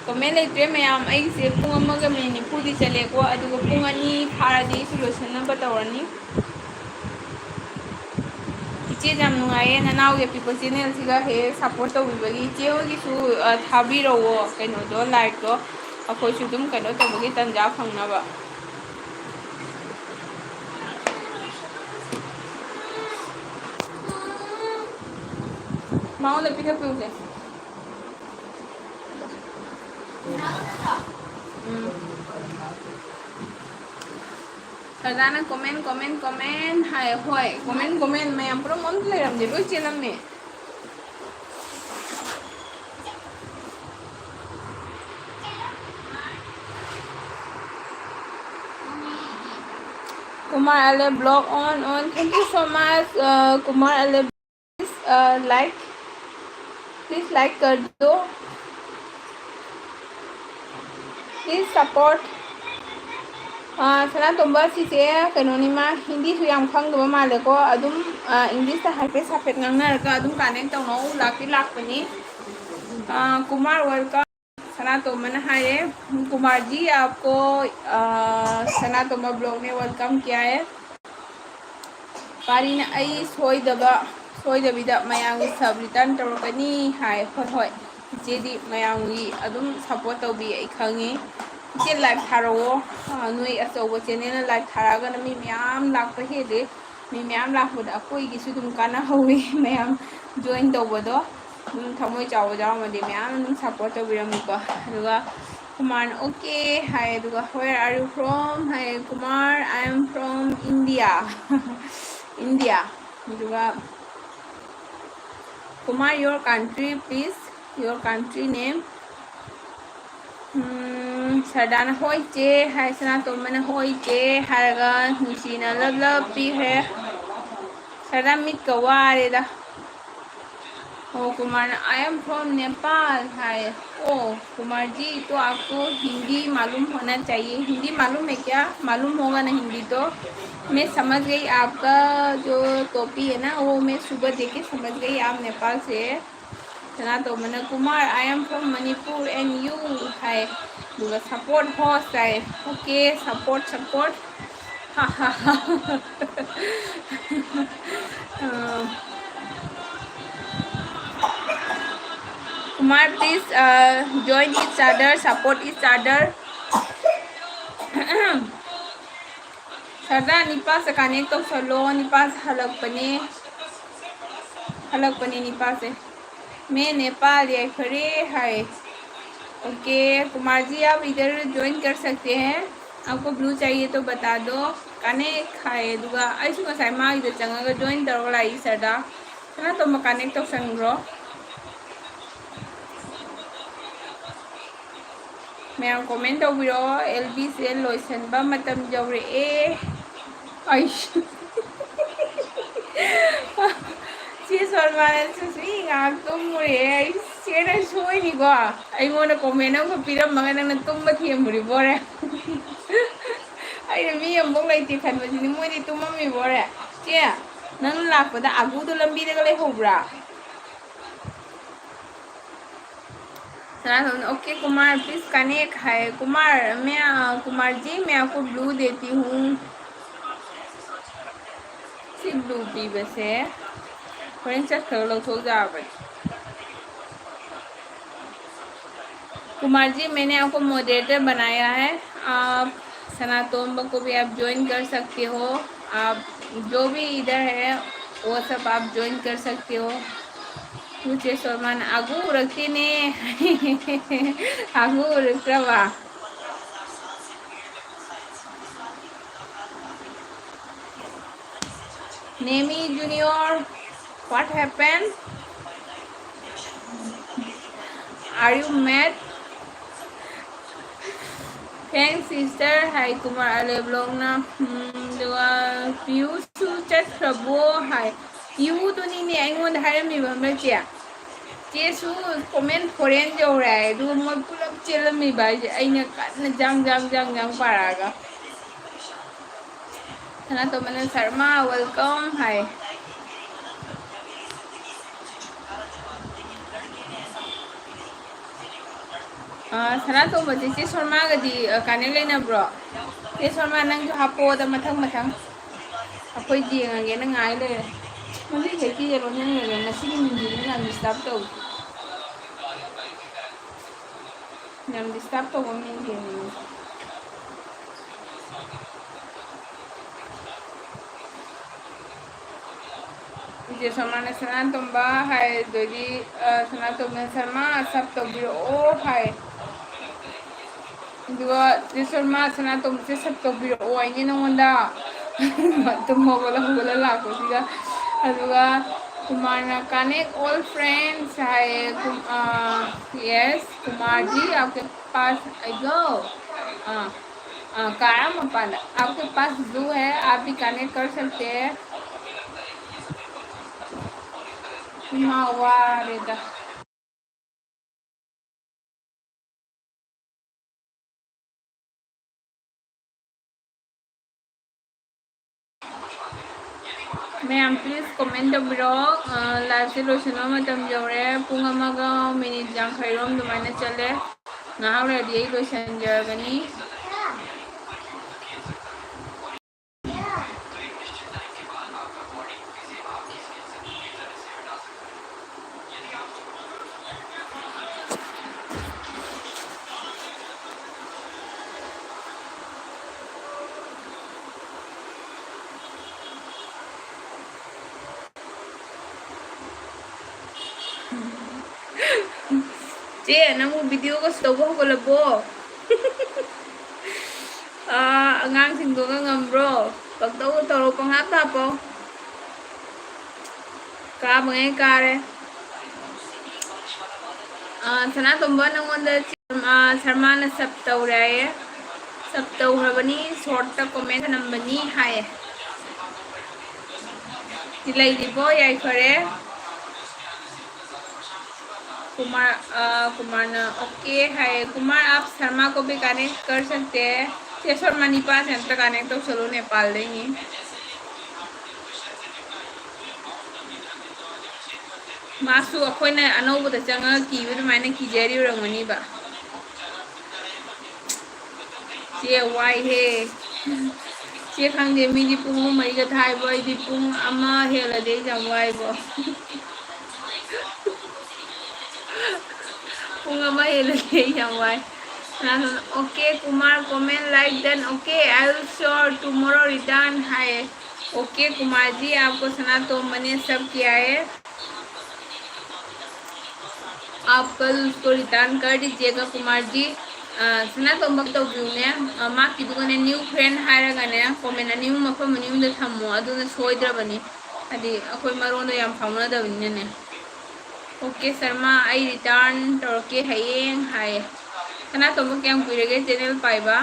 ꯀꯣꯃꯦꯟ ꯂꯩꯇ꯭ꯔꯦ ꯃꯌꯥꯝ꯫ ꯑꯩꯒꯤꯁꯦ ꯄꯨꯡ ꯑꯃꯒ ꯃꯤꯅꯤꯠ ꯅꯤꯐꯨꯗꯤ ꯆꯠꯂꯦꯀꯣ, ꯑꯗꯨꯒ ꯄꯨꯡ ꯑꯅꯤ ꯐꯥꯔꯗꯤ ꯑꯩꯁꯨ ꯂꯣꯏꯁꯤꯟꯅꯕ ꯇꯧꯔꯅꯤ꯫ ꯏꯆꯦ ꯌꯥꯝ ꯅꯨꯡꯉꯥꯏꯌꯦ ꯅꯅꯥꯎꯒꯤ ꯑꯄꯤꯛꯄ ꯆꯦꯅꯦꯜꯁꯤꯒ ꯍꯦꯛ ꯁꯞꯄꯣꯔꯠ ꯇꯧꯕꯤꯕꯒꯤ꯫ ꯏꯆꯦ ꯍꯣꯏꯒꯤꯁꯨ ꯑ, ꯊꯥꯕꯤꯔꯛꯑꯣ ꯀꯩꯅꯣꯗꯣ, ꯂꯥꯏꯛꯇꯣ, ꯑꯩꯈꯣꯏꯁꯨ ꯑꯗꯨꯝ ꯀꯩꯅꯣ ꯇꯧꯕꯒꯤ ꯇꯥꯟꯖꯥ ꯐꯪꯅꯕ꯫ ꯃꯉꯣꯟꯗ ꯄꯤꯊꯛꯄꯤꯌꯨꯁꯦ꯫ ꯎꯝ꯫ ꯁꯔꯗꯥꯅ ꯀꯣꯃꯦꯟ ꯀꯣꯃꯦꯟ ꯀꯣꯃꯦꯟ ꯍꯥꯏ꯫ ꯍꯣꯏ, ꯀꯣꯃꯦꯟ ꯀꯣꯃꯦꯟ ꯃꯌꯥꯝ ꯄꯨꯝꯅꯃꯛ ꯑꯝꯇ ꯂꯩꯔꯝꯗꯦ, ꯂꯣꯏ ꯆꯦꯜꯂꯝꯃꯦ꯫ Kumar Ale blog on on, thank you so much, uh, Kumar Ale. Please, uh, like, please like कर दो, please support. ꯑꯥ, ꯁꯅꯥꯇꯣꯝꯕ, ꯁꯤꯁꯦ ꯀꯩꯅꯣꯅꯤ, ꯃꯥ ꯍꯤꯟꯗꯤꯁꯨ ꯌꯥꯝ ꯈꯪꯗꯕ ꯃꯥꯜꯂꯦꯀꯣ꯫ ꯑꯗꯨꯝ, ꯑꯥ, ꯏꯪꯂꯤꯁꯇ ꯍꯥꯏꯐꯦꯠ ꯍꯥꯏꯐꯦꯠ ꯉꯥꯡꯅꯔꯒ ꯑꯗꯨꯝ ꯀꯅꯦꯛ ꯇꯧꯅꯧ꯫ ꯂꯥꯛꯇꯤ ꯂꯥꯛꯄꯅꯤ꯫ ꯑꯥ, ꯀꯨꯃꯥꯔ, welcome. ꯁꯅꯥꯇꯣꯝꯕꯅ ꯍꯥꯏꯔꯦ, कुमार जी आपको, ꯑꯥ, ꯁꯅꯥꯇꯣꯝꯕ ꯕ꯭ꯂꯣꯒꯅꯦ welcome किया है꯫ ꯄꯥꯔꯤꯅ ꯑꯩ ꯁꯣꯏꯗꯕ, ꯁꯣꯏꯗꯕꯤꯗ ꯃꯌꯥꯝꯒꯤ ꯁꯕ ꯔꯤꯇꯔꯟ ꯇꯧꯔꯛꯀꯅꯤ ꯍꯥꯏ꯫ ꯍꯣꯏ, ꯍꯣꯏ, ꯏꯆꯦꯗꯤ ꯃꯌꯥꯝꯒꯤ ꯑꯗꯨꯝ ꯁꯞꯄꯣꯔꯠ ꯇꯧꯕꯤ, ꯑꯩ ꯈꯪꯉꯤ꯫ ꯏꯆꯦ, live ꯊꯥꯔꯛꯑꯣ꯫ ꯑꯥ, ꯅꯣꯏ ꯑꯆꯧꯕ channelꯅ live ꯊꯥꯔꯛꯑꯒꯅ ꯃꯤ ꯃꯌꯥꯝ ꯂꯥꯛꯄ ꯍꯦꯜꯂꯦ꯫ ꯃꯤ ꯃꯌꯥꯝ ꯂꯥꯛꯄꯗ ꯑꯩꯈꯣꯏꯒꯤꯁꯨ ꯑꯗꯨꯝ ꯀꯥꯟꯅꯍꯧꯋꯤ, ꯃꯌꯥꯝ join ꯇꯧꯕꯗꯣ꯫ ꯑꯗꯨꯝ ꯊꯃꯣꯏ ꯆꯥꯎꯕ ꯌꯥꯎꯔꯝꯃꯗꯤ ꯃꯌꯥꯝ ꯑꯗꯨꯝ support ꯇꯧꯕꯤꯔꯝꯃꯨꯀꯣ꯫ ꯑꯗꯨꯒ ꯀꯨꯃꯥꯔꯅ "Okay" ꯍꯥꯏ, ꯑꯗꯨꯒ "Where are you from?" High, "Kumar, I am from India." India꯫ ꯑꯗꯨꯒ "Kumar, your country, please, your country name." ꯎꯝ, ꯁꯔꯗꯥꯅ "ꯍꯣꯏ ꯆꯦ" ꯍꯥꯏ, ꯁꯅꯥꯇꯣꯝꯕꯅ "ꯍꯣꯏ ꯆꯦ" ꯍꯥꯏꯔꯒ ꯅꯨꯡꯁꯤꯅ love love ꯄꯤꯈ꯭ꯔꯦ꯫ ꯁꯔꯗꯥ ꯃꯤꯠꯀ ꯋꯥꯔꯦꯗ꯫ ꯑꯣ, ꯀꯨꯃꯥꯔꯅ "I am from Nepal" ꯍꯥꯏ꯫ "ओ कुमार जी, तो आपको हिंदी मालूम होना चाहिए, हिंदी मालूम है क्या? मालूम होगा ना हिंदी तो।" मैं समझ गई आपका जो टोपी है ना, वो मैं सुबह देख के समझ गई आप नेपाल से है। ꯁꯅꯥꯇꯣꯝꯕꯅ "Kumar, I am from Manipur and you" ꯍꯥꯏ꯫ ꯑꯗꯨꯒ "Support host" ꯍꯥꯏ꯫ Okay, support, support. ꯑ, Kumar, please, uh, join each other, support each other. ꯁꯔꯗꯥ, ꯅꯤꯄꯥꯁꯦ connect ꯇꯧꯁꯜꯂꯣ, ꯅꯤꯄꯥꯁꯦ ꯍꯜꯂꯛꯄꯅꯦ, ꯍꯜꯂꯛꯄꯅꯦ ꯅꯤꯄꯥꯁꯦ꯫ "मैं नेपाल, ꯌꯥꯏꯐꯔꯦ" ꯍꯥꯏ꯫ "Okay, कुमार जी, आप इधर join कर सकते हैं, आपको blue चाहिए तो बता दो।" Connect ꯍꯥꯏ, ꯑꯗꯨꯒ ꯑꯩꯁꯨ ꯉꯁꯥꯏ ꯃꯥꯒꯤꯗ ꯆꯪꯉꯒ join ꯇꯧꯔꯒ ꯂꯥꯛꯏ ꯁꯔꯗꯥ꯫ ꯁꯅꯥꯇꯣꯝꯕ connect ꯇꯧꯁꯟꯈ꯭ꯔꯣ꯫ ꯃꯌꯥꯝ comment ꯇꯧꯕꯤꯔꯛꯑꯣ꯫ ꯑꯦꯜ ꯕꯤꯁꯦ ꯂꯣꯏꯁꯟꯕ ꯃꯇꯝ ꯌꯧꯔꯛꯑꯦ꯫ ꯑꯩꯁ꯫ ꯆꯦ ꯁꯣꯜꯃꯥꯅꯁꯨ ꯁꯤ ꯉꯥꯏꯍꯥꯛ ꯇꯨꯝꯃꯨꯔꯦ꯫ ꯑꯩ ꯆꯦꯅ ꯁꯣꯏꯅꯤꯀꯣ꯫ ꯑꯩꯉꯣꯟꯗ comment ꯑꯃꯈꯛ ꯄꯤꯔꯝꯃꯒ ꯅꯪꯅ ꯇꯨꯝꯕ ꯊꯦꯝꯃꯨꯔꯤꯕꯣꯔꯦ꯫ ꯑꯩꯅ ꯃꯤ ꯑꯃꯐꯥꯎ ꯂꯩꯇꯦ ꯈꯟꯕꯁꯤꯗꯤ ꯃꯣꯏꯗꯤ ꯇꯨꯝꯃꯝꯃꯤꯕꯣꯔꯦ꯫ ꯆꯦ, ꯅꯪ ꯂꯥꯛꯄꯗ ꯑꯒꯨꯗꯣ ꯂꯝꯕꯤꯗꯒ ꯂꯩꯍꯧꯕ꯭ꯔꯥ? ꯁꯅꯥꯇꯣꯝꯕꯅ "Okay कुमार, please connect" ꯍꯥꯏ꯫ "कुमार, मैं, अ, कुमार जी, मैं आपको blue देती हूँ।" ꯁꯤ blue ꯄꯤꯕꯁꯦ ꯍꯣꯔꯦꯟ ꯆꯠꯈ꯭ꯔꯒ ꯂꯧꯊꯣꯛ ꯌꯥꯕꯅꯤ꯫ कुमार जी, मैंने आपको मॉडरेटर बनाया है, आप सनातोम्बा को भी आप ज्वाइन कर सकते हो। आप जो भी इधर है, वो सब आप ज्वाइन कर सकते हो। Chris Roman, agu urakti ne. Agu uraktraba. Nemi Junior, what happened? Are you mad? Thanks, sister. Hi, Kumar Ale vlog na. Hmm, ꯑꯗꯨꯒ ꯄꯤꯌꯨꯁꯨ ꯆꯠꯈ꯭ꯔꯕꯣ? ꯍꯥꯏ꯫ ꯄꯤꯌꯨꯗꯨꯅꯤꯅꯦ ꯑꯩꯉꯣꯟꯗ ꯍꯥꯏꯔꯝꯃꯤꯕ ꯑꯃ, ꯆꯦ꯫ ꯆꯦꯁꯨ ꯀꯣꯃꯦꯟ ꯐꯣꯔꯦꯟ ꯌꯧꯔꯦ ꯍꯥꯏ꯫ ꯑꯗꯨꯒ ꯃꯣꯏ ꯄꯨꯂꯞ ꯆꯦꯜꯂꯝꯃꯤꯕ ꯍꯥꯏꯁꯦ꯫ ꯑꯩꯅ ꯀꯟꯅ ꯖꯥꯡ ꯖꯥꯡ ꯖꯥꯡ ꯖꯥꯡ ꯄꯥꯔꯛꯑꯒ꯫ ꯁꯅꯥꯇꯣꯝꯕꯅ "ꯁꯔꯃ, welcome" ꯍꯥꯏ꯫ ꯑ, ꯁꯅꯥꯇꯣꯝꯕꯁꯦ ꯆꯦ ꯁꯣꯔꯃꯥꯒꯗꯤ, ꯑ, ꯀꯅꯦꯛ ꯂꯩꯅꯕ꯭ꯔꯣ? ꯆꯦ ꯁꯣꯔꯃꯥ, ꯅꯪꯁꯨ ꯍꯥꯞꯄꯛꯑꯣꯗ ꯃꯊꯪ ꯃꯊꯪ꯫ ꯑꯩꯈꯣꯏ ꯌꯦꯡꯉꯒꯦꯅ ꯉꯥꯏ ꯂꯩꯔꯦ꯫ ꯃꯁꯤ ꯍꯦꯛꯇꯤ ꯌꯦꯡꯉꯣ, ꯅꯪ ꯂꯩꯔꯦ꯫ ꯉꯁꯤꯒꯤ ꯃꯤꯡꯁꯤꯗꯤ ꯌꯥꯝ ꯗꯤꯁꯇꯔꯕ ꯇꯧꯏ꯫ ꯌꯥꯝ ꯗꯤꯁꯇꯔꯕ ꯇꯧꯕ ꯃꯤꯡꯁꯤꯅꯤ꯫ ꯏꯆꯦ ꯁꯣꯃꯥꯅ ꯁꯅꯥꯇꯣꯝꯕ ꯍꯥꯏ, ꯑꯗꯨꯗꯤ, ꯑ, ꯁꯅꯥꯇꯣꯝꯕꯅ "ꯁꯔꯃ, ꯁꯞ ꯇꯧꯕꯤꯔꯛꯑꯣ" ꯍꯥꯏ꯫ ꯑꯗꯨꯒ ꯆꯦ ꯁꯣꯃꯥ, "ꯁꯅꯥꯇꯣꯝꯕꯁꯦ ꯁꯞ ꯇꯧꯕꯤꯔꯛꯑꯣ" ꯍꯥꯏꯅꯦ ꯅꯉꯣꯟꯗ꯫ ꯇꯨꯝ ꯍꯧꯒꯠꯂ ꯍꯧꯒꯠꯂ ꯂꯥꯛꯄꯁꯤꯒ꯫ ꯑꯗꯨꯒ ꯀꯨꯃꯥꯔꯅ "connect all friends" ꯍꯥꯏꯌꯦ꯫ ꯀꯨꯝ-, ꯑ, yes, कुमार जी, आपके पास, ꯑꯩꯗꯣ, ꯑ, ꯑ, ꯀꯥ ꯃꯄꯥꯟꯗ, "आपके पास जो है, आप भी connect कर सकते हैं." ꯏꯃꯥ ꯋꯥꯔꯦꯗ꯫ ꯃꯌꯥꯝ, please comment ꯇꯧꯕꯤꯔꯛꯑꯣ꯫ ꯑ, live ꯁꯦ ꯂꯣꯏꯁꯤꯟꯕ ꯃꯇꯝ ꯌꯧꯔꯦ꯫ ꯄꯨꯡ ꯑꯃꯒ ꯃꯤꯅꯤꯠ ꯌꯥꯡꯈꯩꯔꯣꯝ ꯑꯗꯨꯃꯥꯏꯅ ꯆꯠꯂꯦ꯫ ꯉꯥꯏꯍꯥꯛ ꯂꯩꯔꯗꯤ ꯑꯩ ꯂꯣꯏꯁꯤꯟꯖꯔꯒꯅꯤ꯫ ꯆꯦ, ꯅꯪꯕꯨ ꯚꯤꯗꯤꯑꯣꯒ ꯇꯧꯕ ꯍꯧꯒꯠꯂꯕꯣ? ꯑꯥ, ꯑꯉꯥꯡꯁꯤꯡꯗꯣꯒ ꯉꯝꯕ꯭ꯔꯣ? ꯄꯪꯇꯧꯗ ꯇꯧꯔꯣ, ꯄꯪꯍꯥꯞꯇ ꯍꯥꯞꯄꯣ꯫ ꯀꯥꯕꯉꯩ ꯀꯥꯔꯦ꯫ ꯑꯥ, ꯁꯅꯥꯇꯣꯝꯕ, ꯅꯪꯉꯣꯟꯗ ꯆꯦ, ꯑꯥ, ꯁꯔꯃꯥꯅ ꯁꯞ ꯇꯧꯔꯦ ꯍꯥꯏꯌꯦ꯫ ꯁꯞ ꯇꯧꯈ꯭ꯔꯕꯅꯤ, ꯁꯣꯔꯠꯇ ꯀꯣꯃꯦꯟ ꯊꯅꯝꯕꯅꯤ ꯍꯥꯏꯌꯦ꯫ ꯂꯩꯔꯤꯕꯣ? ꯌꯥꯏꯐꯔꯦ꯫ कुमार, अ, कुमार ना, ओके है। कुमार, आप शर्मा को भी कनेक्ट कर सकते हैं। ꯆꯦ ꯁꯔꯃ ꯅꯤꯄꯥꯁꯦ ꯑꯝꯇ ꯀꯅꯦꯛ ꯇꯧꯁꯜꯂꯨ, ꯅꯦꯄꯥꯜꯗꯩꯅꯤ꯫ ꯃꯥꯁꯨ ꯑꯩꯈꯣꯏꯅ ꯑꯅꯧꯕꯗ ꯆꯪꯉꯒ ꯀꯤꯕ ꯑꯗꯨꯃꯥꯏꯅ ꯀꯤꯖꯔꯤ ꯑꯣꯏꯔꯝꯒꯅꯤꯕ꯫ ꯆꯦ, ꯋꯥꯏꯍꯦ꯫ ꯆꯦ, ꯈꯪꯗꯦ, ꯃꯤꯗꯤ ꯄꯨꯡ ꯑꯍꯨꯝ ꯃꯔꯤꯒ ꯊꯥꯏꯕꯣ, ꯑꯩꯗꯤ ꯄꯨꯡ ꯑꯃ ꯍꯦꯜꯂꯗꯤ ꯑꯩ ꯌꯥꯝ ꯋꯥꯏꯕꯣ꯫ ꯄꯨꯡ ꯑꯃ ꯍꯦꯜꯂꯗꯤ ꯑꯩ ꯌꯥꯝ ꯋꯥꯏ꯫ ꯀꯅꯥꯅꯣ? Okay, Kumar, comment like then, okay, I will sure tomorrow return ꯍꯥꯏꯌꯦ꯫ Okay, कुमार जी, आपको सनातोम ने सब किया है। आप कल उसको रिटर्न कर दीजिएगा कुमार जी। ꯑ, ꯁꯅꯥꯇꯣꯝꯕ ꯇꯧꯕꯤꯌꯨꯅꯦ꯫ ꯑ, ꯃꯥꯒꯤꯗꯨꯒꯅꯦ, new friend ꯍꯥꯏꯔꯒꯅꯦ, ꯀꯣꯃꯦꯟ ꯑꯅꯤ ꯑꯍꯨꯝ, ꯃꯐꯝ ꯑꯅꯤ ꯑꯍꯨꯝꯗ ꯊꯝꯃꯣ, ꯑꯗꯨꯅ ꯁꯣꯏꯗ꯭ꯔꯕꯅꯤ꯫ ꯍꯥꯏꯗꯤ ꯑꯩꯈꯣꯏ ꯃꯔꯣꯟꯗꯣ ꯌꯥꯝ ꯐꯥꯎꯅꯗꯕꯅꯤꯅꯅꯦ꯫ Okay, ꯁꯔꯃ, ꯑꯩ ꯔꯤꯇꯔꯟ ꯇꯧꯔꯛꯀꯦ ꯍꯌꯦꯡ ꯍꯥꯏꯌꯦ꯫ ꯁꯅꯥꯇꯣꯝꯕ, ꯀꯌꯥꯝ ꯀꯨꯏꯔꯒꯦ ꯆꯦꯅꯦꯜ ꯄꯥꯏꯕ?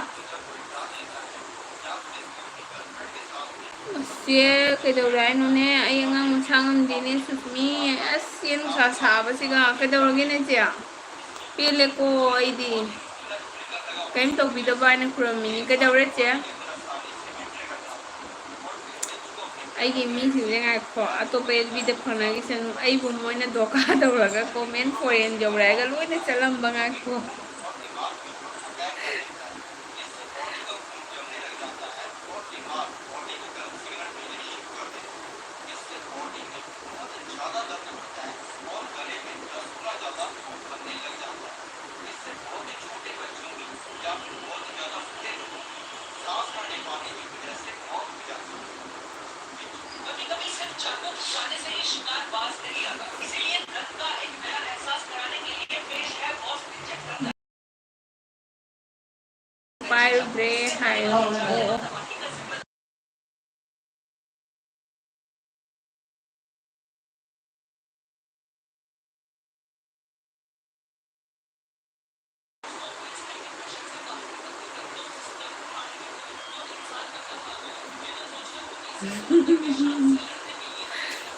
ꯑꯁ, ꯆꯦ, ꯀꯩꯗꯧꯔꯦ ꯍꯥꯏꯅꯣꯅꯦ? ꯑꯩ ꯑꯉꯥꯡ ꯃꯁꯥ ꯉꯝꯗꯦꯅꯦ, ꯁꯨꯁꯃꯤ꯫ ꯑꯁ, ꯆꯦ, ꯅꯨꯡꯁꯥ ꯁꯥꯕꯁꯤꯒ꯫ ꯀꯩꯗꯧꯔꯒꯦꯅꯦ, ꯆꯦ? ꯄꯦꯜꯂꯦꯀꯣ ꯑꯩꯗꯤ꯫ ꯀꯔꯤꯝ ꯇꯧꯕꯤꯗꯕ ꯍꯥꯏꯅ ꯈꯨꯔꯝꯃꯤꯅꯤ꯫ ꯀꯩꯗꯧꯔꯦ, ꯆꯦ? ꯑꯩꯒꯤ ꯃꯤꯁꯤꯡꯁꯦ ꯉꯥꯏꯈꯣ, ꯑꯇꯣꯞꯄ ꯑꯦꯐ ꯕꯤꯗ ꯐꯪꯅꯈꯤꯁꯅꯨ꯫ ꯑꯩꯕꯨ ꯃꯣꯏꯅ ꯙꯣꯀꯥ ꯇꯧꯔꯒ comment foreign ꯌꯧꯔꯛꯑꯒ ꯂꯣꯏꯅ ꯆꯠꯂꯝꯕ ꯉꯥꯏꯈꯣ꯫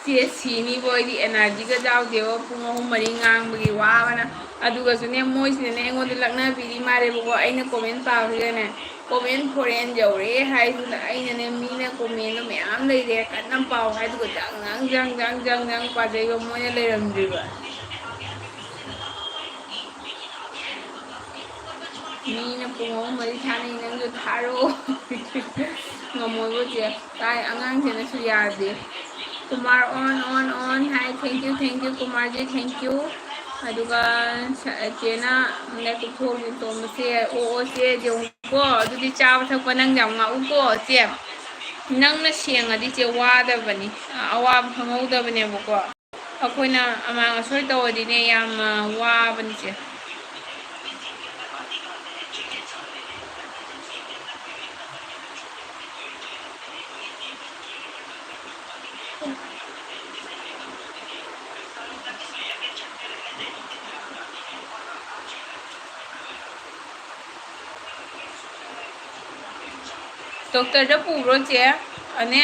ꯆꯦ ꯁꯤꯅꯤꯕꯣ, ꯑꯩꯗꯤ energyꯒ ꯌꯥꯎꯗꯦꯕꯣ, ꯄꯨꯡ ꯑꯍꯨꯝ ꯃꯔꯤ ꯉꯥꯡꯕꯒꯤ ꯋꯥꯕꯅ꯫ ꯑꯗꯨꯒꯁꯨꯅꯦ, ꯃꯣꯏꯁꯤꯅꯅꯦ ꯑꯩꯉꯣꯟꯗ ꯂꯛꯅꯕꯤꯔꯤ ꯃꯥꯜꯂꯦꯕꯀꯣ, ꯑꯩꯅ comment ꯄꯥꯕꯁꯤꯗꯅꯦ, comment foreign ꯌꯧꯔꯦ ꯍꯥꯏꯗꯨꯅ꯫ ꯑꯩꯅꯅꯦ, ꯃꯤꯅ commentꯗꯣ ꯃꯌꯥꯝ ꯂꯩꯔꯦ, ꯀꯟꯅ ꯄꯥꯎ ꯍꯥꯏꯗꯨꯒ ꯖꯪ ꯖꯪ ꯖꯪ ꯖꯪ ꯖꯪ ꯖꯪ ꯄꯥꯖꯩꯕ, ꯃꯣꯏꯅ ꯂꯩꯔꯝꯗ꯭ꯔꯤꯕ꯫ ꯃꯤꯅ ꯄꯨꯡ ꯑꯍꯨꯝ ꯃꯔꯤ ꯊꯥꯅꯩ, ꯅꯪꯁꯨ ꯊꯥꯔꯛꯑꯣ꯫ ꯉꯝꯃꯣꯏꯕꯣ ꯆꯦ, ꯀꯥꯏ ꯑꯉꯥꯡꯁꯤꯅꯁꯨ ꯌꯥꯗꯦ꯫ Kumar on on on high, thank you thank you ꯀꯨꯃꯥꯔꯖꯤ, thank you꯫ ꯑꯗꯨꯒ ꯁ-, ꯆꯦꯅ ꯂꯥꯏꯀꯨꯞ ꯊꯣꯡꯁꯦ ꯇꯣꯝꯕꯁꯦ, ꯑꯣ ꯑꯣ ꯆꯦ, ꯌꯦꯡꯉꯨꯀꯣ, ꯑꯗꯨꯗꯤ ꯆꯥꯕ ꯊꯛꯄ ꯅꯪ ꯌꯥꯝ ꯉꯥꯛꯎꯀꯣ ꯆꯦ꯫ ꯅꯪꯅ ꯁꯦꯡꯉꯗꯤ ꯆꯦ ꯋꯥꯗꯕꯅꯤ, ꯑꯋꯥꯕ ꯈꯪꯍꯧꯗꯕꯅꯦꯕꯀꯣ꯫ ꯑꯩꯈꯣꯏꯅ ꯑꯃꯥꯡ ꯑꯁꯣꯏ ꯇꯧꯔꯗꯤꯅꯦ ꯌꯥꯝꯅ ꯋꯥꯕꯅꯤ ꯆꯦ꯫ Doctorꯗ ꯄꯨꯕ꯭ꯔꯣ ꯆꯦ? ꯑꯅꯦ,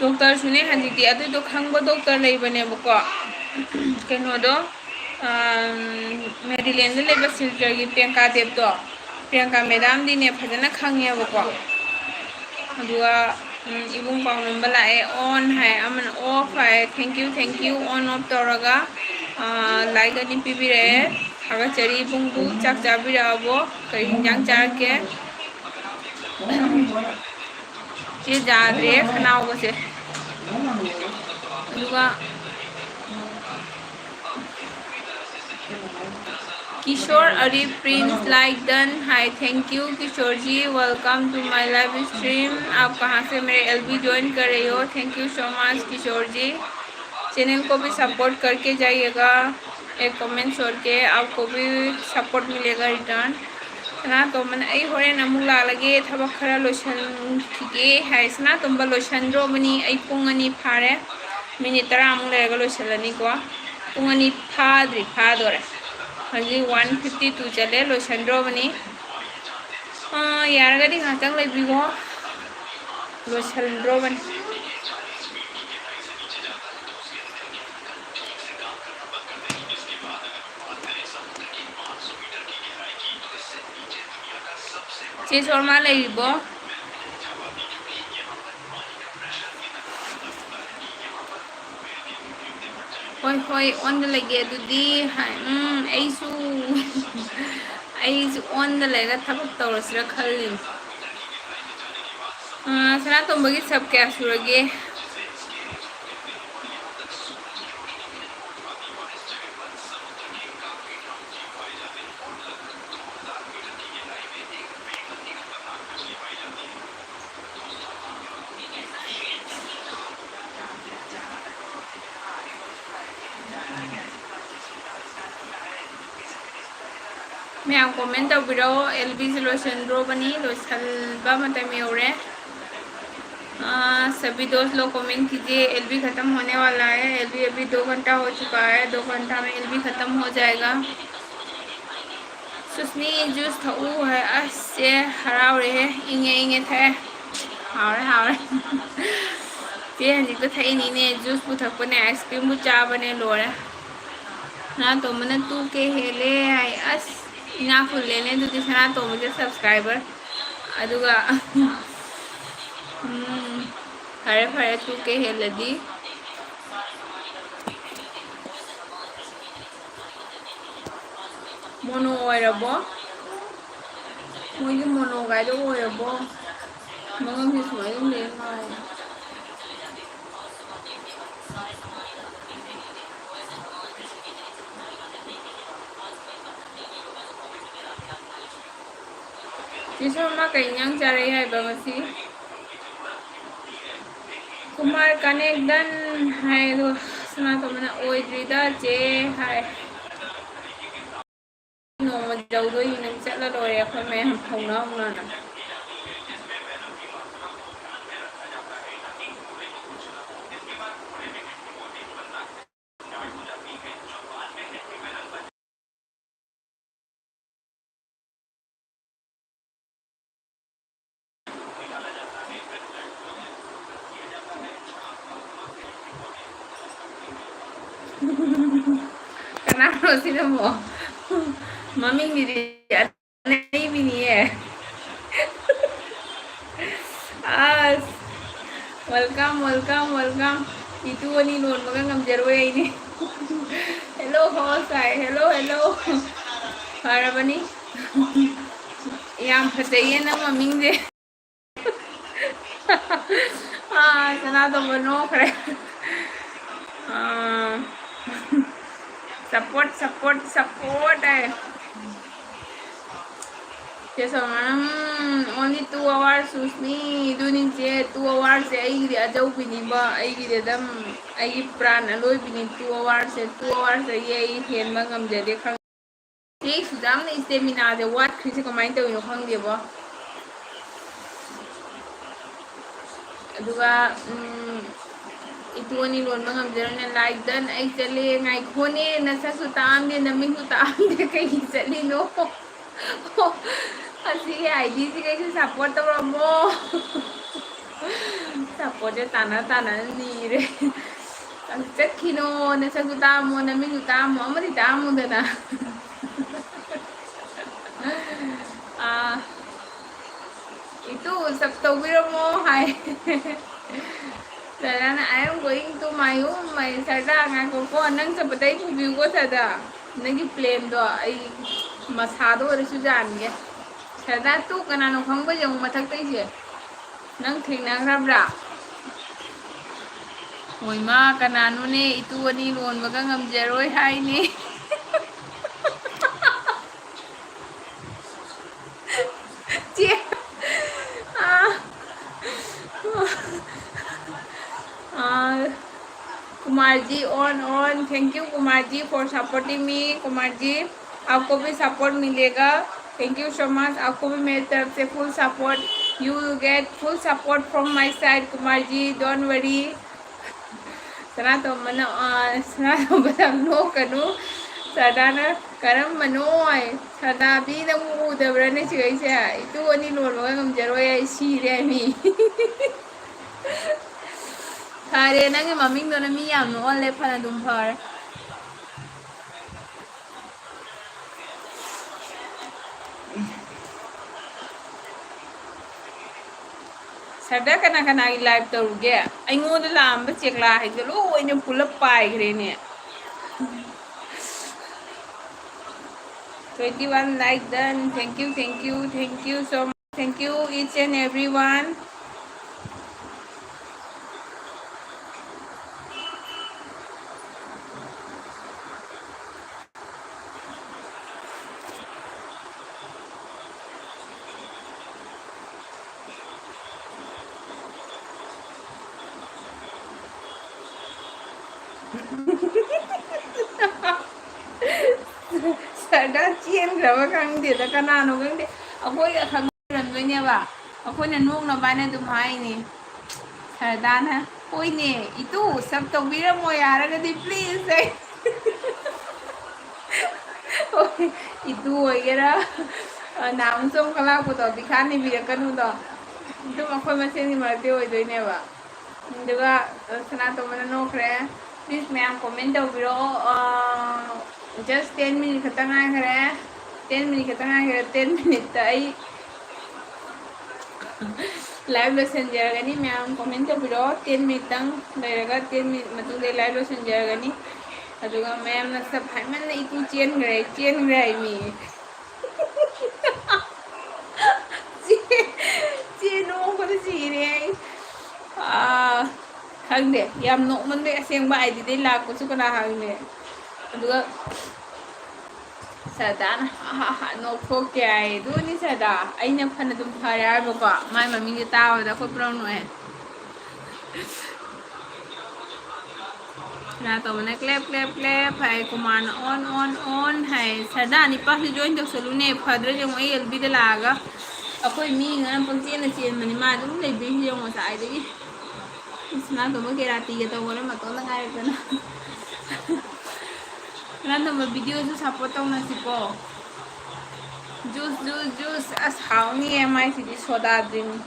doctorꯁꯨꯅꯦ ꯍꯧꯖꯤꯛꯇꯤ ꯑꯗꯨꯗꯣ ꯈꯪꯕ doctor ꯂꯩꯕꯅꯦꯕꯀꯣ꯫ ꯀꯩꯅꯣꯗꯣ, ꯑꯝ, ꯃꯦꯔꯤꯂꯦꯟꯗ ꯂꯩꯕ ꯁꯤꯜꯆꯔꯒꯤ ꯄ꯭ꯔꯤꯌꯥꯡꯀꯥ ꯗꯦꯕꯇꯣ, ꯄ꯭ꯔꯤꯌꯥꯡꯀꯥ madamꯗꯤꯅꯦ ꯐꯖꯅ ꯈꯪꯉꯦꯕꯀꯣ꯫ ꯑꯗꯨꯒ, ꯎꯝ, ꯏꯕꯨꯡ ꯄꯥꯎꯅꯝꯕ ꯂꯥꯛꯑꯦ, on ꯍꯥꯏ, ꯑꯃꯅ off high. Thank you, thank you, on off ꯇꯧꯔꯒ, ꯑ, like ꯑꯅꯤ ꯄꯤꯕꯤꯔꯛꯑꯦ꯫ ꯊꯥꯒꯠꯆꯔꯤ ꯏꯕꯨꯡꯕꯨ꯫ ꯆꯥꯛ ꯆꯥꯕꯤꯔꯛꯑꯕꯣ? ꯀꯔꯤ ꯍꯤꯟꯖꯥꯡ ꯆꯥꯔꯛꯀꯦ? ꯆꯦ ꯌꯥꯗ꯭ꯔꯦ ꯈꯅꯥꯎꯒꯁꯦ꯫ ꯑꯗꯨꯒ किशोर अरी प्रिंस like done है। Thank you Kishore ji, welcome to my live stream। आप कहाँ से मेरे एलबी ज्वाइन कर रहे हो? Thank you so much Kishore ji. Channel को भी सपोर्ट करके जाइएगा, एक कमेंट छोड़ के, आपको भी सपोर्ट मिलेगा रिटर्न। ꯁꯅꯥꯇꯣꯝꯕꯅ, "ꯑꯩ ꯍꯣꯔꯦꯟ ꯑꯃꯨꯛ ꯂꯥꯛꯂꯒꯦ, ꯊꯕꯛ ꯈꯔ ꯂꯣꯏꯁꯤꯟꯈꯤꯒꯦ" ꯍꯥꯏ꯫ ꯁꯅꯥꯇꯣꯝꯕ, ꯂꯣꯏꯁꯤꯟꯗ꯭ꯔꯣꯕꯅꯤ, ꯑꯩ ꯄꯨꯡ ꯑꯅꯤ ꯐꯥꯔꯦ, ꯃꯤꯅꯤꯠ ꯇꯔꯥꯃꯨꯛ ꯂꯩꯔꯒ ꯂꯣꯏꯁꯤꯜꯂꯅꯤꯀꯣ꯫ ꯄꯨꯡ ꯑꯅꯤ ꯐꯥꯗ꯭ꯔꯤ, ꯐꯥꯗꯣꯔꯦ꯫ ꯍꯧꯖꯤꯛ ꯋꯥꯟ ꯐꯤꯐꯇꯤ ꯇꯨ ꯆꯠꯂꯦ, ꯂꯣꯏꯁꯤꯟꯗ꯭ꯔꯣꯕꯅꯤ꯫ ꯑꯥ, ꯌꯥꯔꯒꯗꯤ ꯉꯥꯏꯍꯥꯛꯇꯪ ꯂꯩꯕꯤꯌꯣ, ꯂꯣꯏꯁꯤꯟꯗ꯭ꯔꯣꯕꯅꯤ꯫ ꯆꯦ ꯁꯣꯔꯃꯥ ꯂꯩꯔꯤꯕꯣ? ꯍꯣꯏ, ꯍꯣꯏ, ꯑꯣꯟꯗ ꯂꯩꯒꯦ ꯑꯗꯨꯗꯤ꯫ ꯍꯥꯏ, ꯎꯝ, ꯑꯩꯁꯨ, ꯑꯩꯁꯨ ꯑꯣꯟꯗ ꯂꯩꯔꯒ ꯊꯕꯛ ꯇꯧꯔꯁꯤꯔ ꯈꯜꯂꯤꯅꯤ꯫ ꯑꯥ, ꯁꯅꯥꯇꯣꯝꯕꯒꯤ sub ꯀꯌꯥ ꯁꯨꯔꯒꯦ? ꯃꯌꯥꯝ comment ꯇꯧꯕꯤꯔꯛꯑꯣ꯫ ꯑꯦꯜ ꯕꯤꯁꯦ ꯂꯣꯏꯁꯤꯟꯗ꯭ꯔꯣꯕꯅꯤ, ꯂꯣꯏꯁꯤꯟꯕ ꯃꯇꯝ ꯌꯧꯔꯦ꯫ आ, सभी दोस्त लोग comment कीजिए, एल बी खत्म होने वाला है। एल बी अभी दो घंटा हो चुका है, दो घंटा में एल बी खत्म हो जाएगा। ꯁꯨꯁꯃꯤ, juice ꯊꯛꯎ ꯍꯥꯏ꯫ ꯑꯁ, ꯆꯦ ꯍꯔꯥꯎꯔꯦꯍꯦ꯫ ꯏꯪꯉꯦ, ꯏꯪꯉꯦ, ꯊꯛꯑꯦ꯫ ꯍꯥꯎꯔꯦ, ꯍꯥꯎꯔꯦ꯫ ꯆꯦ ꯍꯧꯖꯤꯛꯇ ꯊꯛꯏꯅꯤꯅꯦ, juice ꯄꯨ ꯊꯛꯄꯅꯦ, ice cream ꯕꯨ ꯆꯥꯕꯅꯦ, ꯂꯣꯏꯔꯦ꯫ ꯁꯅꯥꯇꯣꯝꯕꯅ two K ꯍꯦꯜꯂꯦ ꯍꯥꯏ꯫ ꯑꯁ, ꯏꯅꯥꯛ ꯈꯨꯜꯂꯦꯅꯦ ꯑꯗꯨꯗꯤ ꯁꯅꯥꯇꯣꯝꯕꯁꯦ subscriber꯫ ꯑꯗꯨꯒ, ꯎꯝ, ꯐꯔꯦ, ꯐꯔꯦ, two K ꯍꯦꯜꯂꯗꯤ꯫ Mono ꯑꯣꯏꯔꯕꯣ? ꯃꯣꯏꯒꯤ mono ꯒꯥꯏꯗꯣ ꯑꯣꯏꯔꯕꯣ? ꯃꯉꯝꯁꯦ ꯁꯨꯃꯥꯏꯅ ꯑꯗꯨꯝ ꯂꯩꯔ ꯉꯥꯎꯔꯦ꯫ ꯆꯦ ꯁꯣꯃꯥ ꯀꯩ ꯏꯟꯖꯥꯡ ꯆꯥꯔꯛꯏ ꯍꯥꯏꯕ ꯉꯁꯤ? ꯀꯨꯃꯥꯔ connect done ꯍꯥꯏ, ꯑꯗꯣ ꯁꯅꯥꯇꯣꯝꯕꯅ ꯑꯣꯏꯗ꯭ꯔꯤꯗ ꯆꯦ ꯍꯥꯏ꯫ ꯅꯣꯡꯃ ꯀꯩꯗꯧꯗꯣꯏꯅꯣ? ꯆꯠꯂ ꯂꯣꯏꯔꯦ ꯑꯩꯈꯣꯏ ꯃꯌꯥꯝ ꯍꯧꯅ ꯍꯧꯅꯅ꯫ ꯀꯅꯥꯅꯣ ꯁꯤꯅꯃꯣ? ꯃꯃꯤꯡꯁꯤꯗꯤ ꯑꯅꯩꯕꯤꯅꯤꯌꯦ꯫ ꯑꯁ, welcome, welcome, welcome. ꯏꯇꯨ ꯑꯅꯤ ꯂꯣꯟꯕꯒ ꯉꯝꯖꯔꯣꯏ ꯑꯩꯗꯤ꯫ Hello, host ꯍꯥꯏ꯫ Hello, hello. ꯐꯔꯕꯅꯤ꯫ ꯌꯥꯝ ꯐꯖꯩꯌꯦ ꯅꯪ ꯃꯃꯤꯡꯁꯦ꯫ ꯑꯥ, ꯁꯅꯥꯇꯣꯝꯕ ꯅꯣꯛꯈ꯭ꯔꯦ꯫ ꯑꯥ, support, support, support ꯍꯥꯏ꯫ ꯆꯦ ꯁꯣꯃꯥ, ꯎꯝ, only two hours, ꯁꯨꯁꯃꯤ꯫ ꯑꯗꯨꯅꯤ ꯆꯦ, two hours ꯁꯦ ꯑꯩꯒꯤꯗꯤ ꯑꯖꯧꯕꯤꯅꯤꯕ, ꯑꯩꯒꯤꯗꯤ ꯑꯗꯨꯝ ꯑꯩꯒꯤ ꯄ꯭ꯔꯥꯟ ꯑꯂꯣꯏꯕꯤꯅꯤ꯫ Two hours ꯁꯦ, two hours ꯗꯒꯤ ꯑꯩ ꯍꯦꯟꯕ ꯉꯝꯖꯗꯦ, ꯈꯪ-, ꯆꯦ ꯁꯨꯖꯥꯝꯅ stamina ꯁꯦ ꯋꯥꯠꯈ꯭ꯔꯤꯁꯦ ꯀꯃꯥꯏꯅ ꯇꯧꯔꯤꯅꯣ ꯈꯪꯗꯦꯕꯣ꯫ ꯑꯗꯨꯒ, ꯎꯝ, ꯏꯇꯨ ꯑꯅꯤ ꯂꯣꯟꯕ ꯉꯝꯖꯔꯣꯏꯅ like done꯫ ꯑꯩ ꯆꯠꯂꯦ꯫ ꯉꯥꯏꯈꯣꯅꯦ, ꯅꯁꯛꯁꯨ ꯇꯥꯛꯑꯝꯗꯦ, ꯅꯃꯤꯡꯁꯨ ꯇꯥꯛꯑꯝꯗꯦ, ꯀꯩꯒꯤ ꯆꯠꯂꯤꯅꯣ? ꯑꯁꯤꯒꯤ ID ꯁꯤꯒꯩꯁꯨ support ꯇꯧꯔꯝꯃꯣ꯫ Support ꯁꯦ ꯇꯥꯟꯅ ꯇꯥꯟꯅꯅ ꯅꯤꯔꯦ꯫ ꯆꯠꯈꯤꯅꯣ, ꯅꯁꯛꯁꯨ ꯇꯥꯛꯑꯝꯃꯣ, ꯅꯃꯤꯡꯁꯨ ꯇꯥꯛꯑꯝꯃꯣ, ꯑꯃꯗꯤ ꯇꯥꯛꯑꯝꯃꯨꯗꯅ꯫ ꯑꯥ, ꯏꯇꯨ, sub ꯇꯧꯕꯤꯔꯝꯃꯣ ꯍꯥꯏ꯫ ꯁꯔꯗꯥꯅ, "I am going to my home, my ꯁꯔꯗꯥ, ꯉꯥꯏꯈꯣꯀꯣ, ꯅꯪ ꯆꯠꯄꯗ ꯑꯩ ꯄꯨꯕꯤꯌꯨꯀꯣ ꯁꯔꯗꯥ꯫ ꯅꯪꯒꯤ plane ꯗꯣ ꯑꯩ ꯃꯁꯥꯗ ꯑꯣꯏꯔꯁꯨ ꯌꯥꯟꯒꯦ꯫" ꯁꯔꯗꯥ, ꯇꯨ ꯀꯅꯥꯅꯣ ꯈꯪꯕ꯭ꯔꯥ ꯌꯦꯡꯉꯨ ꯃꯊꯛꯇꯩꯁꯦ꯫ ꯅꯪ ꯊꯦꯡꯅꯈ꯭ꯔꯕ꯭ꯔꯥ? ꯍꯣꯏ ꯃꯥ, ꯀꯅꯥꯅꯣꯅꯦ, ꯏꯇꯨ ꯑꯅꯤ ꯂꯣꯟꯕꯒ ꯉꯝꯖꯔꯣꯏ ꯍꯥꯏꯅꯦ꯫ ꯆꯦ, ꯑꯥ, ꯑꯥ, ꯀꯨꯃꯥꯔꯖꯤ on, on. Thank you, ꯀꯨꯃꯥꯔꯖꯤ, for supporting me, ꯀꯨꯃꯥꯔꯖꯤ꯫ आपको भी सपोर्ट मिलेगा। Thank you so much. आपको भी मेरे तरफ से full support, you will get full support from my side, Kumar ji, don't worry. ꯁꯅꯥꯇꯣꯝꯕꯅ, ꯑ, ꯁꯅꯥꯇꯣꯝꯕꯗ ꯅꯣꯛꯀꯅꯨ꯫ ꯁꯔꯗꯥꯅ ꯀꯔꯝꯕꯅꯣ ꯍꯥꯏ꯫ ꯁꯔꯗꯥꯕꯤ ꯅꯪ ꯎꯗꯕ꯭ꯔꯥꯅꯦ ꯁꯤꯈꯩꯁꯦ? ꯏꯇꯨ ꯑꯅꯤ ꯂꯣꯟꯕꯒ ꯉꯝꯖꯔꯣꯏ ꯑꯩ, ꯁꯤꯔꯦ ꯃꯤ꯫ ꯐꯔꯦ, ꯅꯪꯒꯤ ꯃꯃꯤꯡꯗꯨꯅ ꯃꯤ ꯌꯥꯝ ꯅꯣꯛꯍꯜꯂꯦ, ꯐꯅ ꯑꯗꯨꯝ ꯐꯔꯦ꯫ ꯁꯔꯗꯥ ꯀꯅꯥ ꯀꯅꯥꯒꯤ ꯂꯥꯏꯚ ꯇꯧꯔꯨꯒꯦ? ꯑꯩꯉꯣꯟꯗ ꯂꯥꯛꯑꯝꯕ ꯆꯦꯛꯂꯥ ꯍꯥꯏꯗꯣ ꯂꯣꯏꯅ ꯄꯨꯂꯞ ꯄꯥꯏꯈ꯭ꯔꯦꯅꯦ꯫ Twenty one like done. Thank you, thank you, thank you so much. Thank you each and everyone. ꯁꯔꯗꯥ ꯆꯦꯟꯈ꯭ꯔꯕ ꯈꯪꯗꯦꯗ, ꯀꯅꯥꯅꯣ ꯈꯪꯗꯦ꯫ ꯑꯩꯈꯣꯏꯒ ꯈꯪꯅꯔꯝꯗꯣꯏꯅꯦꯕ, ꯑꯩꯈꯣꯏꯅ ꯅꯣꯛꯅꯕ ꯍꯥꯏꯅ ꯑꯗꯨꯝ ꯍꯥꯏꯅꯤ꯫ ꯁꯔꯗꯥꯅ, "ꯍꯣꯏꯅꯦ, ꯏꯇꯨ, ꯁꯕ ꯇꯧꯕꯤꯔꯝꯃꯣ ꯌꯥꯔꯒꯗꯤ, please," ꯑꯩ꯫ ꯍꯣꯏ, ꯏꯇꯨ ꯑꯣꯏꯒꯦꯔꯥ, ꯑ, ꯅꯍꯥꯟꯃꯨꯛꯁꯨ ꯑꯃꯨꯛ ꯀꯂꯥꯛꯄꯗꯣ, ꯕꯤꯈꯥ ꯅꯤꯕꯤꯔꯛꯀꯅꯨꯗꯣ, ꯑꯗꯨꯝ ꯑꯩꯈꯣꯏ ꯃꯁꯦꯟꯒꯤ ꯃꯔꯛꯇꯤ ꯑꯣꯏꯗꯣꯏꯅꯦꯕ꯫ ꯑꯗꯨꯒ, ꯑ, ꯁꯅꯥꯇꯣꯝꯕꯅ ꯅꯣꯛꯈ꯭ꯔꯦ꯫ Please ꯃꯌꯥꯝ comment ꯇꯧꯕꯤꯔꯛꯑꯣ꯫ ꯑ, just ten minute ꯈꯛꯇ ꯉꯥꯏꯈꯔꯦ꯫ Ten minute ꯈꯛꯇ ꯉꯥꯏꯈꯔꯦ꯫ Ten minuteꯇ ꯑꯩ live ꯂꯣꯏꯁꯤꯟꯖꯔꯒꯅꯤ꯫ ꯃꯌꯥꯝ comment ꯇꯧꯕꯤꯔꯛꯑꯣ꯫ Ten minuteꯇꯪ ꯂꯩꯔꯒ, ten minute ꯃꯇꯨꯡꯗ ꯑꯩ live ꯂꯣꯏꯁꯤꯟꯖꯔꯒꯅꯤ꯫ ꯑꯗꯨꯒ ꯃꯌꯥꯝꯅ ꯁꯕ ꯍꯥꯏꯃꯟꯅ ꯏꯇꯨ ꯆꯦꯟꯈ꯭ꯔꯦ, ꯆꯦꯟꯈ꯭ꯔꯦ ꯍꯥꯏ ꯃꯤ꯫ ꯆꯦ-, ꯆꯦ ꯅꯣꯛꯄꯗ ꯁꯤꯔꯦ ꯑꯩ꯫ ꯑꯥ, ꯈꯪꯗꯦ, ꯌꯥꯝ ꯅꯣꯛꯃꯟꯕꯩ ꯑꯁꯦꯡꯕ ꯑꯥꯏ ꯗꯤꯗꯩ ꯂꯥꯛꯄꯁꯨ ꯀꯅꯥ ꯈꯪꯅꯤ꯫ ꯑꯗꯨꯒ ꯁꯔꯗꯥꯅ ꯍꯥ ꯍꯥ ꯍꯥ ꯅꯣꯛꯊꯣꯛꯀꯦ ꯍꯥꯏ꯫ ꯑꯗꯨꯅꯤ ꯁꯔꯗꯥ, ꯑꯩꯅ ꯐꯅ ꯑꯗꯨꯝ ꯐꯔꯦ ꯍꯥꯏꯕꯀꯣ, ꯃꯥꯏ ꯃꯃꯤꯡꯁꯦ ꯇꯥꯕꯗ ꯑꯩꯈꯣꯏ ꯄꯨꯔꯥ ꯅꯣꯛꯑꯦ꯫ ꯀꯅꯥ ꯇꯧꯕꯅ clap, clap, clap ꯍꯥꯏ, ꯀꯨꯃꯥꯔꯅ on, on, on high. ꯁꯔꯗꯥ, ꯅꯤꯄꯥꯁꯤ join ꯇꯧꯁꯜꯂꯨꯅꯦ, ꯐꯗ꯭ꯔꯥ ꯌꯦꯡꯉꯨ꯫ ꯑꯩ ꯑꯦꯜꯕꯤꯗ ꯂꯥꯛꯑꯒ ꯑꯩꯈꯣꯏ ꯃꯤ ꯉꯔꯥꯡ ꯄꯪꯆꯦꯟꯗ ꯆꯦꯟꯕꯅꯤ, ꯃꯥ ꯑꯗꯨꯝ ꯂꯩꯕꯤꯁꯤ ꯌꯦꯡꯉꯨ ꯉꯁꯥꯏꯗꯒꯤ꯫ ꯏꯁ, ꯃꯥ ꯇꯧꯕ ꯀꯦꯔꯥꯇꯤꯒ ꯇꯧꯕꯅ ꯃꯇꯣꯟꯗ ꯉꯥꯏꯔꯛꯇꯅ꯫ ꯅꯪ ꯅꯝꯕ videoꯁꯨ support ꯇꯧꯅꯁꯤꯀꯣ꯫ Juice, juice, juice꯫ ꯑꯁ, ꯍꯥꯎꯅꯤꯌꯦ ꯃꯥꯏꯁꯤꯗꯤ, soda drink꯫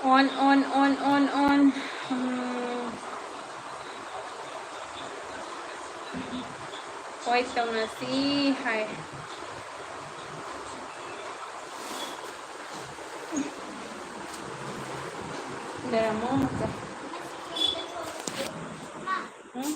On, on, on, on, on꯫ Um. Wait ꯇꯧꯅꯁꯤ ꯍꯥꯏ꯫ ꯂꯩꯔꯝꯃꯣ ꯑꯃꯨꯛꯇ꯫ ꯎꯝ?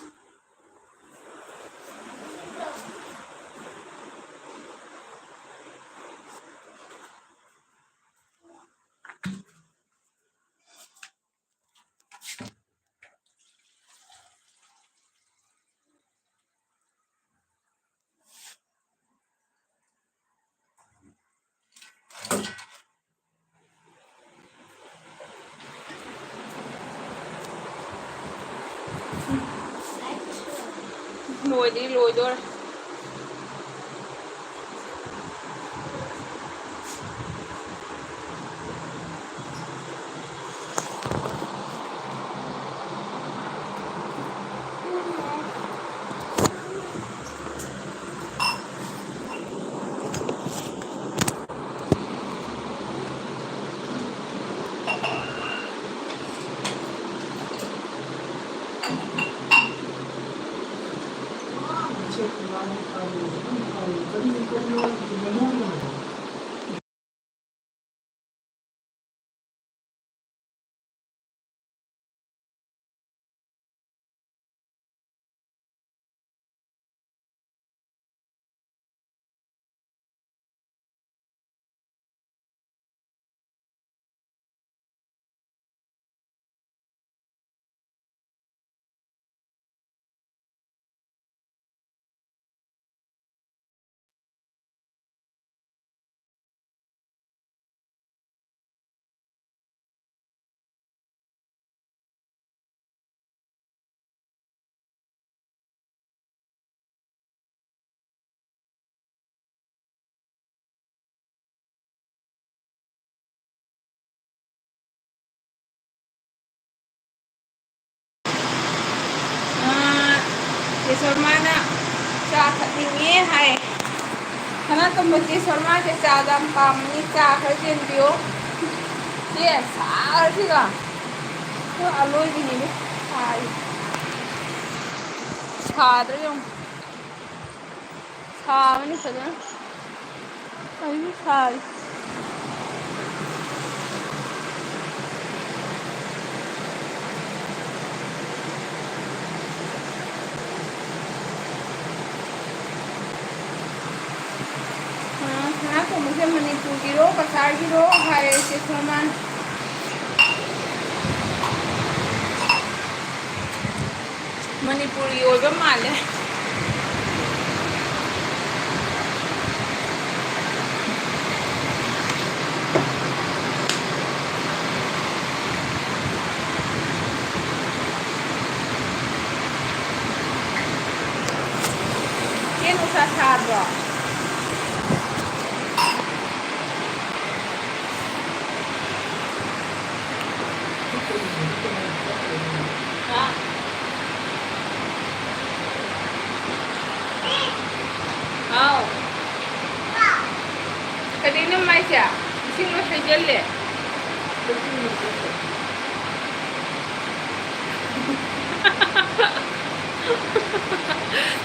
ꯂꯣꯏꯗꯤ ꯂꯣꯏꯗꯣꯔꯦ꯫ ꯆꯦ ꯁꯣꯔꯃꯥꯅ ꯆꯥ ꯊꯛꯅꯤꯡꯉꯦ ꯍꯥꯏ꯫ ꯁꯅꯥꯇꯣꯝꯕ ꯆꯦ ꯁꯣꯔꯃꯥꯁꯦ ꯆꯥꯗ ꯌꯥꯝ ꯄꯥꯝꯕꯅꯤ꯫ ꯆꯥ ꯈꯔ ꯆꯦꯟꯕꯤꯌꯣ꯫ ꯆꯦ, ꯁꯥꯔꯁꯤꯒ꯫ ꯑꯩꯈꯣꯏ ꯑꯂꯣꯏꯕꯤꯅꯤꯅꯦ ꯁꯥꯔꯤ꯫ ꯁꯥꯗ꯭ꯔꯥ ꯌꯦꯡꯉꯨ꯫ ꯁꯥꯕꯅꯤ ꯐꯖꯅ꯫ ꯑꯩꯁꯨ ꯁꯥꯔꯤ꯫ ꯑ, ꯁꯅꯥꯇꯣꯝꯕꯁꯦ ꯃꯅꯤꯄꯨꯔꯒꯤꯔꯣ, ꯀꯁꯥꯔꯒꯤꯔꯣ ꯍꯥꯏꯔꯦ ꯆꯦ ꯁꯣꯃꯥꯟ꯫ ꯃꯅꯤꯄꯨꯔꯒꯤ ꯑꯣꯏꯕ ꯃꯥꯜꯂꯦ꯫ ꯆꯦ, ꯅꯨꯡꯁꯥ ꯁꯥꯗ꯭ꯔꯣ? ꯍꯥ? ꯍꯥꯎ꯫ ꯀꯔꯤꯅꯣ ꯃꯥꯏꯁꯦ? ꯏꯁꯤꯡ ꯂꯣꯏ ꯍꯩꯖꯜꯂꯦ꯫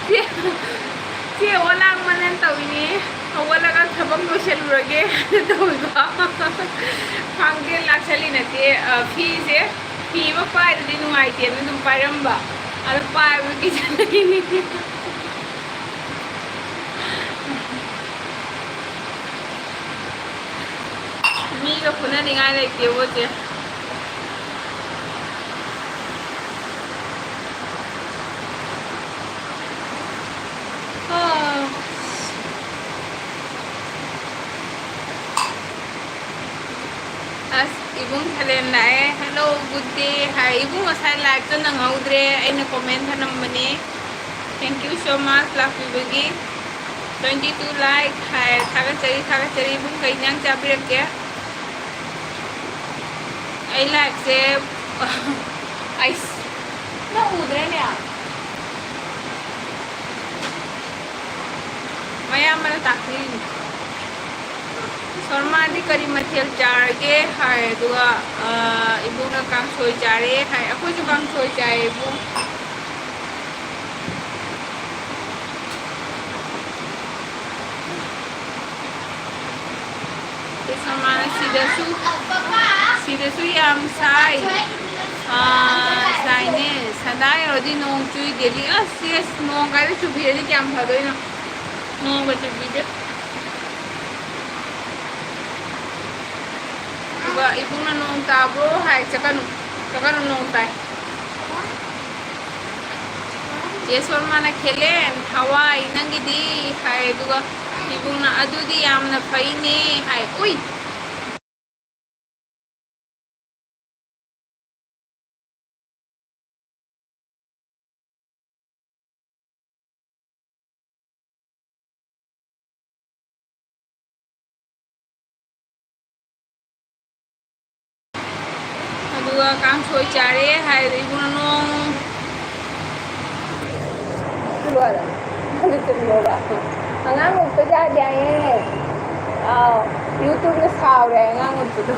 ꯆꯦ, ꯆꯦ ꯑꯣꯂꯥꯡ ꯃꯅꯦꯟ ꯇꯧꯏꯅꯦ꯫ ꯍꯧꯒꯠꯂꯒ ꯊꯕꯛ ꯂꯣꯏꯁꯜꯂꯨꯔꯒꯦ ꯇꯧꯕ꯫ ꯈꯪꯗꯦ, ꯂꯥꯛꯁꯜꯂꯤ ꯅꯠꯇꯦ꯫ ꯑ, ꯐꯤꯁꯦ, ꯐꯤ ꯑꯃ ꯄꯥꯏꯔꯗꯤ ꯅꯨꯡꯉꯥꯏꯇꯦꯅ ꯑꯗꯨꯝ ꯄꯥꯏꯔꯝꯕ꯫ ꯑꯗꯨ ꯄꯥꯏꯕ ꯀꯤꯖꯜꯂꯛꯏꯅꯦ꯫ ꯃꯤꯒ ꯐꯨꯅꯅꯤꯡꯉꯥꯏ ꯂꯩꯇꯦꯕꯣ, ꯆꯦ꯫ ꯑꯥ꯫ ꯑꯁ, ꯏꯕꯨꯡ ꯊꯥꯂꯦꯟ ꯂꯥꯛꯑꯦ꯫ Hello, good day ꯍꯥꯏ꯫ ꯏꯕꯨꯡ ꯉꯁꯥꯏ live ꯇ ꯅꯪꯍꯧꯗ꯭ꯔꯦ, ꯑꯩꯅ comment ꯊꯅꯝꯕꯅꯦ꯫ Thank you so much ꯂꯥꯛꯄꯤꯕꯒꯤ꯫ Twenty two like ꯍꯥꯏ꯫ ꯊꯥꯒꯠꯆꯔꯤ, ꯊꯥꯒꯠꯆꯔꯤ꯫ ꯏꯕꯨꯡ ꯀꯩ ꯏꯟꯖꯥꯡ ꯆꯥꯕꯤꯔꯛꯀꯦ? ꯑꯩ live ꯁꯦ, ꯑꯩꯁ, ꯅꯪ ꯎꯗ꯭ꯔꯦꯅꯦ? ꯁꯣꯔꯃꯥꯗꯤ ꯀꯔꯤ ꯃꯊꯦꯜ ꯆꯥꯔꯒꯦ ꯍꯥꯏ, ꯑꯗꯨꯒ, ꯑ, ꯏꯕꯨꯡꯅ ꯀꯥꯡꯁꯣꯏ ꯆꯥꯔꯦ ꯍꯥꯏ꯫ ꯑꯩꯈꯣꯏꯁꯨ ꯀꯥꯡꯁꯣꯏ ꯆꯥꯏꯌꯦ, ꯏꯕꯨꯡ꯫ ꯁꯣꯔꯃꯥꯅ ꯁꯤꯗꯁꯨ, ꯁꯤꯗꯁꯨ ꯌꯥꯝ ꯁꯥꯏ꯫ ꯑ, ꯁꯥꯏꯅꯦ꯫ ꯁꯟꯗꯥ ꯌꯧꯔꯗꯤ ꯅꯣꯡ ꯆꯨꯏ ꯗꯦꯜꯂꯤ꯫ ꯑꯁ, ꯌꯦꯁ, ꯅꯣꯡ ꯀꯥꯏꯗ ꯆꯨꯕꯤꯔꯗꯤ ꯀꯌꯥꯝ ꯐꯗꯣꯏꯅꯣ꯫ ꯅꯣꯡꯒ ꯆꯨꯕꯤꯗꯦ꯫ ꯑꯗꯨꯒ ꯏꯕꯨꯡꯅ "ꯅꯣꯡ ꯇꯥꯕ꯭ꯔꯣ?" ꯍꯥꯏ, "ꯆꯠꯀꯅꯨ, ꯆꯠꯀꯅꯨ, ꯅꯣꯡ ꯇꯥꯏ"꯫ ꯆꯦ ꯁꯣꯔꯃꯥꯅ "ꯈꯦꯂꯦꯟ, ꯍꯋꯥꯏ ꯅꯪꯒꯤꯗꯤ?" ꯍꯥꯏ, ꯑꯗꯨꯒ ꯏꯕꯨꯡꯅ "ꯑꯗꯨꯗꯤ ꯌꯥꯝꯅ ꯐꯩꯅꯦ" ꯍꯥꯏ꯫ ꯎꯏ! ꯑꯗꯨꯒ ꯀꯥꯡꯁꯣꯏ ꯆꯥꯔꯦ ꯍꯥꯏꯔꯦ ꯏꯕꯨꯡꯅ ꯅꯣꯡ꯫ ꯑꯉꯥꯡ ꯎꯠꯄ ꯌꯥꯗꯦ ꯍꯥꯏꯌꯦ꯫ ꯑꯥꯎ, YouTube ꯅ ꯁꯥꯎꯔꯦ ꯑꯉꯥꯡ ꯎꯠꯄꯗꯣ꯫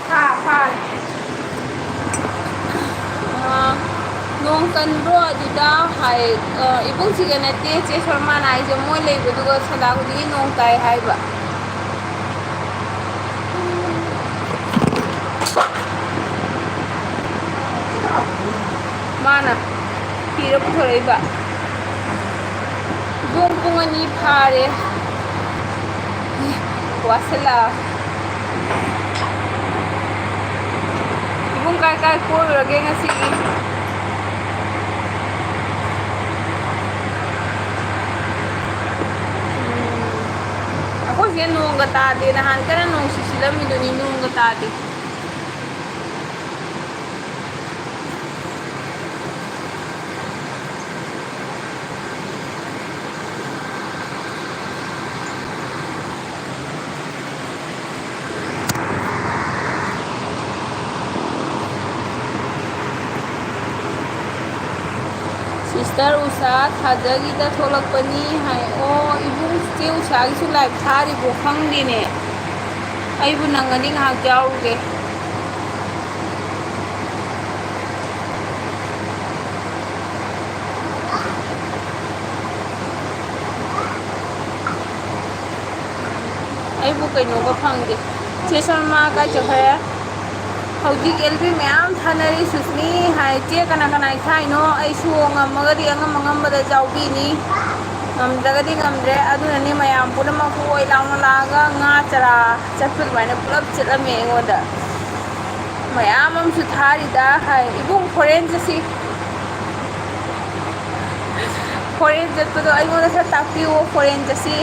ꯐꯥ-, ꯐꯥꯔꯦ꯫ ꯑ, "ꯅꯣꯡ ꯀꯟꯕ꯭ꯔꯣ ꯑꯗꯨꯗ?" ꯍꯥꯏ꯫ ꯑ, ꯏꯕꯨꯡꯁꯤꯒ ꯅꯠꯇꯦ, ꯆꯦ ꯁꯣꯔꯃꯥꯅ ꯍꯥꯏꯁꯦ, ꯃꯣꯏ ꯂꯩꯕꯗꯨꯒ ꯁꯗꯥ ꯈꯨꯗꯤꯡꯒꯤ ꯅꯣꯡ ꯇꯥꯏ ꯍꯥꯏꯕ꯫ ꯃꯥꯅ ꯐꯤꯔ ꯄꯨꯊꯣꯔꯛꯏꯕ꯫ ꯏꯕꯨꯡ, ꯄꯨꯡ ꯑꯅꯤ ꯐꯥꯔꯦ꯫ ꯋꯥꯁꯤꯜꯂꯛ꯫ ꯏꯕꯨꯡ, ꯀꯥꯏ ꯀꯥꯏ ꯀꯣꯏꯔꯨꯔꯒꯦ ꯉꯁꯤꯒꯤ? ꯎꯝ, ꯑꯩꯈꯣꯏꯁꯦ ꯅꯣꯡꯒ ꯇꯥꯗꯦ꯫ ꯅꯍꯥꯟ ꯀꯟꯅ ꯅꯣꯡ ꯁꯤꯠꯂꯝꯃꯤꯗꯨꯅꯤ, ꯅꯣꯡꯒ ꯇꯥꯗꯦ꯫ ꯁꯤꯁꯇꯔ ꯎꯁꯥ ꯊꯥꯖꯒꯤꯗ ꯊꯣꯛꯂꯛꯄꯅꯤ ꯍꯥꯏ꯫ ꯑꯣ, ꯏꯕꯨꯡ ꯆꯦ ꯎꯁꯥꯒꯤꯁꯨ ꯂꯥꯏꯚ ꯊꯥꯔꯤꯕꯣ? ꯈꯪꯗꯦꯅꯦ꯫ ꯑꯩꯕꯨ ꯅꯪꯒꯅꯤ, ꯉꯥꯏꯍꯥꯛ ꯌꯥꯎꯔꯨꯒꯦ꯫ ꯑꯩꯕꯨ ꯀꯩꯅꯣꯒ ꯐꯪꯗꯦ꯫ ꯆꯦ ꯁꯣꯃꯥ ꯀꯥꯏ ꯆꯠꯈ꯭ꯔꯦ? ꯍꯧꯖꯤꯛ ꯑꯦꯜ ꯕꯤ ꯃꯌꯥꯝ ꯊꯥꯅꯔꯤ, ꯁꯨꯁꯃꯤ ꯍꯥꯏ꯫ ꯆꯦ ꯀꯅꯥ ꯀꯅꯥ ꯊꯥꯏꯅꯣ? ꯑꯩꯁꯨ ꯉꯝꯃꯒꯗꯤ ꯑꯉꯝ ꯑꯉꯝꯕꯗ ꯌꯥꯎꯕꯤꯅꯤ, ꯉꯝꯗ꯭ꯔꯒꯗꯤ ꯉꯝꯗ꯭ꯔꯦ꯫ ꯑꯗꯨꯅꯅꯦ ꯃꯌꯥꯝ ꯄꯨꯝꯅꯃꯛ ꯑꯣꯏ ꯂꯥꯎꯅ ꯂꯥꯛꯑꯒ ꯉꯥ ꯆꯔꯥ ꯆꯠꯄ ꯑꯗꯨꯃꯥꯏꯅ ꯄꯨꯂꯞ ꯆꯠꯂꯝꯃꯦ ꯑꯩꯉꯣꯟꯗ꯫ ꯃꯌꯥꯝ ꯑꯃꯁꯨ ꯊꯥꯔꯤꯗ ꯍꯥꯏ꯫ ꯏꯕꯨꯡ, ꯐꯣꯔꯦꯟ ꯆꯠꯁꯤ꯫ ꯐꯣꯔꯦꯟ ꯆꯠꯄꯗꯣ ꯑꯩꯉꯣꯟꯗ ꯈꯔ ꯇꯥꯛꯄꯤꯌꯣ, ꯐꯣꯔꯦꯟ ꯆꯠꯁꯤ꯫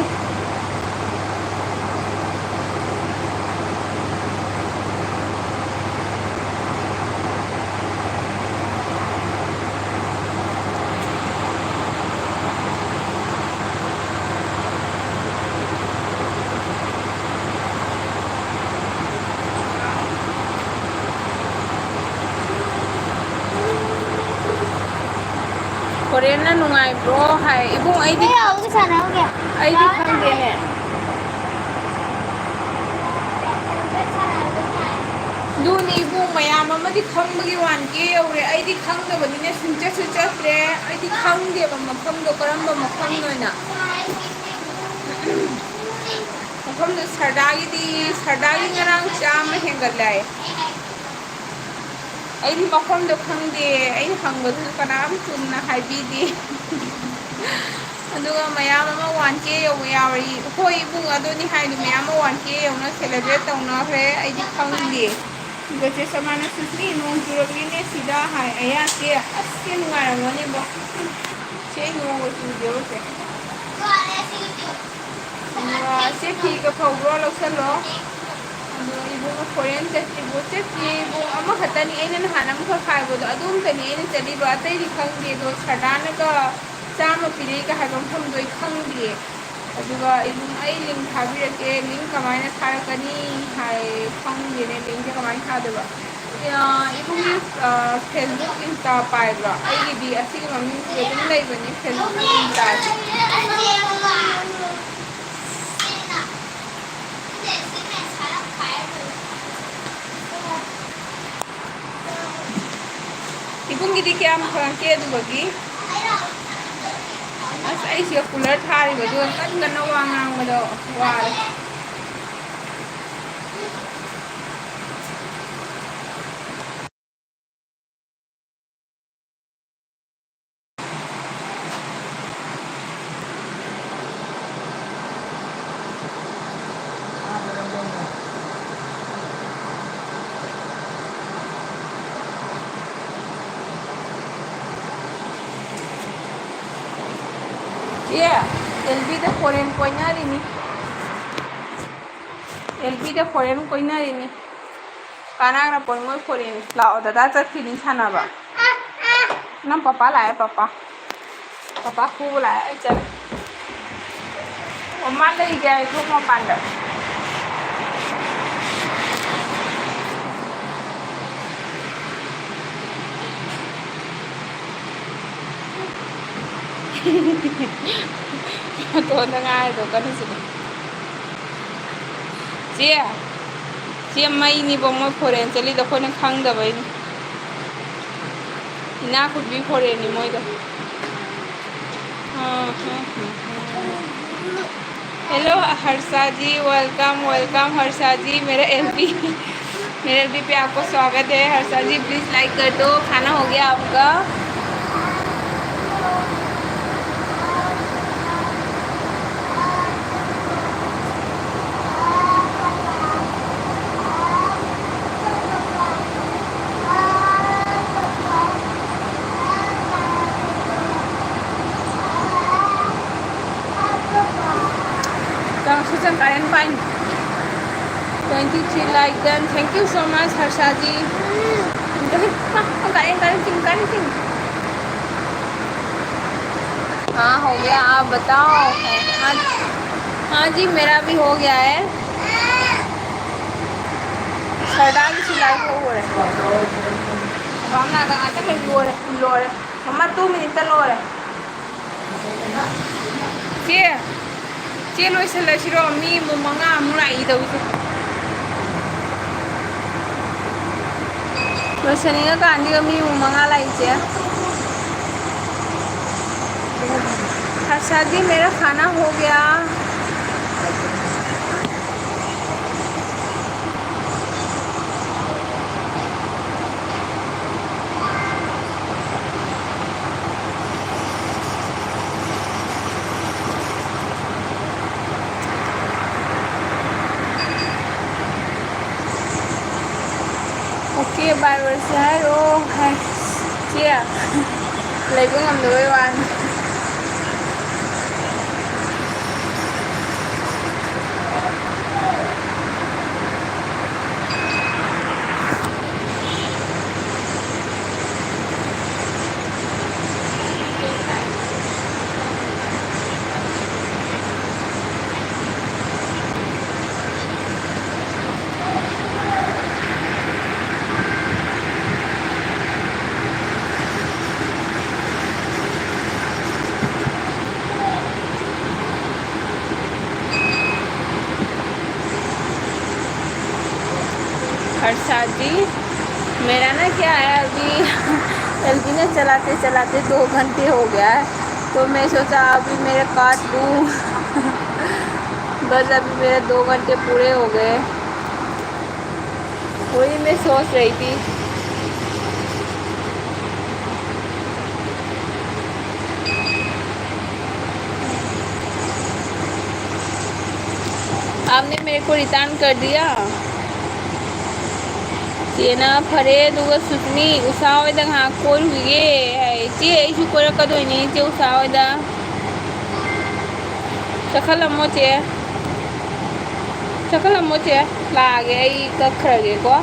ꯐꯣꯔꯦꯟꯅ ꯅꯨꯡꯉꯥꯏꯕ꯭ꯔꯣ ꯍꯥꯏ꯫ ꯏꯕꯨꯡ, ꯑꯩꯗꯤ, ꯑꯩ ꯌꯥꯎꯔꯒ ꯁꯥꯟꯅꯍꯧꯒꯦ꯫ ꯑꯩꯗꯤ ꯈꯪꯗꯦꯅꯦ꯫ ꯑꯗꯨꯅꯤ ꯏꯕꯨꯡ, ꯃꯌꯥꯝ ꯑꯃꯗꯤ ꯈꯪꯕꯒꯤ ꯋꯥꯟ ꯀꯦ ꯌꯧꯔꯦ꯫ ꯑꯩꯗꯤ ꯈꯪꯗꯕꯅꯤꯅ ꯁꯨꯡꯆꯠꯁꯨ ꯆꯠꯇ꯭ꯔꯦ꯫ ꯑꯩꯗꯤ ꯈꯪꯗꯦꯕ ꯃꯐꯝꯗꯣ ꯀꯔꯝꯕ ꯃꯐꯝꯅꯣꯅ꯫ ꯃꯐꯝꯗꯣ ꯁꯔꯗꯥꯒꯤꯗꯤ, ꯁꯔꯗꯥꯒꯤ ꯉꯔꯥꯡ ꯆꯥꯝꯃ ꯍꯦꯟꯒꯠꯂꯦ ꯍꯥꯏ꯫ ꯑꯩꯗꯤ ꯃꯐꯝꯗꯣ ꯈꯪꯗꯦ꯫ ꯑꯩꯅ ꯍꯪꯕꯗꯨꯁꯨ ꯀꯅꯥꯝ ꯆꯨꯝꯅ ꯍꯥꯏꯕꯤꯗꯦ꯫ ꯑꯗꯨꯒ ꯃꯌꯥꯝ ꯑꯃ ꯋꯥꯟ ꯀꯦ ꯌꯧꯕ ꯌꯥꯎꯔꯤ꯫ ꯍꯣꯏ ꯏꯕꯨꯡ, ꯑꯗꯨꯅꯤ ꯍꯥꯏꯗꯣ, ꯃꯌꯥꯝ ꯑꯃ ꯋꯥꯟ ꯀꯦ ꯌꯧꯅ ꯁꯦꯂꯦꯕ꯭ꯔꯦꯠ ꯇꯧꯅꯈ꯭ꯔꯦ꯫ ꯑꯩꯗꯤ ꯈꯪꯗꯦ꯫ ꯑꯗꯨꯒ ꯆꯦ ꯁꯃꯥꯅ, "ꯁꯨꯁꯃꯤ, ꯅꯣꯡ ꯆꯨꯔꯛꯂꯤꯅꯦ ꯁꯤꯗ" ꯍꯥꯏ꯫ ꯑꯌꯥ ꯆꯦ, ꯑꯁ ꯆꯦ ꯅꯨꯡꯉꯥꯏꯔꯝꯃꯅꯤꯕꯣ꯫ ꯆꯦ ꯅꯣꯡꯒ ꯆꯨꯗꯦꯕꯣ ꯆꯦ꯫ ꯑꯗꯨꯒ ꯆꯦ ꯐꯤꯒ ꯐꯧꯕ꯭ꯔꯣ? ꯂꯧꯁꯜꯂꯣ꯫ ꯑꯗꯣ ꯏꯕꯨꯡꯉꯣ ꯐꯣꯔꯦꯟ ꯆꯠꯇ꯭ꯔꯤꯕꯣ? ꯆꯠꯇ꯭ꯔꯤ ꯏꯕꯨꯡ, ꯑꯃꯈꯛꯇꯅꯤ ꯑꯩꯅ ꯅꯍꯥꯟ ꯑꯃꯈꯛ ꯍꯥꯏꯕꯗꯣ, ꯑꯗꯨꯝꯇꯅꯤ ꯑꯩꯅ ꯆꯠꯂꯤꯕ, ꯑꯇꯩꯗꯤ ꯈꯪꯗꯦ꯫ ꯑꯗꯣ ꯁꯔꯗꯥꯅꯒ ꯆꯥꯝꯃ ꯄꯤꯔꯛꯏꯒ ꯍꯥꯏꯕ ꯃꯐꯝꯗꯣ ꯑꯩ ꯈꯪꯗꯤꯌꯦ꯫ ꯑꯗꯨꯒ ꯏꯕꯨꯡ, ꯑꯩ ꯂꯤꯡ ꯊꯥꯕꯤꯔꯛꯀꯦ꯫ ꯂꯤꯡ ꯀꯃꯥꯏꯅ ꯊꯥꯔꯛꯀꯅꯤ ꯍꯥꯏ? ꯈꯪꯗꯦꯅꯦ, ꯂꯤꯡꯁꯦ ꯀꯃꯥꯏꯅ ꯊꯥꯗꯣꯏꯕ? ꯑ, ꯏꯕꯨꯡꯒꯤ, ꯑ, Facebook, Insta ꯄꯥꯏꯕ꯭ꯔꯣ? ꯑꯩꯒꯤꯗꯤ ꯑꯁꯤꯒꯤ ꯃꯃꯤꯡꯁꯤꯗ ꯑꯗꯨꯝ ꯂꯩꯕꯅꯤ, Facebook, Instaꯁꯦ꯫ ꯏꯕꯨꯡꯒꯤꯗꯤ ꯀꯌꯥꯝ ꯐꯪꯉꯛꯀꯦ ꯑꯗꯨꯕꯒꯤ? ꯑꯁ, ꯑꯩꯁꯤꯒ cooler ꯊꯥꯔꯤꯕꯗꯨꯒ ꯀꯟ ꯀꯟꯅ ꯋꯥ ꯉꯥꯡꯕꯗꯣ ꯋꯥꯔꯦ꯫ ꯑꯦ, ꯑꯦꯜꯕꯤꯗ foreign ꯀꯣꯏꯅꯔꯤꯅꯤ꯫ ꯑꯦꯜꯕꯤꯗ foreign ꯀꯣꯏꯅꯔꯤꯅꯤ꯫ ꯀꯥꯟꯅꯈ꯭ꯔꯄꯣꯠ ꯃꯣꯏ foreign꯫ ꯂꯥꯛꯑꯣ, ꯗꯗꯥ ꯆꯠꯈꯤꯅꯤ ꯁꯥꯟꯅꯕ꯫ ꯅꯪ ꯄꯄꯥ ꯂꯥꯛꯑꯦ, ꯄꯄꯥ꯫ ꯄꯄꯥ ꯐꯨꯕ ꯂꯥꯛꯑꯦ, ꯑꯩ ꯆꯠꯂꯦ꯫ ꯑꯣ, ꯃꯥ ꯂꯩꯒꯦ ꯍꯥꯏ, ꯊꯣꯡ ꯃꯄꯥꯟꯗ꯫ ꯃꯇꯣꯟꯗ ꯉꯥꯏꯗꯣ ꯀꯟꯅ ꯁꯤꯗ꯫ ꯆꯦ, ꯆꯦ ꯃꯩꯅꯤꯕꯣ, ꯃꯣꯏ foreign ꯆꯠꯂꯤꯗꯣ ꯑꯩꯈꯣꯏꯅ ꯈꯪꯗꯕꯩꯅꯤ꯫ ꯏꯅꯥꯛ ꯈꯨꯟꯕꯤ foreignꯅꯤ ꯃꯣꯏꯗꯣ꯫ हाँ, हाँ, हाँ, हाँ। हेलो हर्षा जी, welcome, welcome हर्षा जी, मेरा एलपी, मेरे एलपी पे आपको स्वागत है। हर्षा जी, please like कर दो। खाना हो गया आपका? Twenty three like done. Thank you so much, Harsha जी। हाँ, हो गया, आप बताओ। हाँ, हाँ जी, मेरा भी हो गया है। ꯄꯔꯗꯥꯒꯤ ꯁꯤꯂꯥꯏ ꯂꯣꯏꯔꯦ꯫ ꯃꯃꯥ ꯅꯥꯗ ꯉꯥꯛꯇ ꯂꯩ ꯂꯣꯏꯔꯦ, ꯂꯣꯏꯔꯦ꯫ ꯃꯃꯥ, two minute ꯂꯣꯏꯔꯦ꯫ ꯆꯦ, ꯆꯦ ꯂꯣꯏꯁꯤꯜꯂꯁꯤꯔꯣ? ꯃꯤ ꯑꯃꯨꯛ ꯃꯉꯥꯃꯨꯛ ꯂꯥꯛꯏ ꯇꯧꯔꯤꯁꯦ꯫ ꯂꯣꯏꯁꯤꯟꯅꯤꯡꯉꯀꯥꯟꯗꯤꯒ ꯃꯤ ꯑꯃꯨꯛ ꯃꯉꯥ ꯂꯥꯛꯏꯁꯦ꯫ अच्छा जी, मेरा खाना हो गया। Okay, bye bye ꯁꯦ ꯍꯥꯏꯔꯣ꯫ ꯍꯥꯏ꯫ ꯆꯦ꯫ ꯂꯩꯕ ꯉꯝꯗꯕꯩ ꯋꯥꯅꯤ꯫ हर्षा जी, मेरा ना क्या है, अभी एलबी ने चलाते चलाते दो घंटे हो गया है, तो मैं सोचा अभी मेरे काट लूँ। बस अभी मेरे दो घंटे पूरे हो गए। वही मैं सोच रही थी। आपने मेरे को रिटर्न कर दिया। ꯆꯦꯅ ꯐꯔꯦ, ꯑꯗꯨꯒ ꯁꯨꯁꯃꯤ ꯎꯁꯥ ꯍꯣꯏꯗ ꯉꯥꯏꯍꯥꯛ ꯀꯣꯏꯔꯨꯈꯤꯒꯦ ꯍꯥꯏ꯫ ꯆꯦ, ꯑꯩꯁꯨ ꯀꯣꯏꯔꯛꯀꯗꯣꯏꯅꯦ ꯏꯆꯦ ꯎꯁꯥ ꯍꯣꯏꯗ꯫ ꯆꯠꯈꯠꯂꯝꯃꯣ ꯆꯦ, ꯆꯠꯈꯠꯂꯝꯃꯣ ꯆꯦ, ꯂꯥꯛꯑꯒꯦ, ꯑꯩ ꯀꯛꯈ꯭ꯔꯒꯦꯀꯣ꯫